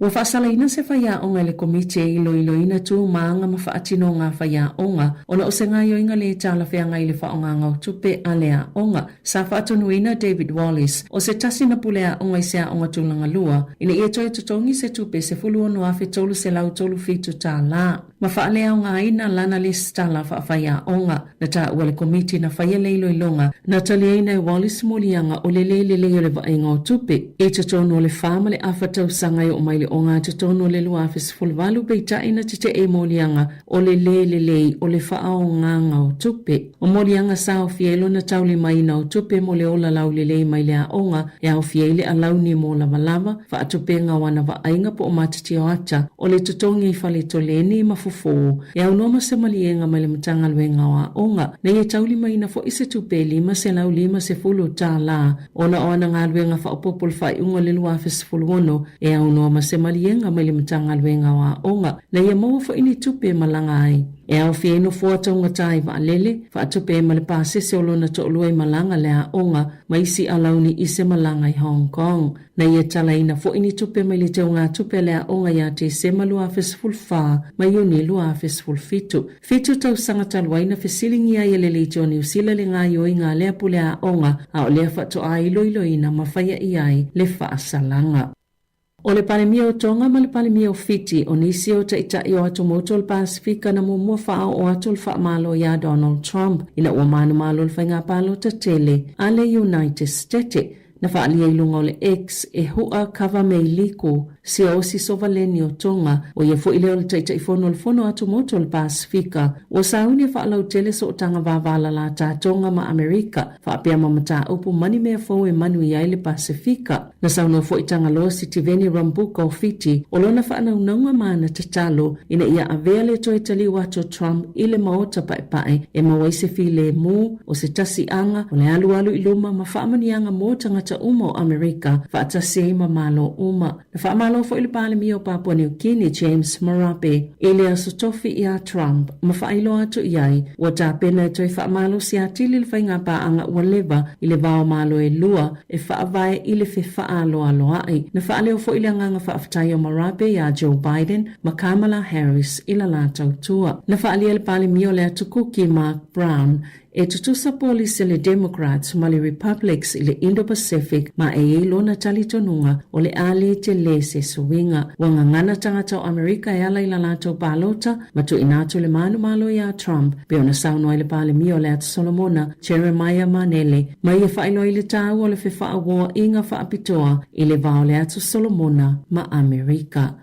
Ua faasalaina se faiaoga e le Komiti e iloiloina tu ma aga ma faatinoga a faiaoga ona o se gaoioiga lē talafeagai i le faaaogaga o tupe a le aoga. Sa faatonuina David Wallis, o se tasi na pule aoga i se aoga tulaga lua, ina ia toe totogi se tupe $16,337 tālā. Ma faaleaogaina lana lesitala faafaiaoga. Na taua e le Komiti na faia le iloiloga, na taliaina e Wallis moliaga o le lē lelei o le vaaiga o tupe i totonu o le fa ma le afa tausaga e oo mai le ogatotonu o le 2018, peitai na tetee i moliaga o le lē lelei o le faaogaga o tupe. O moliaga sa aofia ai lona taulimaina o tupe mo le ola laulelei mai le aoga e aofia ai le alauni mo lavalava, faatupega o ana vaaiga po o matatia o ata, o le totogi i fale toleni ma fofo, e aunoa ma se maliega mai le Matagaluega o Aoga, na ia taulimaina foi se tupe e $550 ona o ana galuega faaopoopo i le faaiuga o le 2016 e aunoa ma se maliega mai le Matagaluega o Aoga, na ia maua foi ni tupe e malaga ai. E aofia ai nofoa taugata i vaalele, faatupe ai ma le pasese o lona toalua i malaga le aoga ma isi alauni i se malaga i Hong Kong. Na ia talaina foi ni tupe mai le teugatupe a le aoga ia Tesema 2014 ma Iuni 2017. Fitu tausaga talu ai na fesiligia ai e le Leitio o Niu Sila le gaoioiga a lea pule aoga, a o lea faatoa iloiloina ma faia i ai le faasalaga. O le Palemia o Tonga ma le Palemia o Fiti, o nisi o Taitai o atumotu o le Pasefika na muamua faaoo atu le faamalo iā Donald Trump ina ua manumalo le faiga palota tele a le United Stete. Na faaalia i luga o le X e Hu'a Kava Mei Liku, siaosi sovaleni o Tonga, ʻo ia foi lea o le Taitaifono o le Fono Atumotu o le Pasefika. Ua sauni e faalautele sootaga vāvālalā Tonga ma Amerika, faapea ma mataupu ma ni mea fou e manuia ai le Pasefika. Na saunoa foi Tagaloa Sitiveni Rabuka o Fiti, o lona faanaunauga ma ana tatalo ina ia avea le toe taliu atu o Trump i le Maota Paepae e maua ai se filemu, o se tasi aga, o le alualu i luma ma faamanuiaga mo tagata uma o Amerika faatasi ai ma Malo uma. Na faamalo foi le Palemia o Papua New Guinea, James Marape, i le aso tofi iā Trump ma faailoa atu i ai, ua tapena e toe faamalosi atili le faigapaaga ua leva i le va o Malo e lua e faavae i le fefaaloaloaʻi. Na faaleo foi le agaga faafetai o Marape iā Joe Biden ma Kamala Harris i la latou tua. Na faaalia le Palemia o le Atu Kuki, Mark Brown, e tutusa polisi a le Democrats ma le Republics i le Indo-Pacific ma e i ai lona talitonuga o le a lē telē se suiga. Ua gagana tagata o Amerika e ala i la latou palota ma tuuina atu le manumalo iā Trump pei ona saunoa ai le Palemia o le Atu Solomona, Jeremiah Manele, ma ia faailoa i le taua o le fefaauoaiga faapitoa i le va o le Atu Solomona ma Amerika.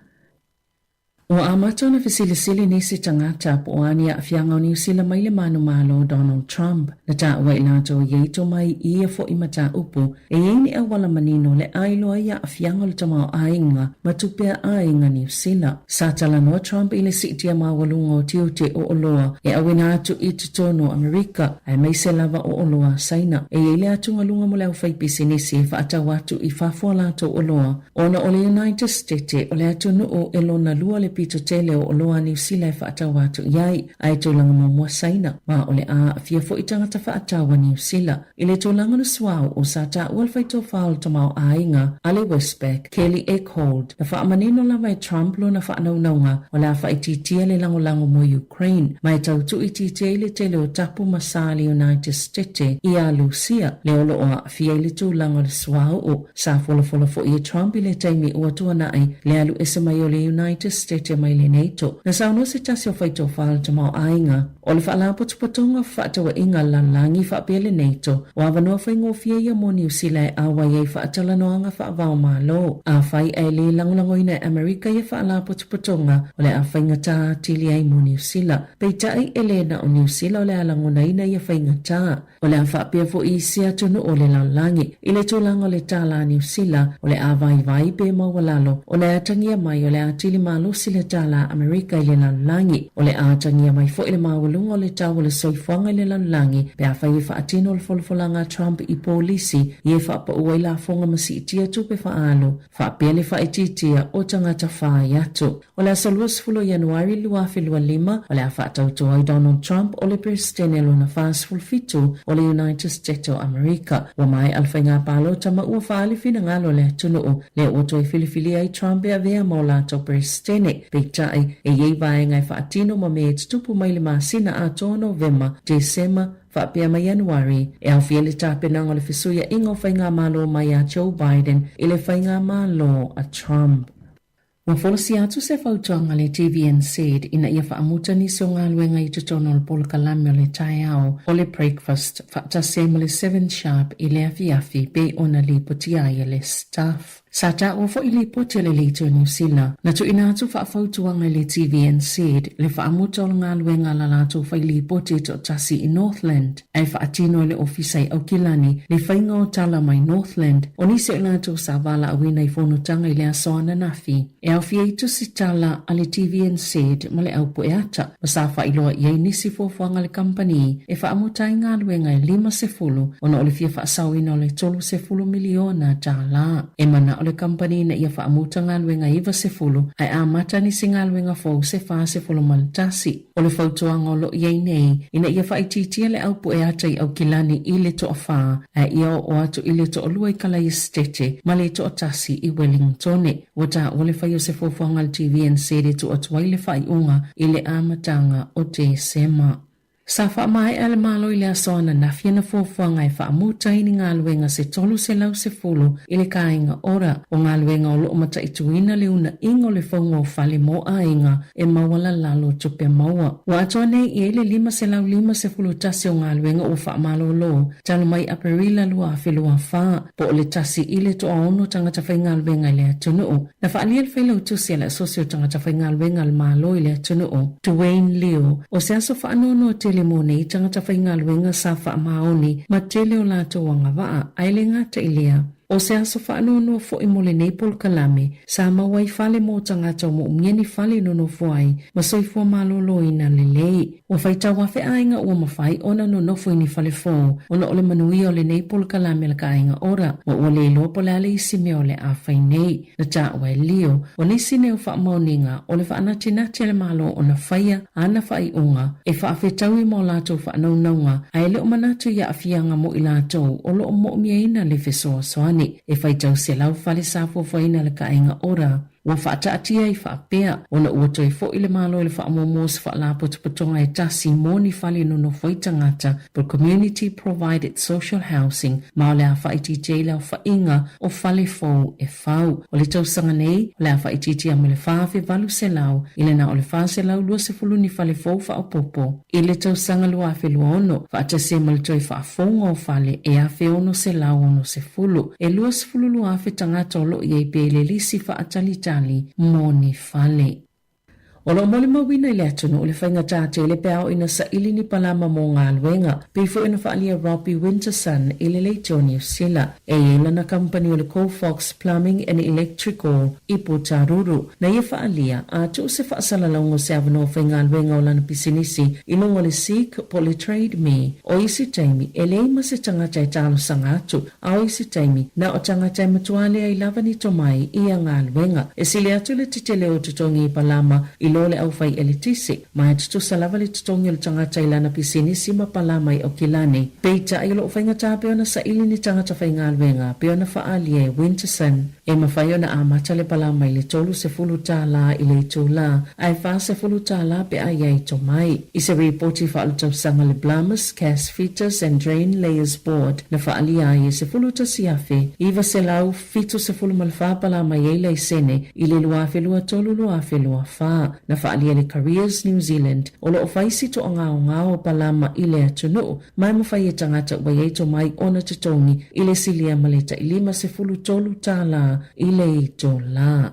Ua amata ona fesilisili nisi tagata po o a ni aafiaga o Niu Sila mai le manumalo o Donald Trump. Na taua i latou i ai tomai i ia foi mataupu e i ai ni auala manino le ailoa ai aafiaga o le tamaoaiga ma tupe a aiga Niu Sila. Sa talanoa Trump i le siitia maualuga o tiute o oloa e auina atu i totonu o Amerika, aemaise lava o oloa a Saina. E i ai le atugaluga mo le aufaipisinisi e faatau atu i fafo a latou oloa Ona o le United Stete o le atunuu e lona lua le pito tele o oloa a Niu Sila e faatau atu i ai, a e tulaga muamua Saina, ma o le a aafia foi tagata faatau a Niu Sila. I le tulaga o le suauu, sa taua le faitofa o le tamaoaiga a le Westpac, Kelly Eckhold, na faamanino lava e Trump lona faanaunauga o le a faaitiitia le lagolago mo Ukraine, ma e tau tuuitiitia ai le tele o tapu ma sa a le United Stete iā Lusia, lea o lo o aafia i le tulaga o le suauu. Sa folafola foi e Trump i le taimi ua tuanaʻi le alu ese mai o le United Stete mai le NATO. Na saunoa se tasi o faitofa o le tamaoaiga o le Faalapotopotoga o Fefaatauaiga a le Lalolagi faapea le NATO, o avanoa faigofie ia mo Niu Sila e auai ai faatalanoaga faava-o-Malo. Afai ae lē lagolagoina e Amerika ia Faalapotopotoga, o le a faigata atili ai mo Niu Sila. Peitai, e lē na o Niu Sila o le a lagonaina ia faigata. O le a faapea foi isi atunuu o le lalolagi i le tulaga o le tālā Niu Sila, o le a vaivai pe maualalo, o le atagia mai o le atili malosi. le tala Amerika i le lalolagi. O le a atagia mai foi le maualuga o le tau o le soifuaga i le lalolagi pe afai e faatino le folafolaga a Trump i polisi ia e faapau ai lafoga ma siitia tupe faaalu faapea le faaitiitia o tagata fai atu. O le aso 20 o Ianuari 2025, o le a faatauto ai Donald Trump o le Peresetene lona 47 o le United States o Amerika. Ua maea le faiga palota ma ua faaali finagalo le atunuu lea ua toe filifilia ai Trump e avea ma o latou Peresetene. Peitai, e i ai vaega e faatino ma mea e tutupu mai le masina atoa o Novema, Tesema, faapea ma Ianuari, e aofia le tapenaga o le fesuiaiga o faigamalo mai a Joe Biden i le faigamalo a Trump. Ua folasia atu se fautuaga a le TVNZ ina ia faamuta nisi o galuega i totonu o le polokalame o le taeao o le Breakfast faatasi ai ma le Seven Sharp i le afiafi pei ona lipotia ai e le Stuff. Sa taua foi lipoti a le Leitio Niu Sila na tuuina atu faafautuaga i le TVNZ le faamuta o le galuega a la latou fai lipoti e toatasi i Northland. Ae faatino e le Ofisa i Aukilani le faiga o tala mai Northland o nisi o i latou sa valaauina i fonotaga i le aso ananafi e aofia ai tusi tala a le TVNZ ma le au pueata ma sa faailoa i ai nisi fuafuaga a le kamupani e faamuta ai galuega e 50 ona o le fia faasaoina o le $30 miliona tala. E manao le kamupani ina ia faamuta galuega e 90 ae amata nisi galuega fou se 41. O le fautuaga o lo o i ai nei, ina ia faaitiitia le au pueata i Aukilani i le toafa, ae ia oo atu i le toalua i Kalaiesetete ma le toatasi i Wellingtone. Ua taua le fai o se fuafuaga a le TVNZ e tuu atu ai le faaiuga i le amataga o Tesema. Sa faamaea le Malo i le aso ananafi ana fuafuaga e faamuta ai ni galuega se 310 i le Kāinga Ora, o galuega o lo o mataituina le uunaiga o le fauga o fale mo aiga e maualalalo tupe maua. Ua atoa nei i ai le 551 o galuega ua faamalolo talu mai Aperila 2024, po o le tasi i le toaono tagata faigaluega i le atunuu. Na faaalia le Failautusi a le Asosi o Tagata Faigaluega a le Malo i le atunuu, Dwayne Liu, o se aso faanoanoa tele mo nei tagata faigaluega sa faamaoni ma tele o latou agavaa, ae le gata i lea, o se aso faanoanoa foi mo lenei polokalame sa maua ai fale mo tagata o moomia ni fale nonofo ai ma soifua maloloina lelei. Ua faitau afe aiga ua mafai ona nonofo i ni fale fou ona o le manuia o lenei polokalame a le Kāinga Ora, ma ua le iloa po o le a le isi mea o le a fai nei. Na taua e Leo, o nisi nei o faamaoniga o le faanatinati a le Malo ona faia ana faaiuga e faafetaui ma o latou faanaunauga ae le o manatu i aafiaga mo i latou o lo o moomiaina le fesoasoani e faitau 100 fale sa fuafuaina e le Kāinga Ora. Ua faataatia ai faapea, ona ua toe foi le Malo i le faamuamua o se faalapotopotoga e tasi mo ni fale nonofo ai tagata po o Community Provided Social Housing, ma o le a faaitiitia ai le aofaiga o fale fou e fau. O le tausaga nei, o le a faaitiitia mai le 4,800 i le na o le 420 ni fale fou faaopoopo. I le tausaga 2026, faatasi ai ma le toe faafouga o fale e 1,660, e 22,000 tagata o lo o i ai pea i le lisi faatalitali mo ni fale. O lo o molimauina i le atunuu le faigata tele pe a oo ina saili ni palama mo galuega, pei foi ona faaalia Robbie Winterson i le leitio Niu Sila. E i ai lana kamupani o le Colfox Plumbing and Electrical i Putaruru. Na ia faaalia, a tuu se faasalalauga o se avanoa faigaluega o lana pisinisi i luga o le Seek po o le Trade Me. O isi taimi, e leai ma se tagata e talosaga atu, a o isi taimi, na o tagata e matua leai lava ni tomai i ia galuega. E sili atu le tetele o totogi i palama i lo le aufai eletise, ma e tutusa lava le totogi o le tagata i lana pisinisi ma palama i Aukilani. Peitai o lo o faigata pea ona saili ni tagata faigaluega pei ona faaalia e Winterson. E mafai ona amata le palama i le $30 i le itulā, ae $40 pe a i ai tomai. I se ripoti faaletausaga a le Blamis Gas Fitters and Drain Layers Board na faaalia ai e 11,974 palama i ai laisene i le 2023-2024. Na faaalia le Careers New Zealand o lo o fai si toagaogao o palama i le atunuu ma e mafai e tagata ua i ai tomai ona totogi i le silia ma le tai $53 i le itulā.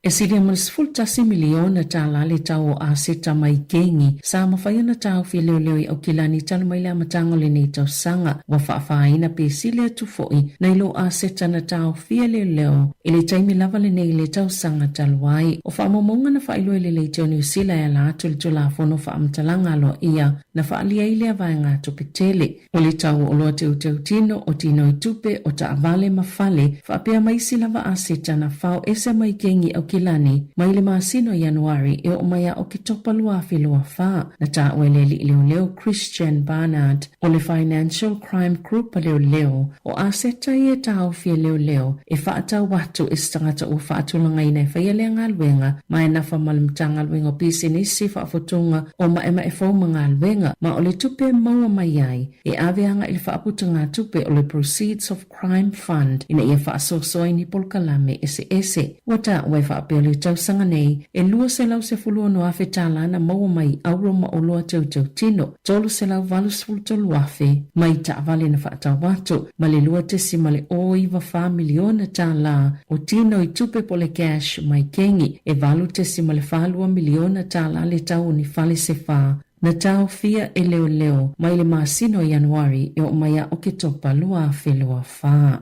E silia ma le $11 miliona tala le tau o aseta mai kengi sa mafai ona taofi e leoleo i Aukilani talu mai le amataga o lenei tausaga. Ua faafaina pe sili atu fo'i nai lo aseta na taofia e leoleo i le taimi lava lenei i le tausaga talu ai. O faamaumauga na faailoa e le Leitio Niu Sila e ala atu i le Tulafono Faamatalaga Aloaia na faaalia ai lea vaegatupe tele. O le tau o oloa teuteutino, o tinoi tupe, o taavale ma fale, faapea ma isi lava aseta na fao ese mai kengi Aukilani mai le masina o Ianuari e oo mai ia Oketopa 2024. Na taua e le alii leoleo Christian Barnard o le Financial Crime Group a leoleo, o aseta ia e taofi e leoleo e faatau atu i se tagata ua faatulagaina e faia lea galuega ma e nafa ma le Matagaluega o Pisinisi, Faafotuga o Maemae Fou ma Galuega, ma o le tupe e maua mai ai e ave agai i le faaputugatupe o le Proceeds of Crime Fund ina ia faasoasoa i ni polokalame eseese. Ua taua e faapea o le tausaga nei e $216,000 tala na maua mai i auro ma oloa teuteutino, $383,000 mai taavale na faatau atu, ma le $2.094 miliona tala o tino i tupe po o le cash mai kengi, e $8.42 miliona tala le tau o ni fale se fa na taofia e leoleo mai le masina o Ianuari e oo mai ia Oketopa 2024.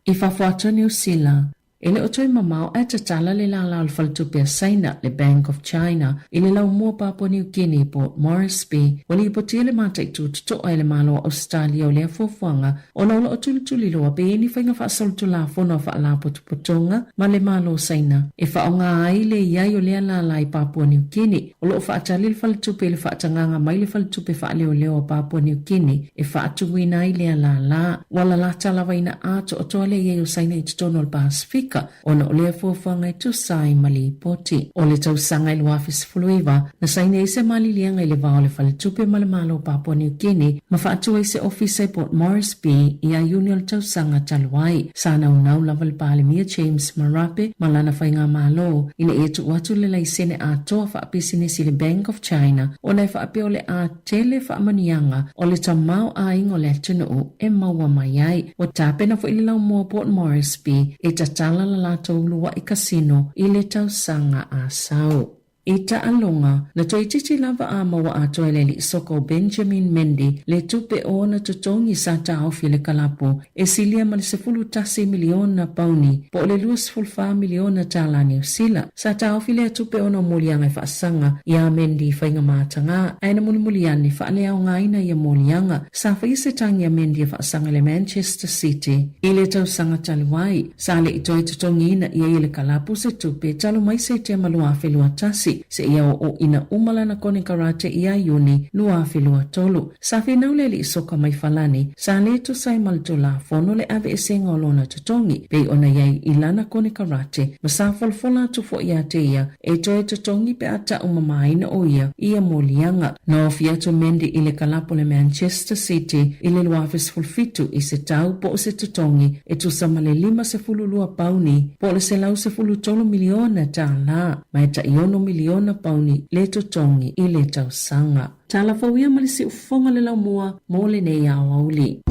I fafo atu o Niu Sila, e le o toe mamao ae tatala le lālā o le Faletupe a Saina, le Bank of China, i le laumua Papua Niu Kini i Port Moresby. Ua lipotia le mataitu totoa e le Malo o Ausetalia o lea fuafuaga ona o lo o tulituliloa pe i ai ni faiga faasolitulafono a faalapotopotoga ma le Malo o Saina e faaaoga ai le i ai o lea lālā i Papua Niu Kini. O lo o faatali le Faletupe i le faatagaga mai le Faletupe Faaleoleo a Papua Niu Kini e faatuina ai lea lālā. Ua lalata lava ina atoatoa le i ai o Saina i totonu o le Pasefika ona o lea fuafuaga e tusa ai ma lipoti. O le tausaga e 2019, na saini ai se maliliega i le va o le Faletupe ma le Malo o Papua Niu Kini ma faatu ai se ofisa i Port Moresby ia Iuni o le tausaga talu ai. Sa naunau lava le Palemia James Marape ma lana faigamalo ina ia tuu atu le laisene atoa faapisinisi i le Bank of China ona e faapea o le a tele faamanuiaga o le tamaoaiga o le atunuu e maua mai ai. Ua tapena foi le laumua o Port Moresby e tatala la latou uluai kasino i le tausaga a sau. I taaloga, na toeitiiti lava a maua atoa e le alii soka o Benjamin Mendy le tupe o ona totogi sa taofi e le kalapu e silia ma le $11 miliona pauni po o le $24 miliona tala Niu Sila. Sa taofi lea tupe ona o moliaga e faasaga iā Mendy i faiga matagā, ae na mulimuli ane faaleaogaina ia moliaga. Sa faia se tagi a Mendy e faasaga i le Manchester City i le tausaga talu ai. Sa le i toe totogiina i ai e le kalapu se tupe talu mai Setema 2021 seia oo ina uma lana konekarate ia Iuni 2023. Sa finau le alii soka mai Falani, sa le tusa ai ma le Tulafono le aveesega o lona totogi, pei ona i ai i lana konekarate, ma sa folafola atu foi ia te ia e toe totogi pe a tau mamaina o ia i ia moliaga. Na ofi atu Mendy i le kalapu o le Manchester City i le 2017 i se tau po o se totogi e tusa ma le 52 pauni po o le $113 miliona tala, ma e tai $6 miliona pauni le totogi i le tausaga. Tala fou ia ma le siufofoga le laumua mo lenei aoauli.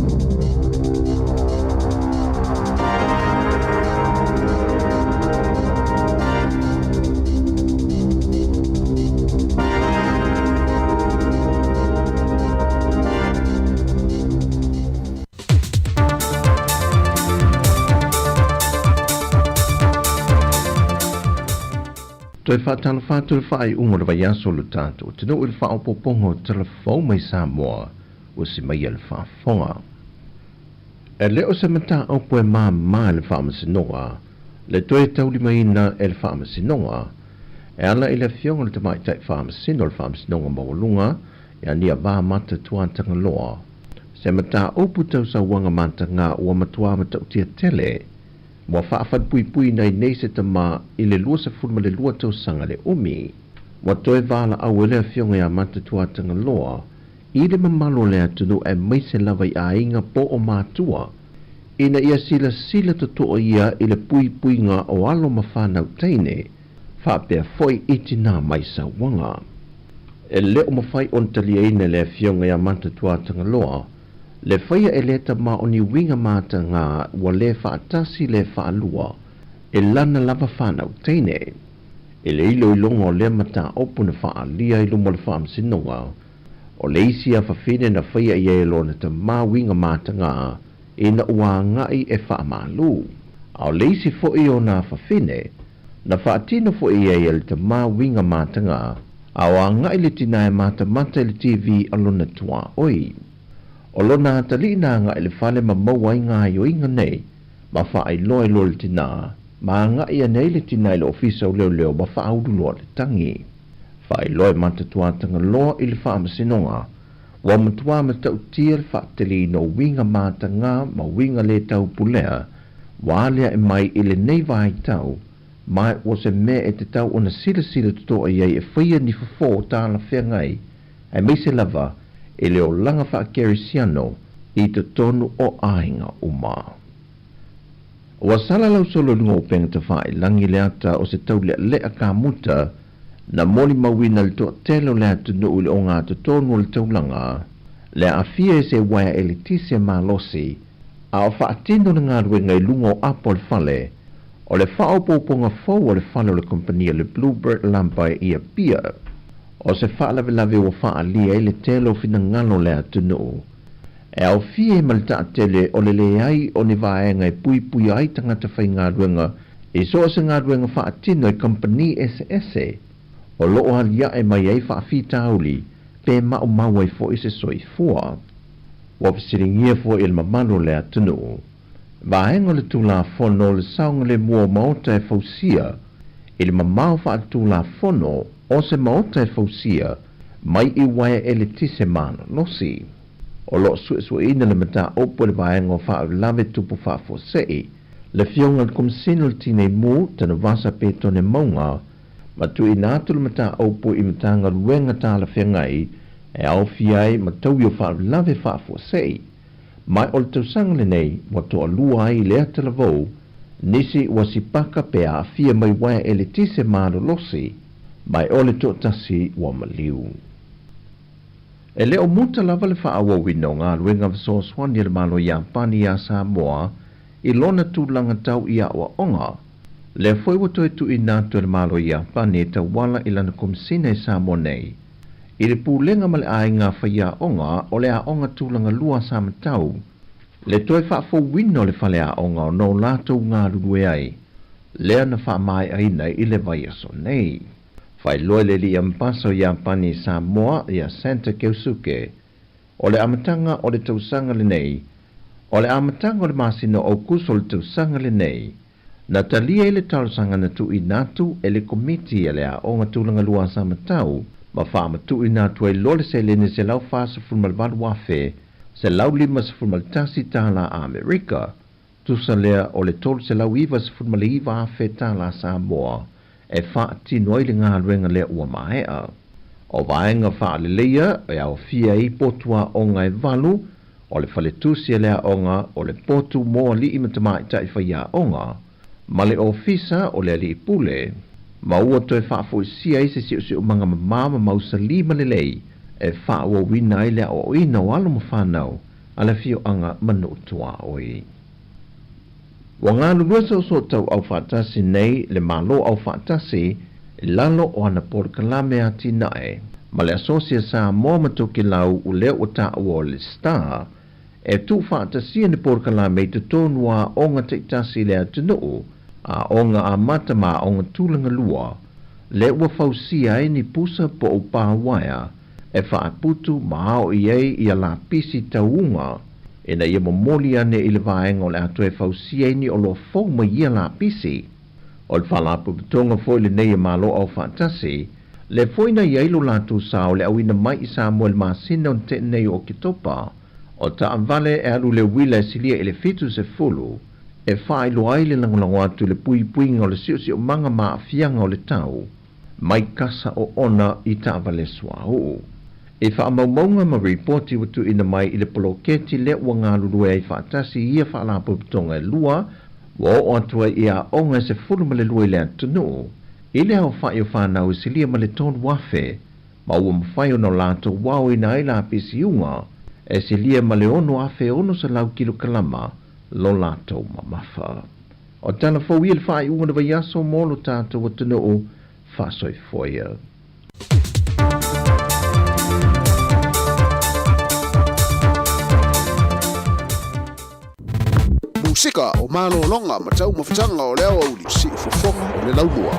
Toe faatalofa atu le faaiuga o le vaiaso o le tatou atunuu i le faaopoopoga o tala fou mai Samoa ua simaia le faafofoga. E le o se mataupu e māmā i le Faamasinoga le toe taulimaina e le Faamasinoga e ala i le Afioga i le Tamaitai Faamasino o le Faamasinoga Maualuga ia Niavamata Tuatagaloa se mataupu tau sauaga matagā ua matuā matautia tele Ua faafalepuipuiina ai nei se tama i le 22 tausaga le umi. Ua toe valaau e le Afioga ia Mata Tuatagaloa i le mamalu o le atunuu aemaise lava i aiga po o matua ina ia silasila totoa ia i le puipuiga o alo ma fanau teine faapea foi i tinā mai sauaga. E le o mafai ona taliaina e le Afioga ia Mata Tuatagaloa Le faia e lea tama o ni uiga matagā ua le faatasi le faalua. e lana lava fanau teine. I le iloiloga o lea mataupu na faaalia i luma o le faamasinoga, o le isi afafine na faia i ai e lona tamā uiga matagā ina ua agai e faamalu. A o le isi foi o ona afafine, na faatino foi i ai e le tamā uiga matagā, a o agai le tinā e matamata i le TV a lona tuaoi. O lona atalii na agai i le fale ma maua ai gaoioiga nei, ma faailoa ai loa i le tinā, ma agai ane ai le tinā i le ofisa o leoleo ma faaulu loa le tagi. Faailoa e Matatuatagaloa i le faamasinoga, ua matuā matautia le faateleina o uiga matagā ma uiga lē taupulea ua aliae mai i lenei vaitau, ma ua se mea e tatau ona silasila totoa i ai e faia ni fofo talafeagai, aemaise lava i le olaga faakerisiano i totonu o aiga uma. Ua salalau solo i luga o upega tafailagi le ata o se taulealea kamuta na molimauina le toatele o le atunuu i le ogatotonu o le taulaga, le aafia i se uaea eletise malosi a o faatino le galuega i luga o apo o le fale o le faaopoopoga fou o le fale o le kompania le Bluebird Lampa i Apia. O se faalavelave ua faaalia ai le tele o finagalo o le atunuu e aofia ai ma le taatele o le leai o ni vaega e puipuia ai tagata faigaluega i so o se galuega faatino i kamupani eseese o lo o aliae mai ai faafitauli pe maumau ai foi se soifua. Ua fesiligia foi e le mamalu o le atunuu vaega o le Tulafono o le saogalemu o maota e fausia i le mamao faaletulafono o se maota e fausia mai i uaea eletise malolosi. O lo o suesueina le mataupu e le Vaega o Faalavelave Tupu Faafuasei, le Afioga i le Komesina o le Tinei Mu, Tanuvasa Petone Mauga, ma tuuina atu le mataupu i Matagaluega talafeagai e aofia ai ma taui o faalavelave faafuasei. Ma o le tausaga lenei ua toalua ai i lea talavou nisi ua sipaka pe aafia mai uaea eletise malolosi, ma e o le toatasi ua maliu. E le o muta lava le faaauauina o galuega fesoasoani a le Malo Iapani iā Samoa i lona tulaga tau i aoaoga. Lea foi ua toe tuuina atu e le Malo Iapani e tauala i lana Komesina i Samoa nei i le Pulega ma le Aiga Faiaoga o le Aoga Tulaga Lua Samatau le toe faafouina o le faleaoga ona o latou galulue ai lea na faamaeaina i le vaiaso nei. Faailoa e le Alii Ambasa o Iapani i Samoa ia Santa Keusuke, o le amataga o le tausaga lenei, o le amataga o le masina o Aukuso o le tausaga lenei, na talia ai le talosaga na tuuina atu e le Komiti a le Aoga Tulaga Lua a Samatau ma faamatuuina atu ai loa le seleni $148,151 tala Amerika, tusa lea o le $399,000 tala Samoa e faatino ai le galuega lea ua maea. O vaega faaleleia e aofia ai potu aoga e valu, o le faletusi a le aoga, o le potu mo alii ma tamaitai faiaoga, ma le ofisa o le alii pule, ma ua toe faafoisia ai se siosiomaga mamā ma mausali ma lelei e faaauauina ai le aoaoina o alo ma fanau a le afioaga ma nuu tuaoi. Ua galulue soosoo tauau faatasi nei le Malo Aufaatasi i lalo o ana polokalame atinae ma le Asosi a Samoa ma Tokelau o lea ua taua o le STAR e tuufaatasia ni polokalame i totonu o aoga taitasi i le atunuu, aoga amata ma aoga tulaga lua, lea ua fausia ai ni pusa po o pā uaea e faaputu ma ao i ai ia lapisi tauuga ina ia momoli ane i le vaega o le a toe fausia ai ni oloa fou mai ia lapisi. O le Faalapotopotoga foi lenei e Malo Aufaatasi, lea foi na i ai lo latou sao i le auina mai i Samoa i le masina o na tea nei o Oketopa, o taavale e alu le uila e silia i le 70 e faailoa ai le lagolago atu i le puipuiga o le siosiomaga ma aafiaga o le tau mai kasa oona i taavale suauu. I faamaumauga ma ripoti ua tuuina mai i le poloketi lea ua galulue ai faatasi i ia faalapotopotoga e lua, ua oo atu ai i aoga e 12 i le atunuu, i le aofai o fanau e silia ma le 3,000, ma ua mafai ona latou aoina ai lapisi uga e silia ma le 6,600 kilokalama lo latou mamafa. O tala fou ia le faaiuga o le vaiaso mo lo tatou atunuu faasoifua ia. Musika o malologa ma taumafataga o le aoauli, siufofoga o le laumua.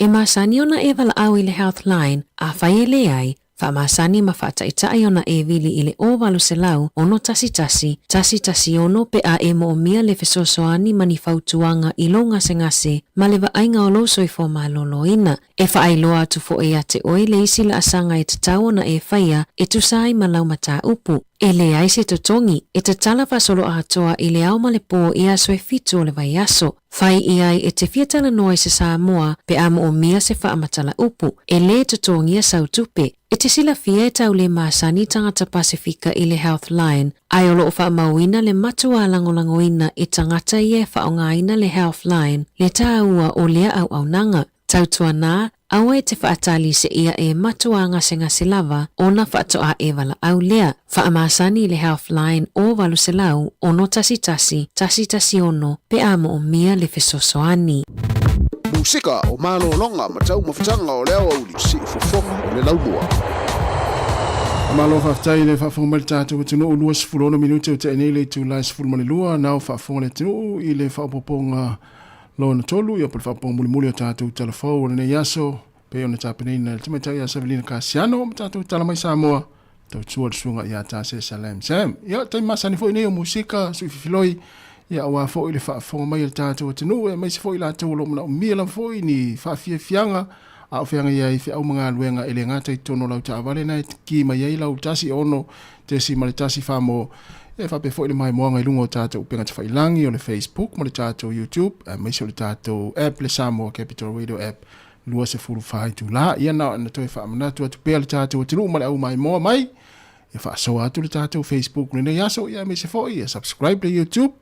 E masani ona e valaau i le Healthline, afai e leai, faamasani ma faataitai ona e vili i le 0800 611 116 pe a e moomia le fesoasoani ma ni fautuaga i lou gasegase ma le vaaiga o lou soifua maloloina. E faailoa atu foi ia te oe le isi laasaga e tatau ona e faia e tusa ai ma lau mataupu. E leai se totogi, e tatala faasoloatoa i le ao ma le pō i aso e fitu o le vaiaso. Fai i ai e te fia talanoa i se Samoa pe a moomia se faamatala upu, e lē totogia sau tupe. E te silafia e tau le masani tagata Pasefika i le Healthline, ae o loo faamauina le matuā lagolagoina e tagata ia e faaaogaina le Healthline le tāua o lea auaunaga. Tautuanā, aua e te faatali seia e matuā gasegase lava ona faatoa e valaau lea. Faamasani i le Healthline o 800 611 116 pe a moomia le fesoasoani. Musika o malologa ma taumafataga o le aoauli, siufofoga o le laumua. Malo faafetai i le faafofoga mai le tatou atunuu 26 minute o tea nei le itula e 12 nao faafofoga le atunuu i le faaopoopoga Lona tolu, ia po o le faaopoopoga mulimuli o tatou tala fou o lenei aso, pei ona tapenaina e le tamaitai ia Savelina Kasiano ma tatou tala mai Samoa, tautua le susuga ia Tase Salam Sam. Ia, taimi masani foi nei o musika, sui fifiloi, ia aua foi le faafofoga mai a le tatou atunuu, aemaise foi latou o lo o manaomia lava foi ni faafiafiaga, a o feagai ai feau ma galuega e le gata i totonu o lau taavale na e ki mai ai lau 1 6.1 famo e faapea foi le maimoaga i luga o tatou upega tafailagi o le Facebook ma le tatou YouTube aemaise o le tatou app le Samoa Capital Radio app 24 itula. Ia na ona toe faamanatu atu pea le tatou atunuu ma le au maimoa mai ia faasoa atu le tatou Facebook lenei aso ia aemaise foi ia subscribe le YouTube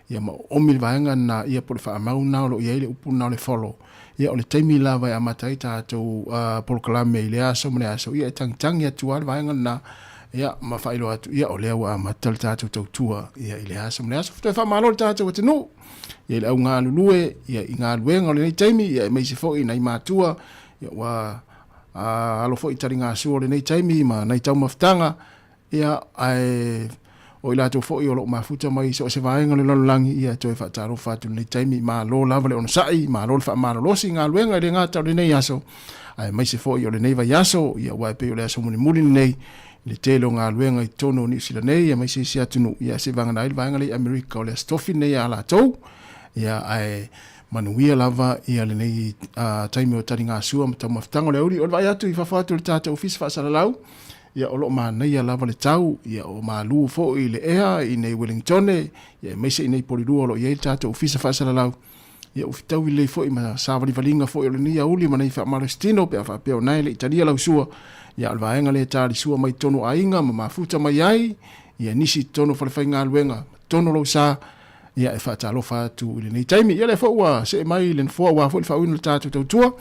ia ma oomi le vaega na ia po o le faamau na o lo o i ai le upu na o le follow. Ia o le taimi lava e amata ai tatou polokalame i le aso ma le aso ia e tagitagi atu lava le vaega lena ia ma faailoa atu ia o lea ua amata le tatou tautua ia i le aso ma le aso. Toe faamalo le tatou atunuu ia i le au galulue ia i galuega o lenei taimi ia aemaise foi nai matua ia ua alo foi i taligasua o lenei taimi ma nai taumafataga Ia, ae o i latou foi o lo o mafuta mai i so o se vaega o le lalolagi, ia e toe faatalofa atu i lenei taimi, malo lava le onosai, malo le faamalolosi i galuega e le gata o lenei aso, aemaise foi o lenei vaiaso, ia aua e pei o le aso mulimuli lenei i le tele o galuega i totonu o Niu Sila nei, aemaise isi atunuu, ia seivagana ai le vaega lea i Amerika o le Aso Tofi lenei a latou, ia ae manuia lava ia lenei taimi o taligasua ma taumafataga o le aoauli. O le vaai atu i fafo atu o le tatou Ofisa Faasalalau, Ia o lo o manaia lava le tau, ia o malu foi le ea i nei Wellingtone, ia aemaise i nei Polilua o lo o i ai le tatou ofisa faasalalau. Ia ua fetaui lelei foi ma savalivaliga foi o lenei aoauli ma nei faamalositino pe a faapea o na e le i talia lau sua. Ia o le vaega lea e talisua mai totonu o aiga ma mafuta mai ai, ia nisi i totonu o falefaigaluega ma totonu o lou sa, ia e faatalofa atu i lenei taimi. Ia lea foi ua see mai le nofoa aua foi le faauiina o le tatou tautua,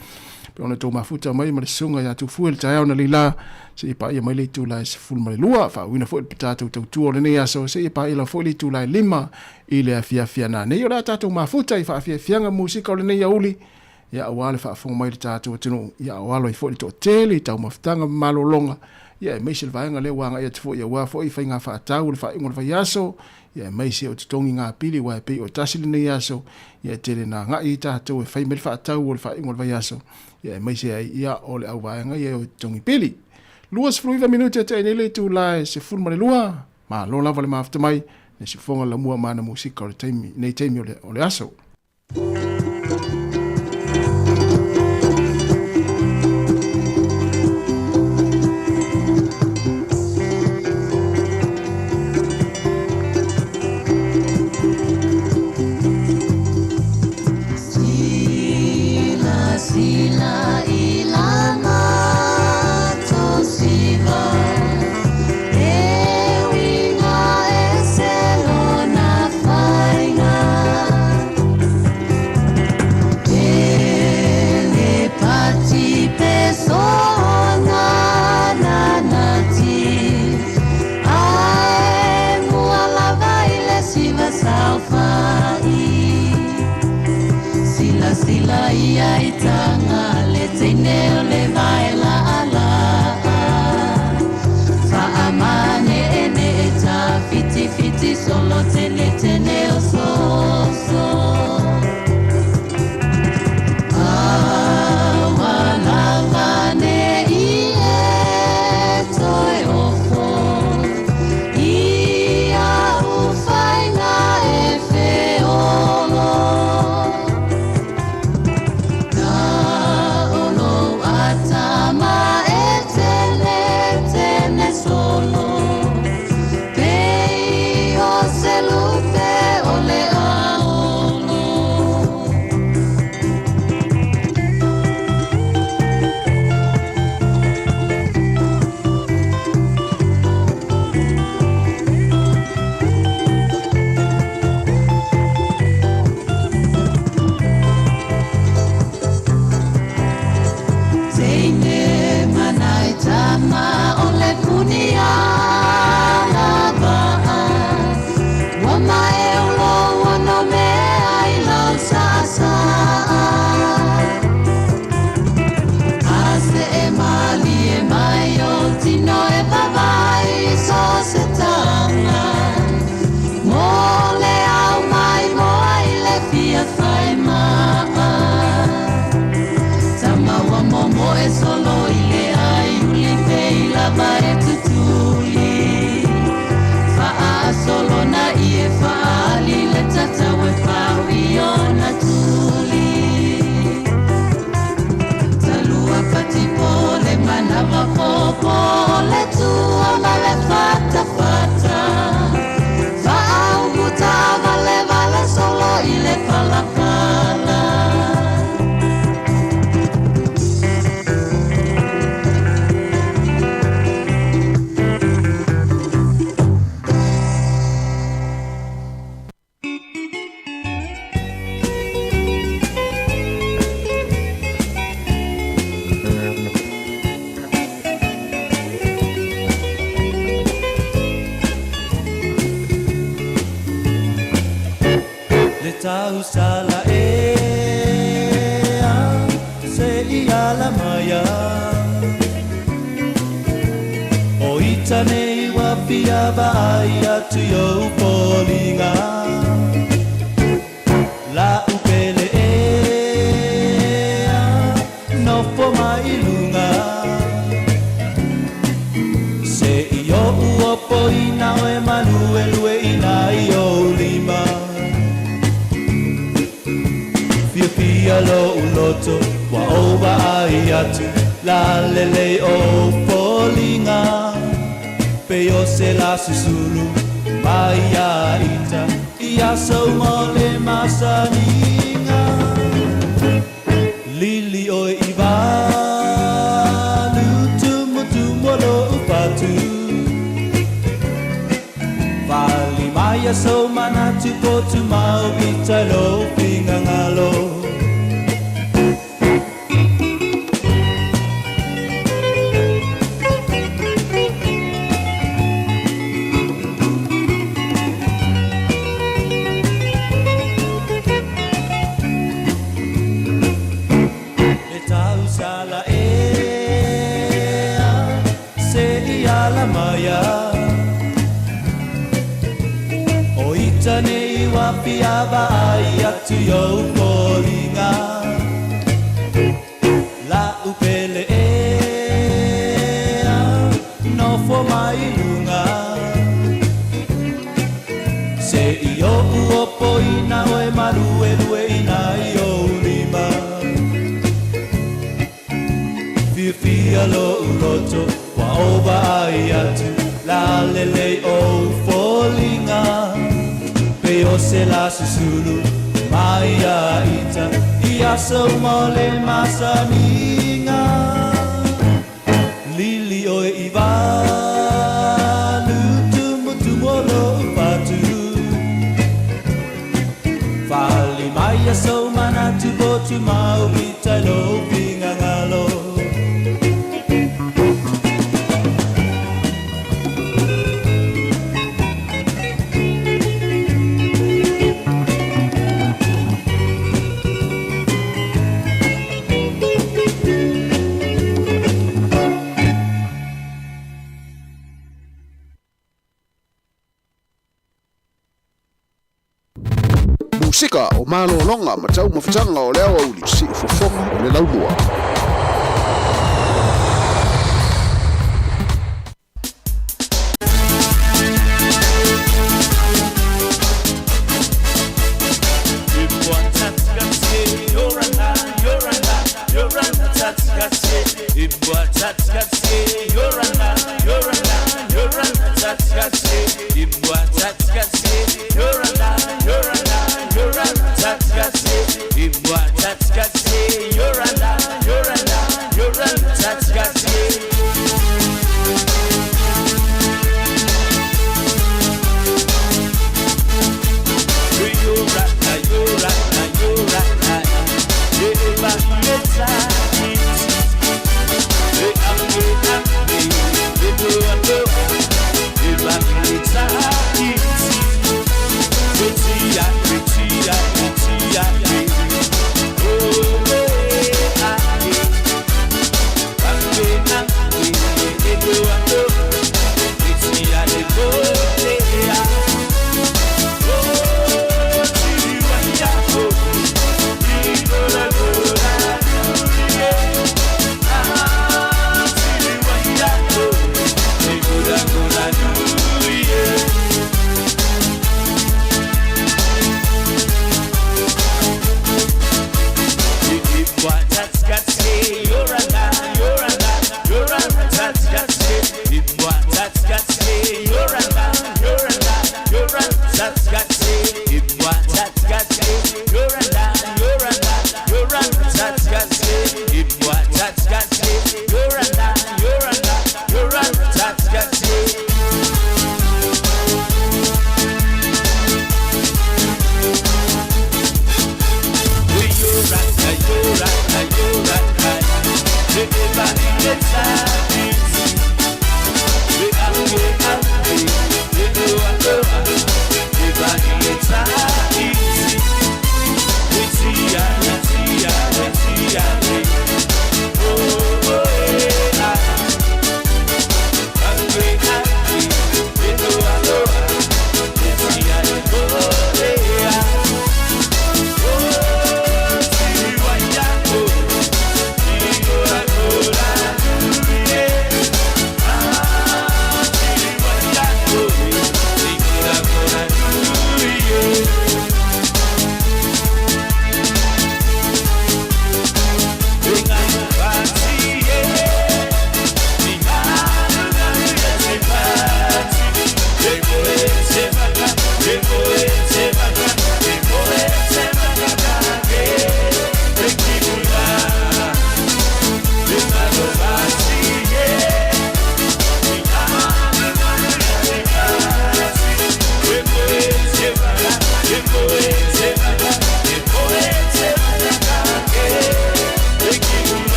pe ona tou mafuta mai ma le susuga ia Tufue le taeao na leila, seia paia mai le itula e 12, faauiina foi le tatou tautua o lenei aso, seia paia lava foi le itula e 5 i le afiafi a nanei. O le a tatou mafuta i faafiafiaga musika o lenei aoauli, ia aua le faafofoga mai le tatou atunuu, ia o alo ai foi le toatele i taumafataga ma malologa, ia aemaise le vaega lea ua agai atu foi aua foi faiga faatau o le faaiuga o le vaiaso, ia aemaise o totogi ngā pili aua e pei o tasi lenei aso, ia e tele na agai ai tatou e fai mai le faatau o le faaiuga o le vaiaso, ia aemaise ai ia o le auvaega ia o totogi pili. 29 minute tea nei le itula e 12, malo lava le mafuta mai, le siufofoga lamua ma ana musika o le taimi, nei taimi o le aso. Tausala e se i ala maia O ita nei wa fia vaai atu i ou foliga La upele e nofo mai i luga Se i o'u opoina oe maluelueina i ou lima Fiafia lo'u loto ua ou vaai atu la lelei o foliga Pei o se la susulu mai ia ita ia aso uma o le masaniga Lili oe i valu tumutumu o lo'u fatu Fali mai aso manatu po tumau i tai lou finagalo Le tausala e se i ala maia O ita nei ua fia vaai atu i ou foliga La upele e nofo mai i luga Se i o'u opoina oe maluelueina i ou lima Fiafia lo'u loto ua ou vaai atu la lelei ou foliga Pei o se la susulu mai ia ita i aso uma o le masaniga Lili oe i valu tumutumu o lo'u fatu Fali mai aso manatu po tumau i tai lou finagalo Musika o malōloga ma taumafataga o le aoauli siufofoga o le laumua.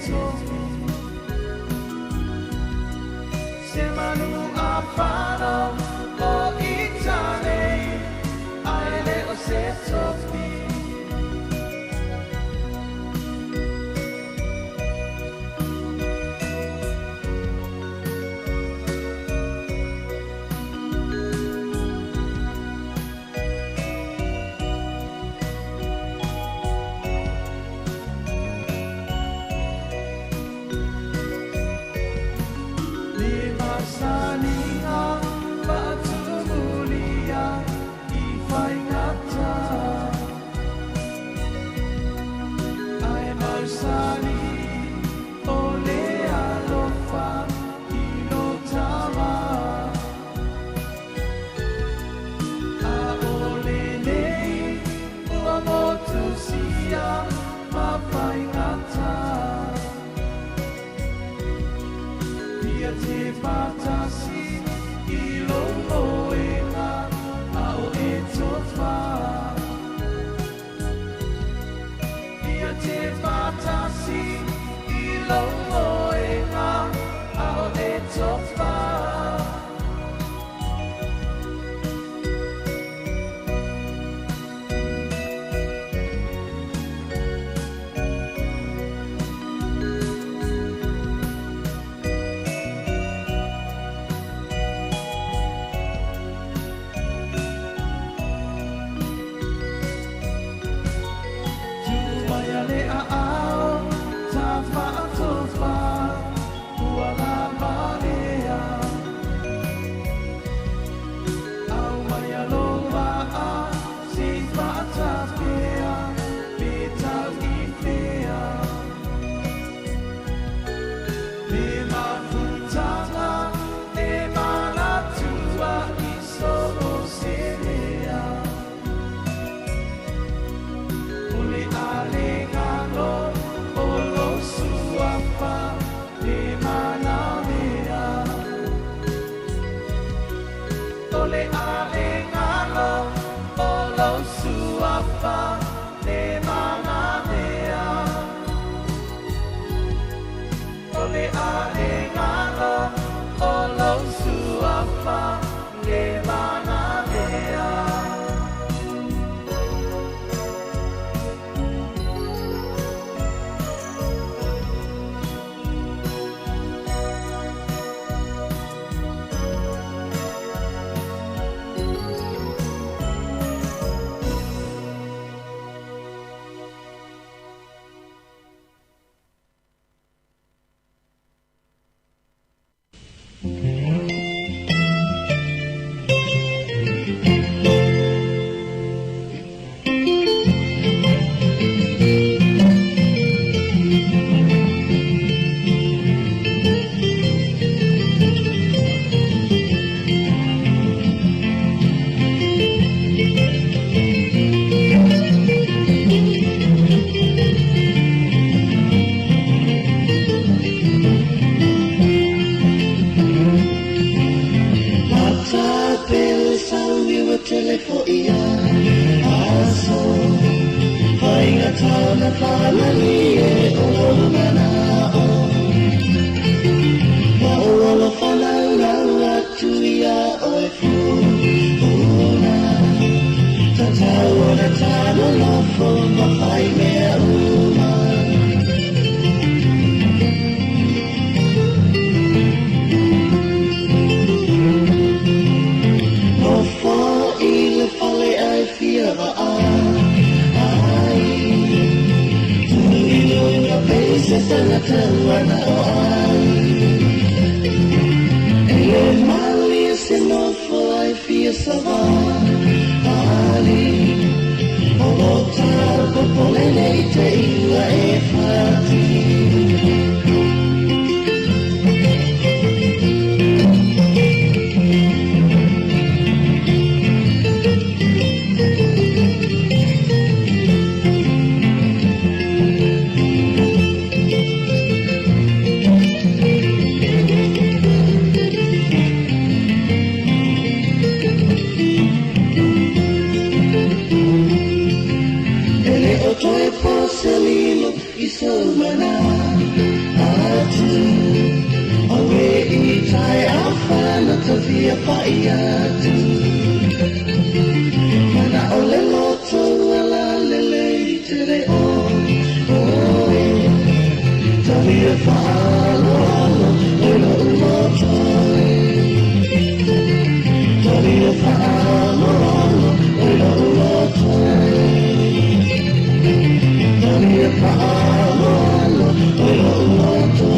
tofi. Se manu a whanau o Itale, ai le o se tofi. Le masaniga whaatumulia i whaingata. Ai mausani o le alofa i lo tama. A o le nei ua motusia ma whaingata. Ia te patasi i lo moenga a o e tofa. Ia te patasi i lo moenga a o e tofa. Tumaya le a ao, ta whaatofa, ua la malea. Au mai lo waa, si whaatapea, pe tau i whea. Me mafutanga, e manatua i so o se mea. O le alegalo o lo suafa le manamea. O le alegalo o lo suafa le manamea. O le alegalo o lo suafa le manamea. Matapele saui ua tele fo'i a aso. Whainga tāna whanani e o lou mana'o. Ma o alofa laulau atu ia oe funa. Tatau ona tānolofo ma whai mea uma. Nofo i le fale ai fia va'a ai. Tui lunga pe se tangata wana o ai. E le mali se nofo ai fia sava ali. O lo tau popole nei te iwa e whati. E le o toe po se lilo i sou mana atu Oe i tae awhana tawhia whai atu Mana o le loto ala lele i te re o Oe Tawhia whaalo alo Oi lo uloto Tawhia whaalo alo Oi lo uloto Tawhia whaalo alo Oi lo uloto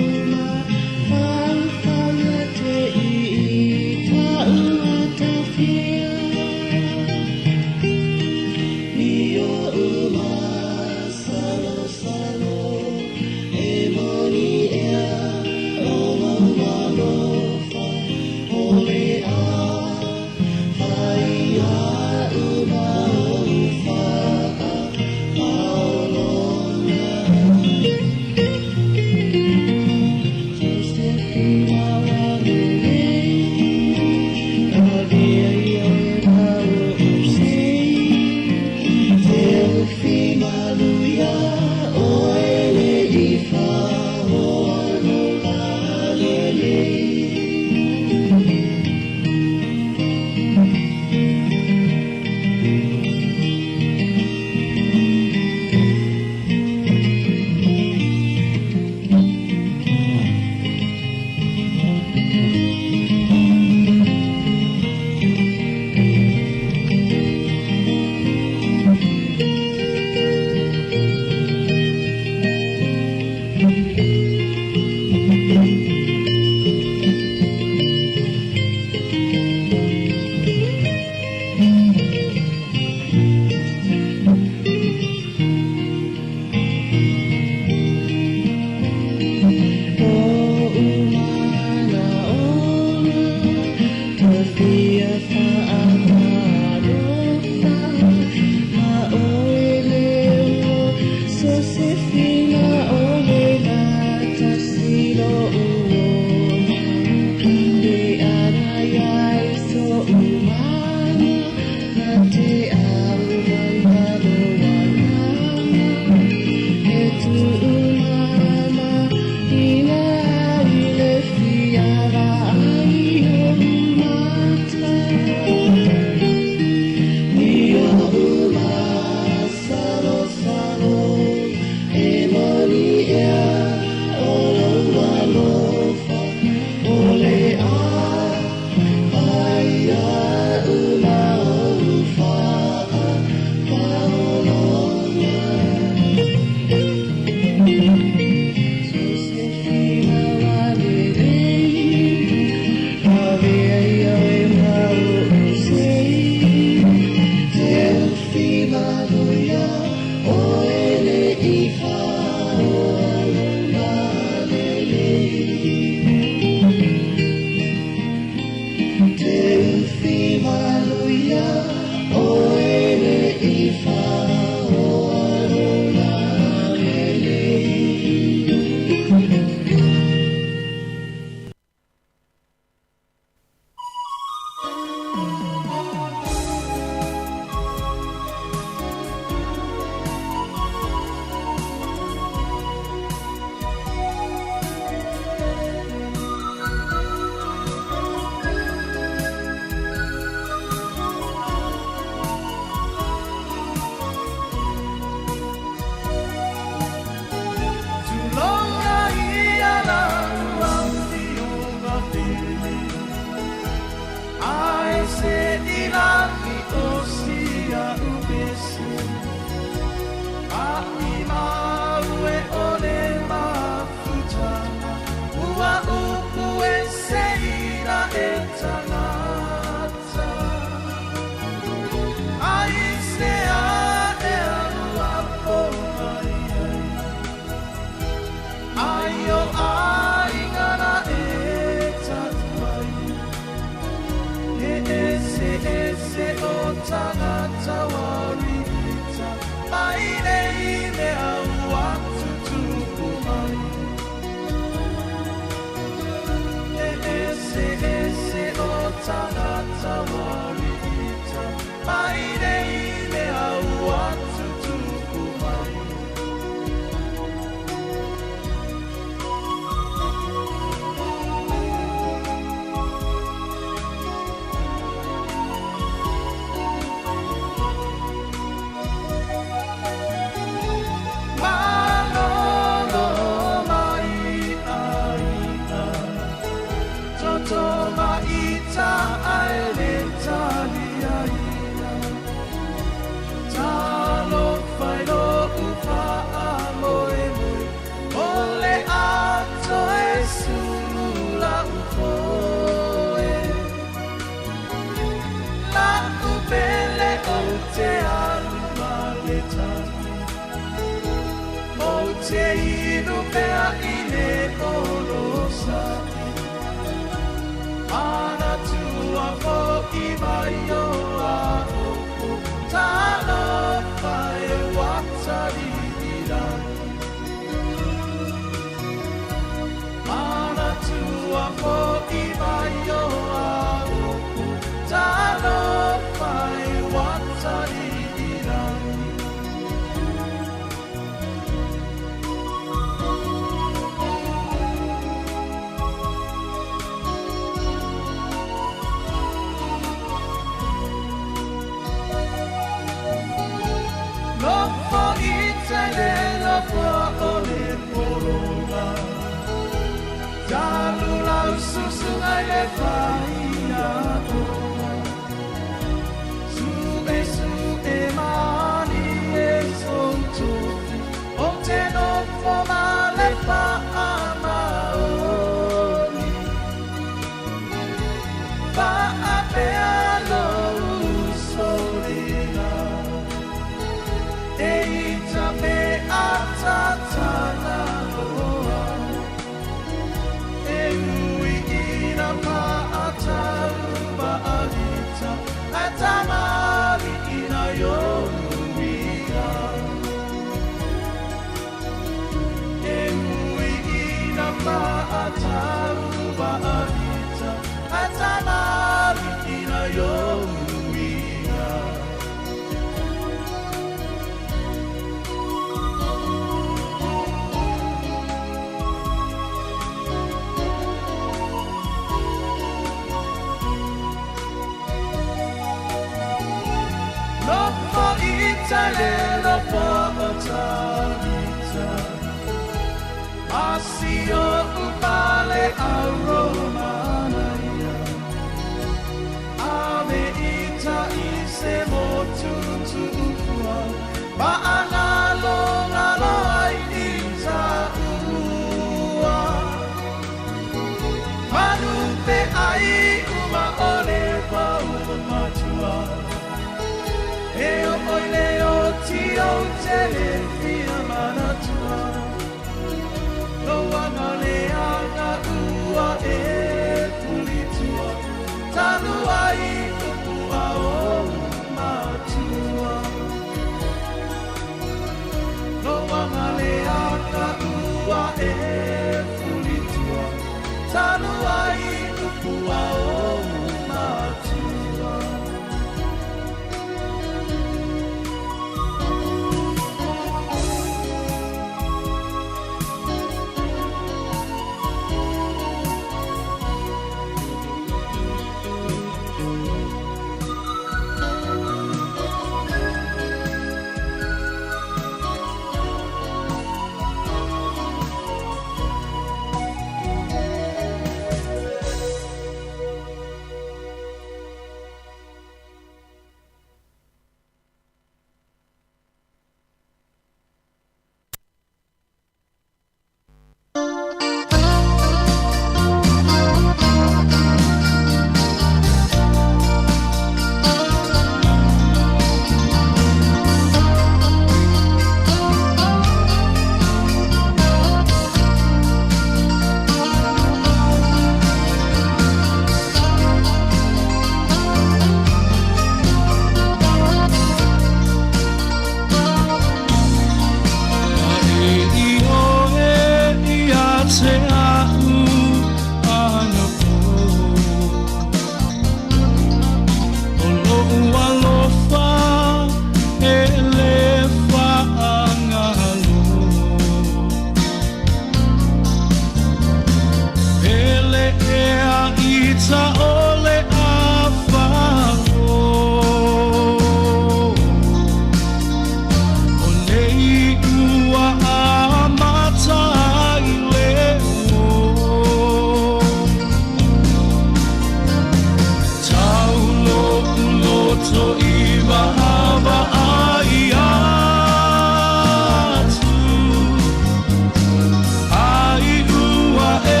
Ai ua e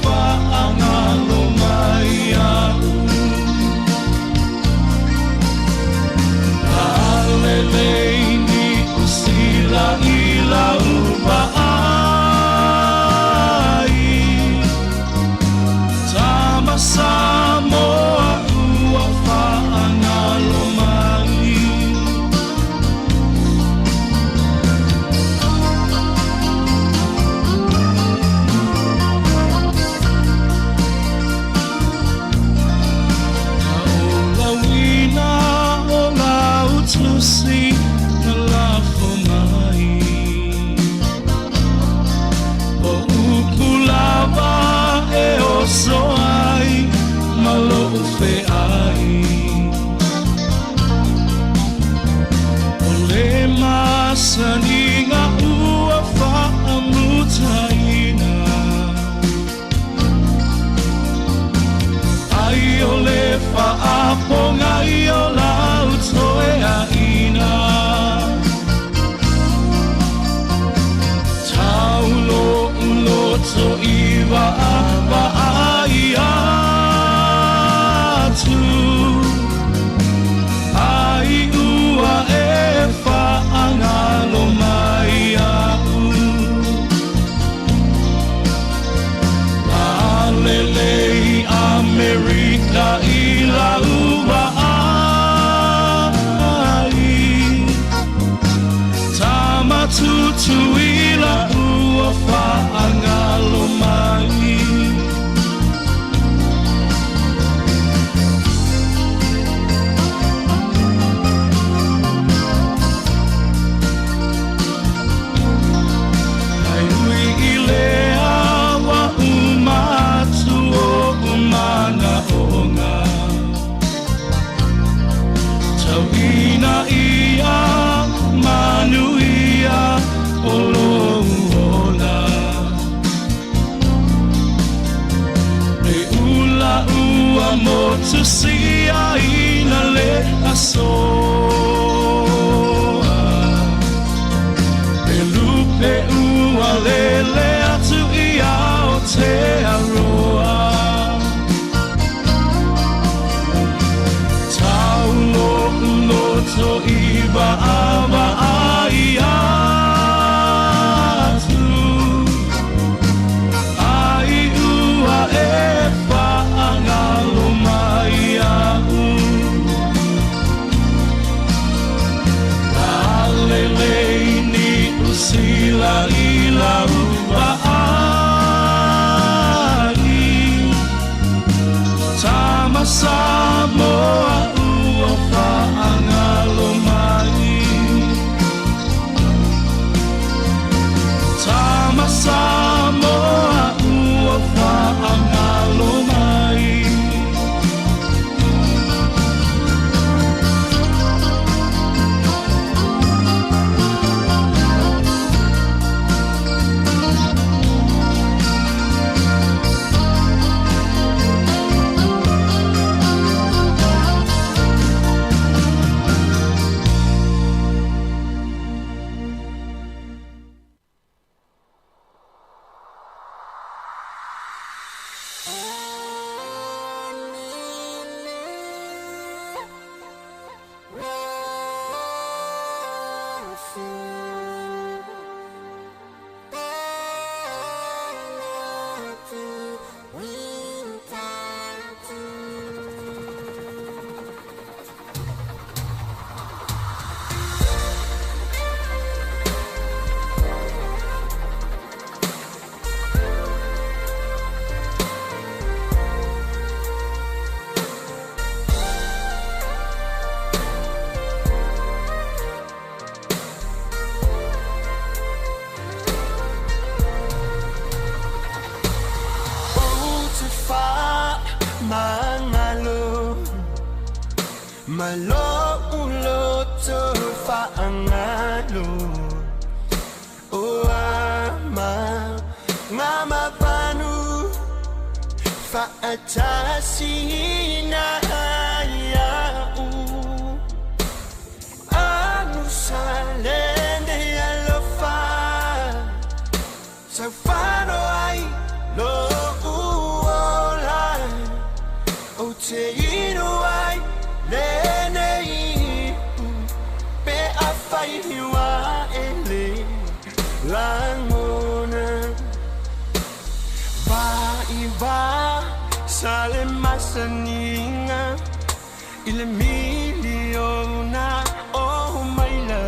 whaangalo mai. loto i vaavaai atu ai ua e faagalo mai a'u. Alelei Amerika i lau vaai, Tamatutuila ua faagalo mai. Ai ui i le awa uma atu o umana onga, Tauina ia manuia o lou ola. E ula ua motu siaina le asoa, E lupe ua lele atu i Aotearoa. Tau lo'u loto i vaavaai atu ai ua e faagalo mai a'u. Lalelei Niu Sila i lau vaai, Tama Samoa ua faagalo mai. Tama Samoa ua faagalo mai. Ou te faamagalo ma lou loto faagalo o ama gamavanu faatasina ia'u anusalene alofa saufano ai lo'u ola ou te inu ai lenei pe afai ua e lē lagona vaivā sa le masaniga i le miliona o maila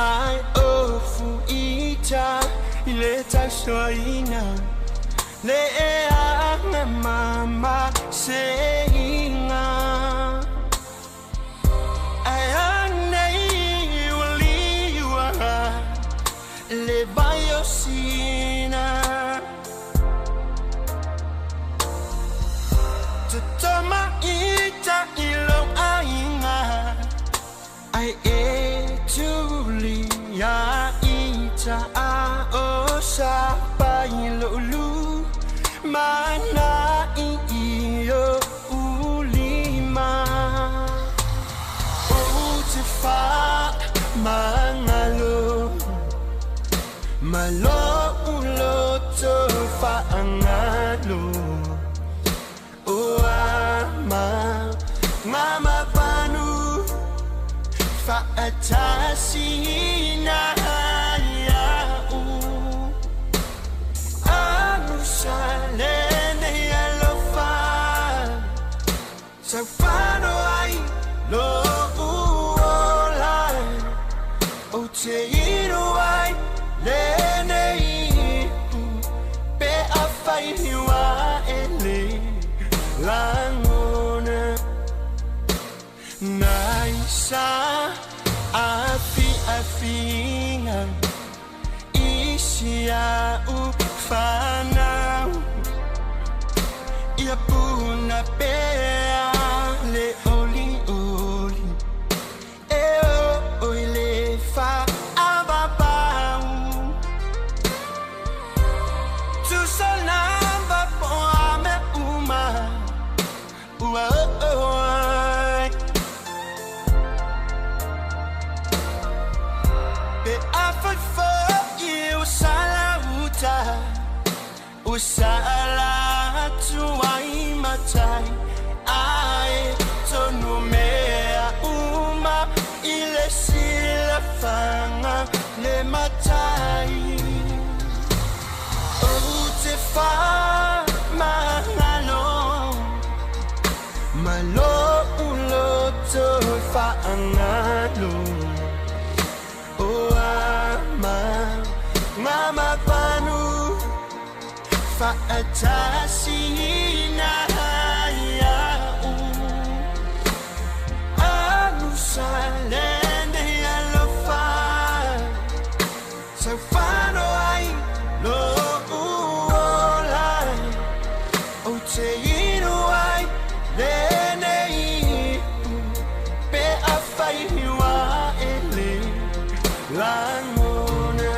ai ofu ita i le tausoaina le aga mamaseiga ai anei ua liua le vai o sina Totoma ita i lou aiga ai e tulia ita a o sapai lo'u mana i i o ulima ou te faamagalo ma lou. Fa'atasina ia'u Anusa lenei alofa Saufano ai lo'u ola Ou te inu ai lenei ipu Pe afai ua e le lagona Nai sa afiafiga I si a'u fanau Ia puna pea le olioli E oo i le fa'avavau Tusa lava po o a mea uma Ua oo ai Pe afai fo'i ua sala uta Ua sala atu ai matai Ae tonu mea uma i le silafaga le Matai. Ou te faamagalo ma lo'u loto faagalo O ama gamavanu Fa'atasina ia'u Anusa lenei alofa Saufano ai lo'u ola Ou te inu ai lenei ipu Pe afai ua e le lagona.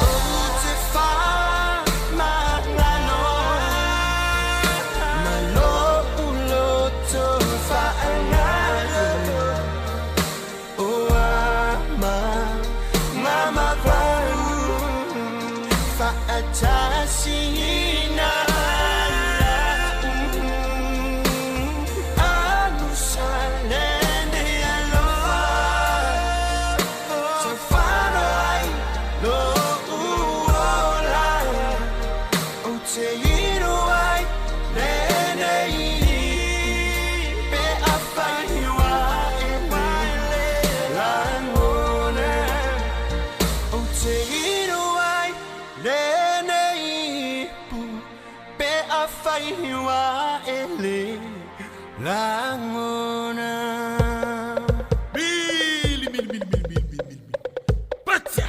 Ou te faamagalo ma lo'u loto faagalo O ama gamavanu Fa'atasina ia'u Anusa lenei alofa Saufano ai lo'u ola Ou te inu ai lenei Pe afai ua e le lagona Ou te inu ai lenei ipu Pe afai ua e le lagona. Mili, mili, mili, mili, mili, mili, mili. Patia!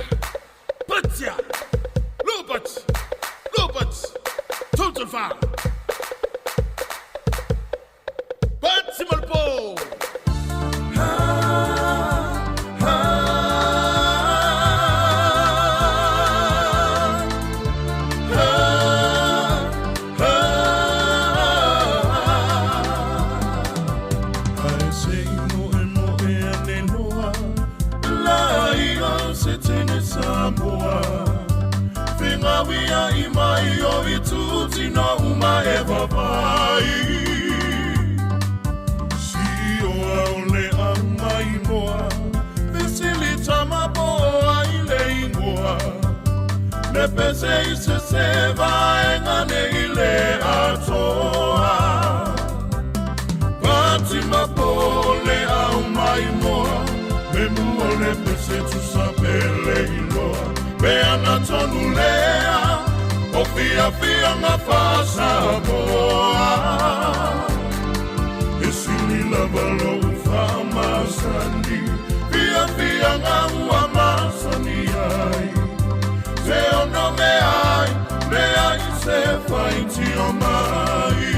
Patia! Lopat! Lopat! Total fa! Pati malpo! Ae se i moe moe ane loa La ia se tene Samoa Fingawia i mai o i tuti no uma e vavai Si o au le au mai moa Fisili tama poa i le ingoa Le pese i se se vaenga ne i le atoa Pati mapole au mai moa Me mua le pese tusa pele iloa Pe ana tonu lea O fia fia ngā whasamoa E sili lava lou whamasani Fia fia ngā ua masani ai Te ono me ai Le ai se whaiti o mai.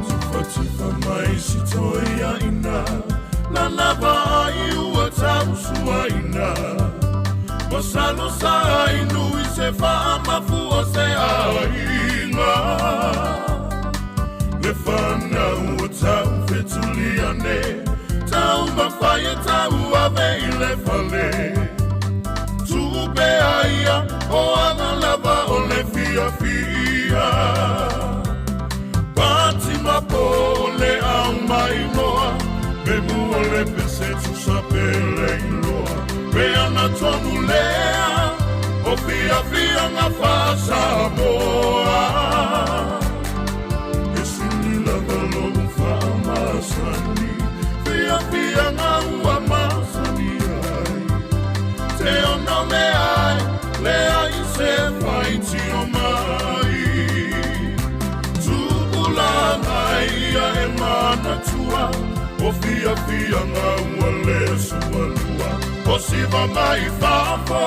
Tufatufa mai si toia ina La le faamafu o se aiga. Le fanau o tau fetuliane, tau mafai e tau ave i le fale. Tupe aia o aga lava o le fiafia. Pati mapo o le au mai noa, me mua le pese tusa pele iloa. Pe ana tonu lea, o fiafiaga faa-Samoa. E sili lava lou faamasani, fiafiaga ua masani ai. Te ono mea ai, leai se faitio mai. Tupulaga ia e manatua, o fiafiaga ua lē sualua. O siva mai fafo,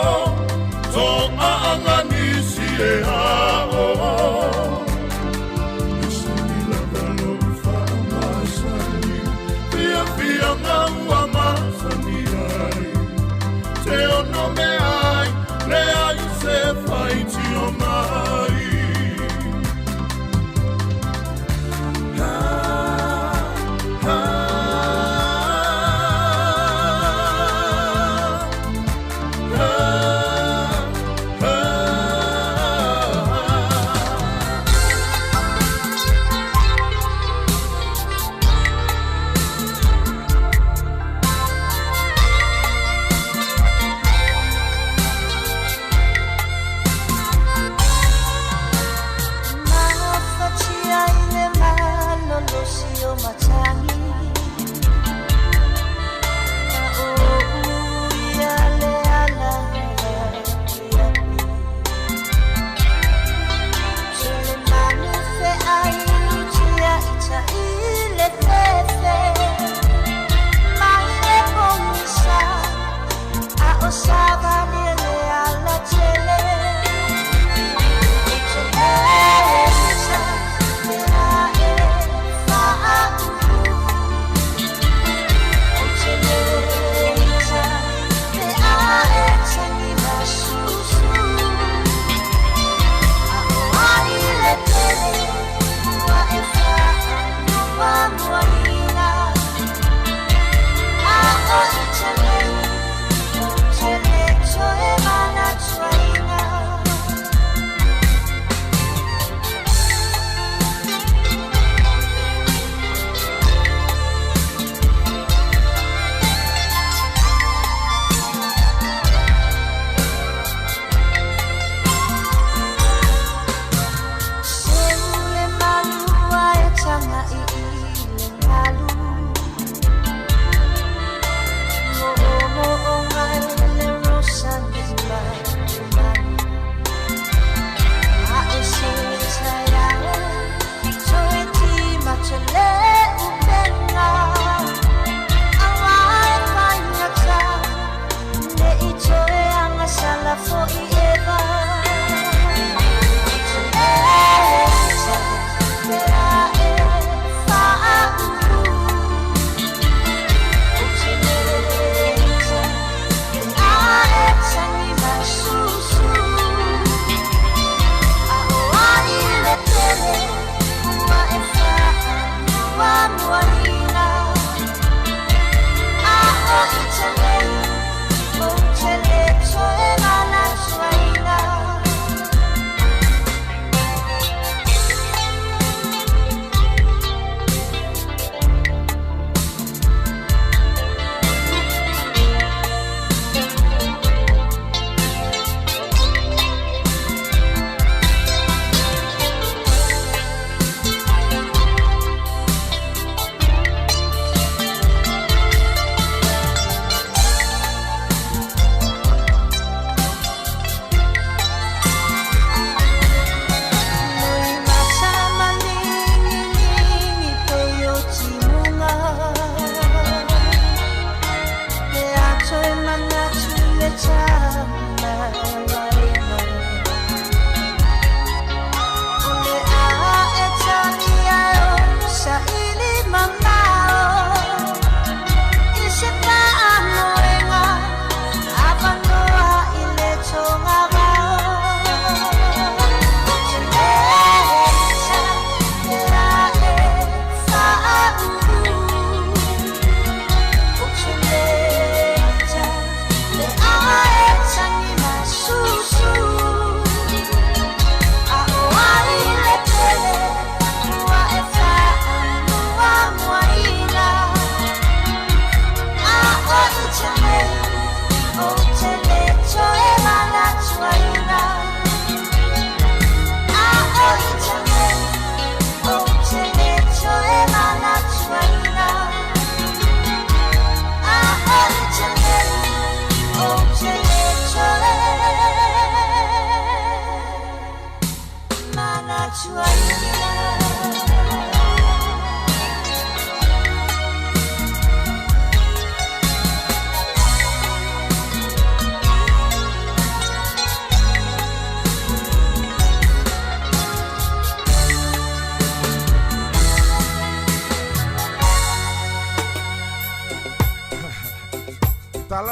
toaaga nisi e ao. E sili lava lou faamasani, fiafiaga ua masani ai. Te ono mea ai, leai se faitio mai. Ha, ha, ha, ha.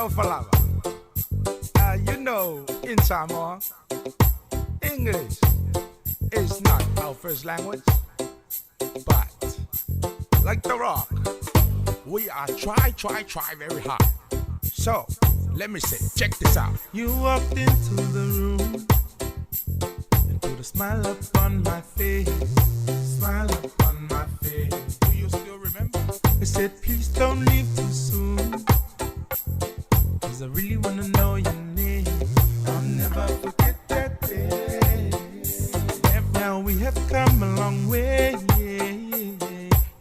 Talofa lava. You know, in Samoa, English is not our first language, but like The Rock, we are try, try, try very hard. So, let me say, check this out. You walked into the room and put a smile upon my face, smile upon my face. Do you still remember? I said, please don't leave too soon, cause I really wanna know your name. I'll never forget that day. Now we have come a long way,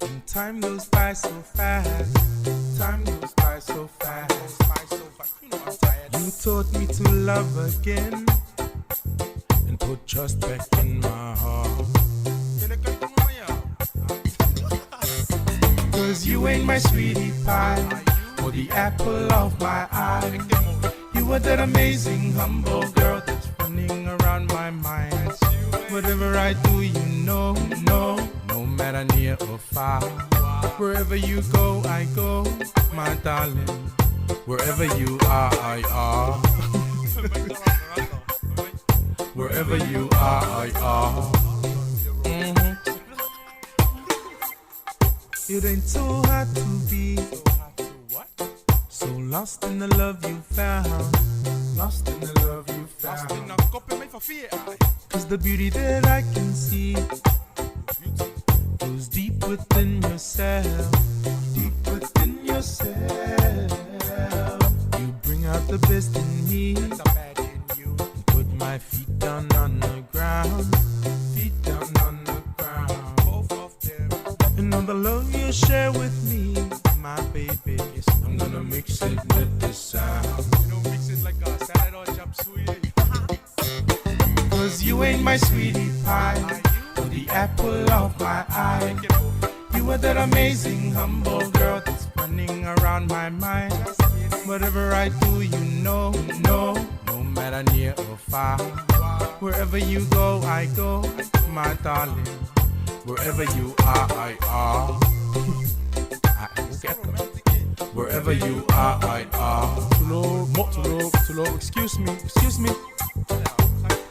and time goes by so fast. Time goes by so fast. You know I'm tired. You taught me to love again and put trust back in my heart. Cause you ain't my sweetie pie or the apple of my eye. You are that amazing, humble girl that's running around my mind. Whatever I do, you know, no, no matter near or far. Wherever you go, I go, my darling. Wherever you are, I are. Wherever you are, I are. Mhm. It ain't so hard to be so lost in the love you found. Lost in the love you found. Cause the beauty that I can see goes deep within yourself. Deep within yourself. You bring out the best in me. And put my feet down on the ground. Feet down on the ground. Both of them. And all the love you share with me, my baby. I'm gonna mix it with the sound. You know, mix it like a salad or chop suey. Cause you ain't my sweetie pie, or the apple of my eye. You are that amazing, humble girl that's running around my mind. Whatever I do, you know, no, no matter near or far. Wherever you go, I go, my darling. Wherever you are, I are. Wherever you are, I are. Tulo, mo, tulo, tulo, excuse me, excuse me.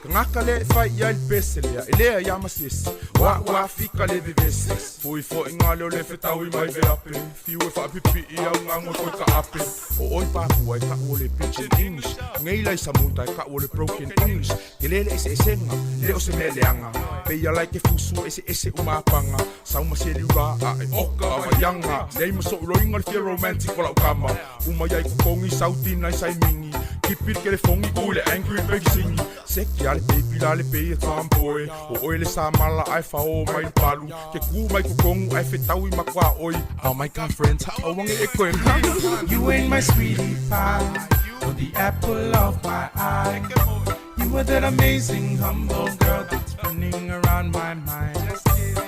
Ngaka le fai ia le pese lea, e lea ia masisi. Wa wa fika le vevesi. Fui fo i ngā leo le whetau i mai veape. Fiu e whaapipi i au ngā ngoi ka ape. O oi pāpua e ka o le pidgin English. Ngei lai sa munta e ka o le broken English. Te lele ese esenga, le o se mea leanga. Peia lai ke fusu ese ese umapanga. Sauma se liura a e oka vaianga. Nei maso uloinga le fia romantic o lau kama. Uma iai kukongi sautina i sai mingi. Kipir ke le fongi ui le angry baby singi. Seki ale baby la le pei e tomboy. O oi le sa mala ai fa o mai le palu. Ke ku mai kukongu ai whetau i makwa oi. Oh my god friends, ha o wange e koe. You ain't my sweetie pie, or the apple of my eye. You are that amazing, humble girl that's running around my mind.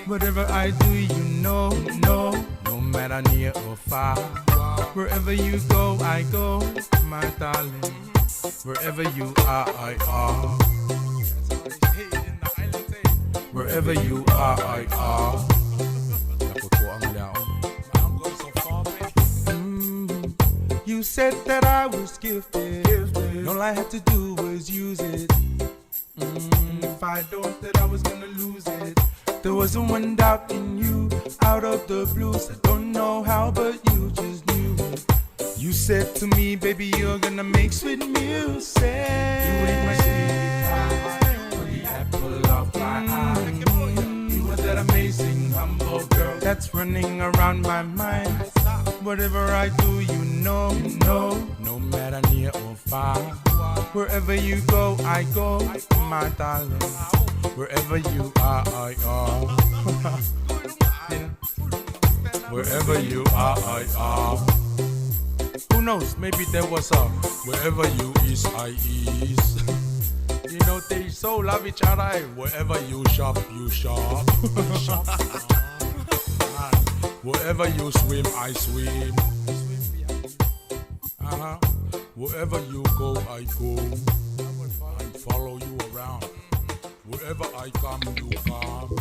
Whatever I do, you know, no, no matter near or far. Wherever you go, I go, my darling. Wherever you are, I are. Wherever you are, I are. You said that I was gifted. And all I had to do was use it. If I don't, that I was gonna lose it. There wasn't one doubt in you, out of the blue. So don't know how, but you just knew it. You said to me, baby, you're gonna make sweet music. You ain't my sweetie pie, or the apple of my eye. You are that amazing, humble girl that's running around my mind. Whatever I do, you know, no, no matter near or far. Wherever you go, I go, my darling. Wherever you are, I are. Yeah. Wherever you are, I are. Who knows? Maybe there was a wherever you is, I is. You know, they so love each other. eh? Wherever you shop, you shop. Wherever you swim, I swim. Uh-huh. Wherever you go, I go. I follow you around. Wherever I come, you come.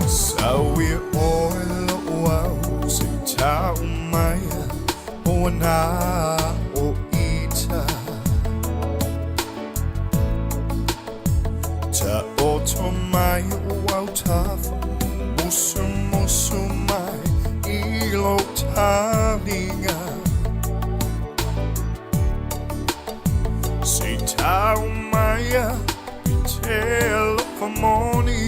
Sauia oe lo'u au se i ta'u mai ua na o ita Ta'oto mai o au tafa Musumusu mai i lou taliga Se i ta'u mai i te alofa moni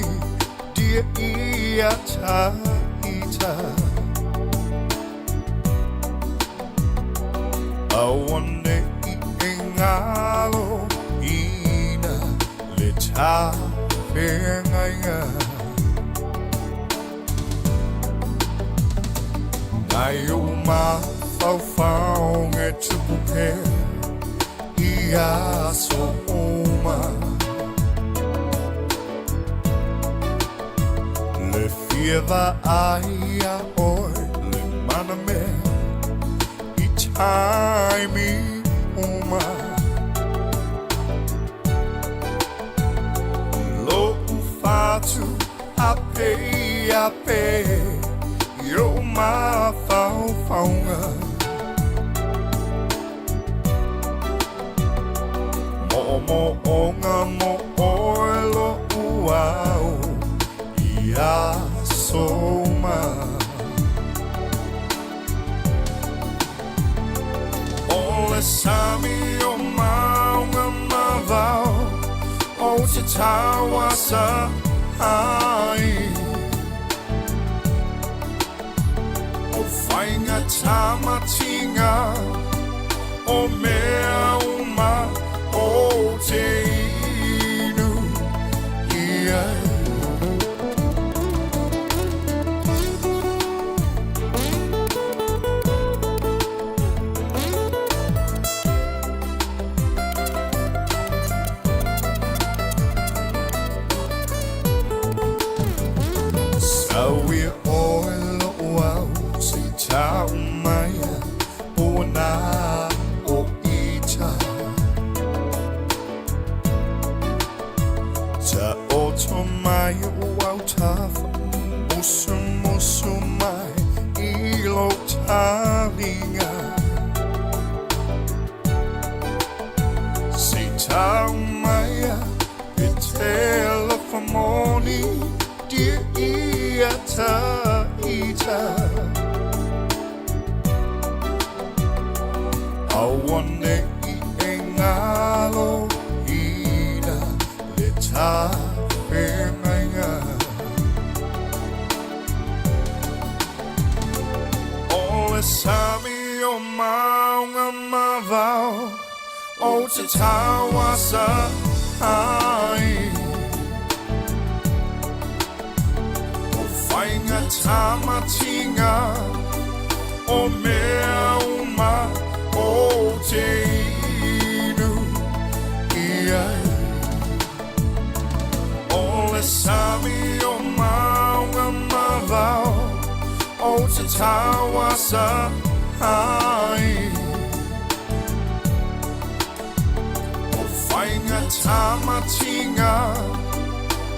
Dia ia ta ita Auane'i e galo ina le tafeagaiga Nai ou mafaufauga e tupu pea i aso uma Le fia vaai iā oe le manamea i taimi uma Lo'u fatu apeape i ou mafaufauga Mo'omo'oga mo oe lo'u au i aso uma O le sami o mauga ma vao Ou te tauasa ai O faiga tamatiga O mea uma ou te inu i ai. Sauia oe lo'u au se i ta'u mai ua na o ita Ta'oto mai o au tafa Musumusu mai i lou taliga Se i tau mai e te alofa moni Dia ia ta ita Auane'i e galo ina le tafeagaiga O le sami o mauga ma vao Ou te tauasa ai O faiga tamatiga O mea uma ou te inu i ai O le sami o mauga ma vao Ou te tauasa ai O faiga tamatiga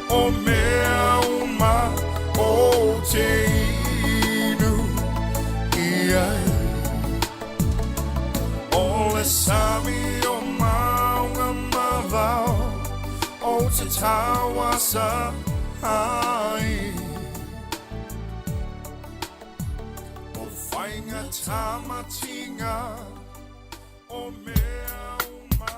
O mea uma ou te inu i ai O le sami o mauga ma vao Ou te tauasa ai O faiga tamatiga O mea uma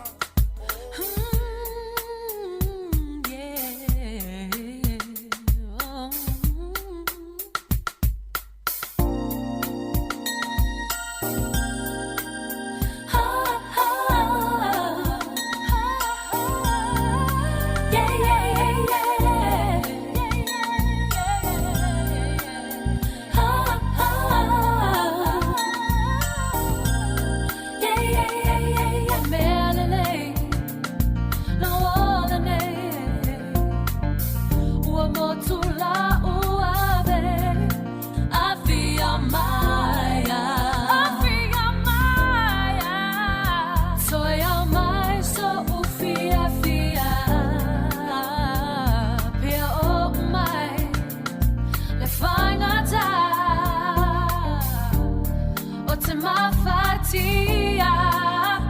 te mafatia.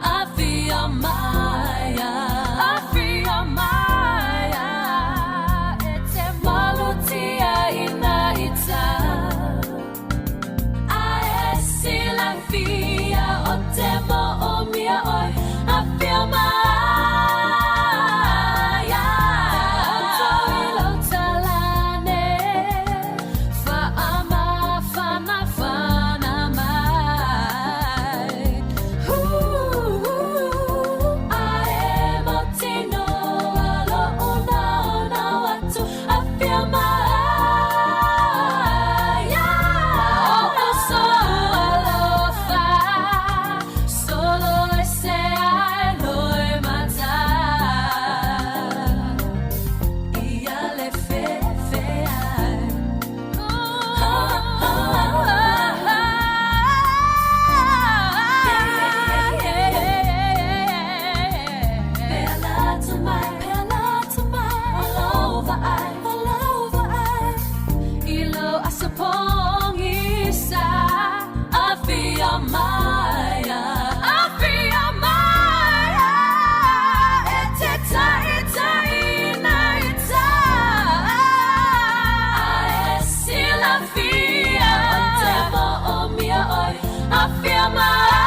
Afio maia, afio maia, e te malutia ina ita. A e silafia o te mo o mia oi, afio maia. Toilo talane, whaamawhana whana mai. Ae mo tino alo una ona watu, afio maia. O so alofa, solo e se ai loe mata. Ia le fe fe ai. Afia maia.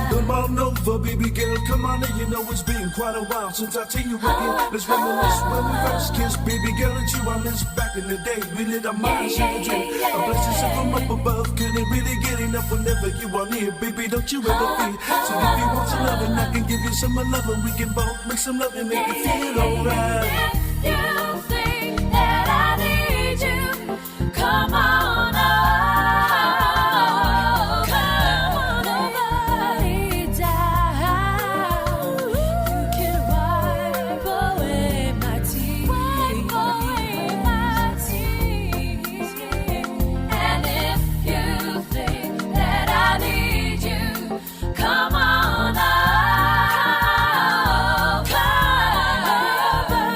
Come on over, baby girl, come on in. You know it's been quite a while since I've seen you again. Let's reminisce when we first kissed, baby girl, it's you I miss back in the day. We lit our minds in a dream. A blessing sent from up above. Couldn't really get enough whenever you are near, baby. Don't you ever feel? So if you want some loving, I can give you some loving. We can both make some love and make it feel alright. You think that I need you? Come on over. Come on over. Down. You can wipe away my tears. Wipe away my tears. And if you think that I need you, come on over. Come over.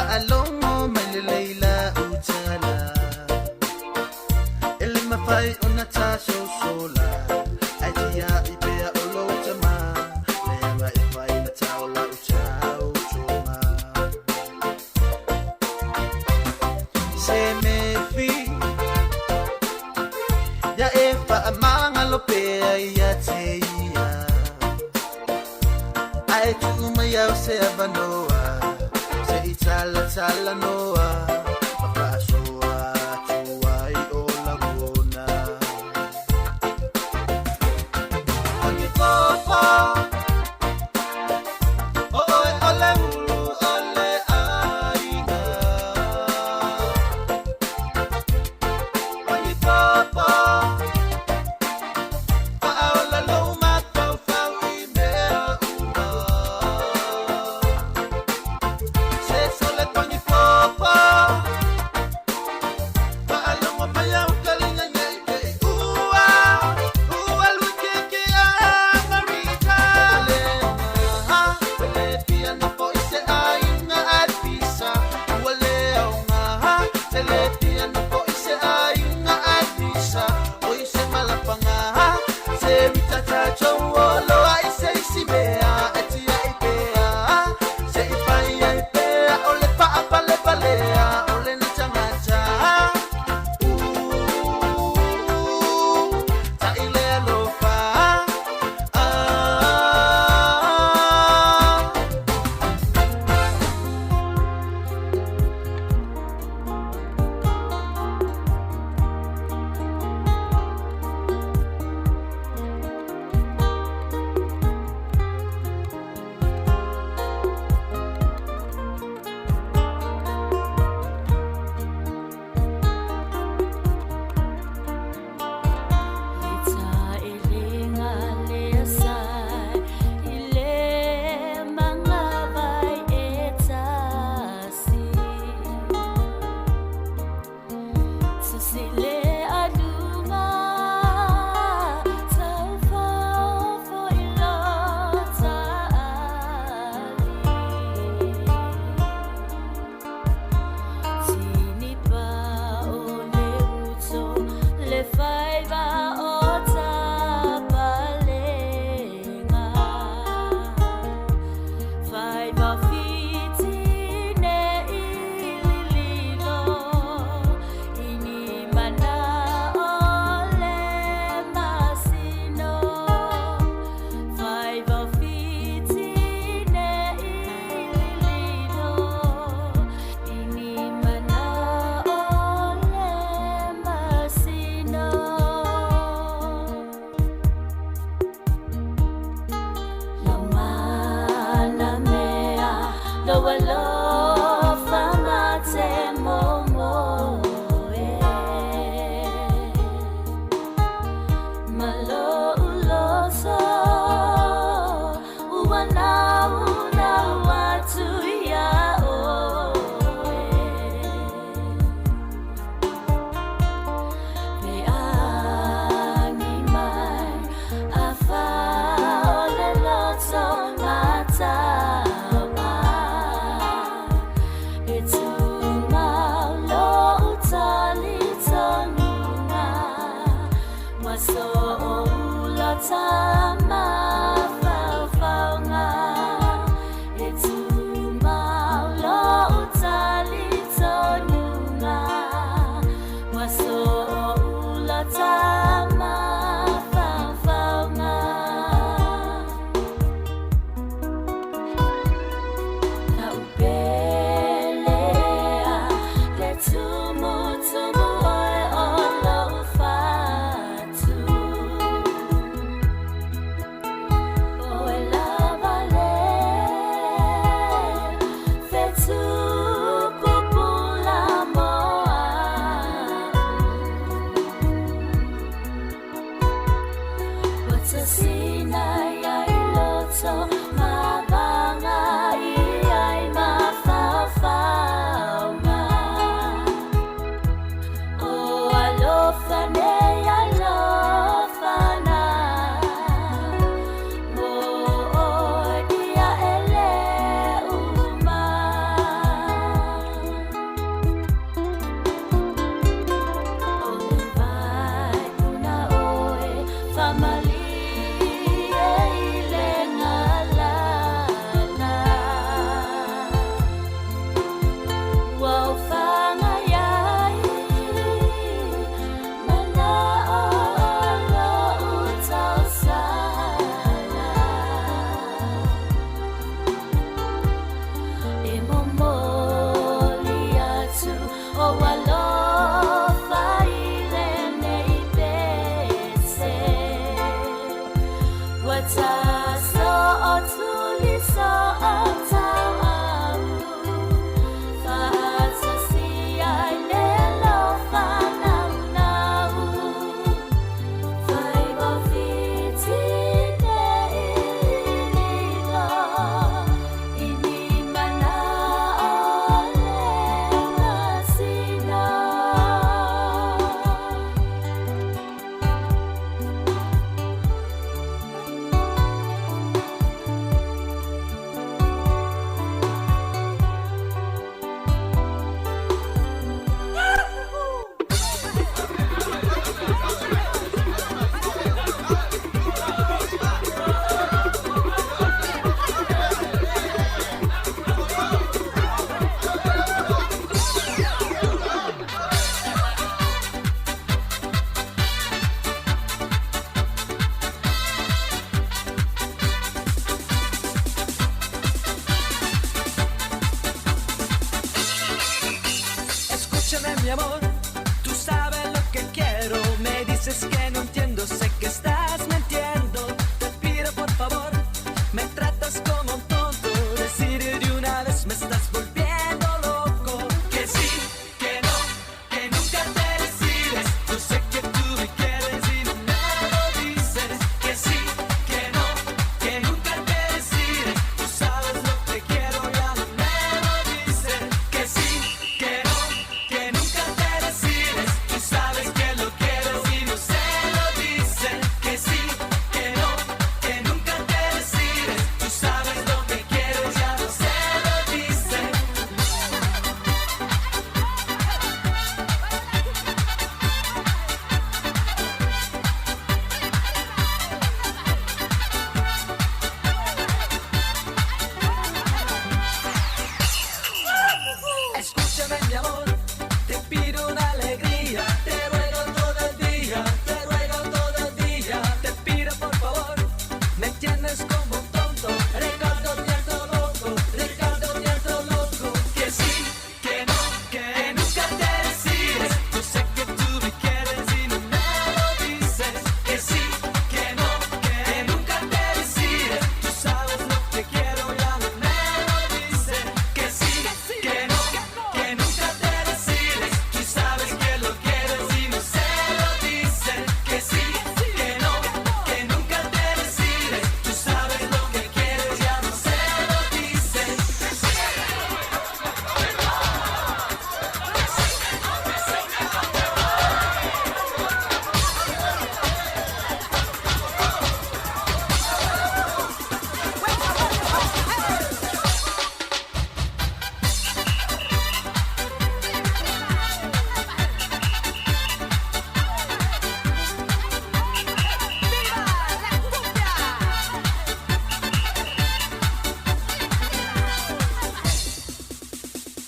Faalogo mai lelei lau tala E le mafai ona tasosola Ae tiai pea o lou tama Leaga e fai ma tao lau tautoga Se mefi Ia e faamagalo pea ia te ia Ae tuu mai au se avanoa Se i talatalanoa Ma faasoa atu ai o lagona O ni popo O oe o le ulu o le aiga O ni popo Faaola lou mafaufau i mea uma Se sole toni popo Faalogo mai au kaliga nei te ua Ua lui ke ke Amerika Le ha le fia na foi se aiga Advisa Ua le aoga te le fia na foi se aiga Advisa O i se malapaga se ritata olo ai se isi mea e tiai pea Se i fai ai pea o le faapalepalea o le gatagata Ta i le alofa ah. Sile aluma tau fao foi lo taali Tini pa o le uto le faiva o tapalenga Faiva fiti ne ilililo ini mana o le masino Faiva fiti ne ilililo ini mana o le masino Lo mana mea lo alofa ma te momo e Ma lo uloso ua nau nau atu ia oe Pe agi mai a fao le loto matau'a E tumau lou talitonuga Ua so'oula tamafaufauga E tumau lou talitonuga Ua so'oula tamafaufauga Kaʻupelea le tumutumu oe o lou fatu. mi amor, tú sabes lo que quiero. Me dices que no entiendo, sé que estás mintiendo. Te pido por favor, me tratas como un tonto. Decir de una vez me estás volviendo loco. Que sí, que no, que nunca te decides. Yo sé que tú me quieres y no me lo dices. Que sí, que no, que nunca te decides. Tú sabes lo que quiero, ya no me lo dices. Que sí, que no, que nunca te decides. Tú sabes que lo quieres y no se lo dices. Que sí, que no, que nunca te decides. Tú sabes lo que quieres, ya no se lo dices. Escúchame mi amor, te pido una alegría, te ruego todo el día, te ruego todo el día, te pido por favor, me tienes como un tonto, Ricardo te loco, Ricardo te loco, que sí, que no, que nunca te decides, yo sé que tú me quieres y no me lo dices, que sí, que no, que nunca te decides, tú sabes lo que quiero, ya no me lo dices, que sí, que no, que nunca te decides, tú sabes que lo quieres y no se lo dices, que sí, que no, que nunca te decides, tú sabes lo que quieres, ya no se lo dices.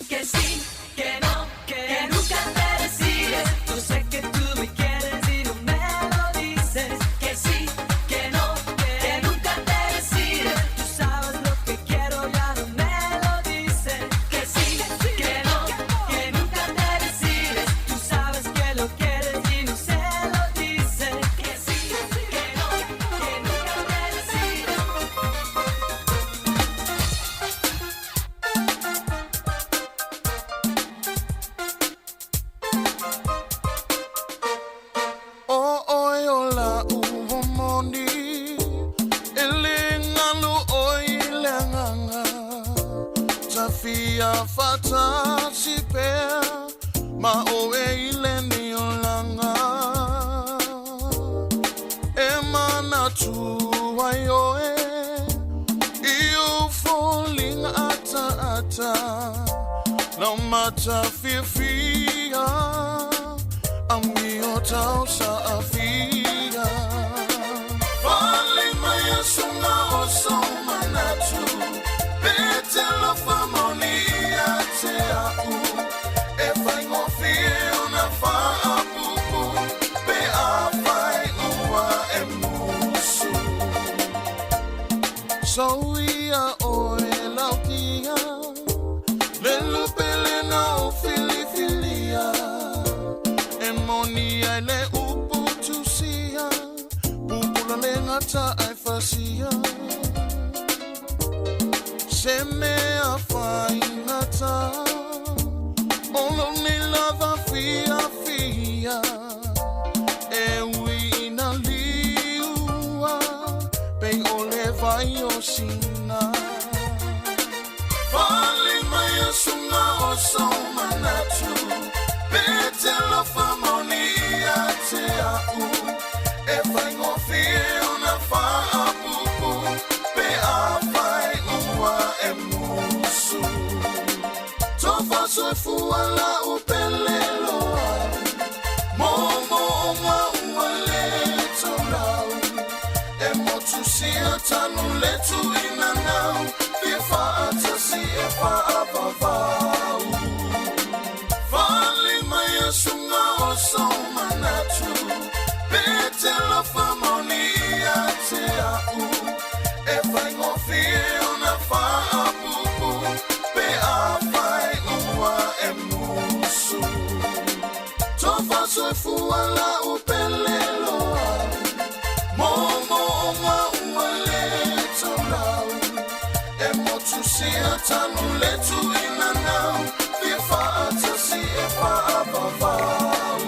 Que sí, que no, que nunca te decides. Yo sé que tú me quieres y no me lo dices. Que sí, que no, que nunca te decides. Tú sabes lo que quiero, ya no me lo dices. Que sí, que no, que nunca te decides. Tú sabes que lo quieres y no se lo dices. Que sí, que no, que nunca te decides. O oi o la uo moni E le ngalo oi le nganga Tafia fatasi pea Ma o e ile ni o langa E mana tu ai oe I o folinga ata ata Lau mata fiafia Ami o tau sa afia Fale mai a sunga o so manatu Pete lo famoni ia te au E whai ngofie o na whaapupu Pe a whai ua e musu So ia oe lautia Le lupele na o filifilia E moni ai le upu tusia Pupula le ngata ai fasia Se mea whai ngata Olo ni lava fia fia E ui ina liua Pe o le vai o sina Fale mai a sunga o so manatu Pete lo famoni ia te au E whai ngofie o na whaapupu Pe a whai ua e musu Tofa soifua la upele loa Momo o ngā ua le taulau E motu sia tanu le tuina nau Fia whaatasi e whaavavau Fale mai a sunga o so manatu Pete lo famoni ia te au E whai ngofie o na whaapupu Pe a whai ua e musu. e fua lau pele loa. Momoonga ua le taulau. E motu sia tanu le tuina nau. Fia faatasi e faavavau.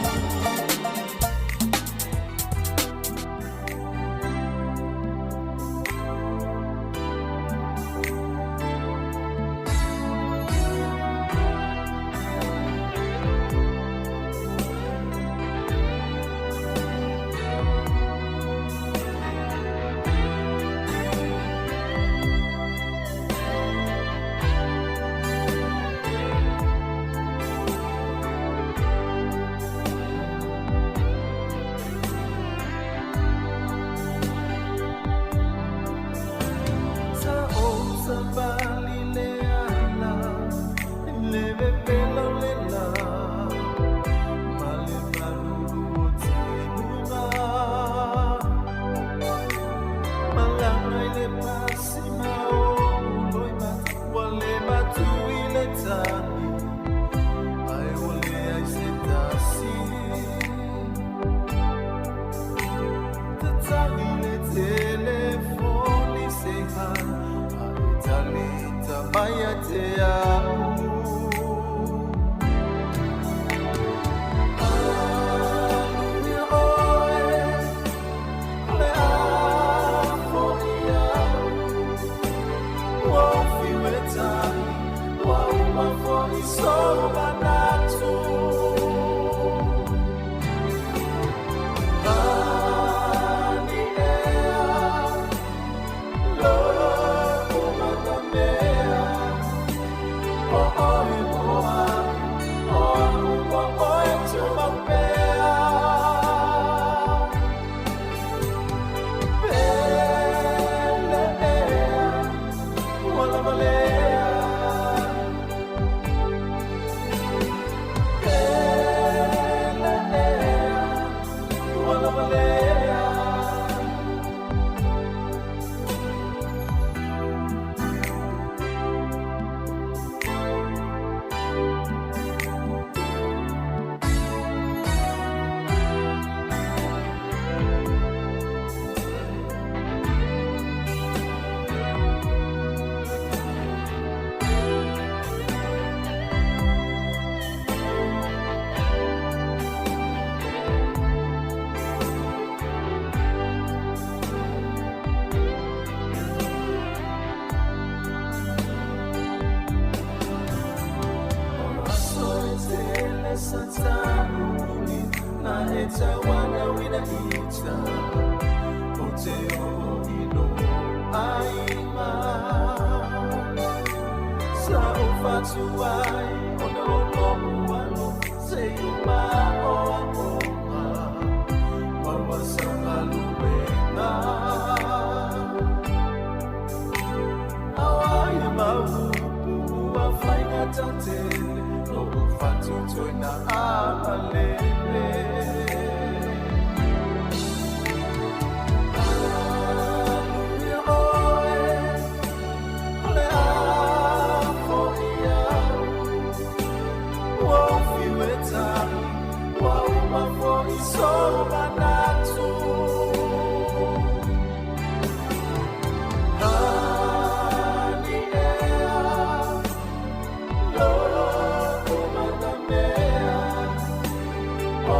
Sa o sa pali le ala, le vevelo le la, ma le malulu o timuga. Malanga i le pasi ma o uloi mata, ua le matui le tani, ai o le ai se tasi. Tatagi le telefoni se hana, a e talita mai a te au. Aluia oe, le afo i au. Ua ofi e tali, ua uma foi sou manatu. Ani ea, lo'u matamea, o oe moa, o a'u ua oe tumaupea. Pele ea, ua lava lea. Pele ea, ua lava lea. Aso e tele sa ta'uli, na e tauana uina ita, o te oo i lo aiga. Sa o fatu ai, ona o lo'u alo, se i uma o aʻoga, maua sau galuega. Auai e maupu ua faigatatele, lo'u fatutoina amalele. Aluia oe, le afo i au. Ua ofi e tali, ua uma foi sou manatu. Ani ea, lo'u matamea, o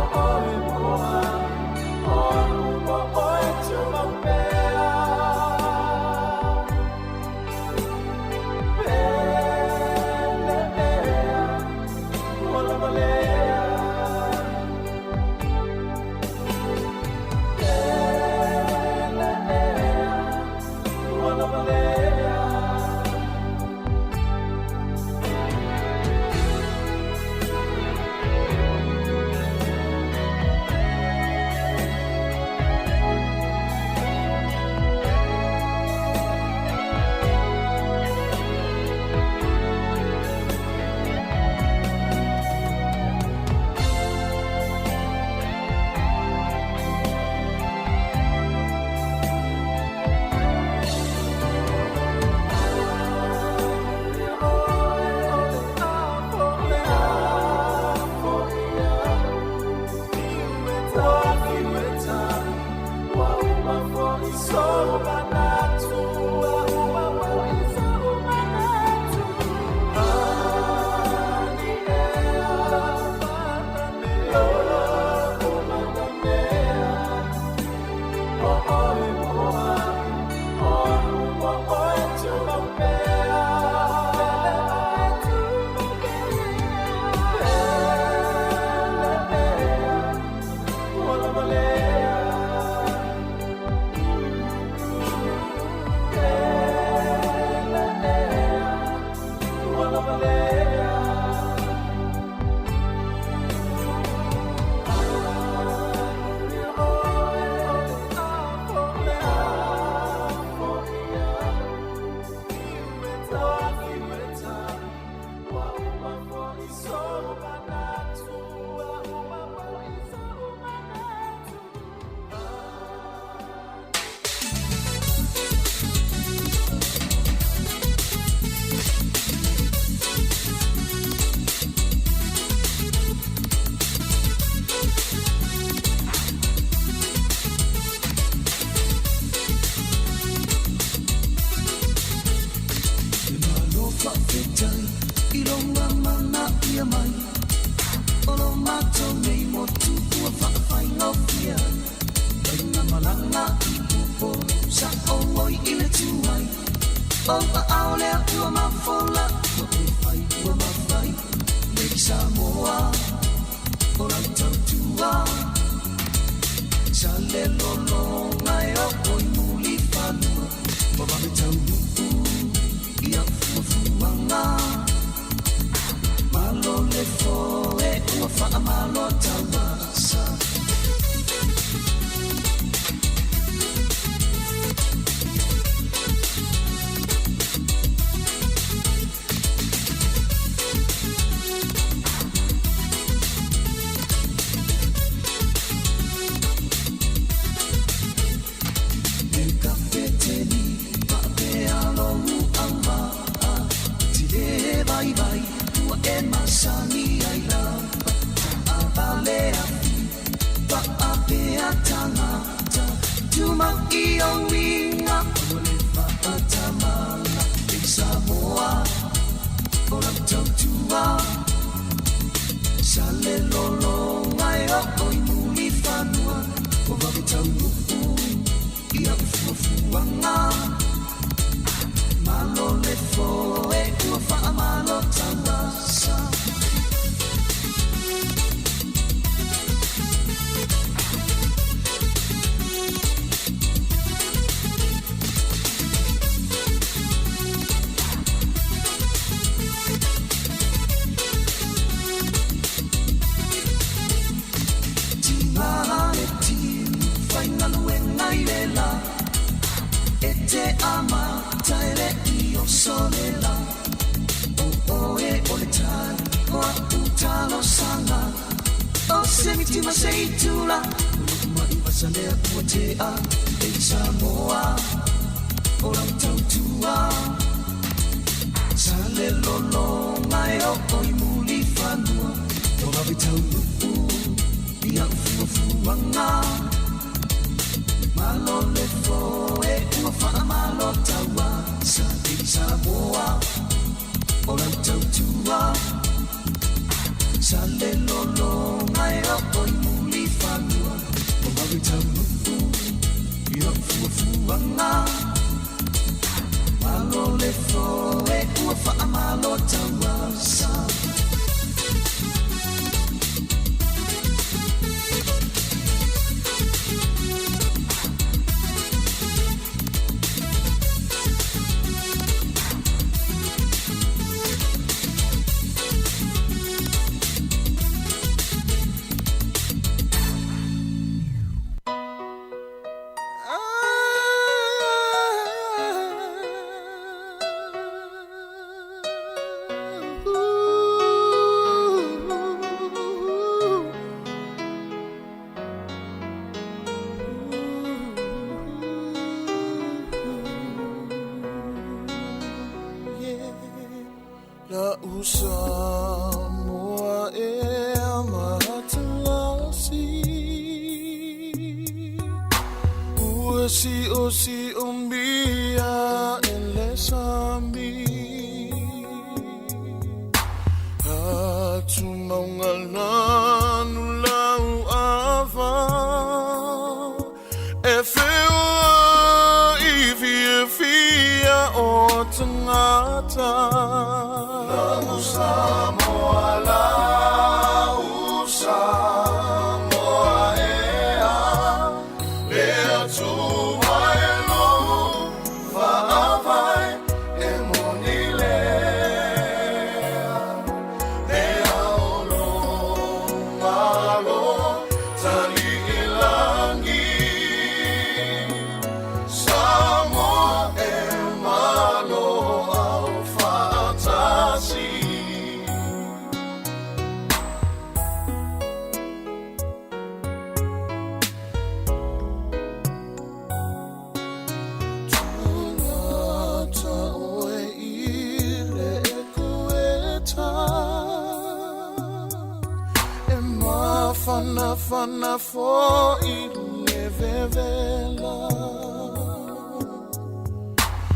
Mafanafana foʻi le vevela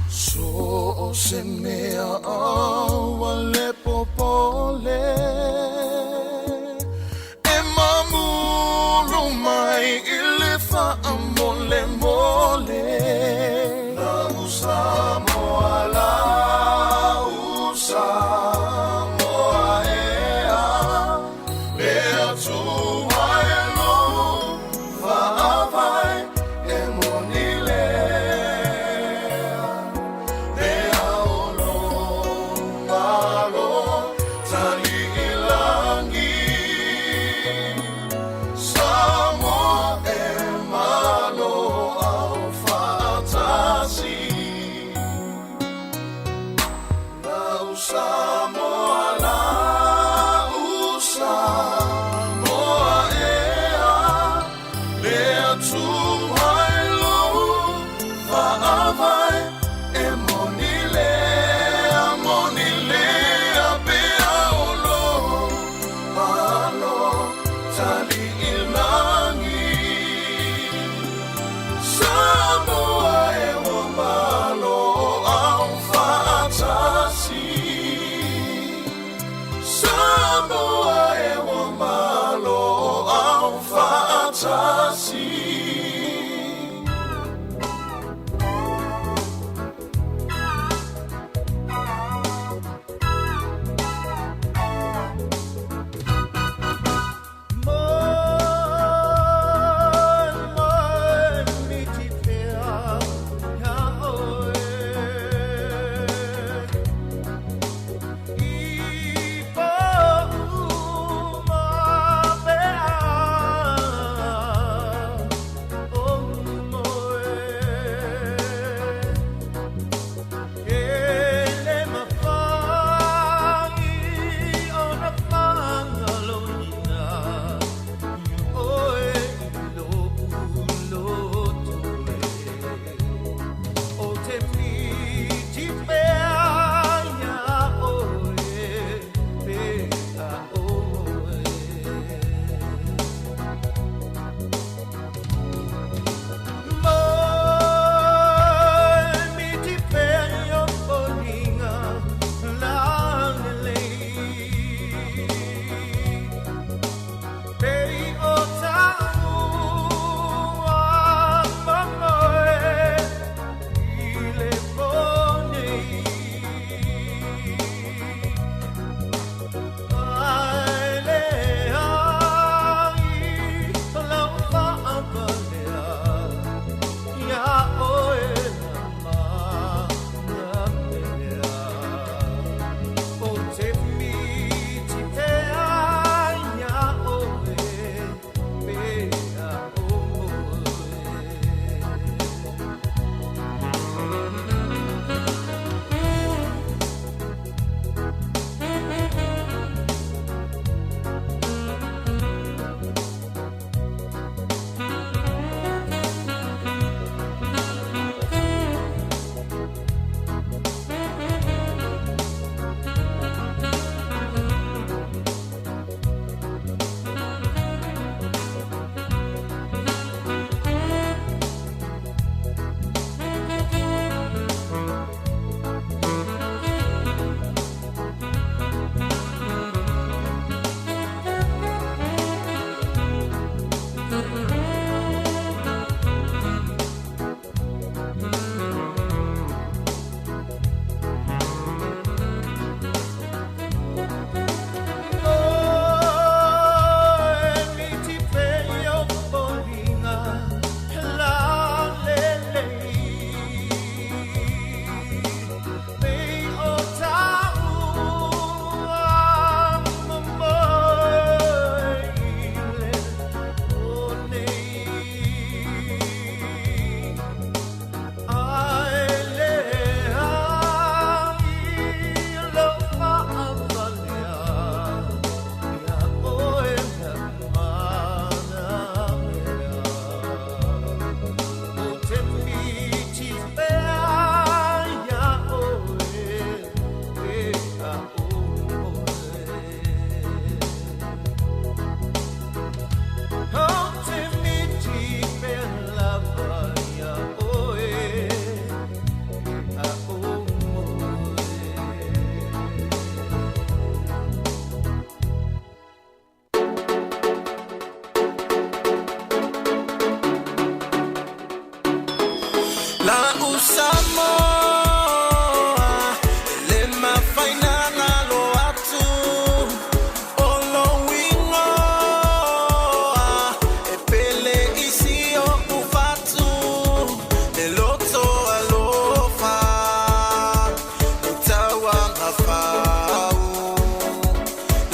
So o se mea aua le popole E mamulu mai i le faamolemole Lau Samoa, lau Samoa ea Le Atua e lou faavae e moni lea Le ao lou malo taliʻi.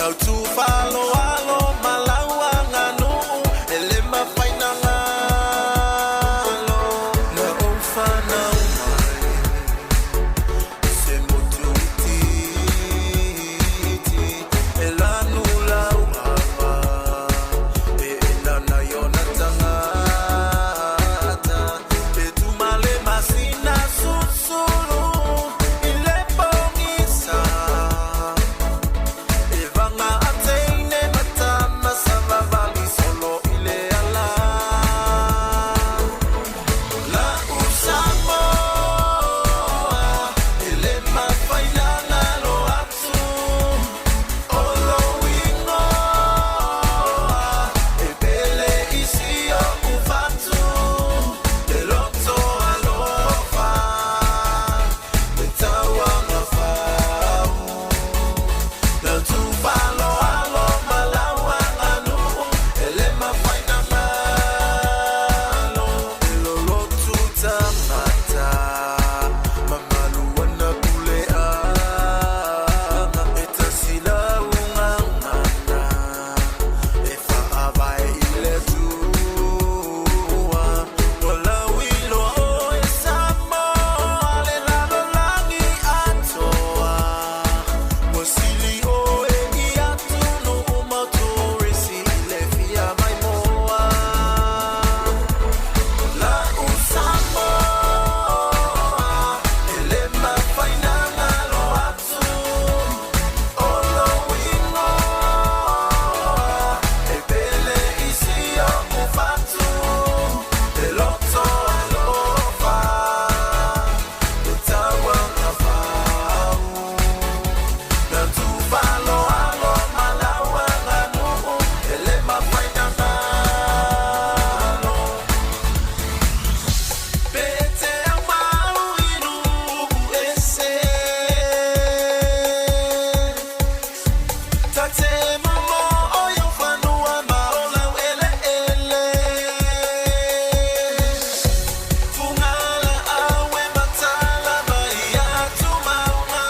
Tau tufaloalo ma lau aganuu e le mafai na galo. Na ou fanau mai i se motu itiiti e lanu lauaga e enana i ona tagata e tumale masina susulu i le pogisa e vaga ateine matamasavavali solo i le ala. La'u Samoa e le mafai na galo atu o lou igoa e pele i si o'u fatu le loto alofa le tauagafau lau tufaloalo ma lau aganuu e le mafai na galo. E lolotu tagata mamaluana puleaga e tasi lau gagana e faavae i le Atua ua lauiloa oe Samoa le lalolagi atoa ua sili oe i atunuu ma turisi i le fia maimoa. La'u Samoa e le mafai na galo atu o lou igoa e pele i si o'u fatu le loto alofa le tauagafau lau tufaloalo ma lau aganuu e le mafai na galo. Pe te aumau i nuu ese ta te momo o iau fanua ma o lau eleele fugala au e matala mai atu mauga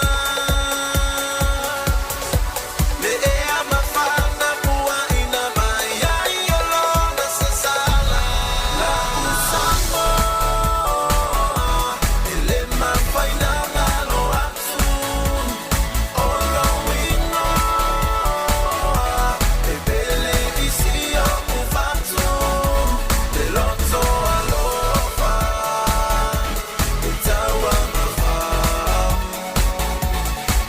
le ea mafana puaʻina mai ai o lona sasala. La'u Samoa e le mafai na galo atu o lou igoa e pele i si o'u fatu le loto alofa le tauagafau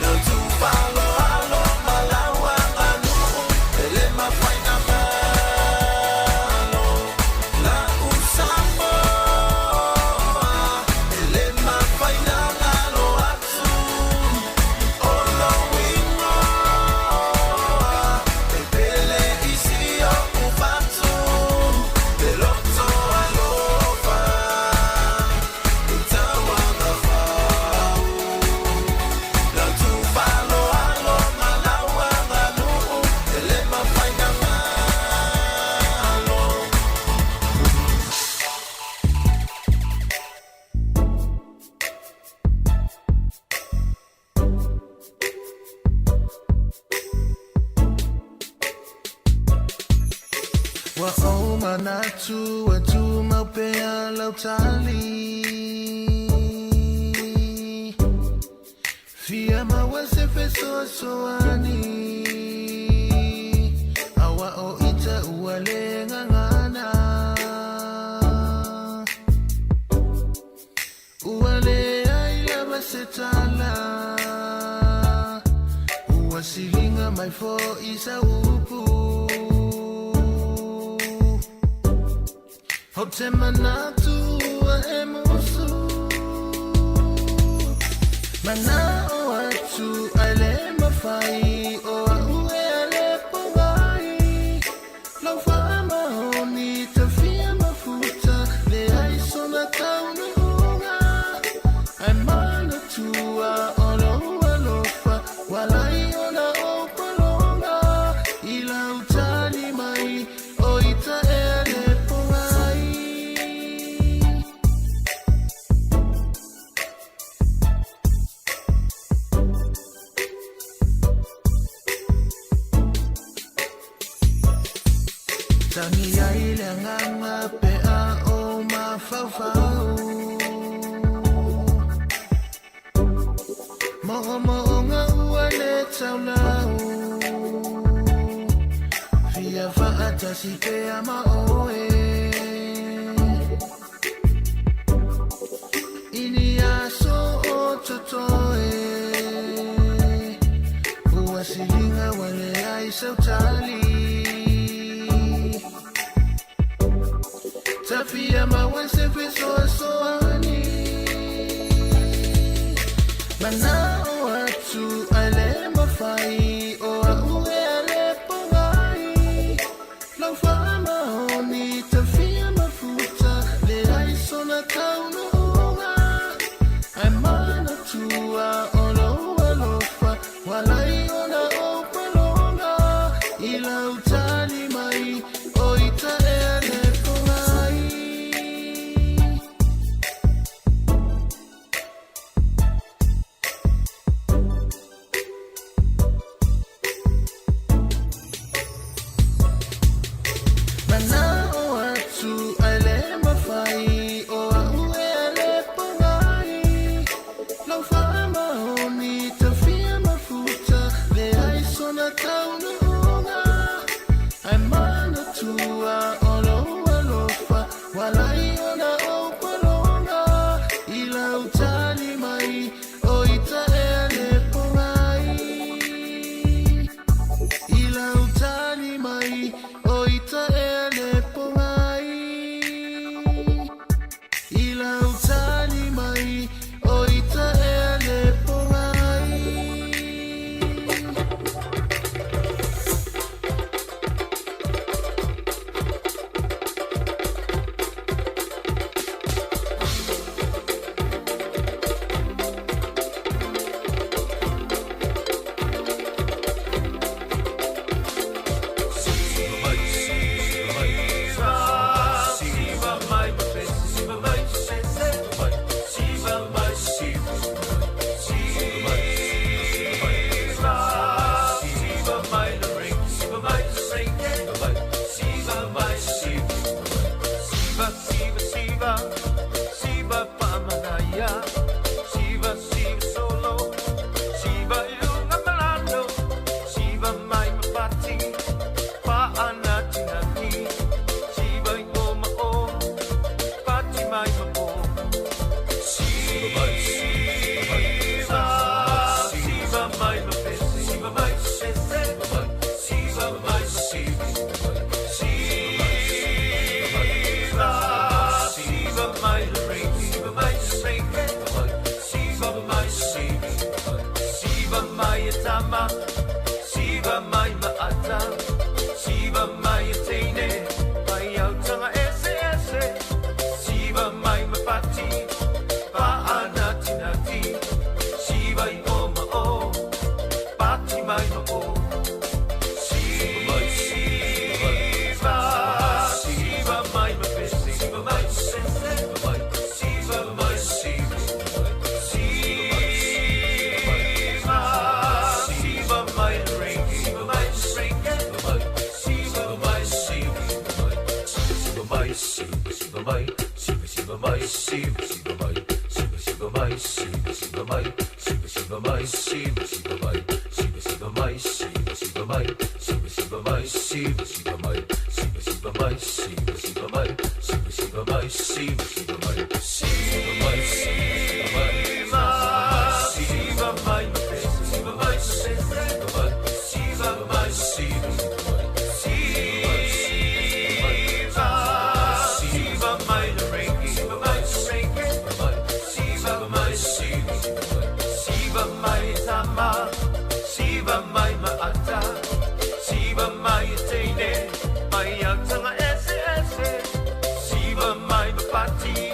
lau tufaloalo ma lau aganuu e le mafai na galo. La'u Samoa e le mafai na galo atu o lou igoa e pele i si o'u fatu le loto alofa le tauagafau lau tufaloalo ma lau aganuu e le mafai na galo. Ua ou manatu e tumau pea lau tali Fia maua se fesoasoani Aua o ita ua le gagana Ua leai lava se tala Ua siliga mai foʻi sau upu Ou te manatu ua e musu Mana'o atu ae le mafai O a'u e ale pogai Lau faamaoni tafia mafuta Leai sona taunuuga Ae manatua o lou alofa Ua ala ai ona ou pologa I lau tali mai O ita e ale pogai. Tangi ai le agaga pe a o mafaufau. Mo'omo'oga ua le taulau. Fia fa'atasi pea ma oe. I ni aso o totoe. Ua siliga ua leai sautali. Tafia maua se fesoasoani. Mana'o atu ae lē mafai o a'u e ale pogai. Lau fa'amaoni tafia mafuta leai sona taunu'uga. Ae manatua o lou alofa ualai ona ou paloga. I lau tali mai o ita ea le pogai. Mana'o atu ae lē mafai o a'u e ale pogai. Lau fa'amaoni tafia mafuta leai sona taunu'uga. Ae manatua o lou alofa ualai ona ou paloga. I lau tali mai o ita ea le pogai. I lau tali mai o ita ea le pogai. I lau tali mai o ita ea le pogai. Siva mai ma'ata, Siva mai teine, mai autanga ese ese, Siva mai mapati, fa'anatinati, Siva i o ma o, pati mai ma o. Siva, Siva mai mapese, Siva mai mapese, Siva mai Siva, Siva, Siva mai ring, Siva mai ring, Siva mai Siva, Siva mai Siva, Siva mai Siva, Siva mai Siva, Siva mai Siva, Siva mai Siva, Siva mai Siva, Siva mai Siva, Siva mai Siva, Siva mai Siva, Siva mai Siva, Siva mai Siva, Siva mai Siva, Siva mai Siva, Siva mai Siva, Siva mai Siva, Siva mai Siva mai Siva mai Siva mai Siva mai Siva mai Siva Siva Siva mai Siva mai Siva mai Siva Siva mai tama Siva mai ma'ata Siva mai teine mai autanga ese ese Siva mai mapati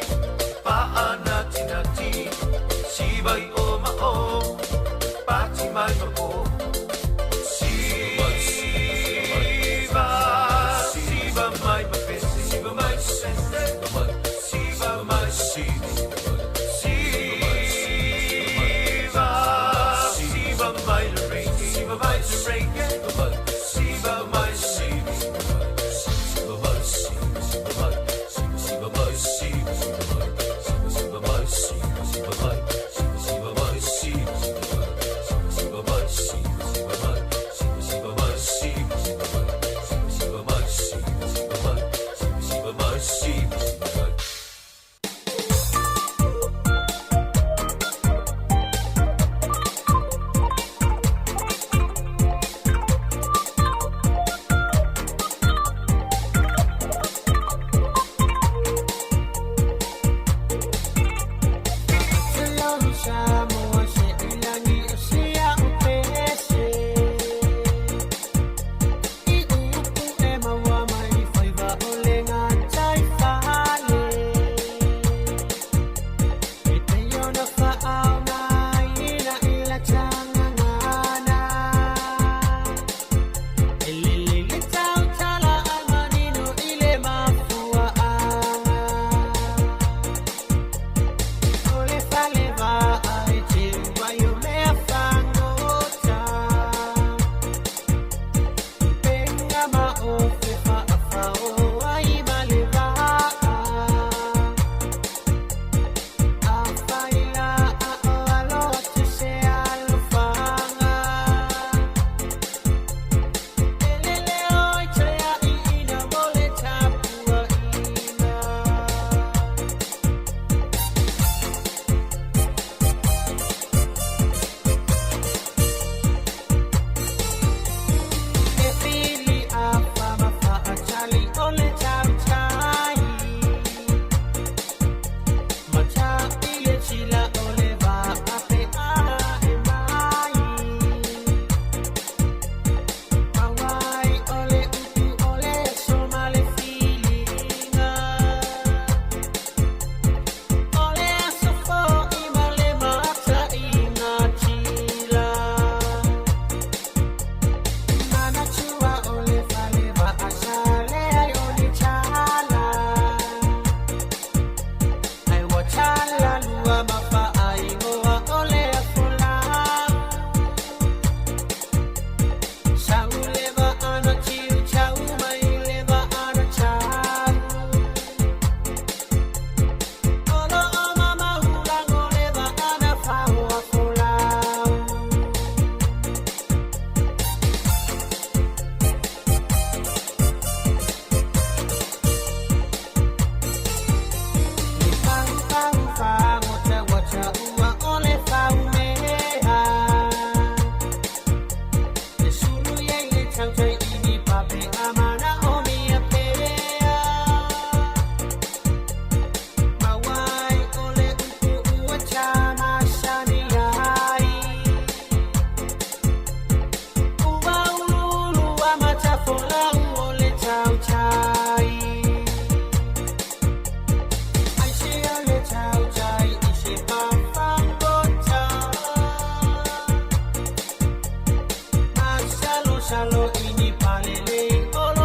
Salo ini palele.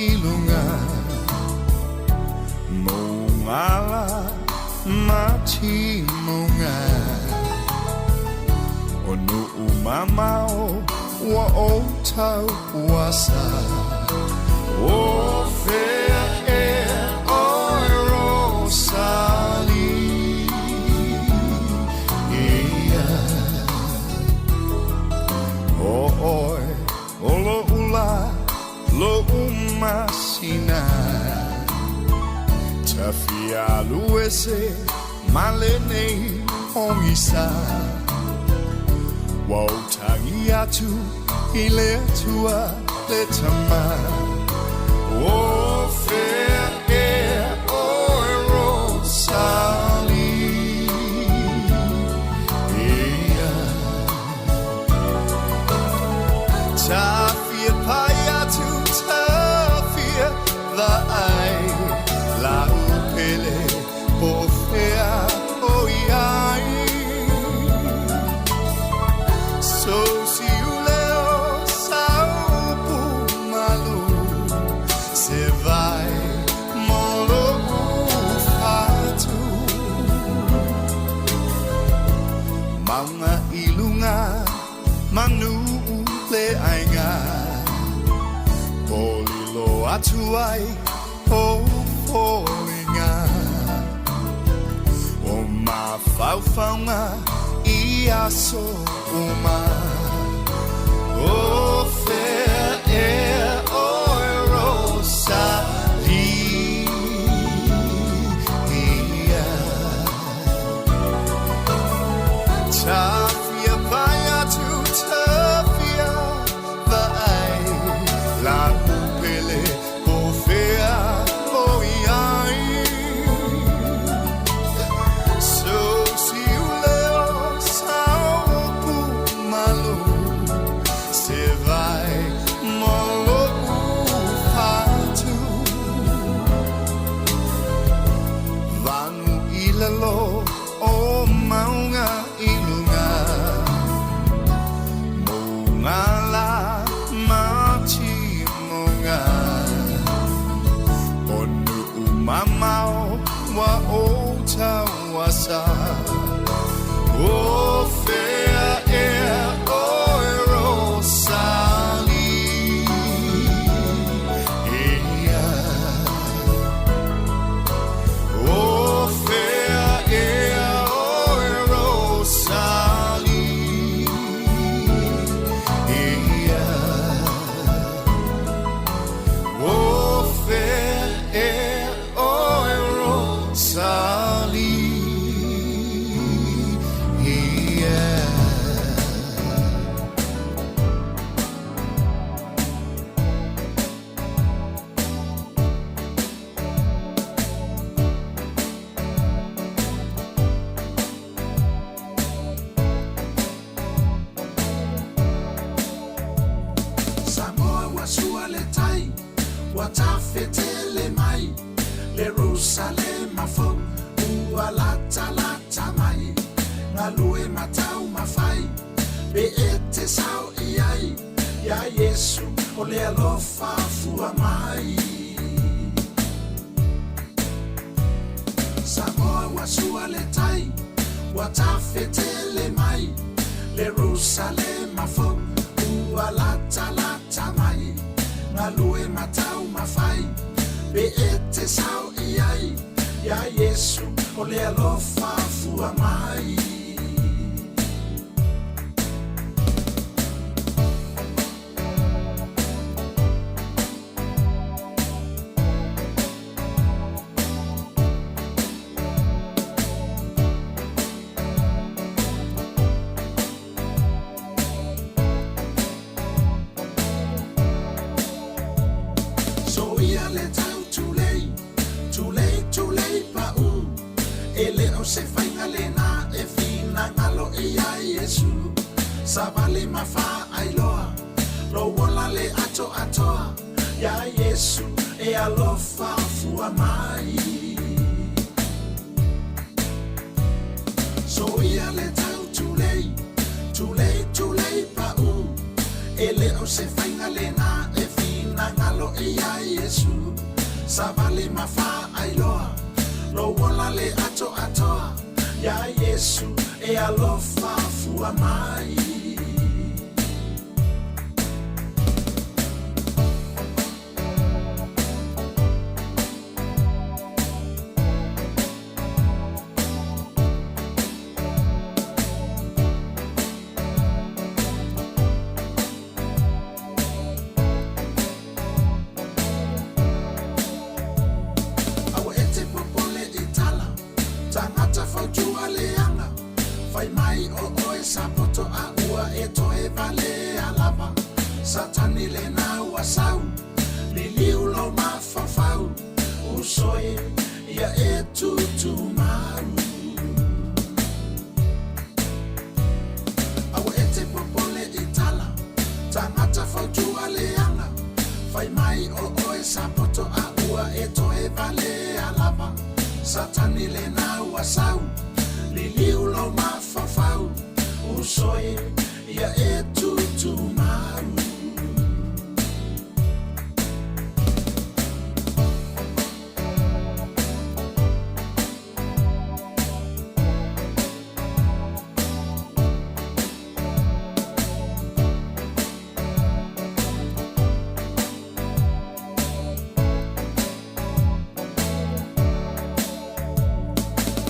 i luga Mongala matimoga O nuu mamao ua ou tauasa O fea ea oe Rosalie Ia O oe o lo'u lā lo'u masina Tafia alu ese ma lenei pogisa Ua ou tagi atu i le Atua le Tama O fea ea oe Rosalie Ia Tafia pai atu tafia vaai Lau pele po o fea o i ai Sou siuleo sa upu malu Se vai mo lo'u fatu Mauga i luga ma nuu le aiga Polilo atu ai ou foliga O mafaufauga i aso uma O fea ea oe Rosalie Tafia pai atu tafia vaai Lau pele po o fea o i ai Sou siuleo sa upu malu Se vai mo lo'u fatu Vanu i lalo o mauga i luga Mauga la ma timoga O nuu mamao ua ou tauasa O fea ea oe Rosalie Ia O fea ea oe Rosalie Ia O fea ea oe Rosalie Ia. Samoa ua sua le tai, ua tafetele mai, lerusalema fou ua latalata mai, galue ma taumafai, pe e te sao i ai, iā Iesu o le alofa fua mai. Samoa ua sua le tai, ua tafetele mai, lerusalema fou ua latalata mai, galue ma taumafai, pe e te sao i ai, iā Iesu o le alofa fua mai. Soia le tau tulei, tulei, tulei pa'u, E le o se faiga lena e finagalo i ai Iesu. Savali ma faailoa lou ola le atoatoa, Iā Iesu e alofa fua mai. Soia le tau tulei, tulei, tulei pa'u, E le o se faiga lena e finagalo. tatalo ia Yesu Savali mafaailoa Lou ola le atoatoa Iā Iesu e alofa fua mai. Aua e te popole i tala, Tagata fautua leaga, Fai mai o oe sapoto a ua e toe valea lava, Satani lena ua sau, Liliu lou mafaufau, Uso e, ia e tutumau. Aua e te popole i tala, Tagata fautua leaga, Fai mai o oe sapoto a ua e toe valea lava, Satani lena ua sau, Liliu lou mafaufau, Uso e, ia e tutumau.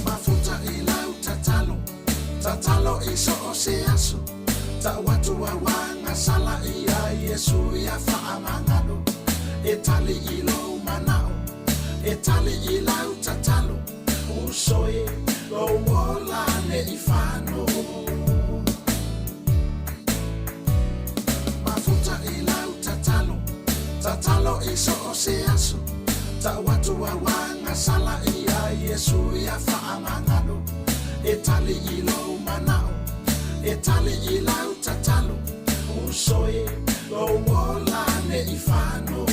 Mafuta i lau tatalo, tatalo i so o se aso, Tau atu au agasala ia Iesu ia faamagalo, E tali i lou manao, e tali i lau tatalo, Uso e, lou ola ne i fano. Mafuta i lau tatalo, tatalo i so o se aso, Tau atu au agasala ia Iesu ia faamagalo, E tali i lou manao, e tali i lau tatalo, Uso e, lou ola ne i fano.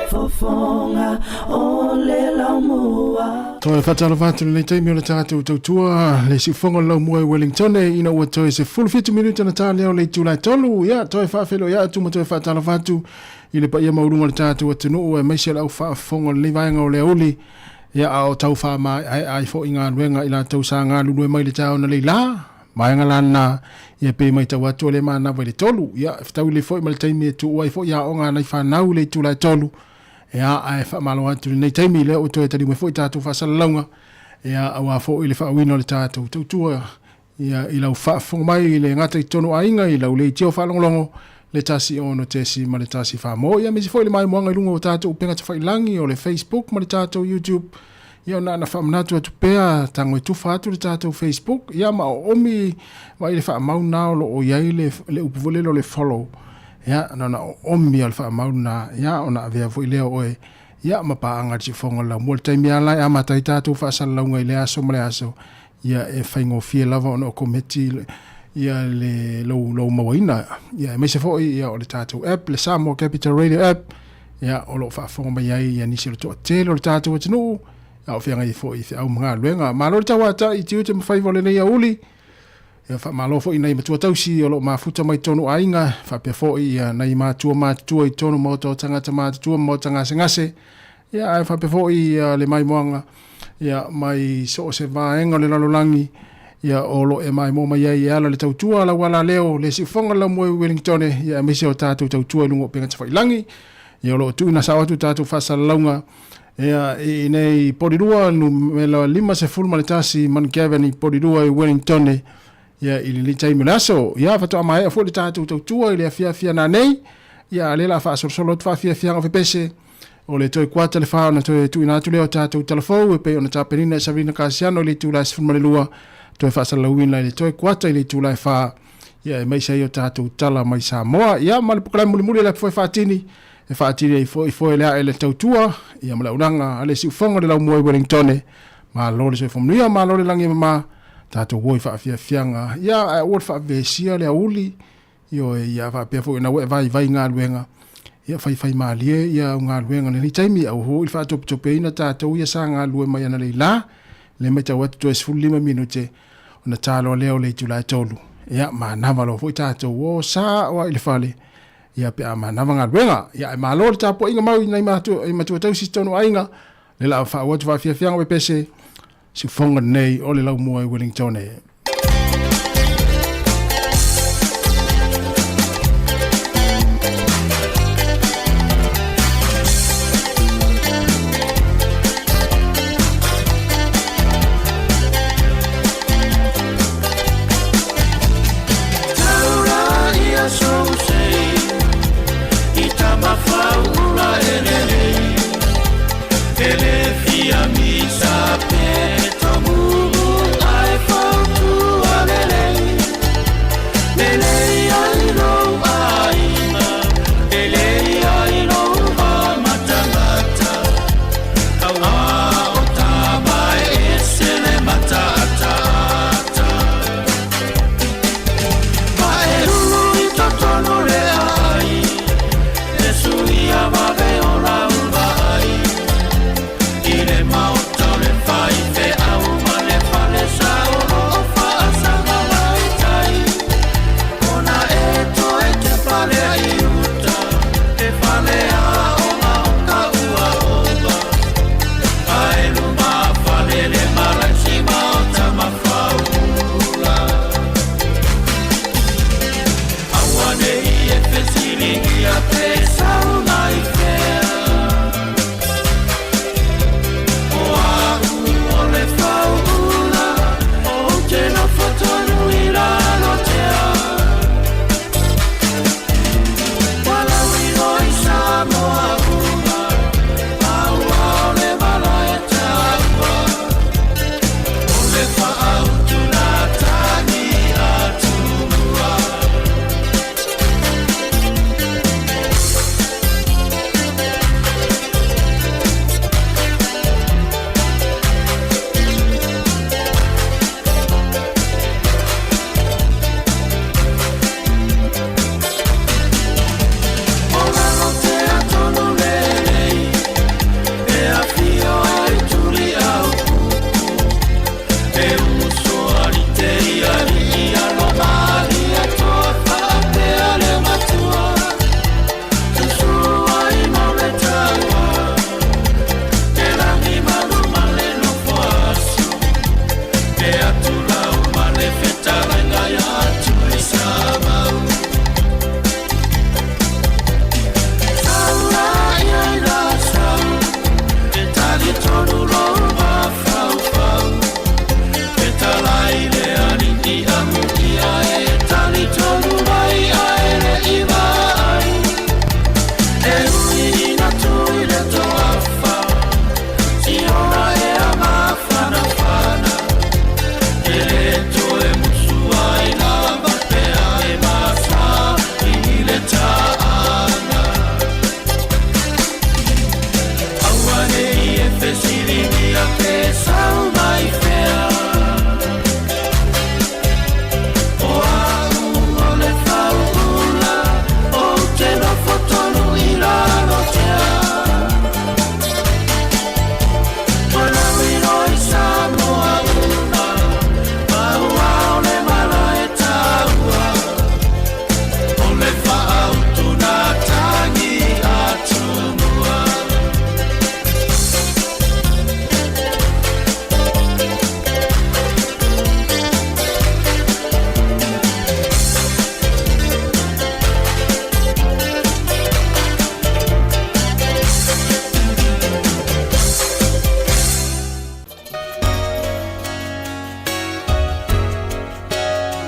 Fofoga o le laumua. Toe faatalofa atu lenei taimi o le tatou tautua le siufoga o le laumua i Wellington ina ua toe 17 minute na ta lea o le itula e tolu. Ia, toe faafeiloai atu ma toe faatalofa atu i le paia maualuga o le tatou atunuu aemaise le au faafofoga o lenei vaega o le aoauli. Ia, a o tau faamaeaea ai foi galuega i latou sa galulue mai le taeao analeila. Vaega la lena, ia pei matau atu o lea e manava i le tolu. Ia, e fetaui lelei foi ma le taimi e tuu ai foi aoga a nai fanau i le itula e tolu. Ia, ae faamalo atu i lenei taimi, lea ua toe taliu mai foi tatou faasalalauga, ia, aua foi le faauiina o le tatou tautua, ia, i lau faafofoga mai i le gata i totonu o aiga, i lau leitio faalogologo, le 1 6 .1 mo, ia, aemaise foi le maimoaga i luga o tatou upega tafailagi o le Facebook ma le tatou YouTube. Ia ona ana faamanatu atu pea, tago e tufa atu le tatou Facebook, ia ma oomi mai le faamau na o lo o i ai le, le upu foi lele o le follow. Ia, na ona oomi o le faamau na, ia, ona avea foi lea o oe, ia, ma paaga i le siufofoga o le laumua. Le taimi lava la e amata ai tatou faasalalauga i lea aso ma le aso, ia, e faigofie lava ona o kometi ia le lou, lou mauaina. Ia, aemaise foi ia, o le tatou app, le Samoa Capital Radio app, ia, o lo o faafofoga mai ai ia nisi o le toatele o le tatou atunuu, a o feagai ai foi i feau ma galuega. Malo le tauatai i tiute ma faiva o lenei aoauli. Ia, faamalo foi i nai matua tausi o lo o mafuta mai totonu o aiga, faapea foi ia nai matua matutua i totonu o maota o tagata matutua ma maota gasegase. Ia, ae faapea foi ia le maimoaga ia mai so o se vaega o le lalolagi ia o lo o e maimoa mai ai e ala le tautua lau alaleo le siufoga le laumua i Wellington ia aemaise o tatou tautua i luga o upega tafailagi ia o lo o tuuina sao atu tatou faasalalauga ia i nei Polirua numera 51 Mount i Polirua i Wellington ia i lenei taimi o le aso. Ia faatoa maea foi le tatou tautua i le afiafi nanei ia a lea la faasolosolo atu faafiafiaga o fepese O le toe kuata le fa ona toe tuuina atu lea o tatou tala fou e pei ona tapenina e Sabrina Kasiano i le itula e 12, toe faasalalauina i le toe kuata i le itula e fa, ia aemaise ai o tatou tala mai Samoa. Ia ma le pokalae mulimuli o le apu foe faatini, e faatini ai foi foe le ae le tautua, ia ma le aunaga a le siufogo le laumua i Wellingtone. Malo le soifua manuia, malo le lagi e mama, tatou o i faafiafiaga. Ia ae aua le faavesia le auli, Ioe, ia faapea foi ona ua e vaivai galuega. Ia faifaimalie ia au galuega i lenei taimi, aua foi le faatopetopeina tatou ia sa galulue mai analeila, le matau atu toe 15 minute ona taloa lea o le itula e 3. Ia manava loa foi tatou o sa o ai le fale, ia pe a manava galuega. Ia ae malo le tapuaiga mau i nai matua, i matua tausi i totonu o aiga, le la faauu atu faafiafiaga pepese, siufoga nei o le laumua i Wellington.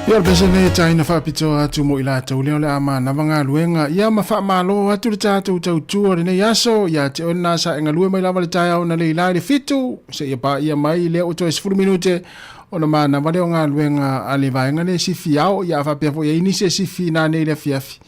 Ia o le pese nei e taina faapitoa atu mo i latou lea o le a manava galuega ia ma faamalo atu le tatou tautua lenei aso ia te oe lena sa e galue mai lava le taeao na leila i le 7 seia paia mai lea ua toe 10 minute ona manava lea o galuega a le vaega lea e sifi ao ia a faapea foi e i ai nisi e sifi nanei i le afiafi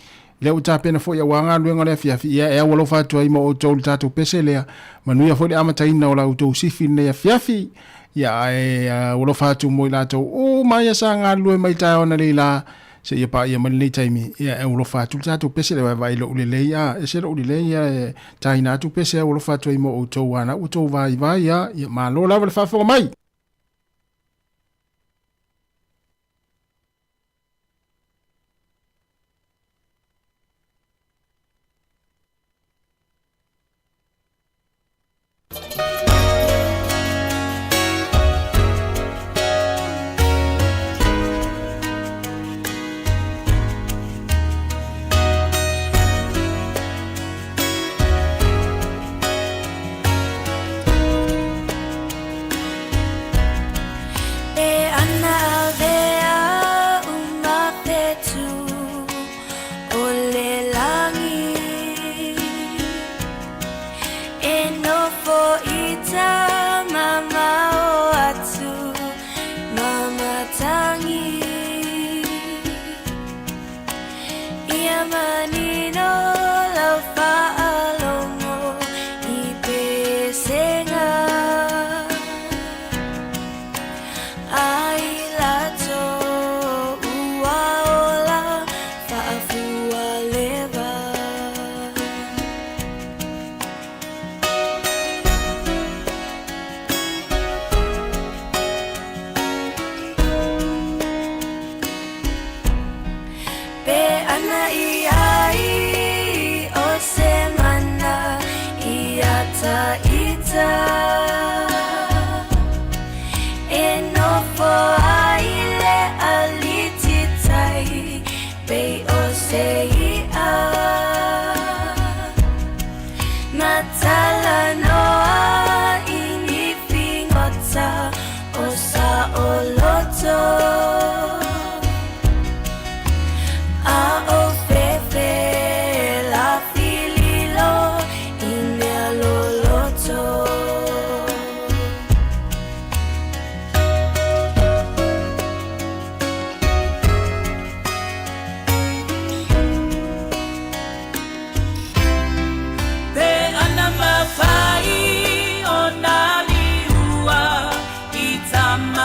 lea ua tapena foi aua galuega o le afiafi ia e aualofa atu ai ma outou le tatou pese lea manuia foi le amataina o la outou sifi lenei afiafi ia ae aualofa atu mo i latou uma ia sa galulue mai taeao analeila. Seia paia mai lenei taimi, ia e alofa atu le tatou pese le vaevae i lou lelei, a ese lou lelei, ia e taina atu pese au alofa atu ai mo outou ana ua outou vaivai, a ia malo lava le faafofoga mai. E ana avea uma fetu o le lagi E nofo i tamamao atu ma matangi Ia manino lau faalogo i pesega Ai latou ua ola faafualeva. Pe ana i ai o se mana ia ita E nofo ai le alititai pei o se i'a Matalanoa i ni figota o saoloto A o fefe lafililo i mea loloto. Pe ana mafai ona liua i tama.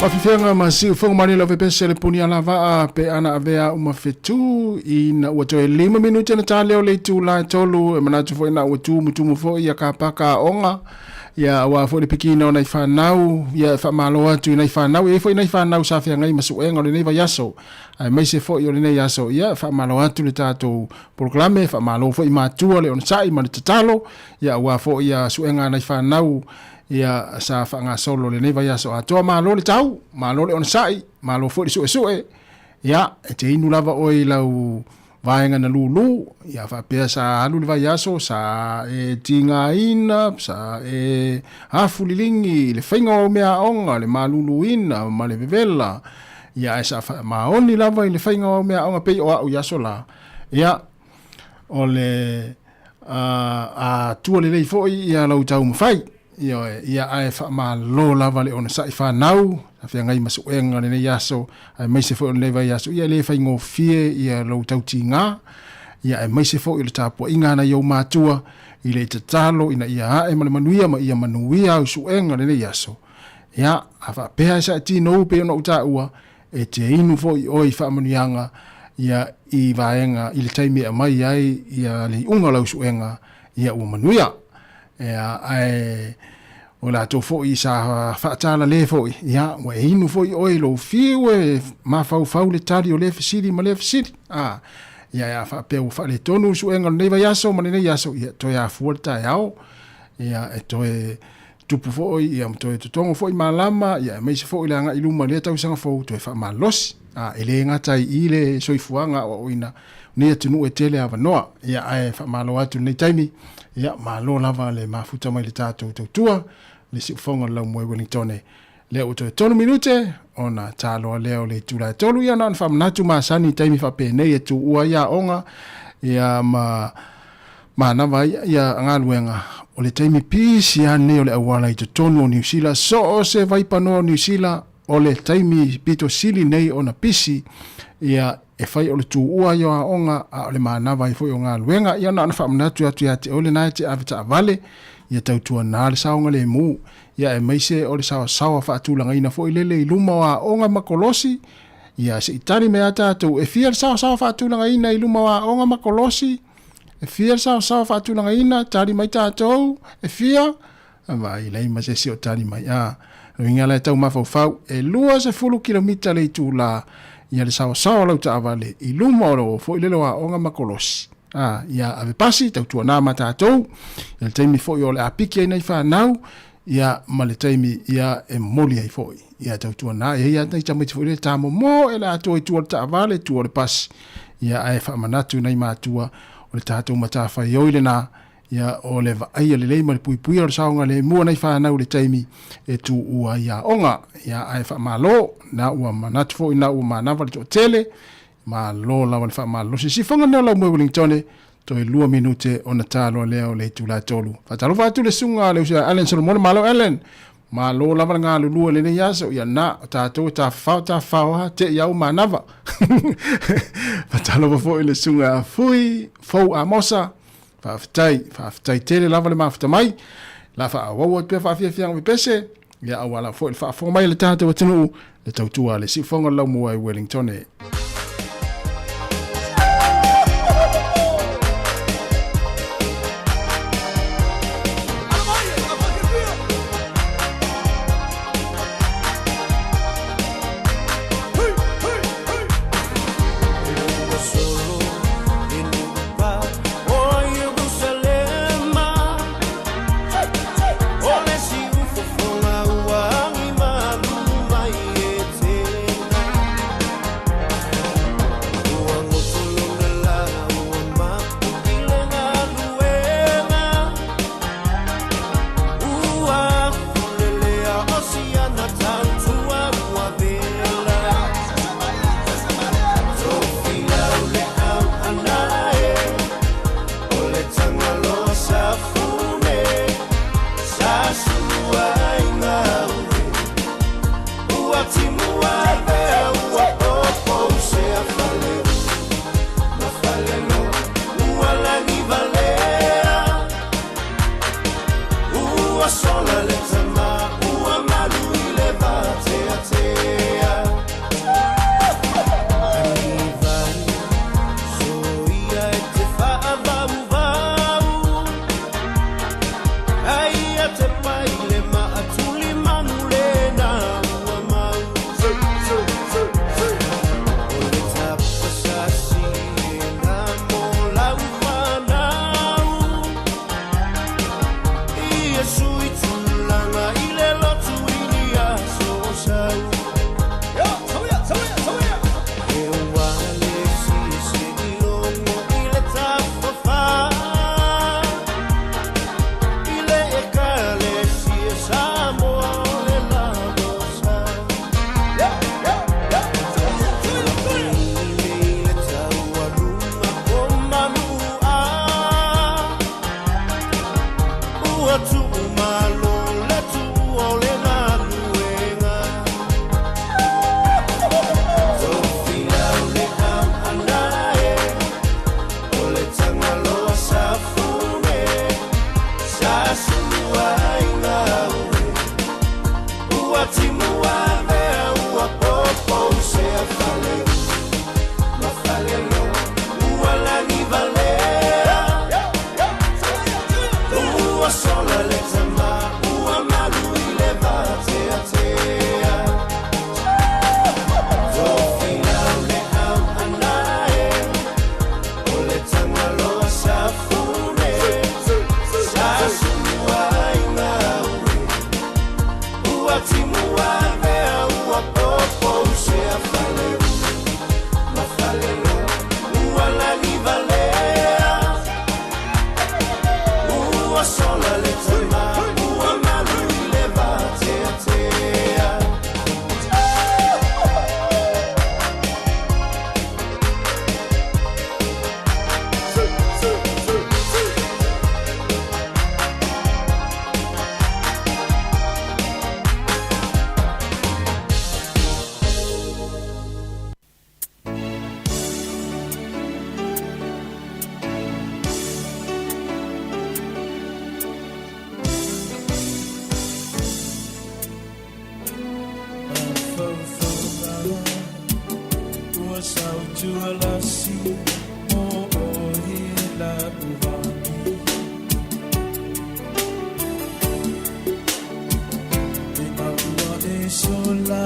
Faafefeaga ma siufogo mani lau fepese le puni alavaa pe ana avea uma fetu ina ua toe 5 minute na taleo le itulā e 3 e manatu foi na ua tumutumu foi ia kapaka aoga ia auā foi le pikiina o nai fanau ia e faamālo atu i nai fanau e i ai foi nai fanau sa feagai ma suega o lenei vaiaso aemaise foi o lenei aso ia e faamālo atu le tatou polokalame faamālo foi i matua le onosai ma le tatalo ia auā foi ia suega a nai fanau ia sa faagasolo lenei vaiaso atoa. Malo le tau, malo le onosai, malo foi le suesue. Ia, e te inu lava oe i lau vaega na lūlū, ia faapea sa alu le vaiaso, sa e tigaina, sa e afu liligi i le faiga o au meaaoga, le maluluina ma le vevela, ia ae sa faamaoni lava i le faiga o au meaaoga pei o au i aso la. Ia, o le a tua lelei foi ia lau taumafai. Ioe, ia ae faamalo lava le onosai fanau, sa feagai ma suega lenei aso, aemaise foi o lenei vaiaso, ia e le faigofie ia lou tautiga, ia aemaise foi o le tapuaiga a nai ou matua i le tatalo ina ia ae ma le manuia ma ia manuia au suega lenei aso. Ia, a faapea e sae tinou pei ona ou taua, e te inu foi oe i faamanuiaga ia i vaega i le taimi e aumai ai ia le iuga o lau suega ia ua manuia. Ia, ae o latou foi sa faatalale foi, ia, ua e inu foi oe i lou fiu e mafaufau le tali o lea fesili ma lea fesili. A, ia, a faapea ua faaletonu le suega o lenei vaiaso ma lenei aso, ia, toe afua le taeao, ia, e toe tupu foi, ia, ma toe totogo foi malama, ia, aemaise foi le agai i luma i lea tausaga fou, toe faamalosi. A, e le gata ai i le soifuaga aoaoina nei atunuu e tele avanoa. Ia, ae faamalo atu i lenei taimi, ia, malo lava le mafuta mai le tatou tautua, le siufoga o le laumua i Wellingtone. Lea ua toe 3 minute ona taloa lea o le itula e 3, ia na ona faamanatu masani i taimi faapenei e tuua ai aoga, ia, ma manava ai ia galuega o le taimi pisi lava lenei o le auala i totonu o Niu Sila. So o se vaipanoa o Niu Sila o le taimi pito sili nei ona pisi, ia e fai o le tuua ai o aoga a o le manava ai foi o galuega. Ia na ona faamanatu atu ia te oe lena e te ave taavale, ia tautuana le saogalemu, ia aemaise o le saosaoa faatulagaina foi lele i luma o aoga ma kolosi, ia se i tali mai a tatou e fia le saosaoa faatulagaina i luma o aoga ma kolosi, e fia le saosaoa faatulagaina, tali mai tatou, e fia, vaai lai ma se isi o tali mai. A, uiga la e tau mafaufau, e 20 kilomita le itulā, ia le saosaoa o lau taavale i luma o lou foi lele o aoga ma kolosi. A, ia ave pasi, tautuana ma tatou, ia le taimi foi o le a piki ai nai fanau, ia ma le taimi ia e momoli ai foi. Ia tautuana, e i ai lava nai tamaiti foi lele tamomo e le atoa i tua o le taavale, tua o le pasi. Ia ae faamanatu nai matua o le tatou matafaioi lena, ia o le vaaia lelei ma le puipuia o le saogalemu o nai fanau i le taimi e tuua ai aoga. Ia ae faamalo, na ua manatu foi na ua manava le toatele, malo lava le faamalolosi. Sifoga nei o lau moe Wellingtone, toe 2 minute ona taloa lea o le itula e 3. Faatalofa atu le susuga a le uso ia Allen Solomona, malo Allen, malo lava le galulue i lenei aso, ia na, o tatou e tafafao tafafao lava, te i au manava. Faatalofa foi le susuga a Fui, Fou Amosa, Faafetai, faafetai tele lava le mafuta mai. La faaauau atu pea faafiafiaga pepese, ia auala foi le faafofoga mai a le tatou atunuu, le tautua a le siufoga o le laumua i Wellington. E. Ua sautua lasi mo oe la uhani. E aua e sola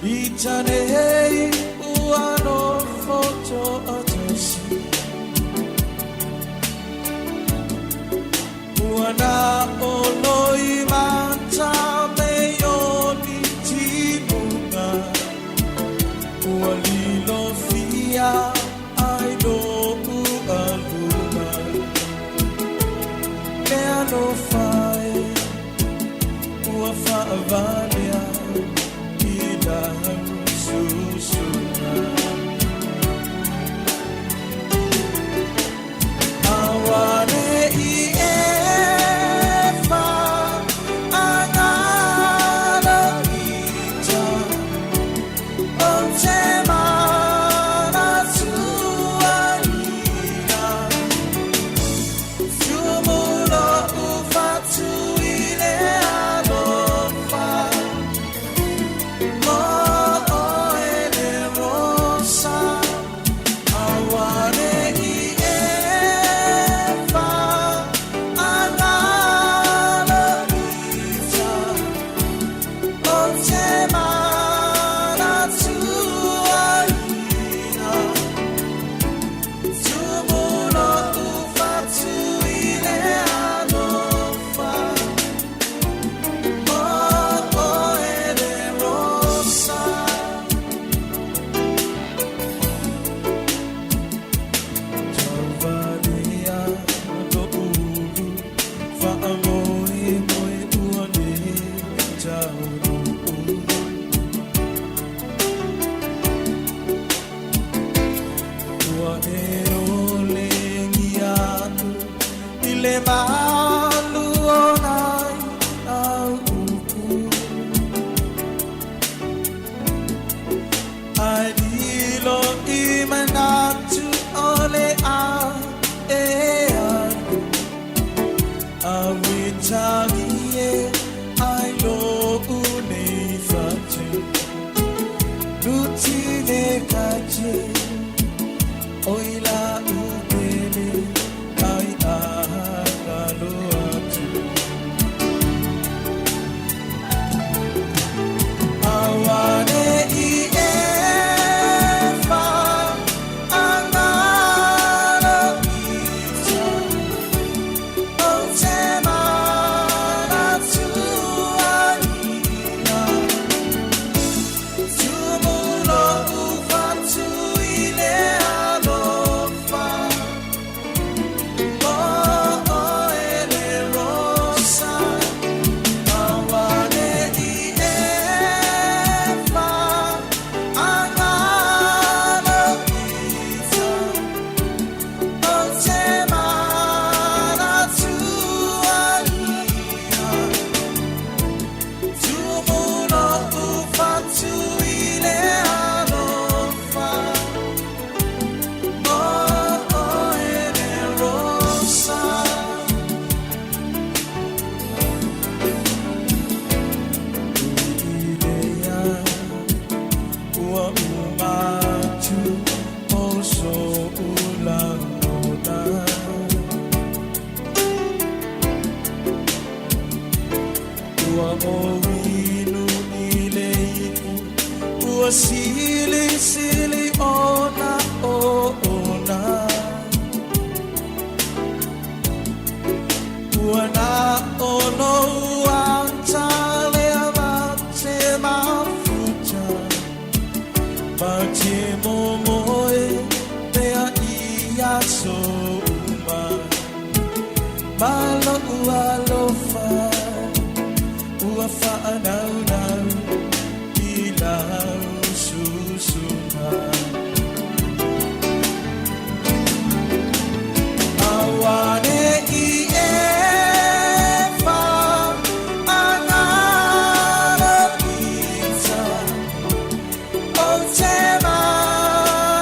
i tane hei ua no foto atasi. Ua na oloi mata me oni timunga. Ua lilo fia ai no ualuma. Mea no whai ua whaavalea i lau susuna. Awane i e wha angala ita. O te mana tuaina. Tumulo ufatu i le alofa. Mo oe le rosa. Awane i e wha angala ita. O te mana tuaina. Tumulo ufatu i le alofa. Mo oe le rosa. Tauvalea lo ulu, whaamoe moe ua le taunu. Ua e ole ngi atu, i le malu o nai au uku. Ai lilo i manatu o le a e alu. A witangi e ai lo unei whatu. Luti le kache, oi la upele, ai aha lo atu. Awane i e wha angala ita. O te mana tuaina. Tumulo ufatu i le alofa. Mo oe le rosa. Awane i e wha angala ita. O te mana tuaina. Tumulo ufatu i le alofa. Mo oe le rosa. Ilea ua umatu o so ula ona. Ua o inu i le ipu, ua sili sili ona o ona. Ua na ono anta lea mate mafuta. Ma te momoe pea i aso uma. Malo ua alofa, ua whaanaunau i lau susuna. Awane i e wha angala ita. O te mana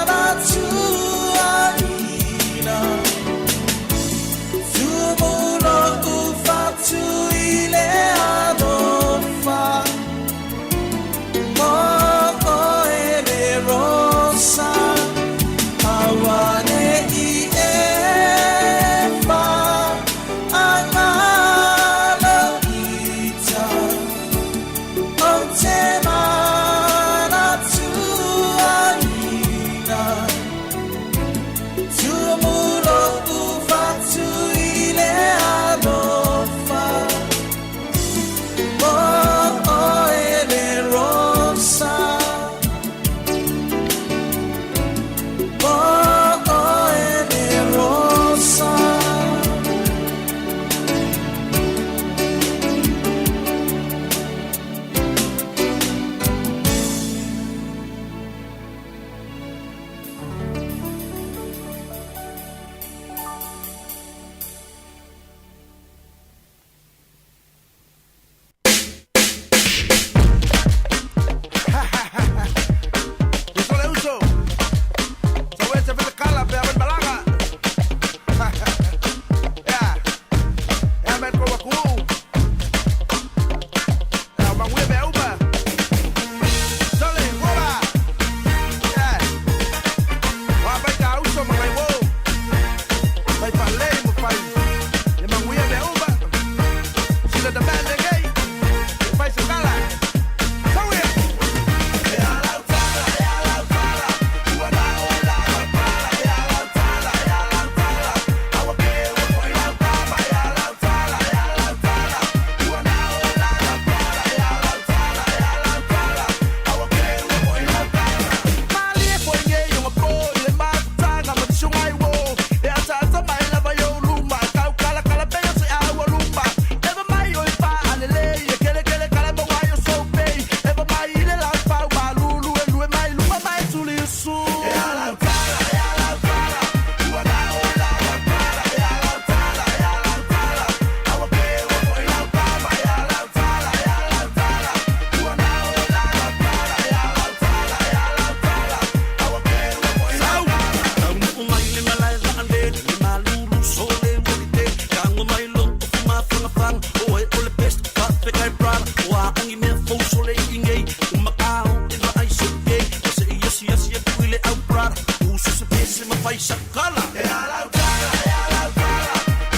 fai sakala. E ala utala, e ala utala,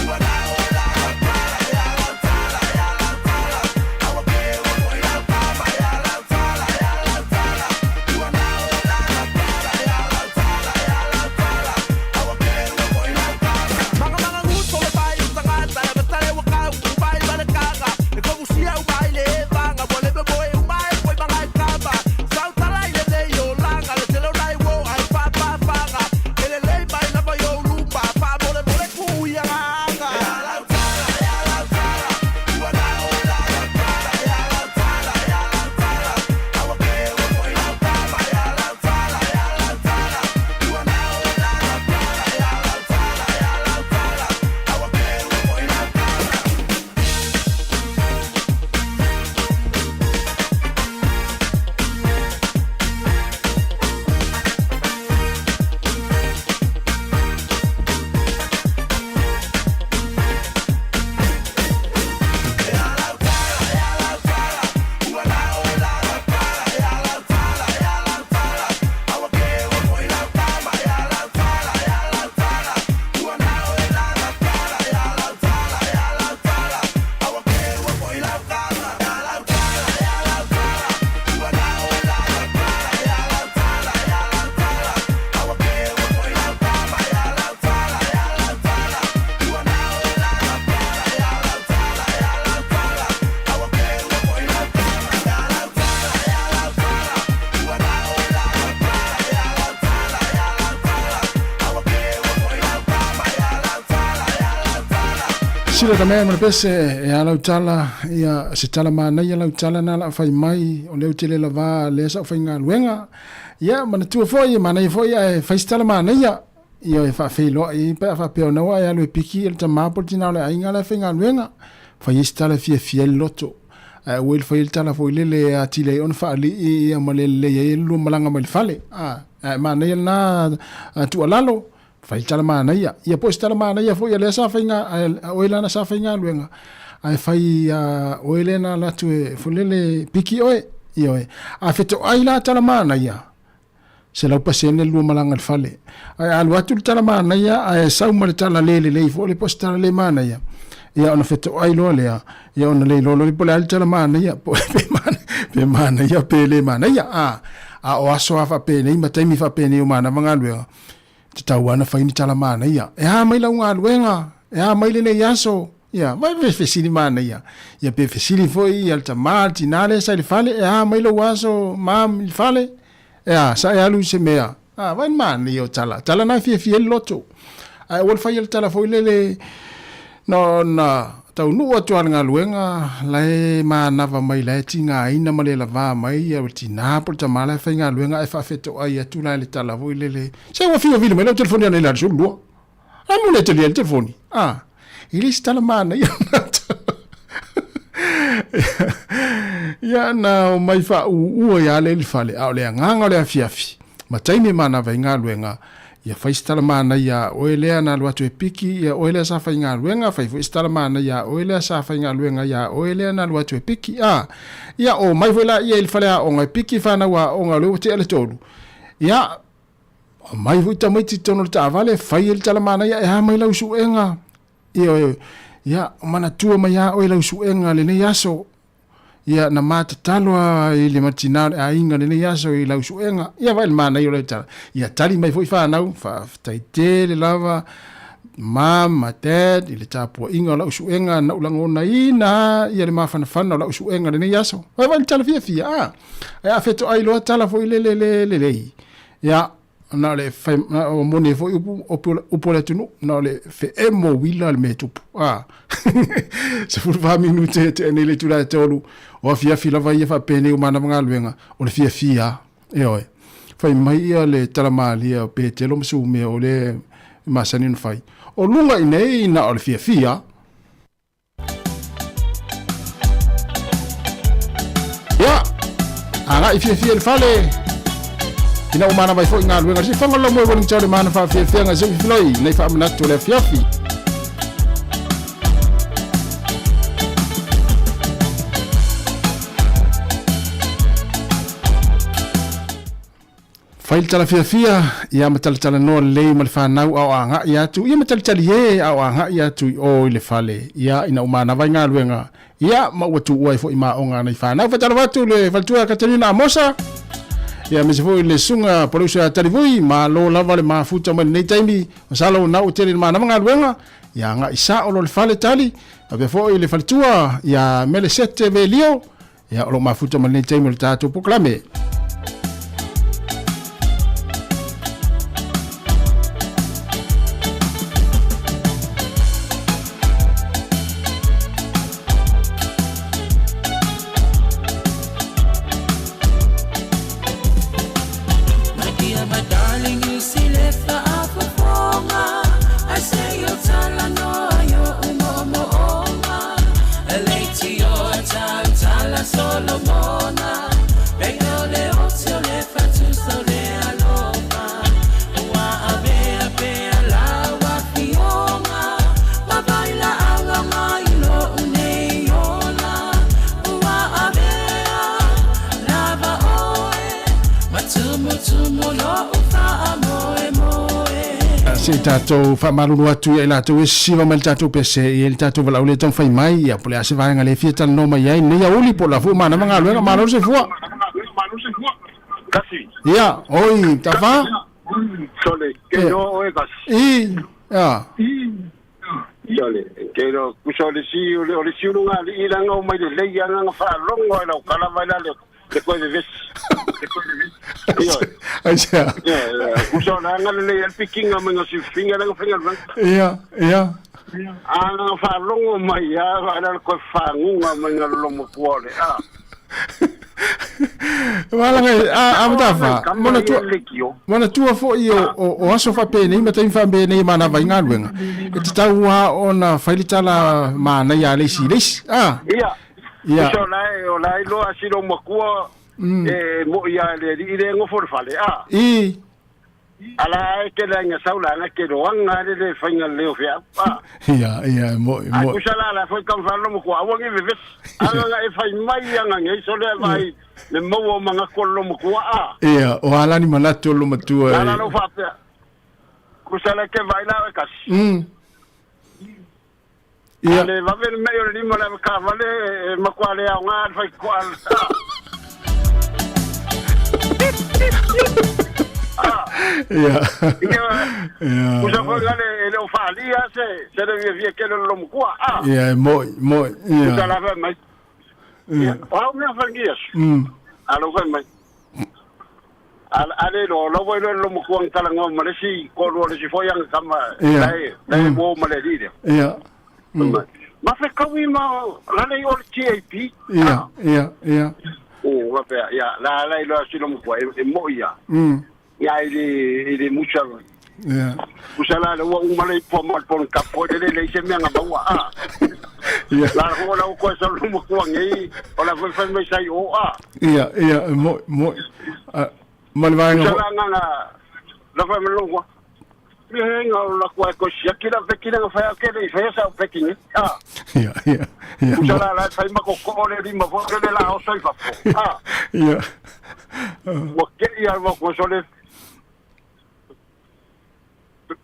ua na o la pala. E ala utala, e ala utala, aua ke ua foi lau kama. E ala utala, e ala utala, ua na o la pala. E ala utala, e ala utala, aua ke ua foi lau kama. Manga manga nguto le pai utangata, e matale ua kau, upai wale kanga. E kogu sia umai le vanga, wale me moe umai, poi manga i kama. Sau tala i le nei o langa, le tele o nai wo ai pa pa panga. Ele lei mai lava i o lupa, pa mole mole ku i anga anga. E ala utala, e ala utala, ua na o la la pala. E ala utala, e ala utala, aua ke ua foi lau kama. E ala utala, e ala utala, ua na o la la pala. E ala utala, e ala utala, aua ke ua foi lau kama. Sila ta mea ma le pese e ala utala ia se tala manaia lau tala na la fai mai o leu tele lava le sa fai galuega. Ia manatua foi e manaia foi ae fai se tala manaia ia e faafeiloai pe a faapea ona ua e alu e piki e le tamā po le tinā o le aiga la e faigaluega. Fai ai se tala e fiafia ai le loto. Ae ua i le fai ai le tala foi lele e atili ai ona faalii ia ma le lelei ai le lua malaga mai le fale. Ae manaia lena tuualalo fai le tala manaia. Ia po o se tala manaia foi a lea sa faiga a oe lana sa faigaluega ae fai a oe lea na alu atu e foi lele piki oe. Ioe. A fetoai la tala manaia, 100% le lua malaga i le fale. Ae a alu atu le tala manaia ae sau ma le tala le lelei foi lea po o se tala le manaia, ia ona fetoai loa lea, ia ona le iloa loa lea po o le a le tala manaia, po pe manaia pe le manaia. A o aso lava faapenei ma taimi faapenei o manava galuega, tatau lava ona fai ni tala manaia. E a mai lau galuega? E a mai lenei aso? Ia, vai pe fesili manaia. Ia pe fesili foi ia le tamā, le tinā lea sa i le fale, e a mai lou aso, mom, i le fale? E a, sa e alu i se mea? A, vai le manaia o tala. Tala na e fiafia ai le loto. Ae ua le fai le tala foi lele, na ona taunuu atu lava i le galuega, la e manava mai, la e tigaina ma le lavā mai ia le tinā po o le tamā la e faigaluega ae faafetoai atu la i le tala foi lele, se ua fiu e vili mai lau telefoni analeila i le 12. A mo le talia ai le telefoni? A, e le se tala manaia lena tala. Ia na omai faauuua ia le i le fale, a o le agaga o le afiafi, ma taimi e manava ai galuega, ia fai se tala manaia a oe lea na alu atu e piki, ia oe lea sa faigaluega, fai foi se tala manaia a oe lea sa faigaluega ia oe lea na alu atu e piki. A, ia omai foi laia i le faleaoga e piki fanau aoga o lea ua tea le tolu. Ia, Aumai foi tamaiti i totonu o le taavale, fai ai le tala manaia, e a mai lau suega. Ioe, ia, manatua mai a oe lau suega lenei aso. Ia, na ma tatalo a i le matinā o le aiga lenei aso i lau suega. Ia, vaai le manaia o lau tala. Ia, tali mai foi whanau, faafetai tele lava, mom ma dad, i le tapuaiga o lau suega, na u lagonaina ia le mafanafana o lau suega lenei aso. Vaai vaai le tala fiafia, a. Ae a fetoai loa tala foi lele le lelei. Ia, na o le fai, na o moni ai foi upu, upu, upu o le atunuu, na o le feemo uila le mea e tupu. A, 14 minute e tea nei le itula e tolu, o afiafi lava ia faapenei o manava galuega, o le fiafia, ioe. Fai mai ia le tala malie o Petelo ma Sumea o lea e masani ona fai. O luga i nei na o le fiafia. Ia, agai fiafia i le fale. Ina ua manava ai foi galuega. Se fanga lo moe wani tau le mana faafiafiaga se filoi nei faamanatu o le afiafi. Fai le tala fiafia, ia ma talatalanoa lelei ma le fanau a o agai atu, ia ma talitali e a o agai atu i o i le fale, ia ina ua manava ai galuega, ia ma ua tuua ai foi maoga a nai fanau. Faatalofa atu i le faletua ia Katerina Amosa, ia aemaise foi le susuga Poleuso ia Talivui, malo lava le mafuta mai lenei taimi, masalo o lena ua tele ina manava galuega, ia agai sao loa i le fale tali, faapea foi le faletua ia Melesete Velio, Ia, o lo o mafuta ma lenei taimi o le tatou polokalame. My dear, my darling, you see le faafofoga ai se i o talanoa i o'u moomooga E leitioa tau tala Solomona Pei o le ote o le fatusa o le alofa Ua avea pea lau afioga Ma vailaau aga i lo'u nei ola Ua avea lava oe Ma tumutumu lo'u faamoemoe. Se i tatou faamalulu atu ia i latou e sisiva mai le tatou pese i le tatou valaau le taumafai mai ia po o le a se vaega le fia talanoa mai ai lenei aoauli po o la foi ua manava galuega. Malo le soifua. Kasi. Ia, oi, Tafa. Sole, ke no oe kasi. I, ia. Sole, ke no kusa o le si o le o le si ulunga ali i langa o mai le lei anga nga whaalongo ai lau kalava i la le le koe vevesi. Ioe. Aisea. Kusa o le anga le lei al pikinga mai nga sifinga langa whenga langa. Ia, ia. Anga whaalongo mai a ai la le koe whaangunga mai nga lolomo pua o le a. Malaga a Matafa, manatua, manatua foi o, o, o aso faapenei ma taimi faapenei e manava ai galuega, e tatau lava ona fai le tala manaia a le isi i le isi. Ah. Ia. Ia. Uso la e o la iloa silo makua e mo ia le alii le ngofo le fale a. I. Ala e ke le nga sau la nga ke roanga le le fainga le o fea. A. Ia, ia, e mo, e A mo. kusa la la foi kam fa lomo ko awangi veves. Anga nga e fai mai anga ngai so le vai le maua o manga ko lomo ko a. Ia, o alani manatu o lo matua. La la lo fa pea. Kusa la ke vai la e kasi. Ia. Ale vave le mei o le lima le ka vale e makua le au ngā fai ko al. Ia. Ia. Ia. Kusa foi ngale e le o whaalia se se le via via ke le lomo kua. A. Ia, e moi, moi. Ia. Kusa la fai mai. Ia. O au mea whangias. Alo fai mai. Ale lo lo voi lo lomo kua ngtala ngā ma le si ko lo le si foi ang kama. Ia. Lai lai mo ma le li. Ia. Ma fe kawi ma la le o le TAP. Ia, ia, ia. O wa pe ia la la lo si lomo kua e mo ia. Ia i le i le musa. Ia. Kusa la le ua uma le po ma pon ka po le le se mea maua a. Ia. La ho la ko sa lomo kua ngai o la foi foi mai sai o a. Ia, ia, e moi, moi. Ah, ma le vaega Kusa fo- la nga nga la foi me longwa. Le henga o la kua ko sia kila pe kila nga fa ke le fa sa pe kini. A. Ia, ia, ia. Kusa la la fai ma ko ko le lima fo ke le la o sai fa po. A. Ia. Ua ke ia wa ko so le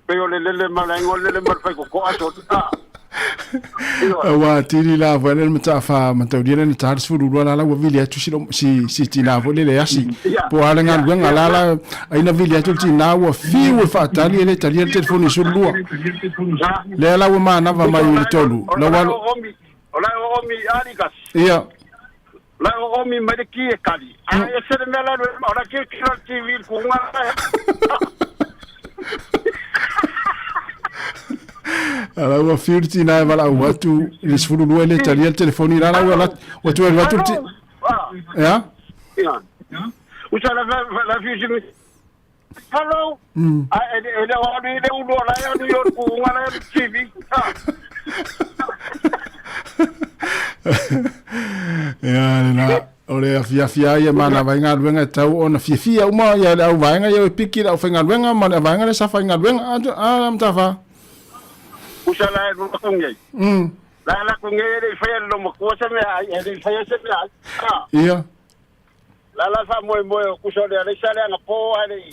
pe o le lele ma la ngo lele ma fai ko ko aso. A. Ua tili la foi le matafa mataulia le na sefulu lua la la ua vili atu si si si tinā foi le le asi po o a le galuega la la aina vili atu le tinā ua fiu e faatali e le talia le telefoni sulu lua lea la ua manava mai i le tolu O la la ua o omi o la o omi ali kas. ia La o omi mai le ki e kali. A e se le mea la o la ki ki la TV ku nga. Ala ua fiu le tinā e valaau atu i le sefulu lua e le talia le telefoni la la ua la ua tu alu atu le ti ia Ia. Usa la la fi si Hello. A e e le o ni le ulo la ya ni o ku nga la TV. Ia lena o le afiafi ai e manava i galuega e tau ona fiafia uma ia le auvaega ia e piki le aufaigaluega ma le vaega le sa faigaluega a matafa Usa la e ku ngai. La la ku ngai le fa le mo ko se me ai e le fa se me ai. Ia. La la fa moe moe o kusa le ale sa le anga po ale i.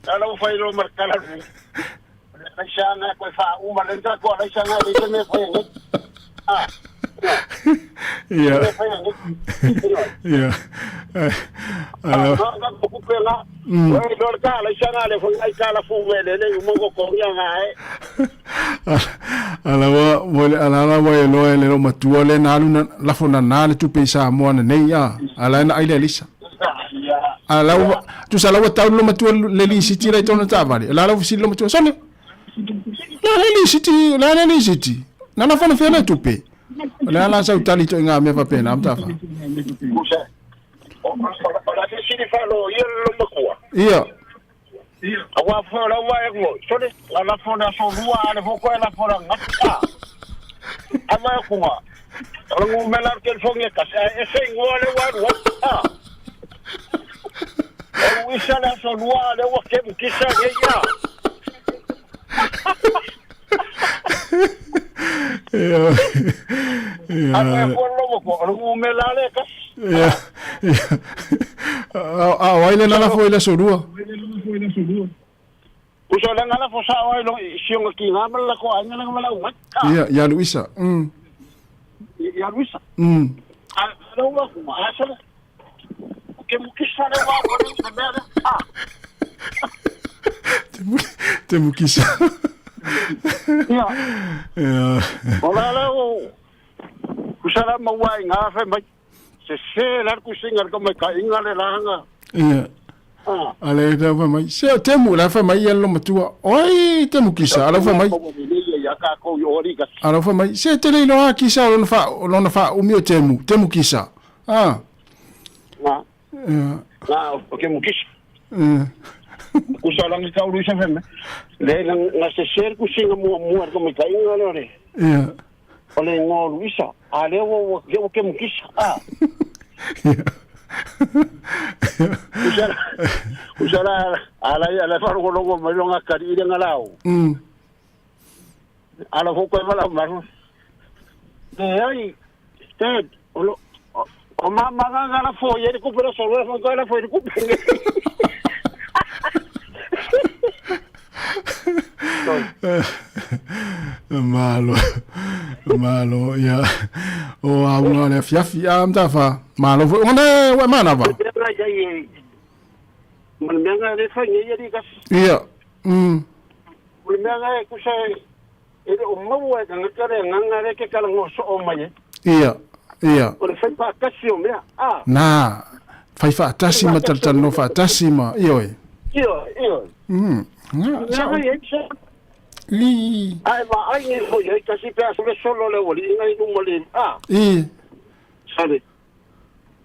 La la ufai lo markala lu. Le alaisa anga koe fa uma le nta ko alaisa anga le se me fai ngi. Ah. Ia. Me fai ngi. Ia. Ala. Ah, nga ko kupe nga. Oi lo ka alaisa anga le fai ai kala fu me le le umongo ko ngia nga e. Ala wa wa ala ala wa e loa le lo matua le na alu na lafo na na le tupe i Samoa na nei a. Ala na ai le alisa. Ala wa tu sa la wa tau lo matua le li siti la i tona tavale. Ala ala fusili lo matua sole. La le li siti, la le li siti. Na na fana fena tupe. Le ala sa utali to inga me fa pena am tafa. Kusa. O la ke sini fa lo ia lo makua. Ia. Awa fo la wa e ngo. Sole la la fo na so lua ale fo ko la fo la ngata. Ama e kunga. Ala ngu mela ke fo nge ka e se ngo le wa wa. O isa la so lua le wa ke mukisa nge ya. Ia. Ia. Ama e fo lo ko ngu mela le ka. Ia. Ia. A wai le nala fo i le so lua. Uso la ngala fo sa wa lo sionga ki ngama la ko anga la ngala umat. Ia, ia Luisa. Ya Luisa. A lo wa kuma asala. Ke mukisa le wa wa le mela. Ah. Te mukisa. Ia. Ia. Ola la o. Kusala maua i ngā whai mai. Se se la ku singa ko mai ka inga le langa. Ia. Ah. Ale la fa mai. Se te mu la fa mai ia lo matua. Oi te mukisa ala fa mai. Ia ka ko i ori ka. Ala fa mai. Se te le loa kisa lona fa lona fa umi o te mu, te mukisa. Ah. Nga. Ia. Nga o ke mukisa. Ia. Kusala ngi ka uru sa feme. Le nga se se ku singa mua mua ko mai ka inga le ore. Ia. O le ngo Luisa. Ale o ke o ke mukisa. Ah. Usala usala ala ala fa ro logo mai longa kari ile ngalau. Ala fo ko mala maru. Le ai te o lo o mama nga la fo ye ku pero solo fo ko la fo ye ku. Malo. Malo ia. O a unga le fiafi a mtafa. Malo fo. Ona wa mana va. Man mea le fa ngi ye ka. Ia. Man mea e kusa e o maua e nga kare nga le ke kala ngo so o mai. Ia. Ia. O le fai pa kasi o mea. Ah. Na. Fai fa tasi ma tal no fa tasi ma. Io e. Io io. Nga. Sa Li. Ai ma ai ni fo ye kasi pe aso le solo le woli ngai nu mole. Ah. I. Sale.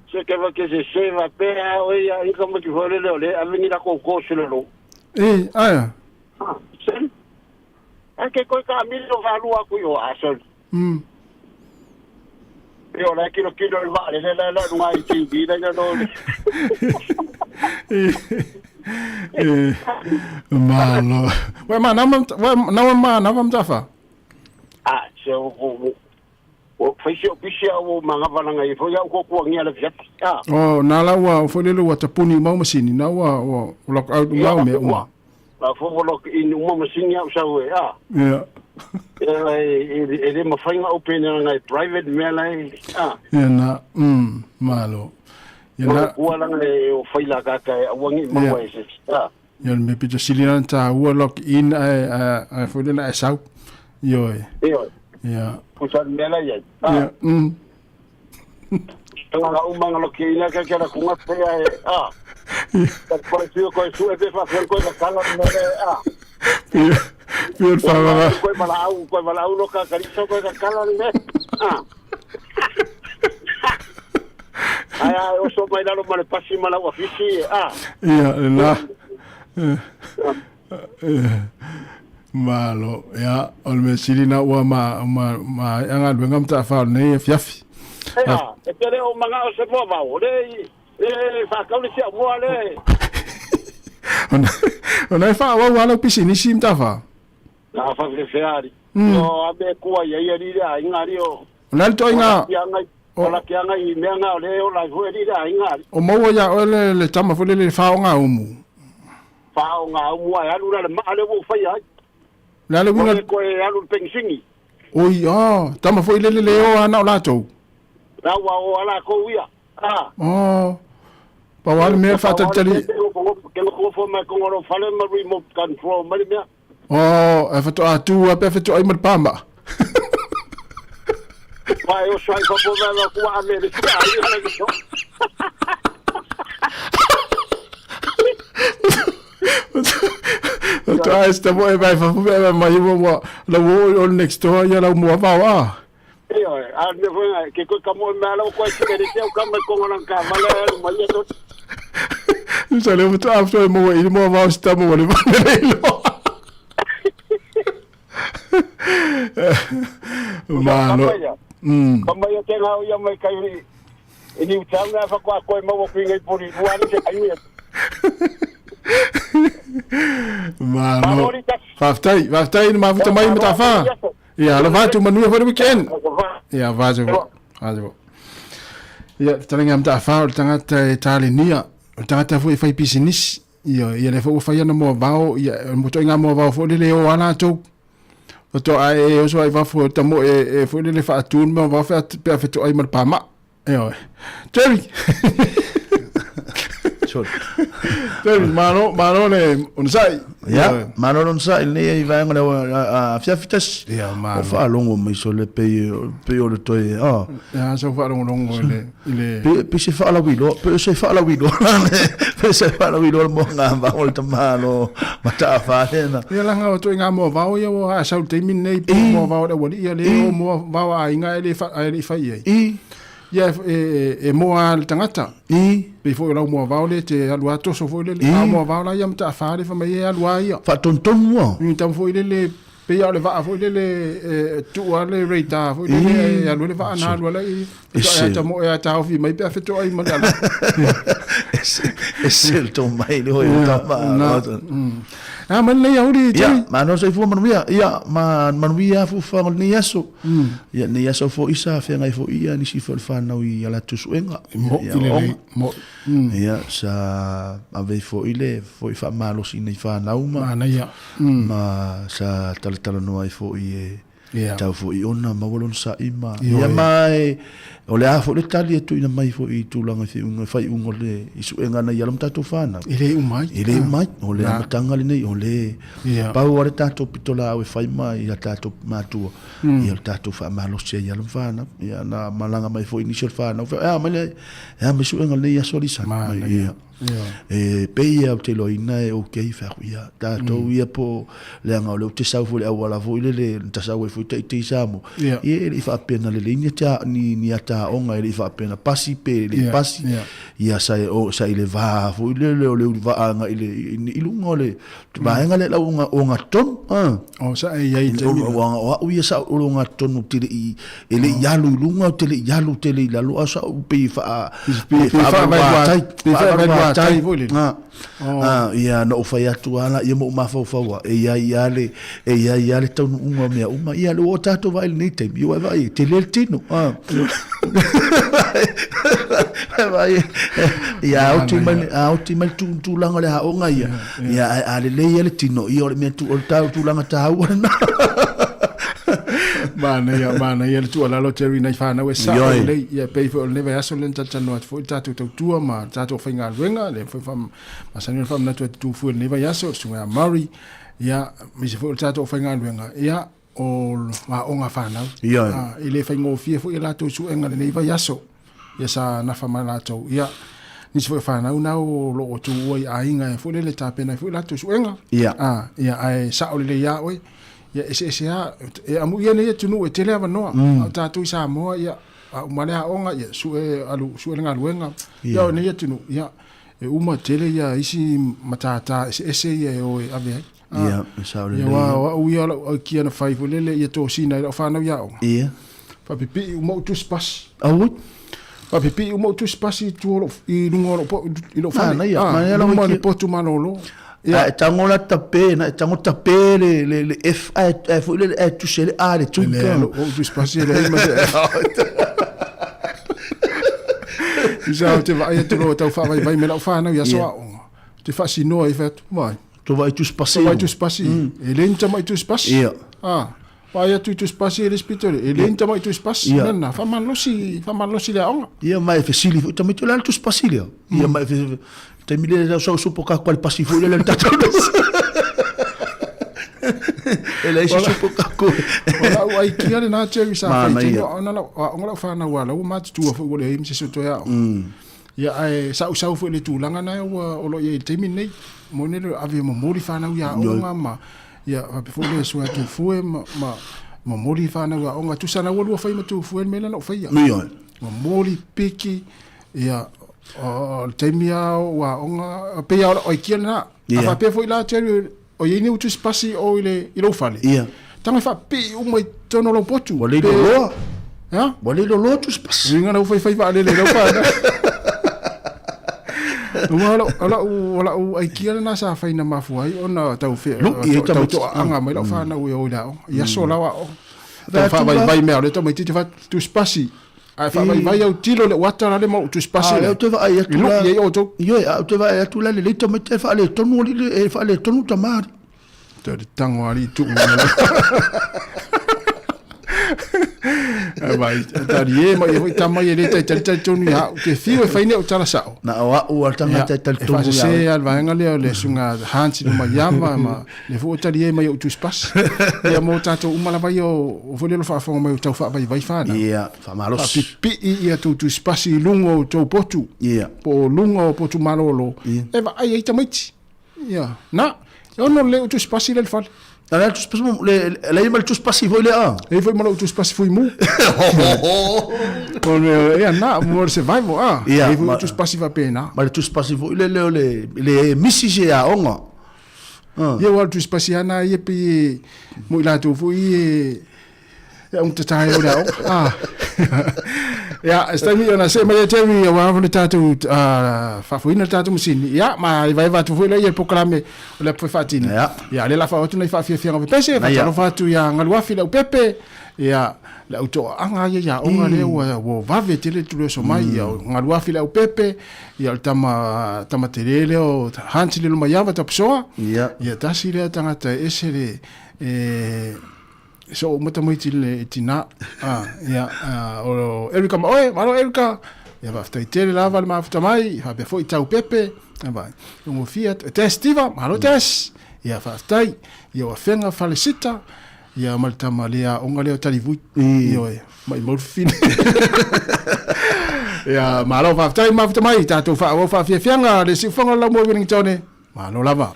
Se ke va ke se se va pe a o ia i ka mo ki fo le le a veni la ko ko se le lo. E aia. Ah. Se. A ke ko ka mi lo va lu a ku yo a sol. Io la kilo kilo le va le le le ngai ti di le no. Malo. Wa ma na wa ma na wa mtafa. Ah, se o o faisi o pisi au manga valanga i foi au ko kuangia le fiat. Ah. Oh, na la wa fo le wa tapuni mau masini na wa wa lock out mau me uma. La fo lock in uma masini au sa we. Ah. Yeah. E le mafainga open ngai private me lai. Ah. Yeah na malo. Ia na kua langa e o faila ka ka wangi mau e se. Ah. Ia me pito silina ta ua lock in ai fo le na sau. Io e. Io. Ia. Kusa mela ia. Ah. Ia. Tanga umanga lock in ka ka kunga pe e. Ah. Ta ko su ko su e fa fa ko na kala me ah. Pio pio fa va. Ko mala au ko mala au lo ka ka so ko ka kala me. Ah. Ai ai o so mai lalo male pasi mala o fisi. Ah. Ia la. Malo ia o le silina ua ma ma ma anga luenga mta fa nei fiafi. Ia e tere o manga o se mo va o le le fa ka le sia mo le. Ona fa wa wa lo pisinisi mta fa. Na fa fe feari. O a me kua ia ia ri a inga ri o. Ona to inga. O la ke anga i mea ngā o le o lai fo e li le aiga ali. O maua ia oe le, le tama foi lele le faogaumu. Faogaumu ai alu la le maa le ua fai ai. Le a le uiga. Ua koe alu le pengisini. Oi, oh, tama foi lele le o ana o latou. La ua o ala kou ia. Ah. Oh. Pau a le mea faatalitali. Ke ngofo mai konga ro fale ma remote control mai le mea. Oh, e whatoa tū a pea whatoa ai ma le pāma. Vai o sai fa po mea kua ame le sia ai ala ki so. Whatoa ai sta mo e vai fa po mea mai mo mo la wo o next door ia la mo va wa. E oi, a me foi ke ko ka mo mea la ko ai le sia ka mai konga nang ka mala mai ia to. Sa le whatoa whatoa mo i mo va sta mo le va le lo. Malo. Ka mai o te ngau ia mai kai i New Town ngā whakoa koe maua kui ngai pori rua ni te kai ia. Malo. Whaftai, whaftai ni mafuta mai ma tawha. Ia, la vatu manuia for the weekend. Ia, vatu. Vatu. Ia, talenga am tawha o le tangata e tālenia. O le tangata foi e whai pisinisi. Ia, ia le foi ua fai ana moavao, ia, mo toʻiga moavao foi lele e o a latou. Faatoa e oso ai fafo e tamo e, e foi lele faatu le moavao fe pe a fetoʻai ma le pamaʻa. Ioe. Jerry! Sorry. Jerry, malo, malo le onosai. Ia, malo le onosai lenei ai vaega le afiafi tasi. Ia, malo. O faalogo mai sole pei, pei o le toe, ah. Ia, sa faalogologo i le, i le... Pe, pe se faalauiloa, pe se faalauiloa le, pe se faalauiloa le moa ngā vao le tamalo mataafa lena. Ia laga o toʻiga moavao ia ua aasau i le taimi lenei po moavao a le aualii ia lea o moavao a aiga ae le ae le i fai ai. Ia e, e, e moa le tagata. Pei foi o lau moavao lea e te alu a toso foi lele. A o moavao la ia mataafa le fai mai e alu a ia. Faatonutonua. Tama foi lele pei a o le vaa foi lele e tuu a le radar foi lele e alu ai le vaa na alu ala i fetoai ata mo e taofi mai pe a fetoai ma le ala. E se le tō mai le hoi o tama. A mai nei auri Ia, ma no soifua manuia. Ia, ma manuia fufa o lenei aso. Ia, nei aso fo isa whengai fo ia nisi fo le whanau i ala tusuenga. Mo Ia, i le onga. mo. Ia, sa ave fo i le fo i whaamalosi nei whanau ma. Mana ia. Ma sa talatalanoa ai foʻi e Ia. tau foʻi ona maua lona saʻi ma Ioe. ia ma e o le a foʻi le tali e tuuina mai foʻi i tulaga i fiuga faiʻuga o le i suʻega ana i ala ma tatou fanau E le uma ai. E le uma ai o le Na. amataga lenei o le Ia. pau a le tatou pitolaau e fai mai i a tatou matua ia le tatou faamalosi ai i ala ma fanau ia na malaga mai foʻi nisi o le fanau e a mai le e a mai suʻega lenei aso alisa Mana mai ia. ia E pei ia ou te iloaina e okay fai atu ia tatou ia po leaga o lea ou te sau foi i le auala foi lele na ta sau ai foi itaita i Samoa Ia. ia e le i faapena lelei ni ata ni ni ataoga e le i faapena pasi pe le i Ia, pasi ia. ia sa e o sa i le va foi lele o le uluva'a agai i le i luga o le vaega lea lau o ogatotonu a. O sa e i ai i le taimi O o au ia sa o le ogatotonu ou te le i e le i alu i luga ou te le i alu ou te le i lalo a sa ou pei e faa Pe- pe faavaluatai pe faavaluatai foi lele. A a ia na ou fai atu lava laia ma ou mafaufau lava e i ai lava le e i ai lava le taunuuga o mea uma ia lea ua tatou vaai i lenei taimi ia ua e vaai e tele le tino a. Vaai ia oti mai a oti mai le tulaga o le aoga ia ia ae a lelei lava le tino ia o le mea o le tulaga taua lena. Manaia, manaia le tuualalo Jerry nai whanau e sao Ioe. lelei. Ia pei foi o lenei vaiaso lea na talatalanoa atu foi le tatou tautua ma le tatou faigaluega, lea foi wha, masani ona faamanatu atu tu fue lenei vaiaso, le susuga ia Murray, ia, aemaise foi o le tatou faigaluega, ia, o aoga whanau. Ioe. Ah, e le faigofie foi e latou suega lenei vaiaso. Ia sa nafa ma latou. Ia, nisi foi o whanau na o loo tuua i aiga e foi lele tapena ai foi latou suega. Ia. Ah, ia, ae sao lelei ia oe. Ia, eseese lava, e amuia nei atunuu e tele avanoa. A o tatou i Samoa, ia, a uma le aoga, ia, sue, alu, sue le galuega. Ia, o nei atunuu, ia, e uma tele ia isi matata eseese ia e o e ave ai. Ah, Ia, e sao ia, lelei. wa, o au ia lau aukia na fai foi lele, ia tosina i lau whanau i aoga. Ia. Faapipii uma ou tusi pasi. Aui. Faapipii uma ou tusi pasi i tua o lou, i luga o lou po, i lou fale. Manaia, Ah, manaia lau luma o le aikia. potu malolo. Ia. A e tango la tape, na e tango tape le, le, le F, a e, a e foi le, a e tusi ai le A le E tu. lea, lou ou tusi pasi e leai ma se F. Tusa ou te vaai atu loa tau faavaivai mai lau fanau i aso aoga. Ou te faasinoa ai fai atu, vai. To vaai tusipasi. To vaai tusipasi. E le ni tamai tusipasi. Ia. Ah. Vaai atu i tusipasi e le isi pito le. E le ni tamai tusipasi. Ia. Nana, faamalosi, faamalosi le aoga. Ia ma e fesili foi tamaiti o le a le tusipasi lea. Ia ma e fe taimi lea sau sau supo ka kwa le pasi foi lea le tatou. E leai se supo kako. O lau aikia lena Jerry sa Manaia. faitino ona lau aoga lau fanau a lau ua matutua foi ua leai ma se isi o toe aoga. Ia ae sausau foi i le tulaga na ua o lo o i ai i le taimi lenei. Moni le ave e momoli fanau i aoga ma ia faapea foi le sue atu fue ma ma momoli fanau i aoga. Tusa na ua lua fai ma tufue le mea lea na ou faia. Ioe. Momoli piki ia o le taimi lava o aoga pei lava o lau aikia lena. A faapea foi la Jerry o i ai ni utu sipasi o i le i lou fale. Ia. Tago e faapipii uma i totonu o lou potu. Ua le loloa. Ha? Ua le loloa tu sipasi. Uiga na ua faifai vaalele i lau fanau. Aua o lau, o lau, o lau aikia lena sa fai na mafua ai ona tau fe, Lu'i ai tau tamaiti. toaaga mai lau fanau e o i le aoga. I aso lau aoga. Tau Atu la- faavaivai mea o le tamaitiiti fai atu tusipasi. Ae faavaivai au tilo le uata la le ma ou tusipasi A, lea. lea ou te vaai atu I la. lu'i ai outou. Ioe, a ou te vaai atu la lelei tamaiti ae faaletonu alii le, e faaletonu tama alii. Toe le tango alii tuu mai la. Ae vai, tali e mai e foi tama ia le tai tali tali tonu ia au. Te fiu e fai nei o tala sao. Na o au a le tagata e talitonu E ia faasese oe. lava le vaega lea o le suiga Hans i luma iava ma le foi ua tali e mai ou tusipasi. Ia mo tatou uma lava ia o foi lea o lo faafofoga mai o tau faavaivai fanau. Ia, faamalosi. Faapipii ia tou tusipasi i luga o tou potu. Ia. Po o luga o potu malolo. E vaai ai tamaiti. Ia, na, e ono lelei ou tusipasi lea i le fale. Na le tusipasi mo, le, le ai ma le tusipasi foi lea a? E foi ma lou tusipasi fui mu. O le, ia na, mo le survival a. Ia, E foi ma- ou tusipasi faapena. Ma le tusipasi foi lea lea o le, le misi se aoga. Ia ua o le tusipasi lava na ia pei e, mo i latou foi e, e augatata ai o le aoga. Ah. Ia, se taimi ona see mai ai Terry aua le tatou faafoeina le tatou masini. Ia, ma evaeva atu foi lea ia le polokalame o le apu fai faatino. Ia. Ia, lea la faaoo atu nai faafiafiaga o pese, faatalofa atu ia Galuafi le aupepe, ia, le au toaaga ia i aoga lea ua ua vave tele le tuloso mai, ia, o Galuafi le aupepe, ia, o le tama, tama tele lea o Hans Lilomaiava Tapusoa. Ia. Ia, tasi lea tagata e ese le, e, So uma tamaiti le tina. Ah, ia, ah, o Erika ma oe, malo Erika. Ia faafetai tele lava le mafuta mai, faapea foi tau pepe. Ia vai. Ugofia atu. Tess Tiva, malo Tess. Ia faafetai. Ia o Afega Falesita. Ia ma le tama le aoga lea o Talivui. Ioe, maimau le fafine. Ia malo faafetai mafuta mai, tatou faaauau faafiafiaga le siufofoga o le Laumua i Wellingtone. Malo lava.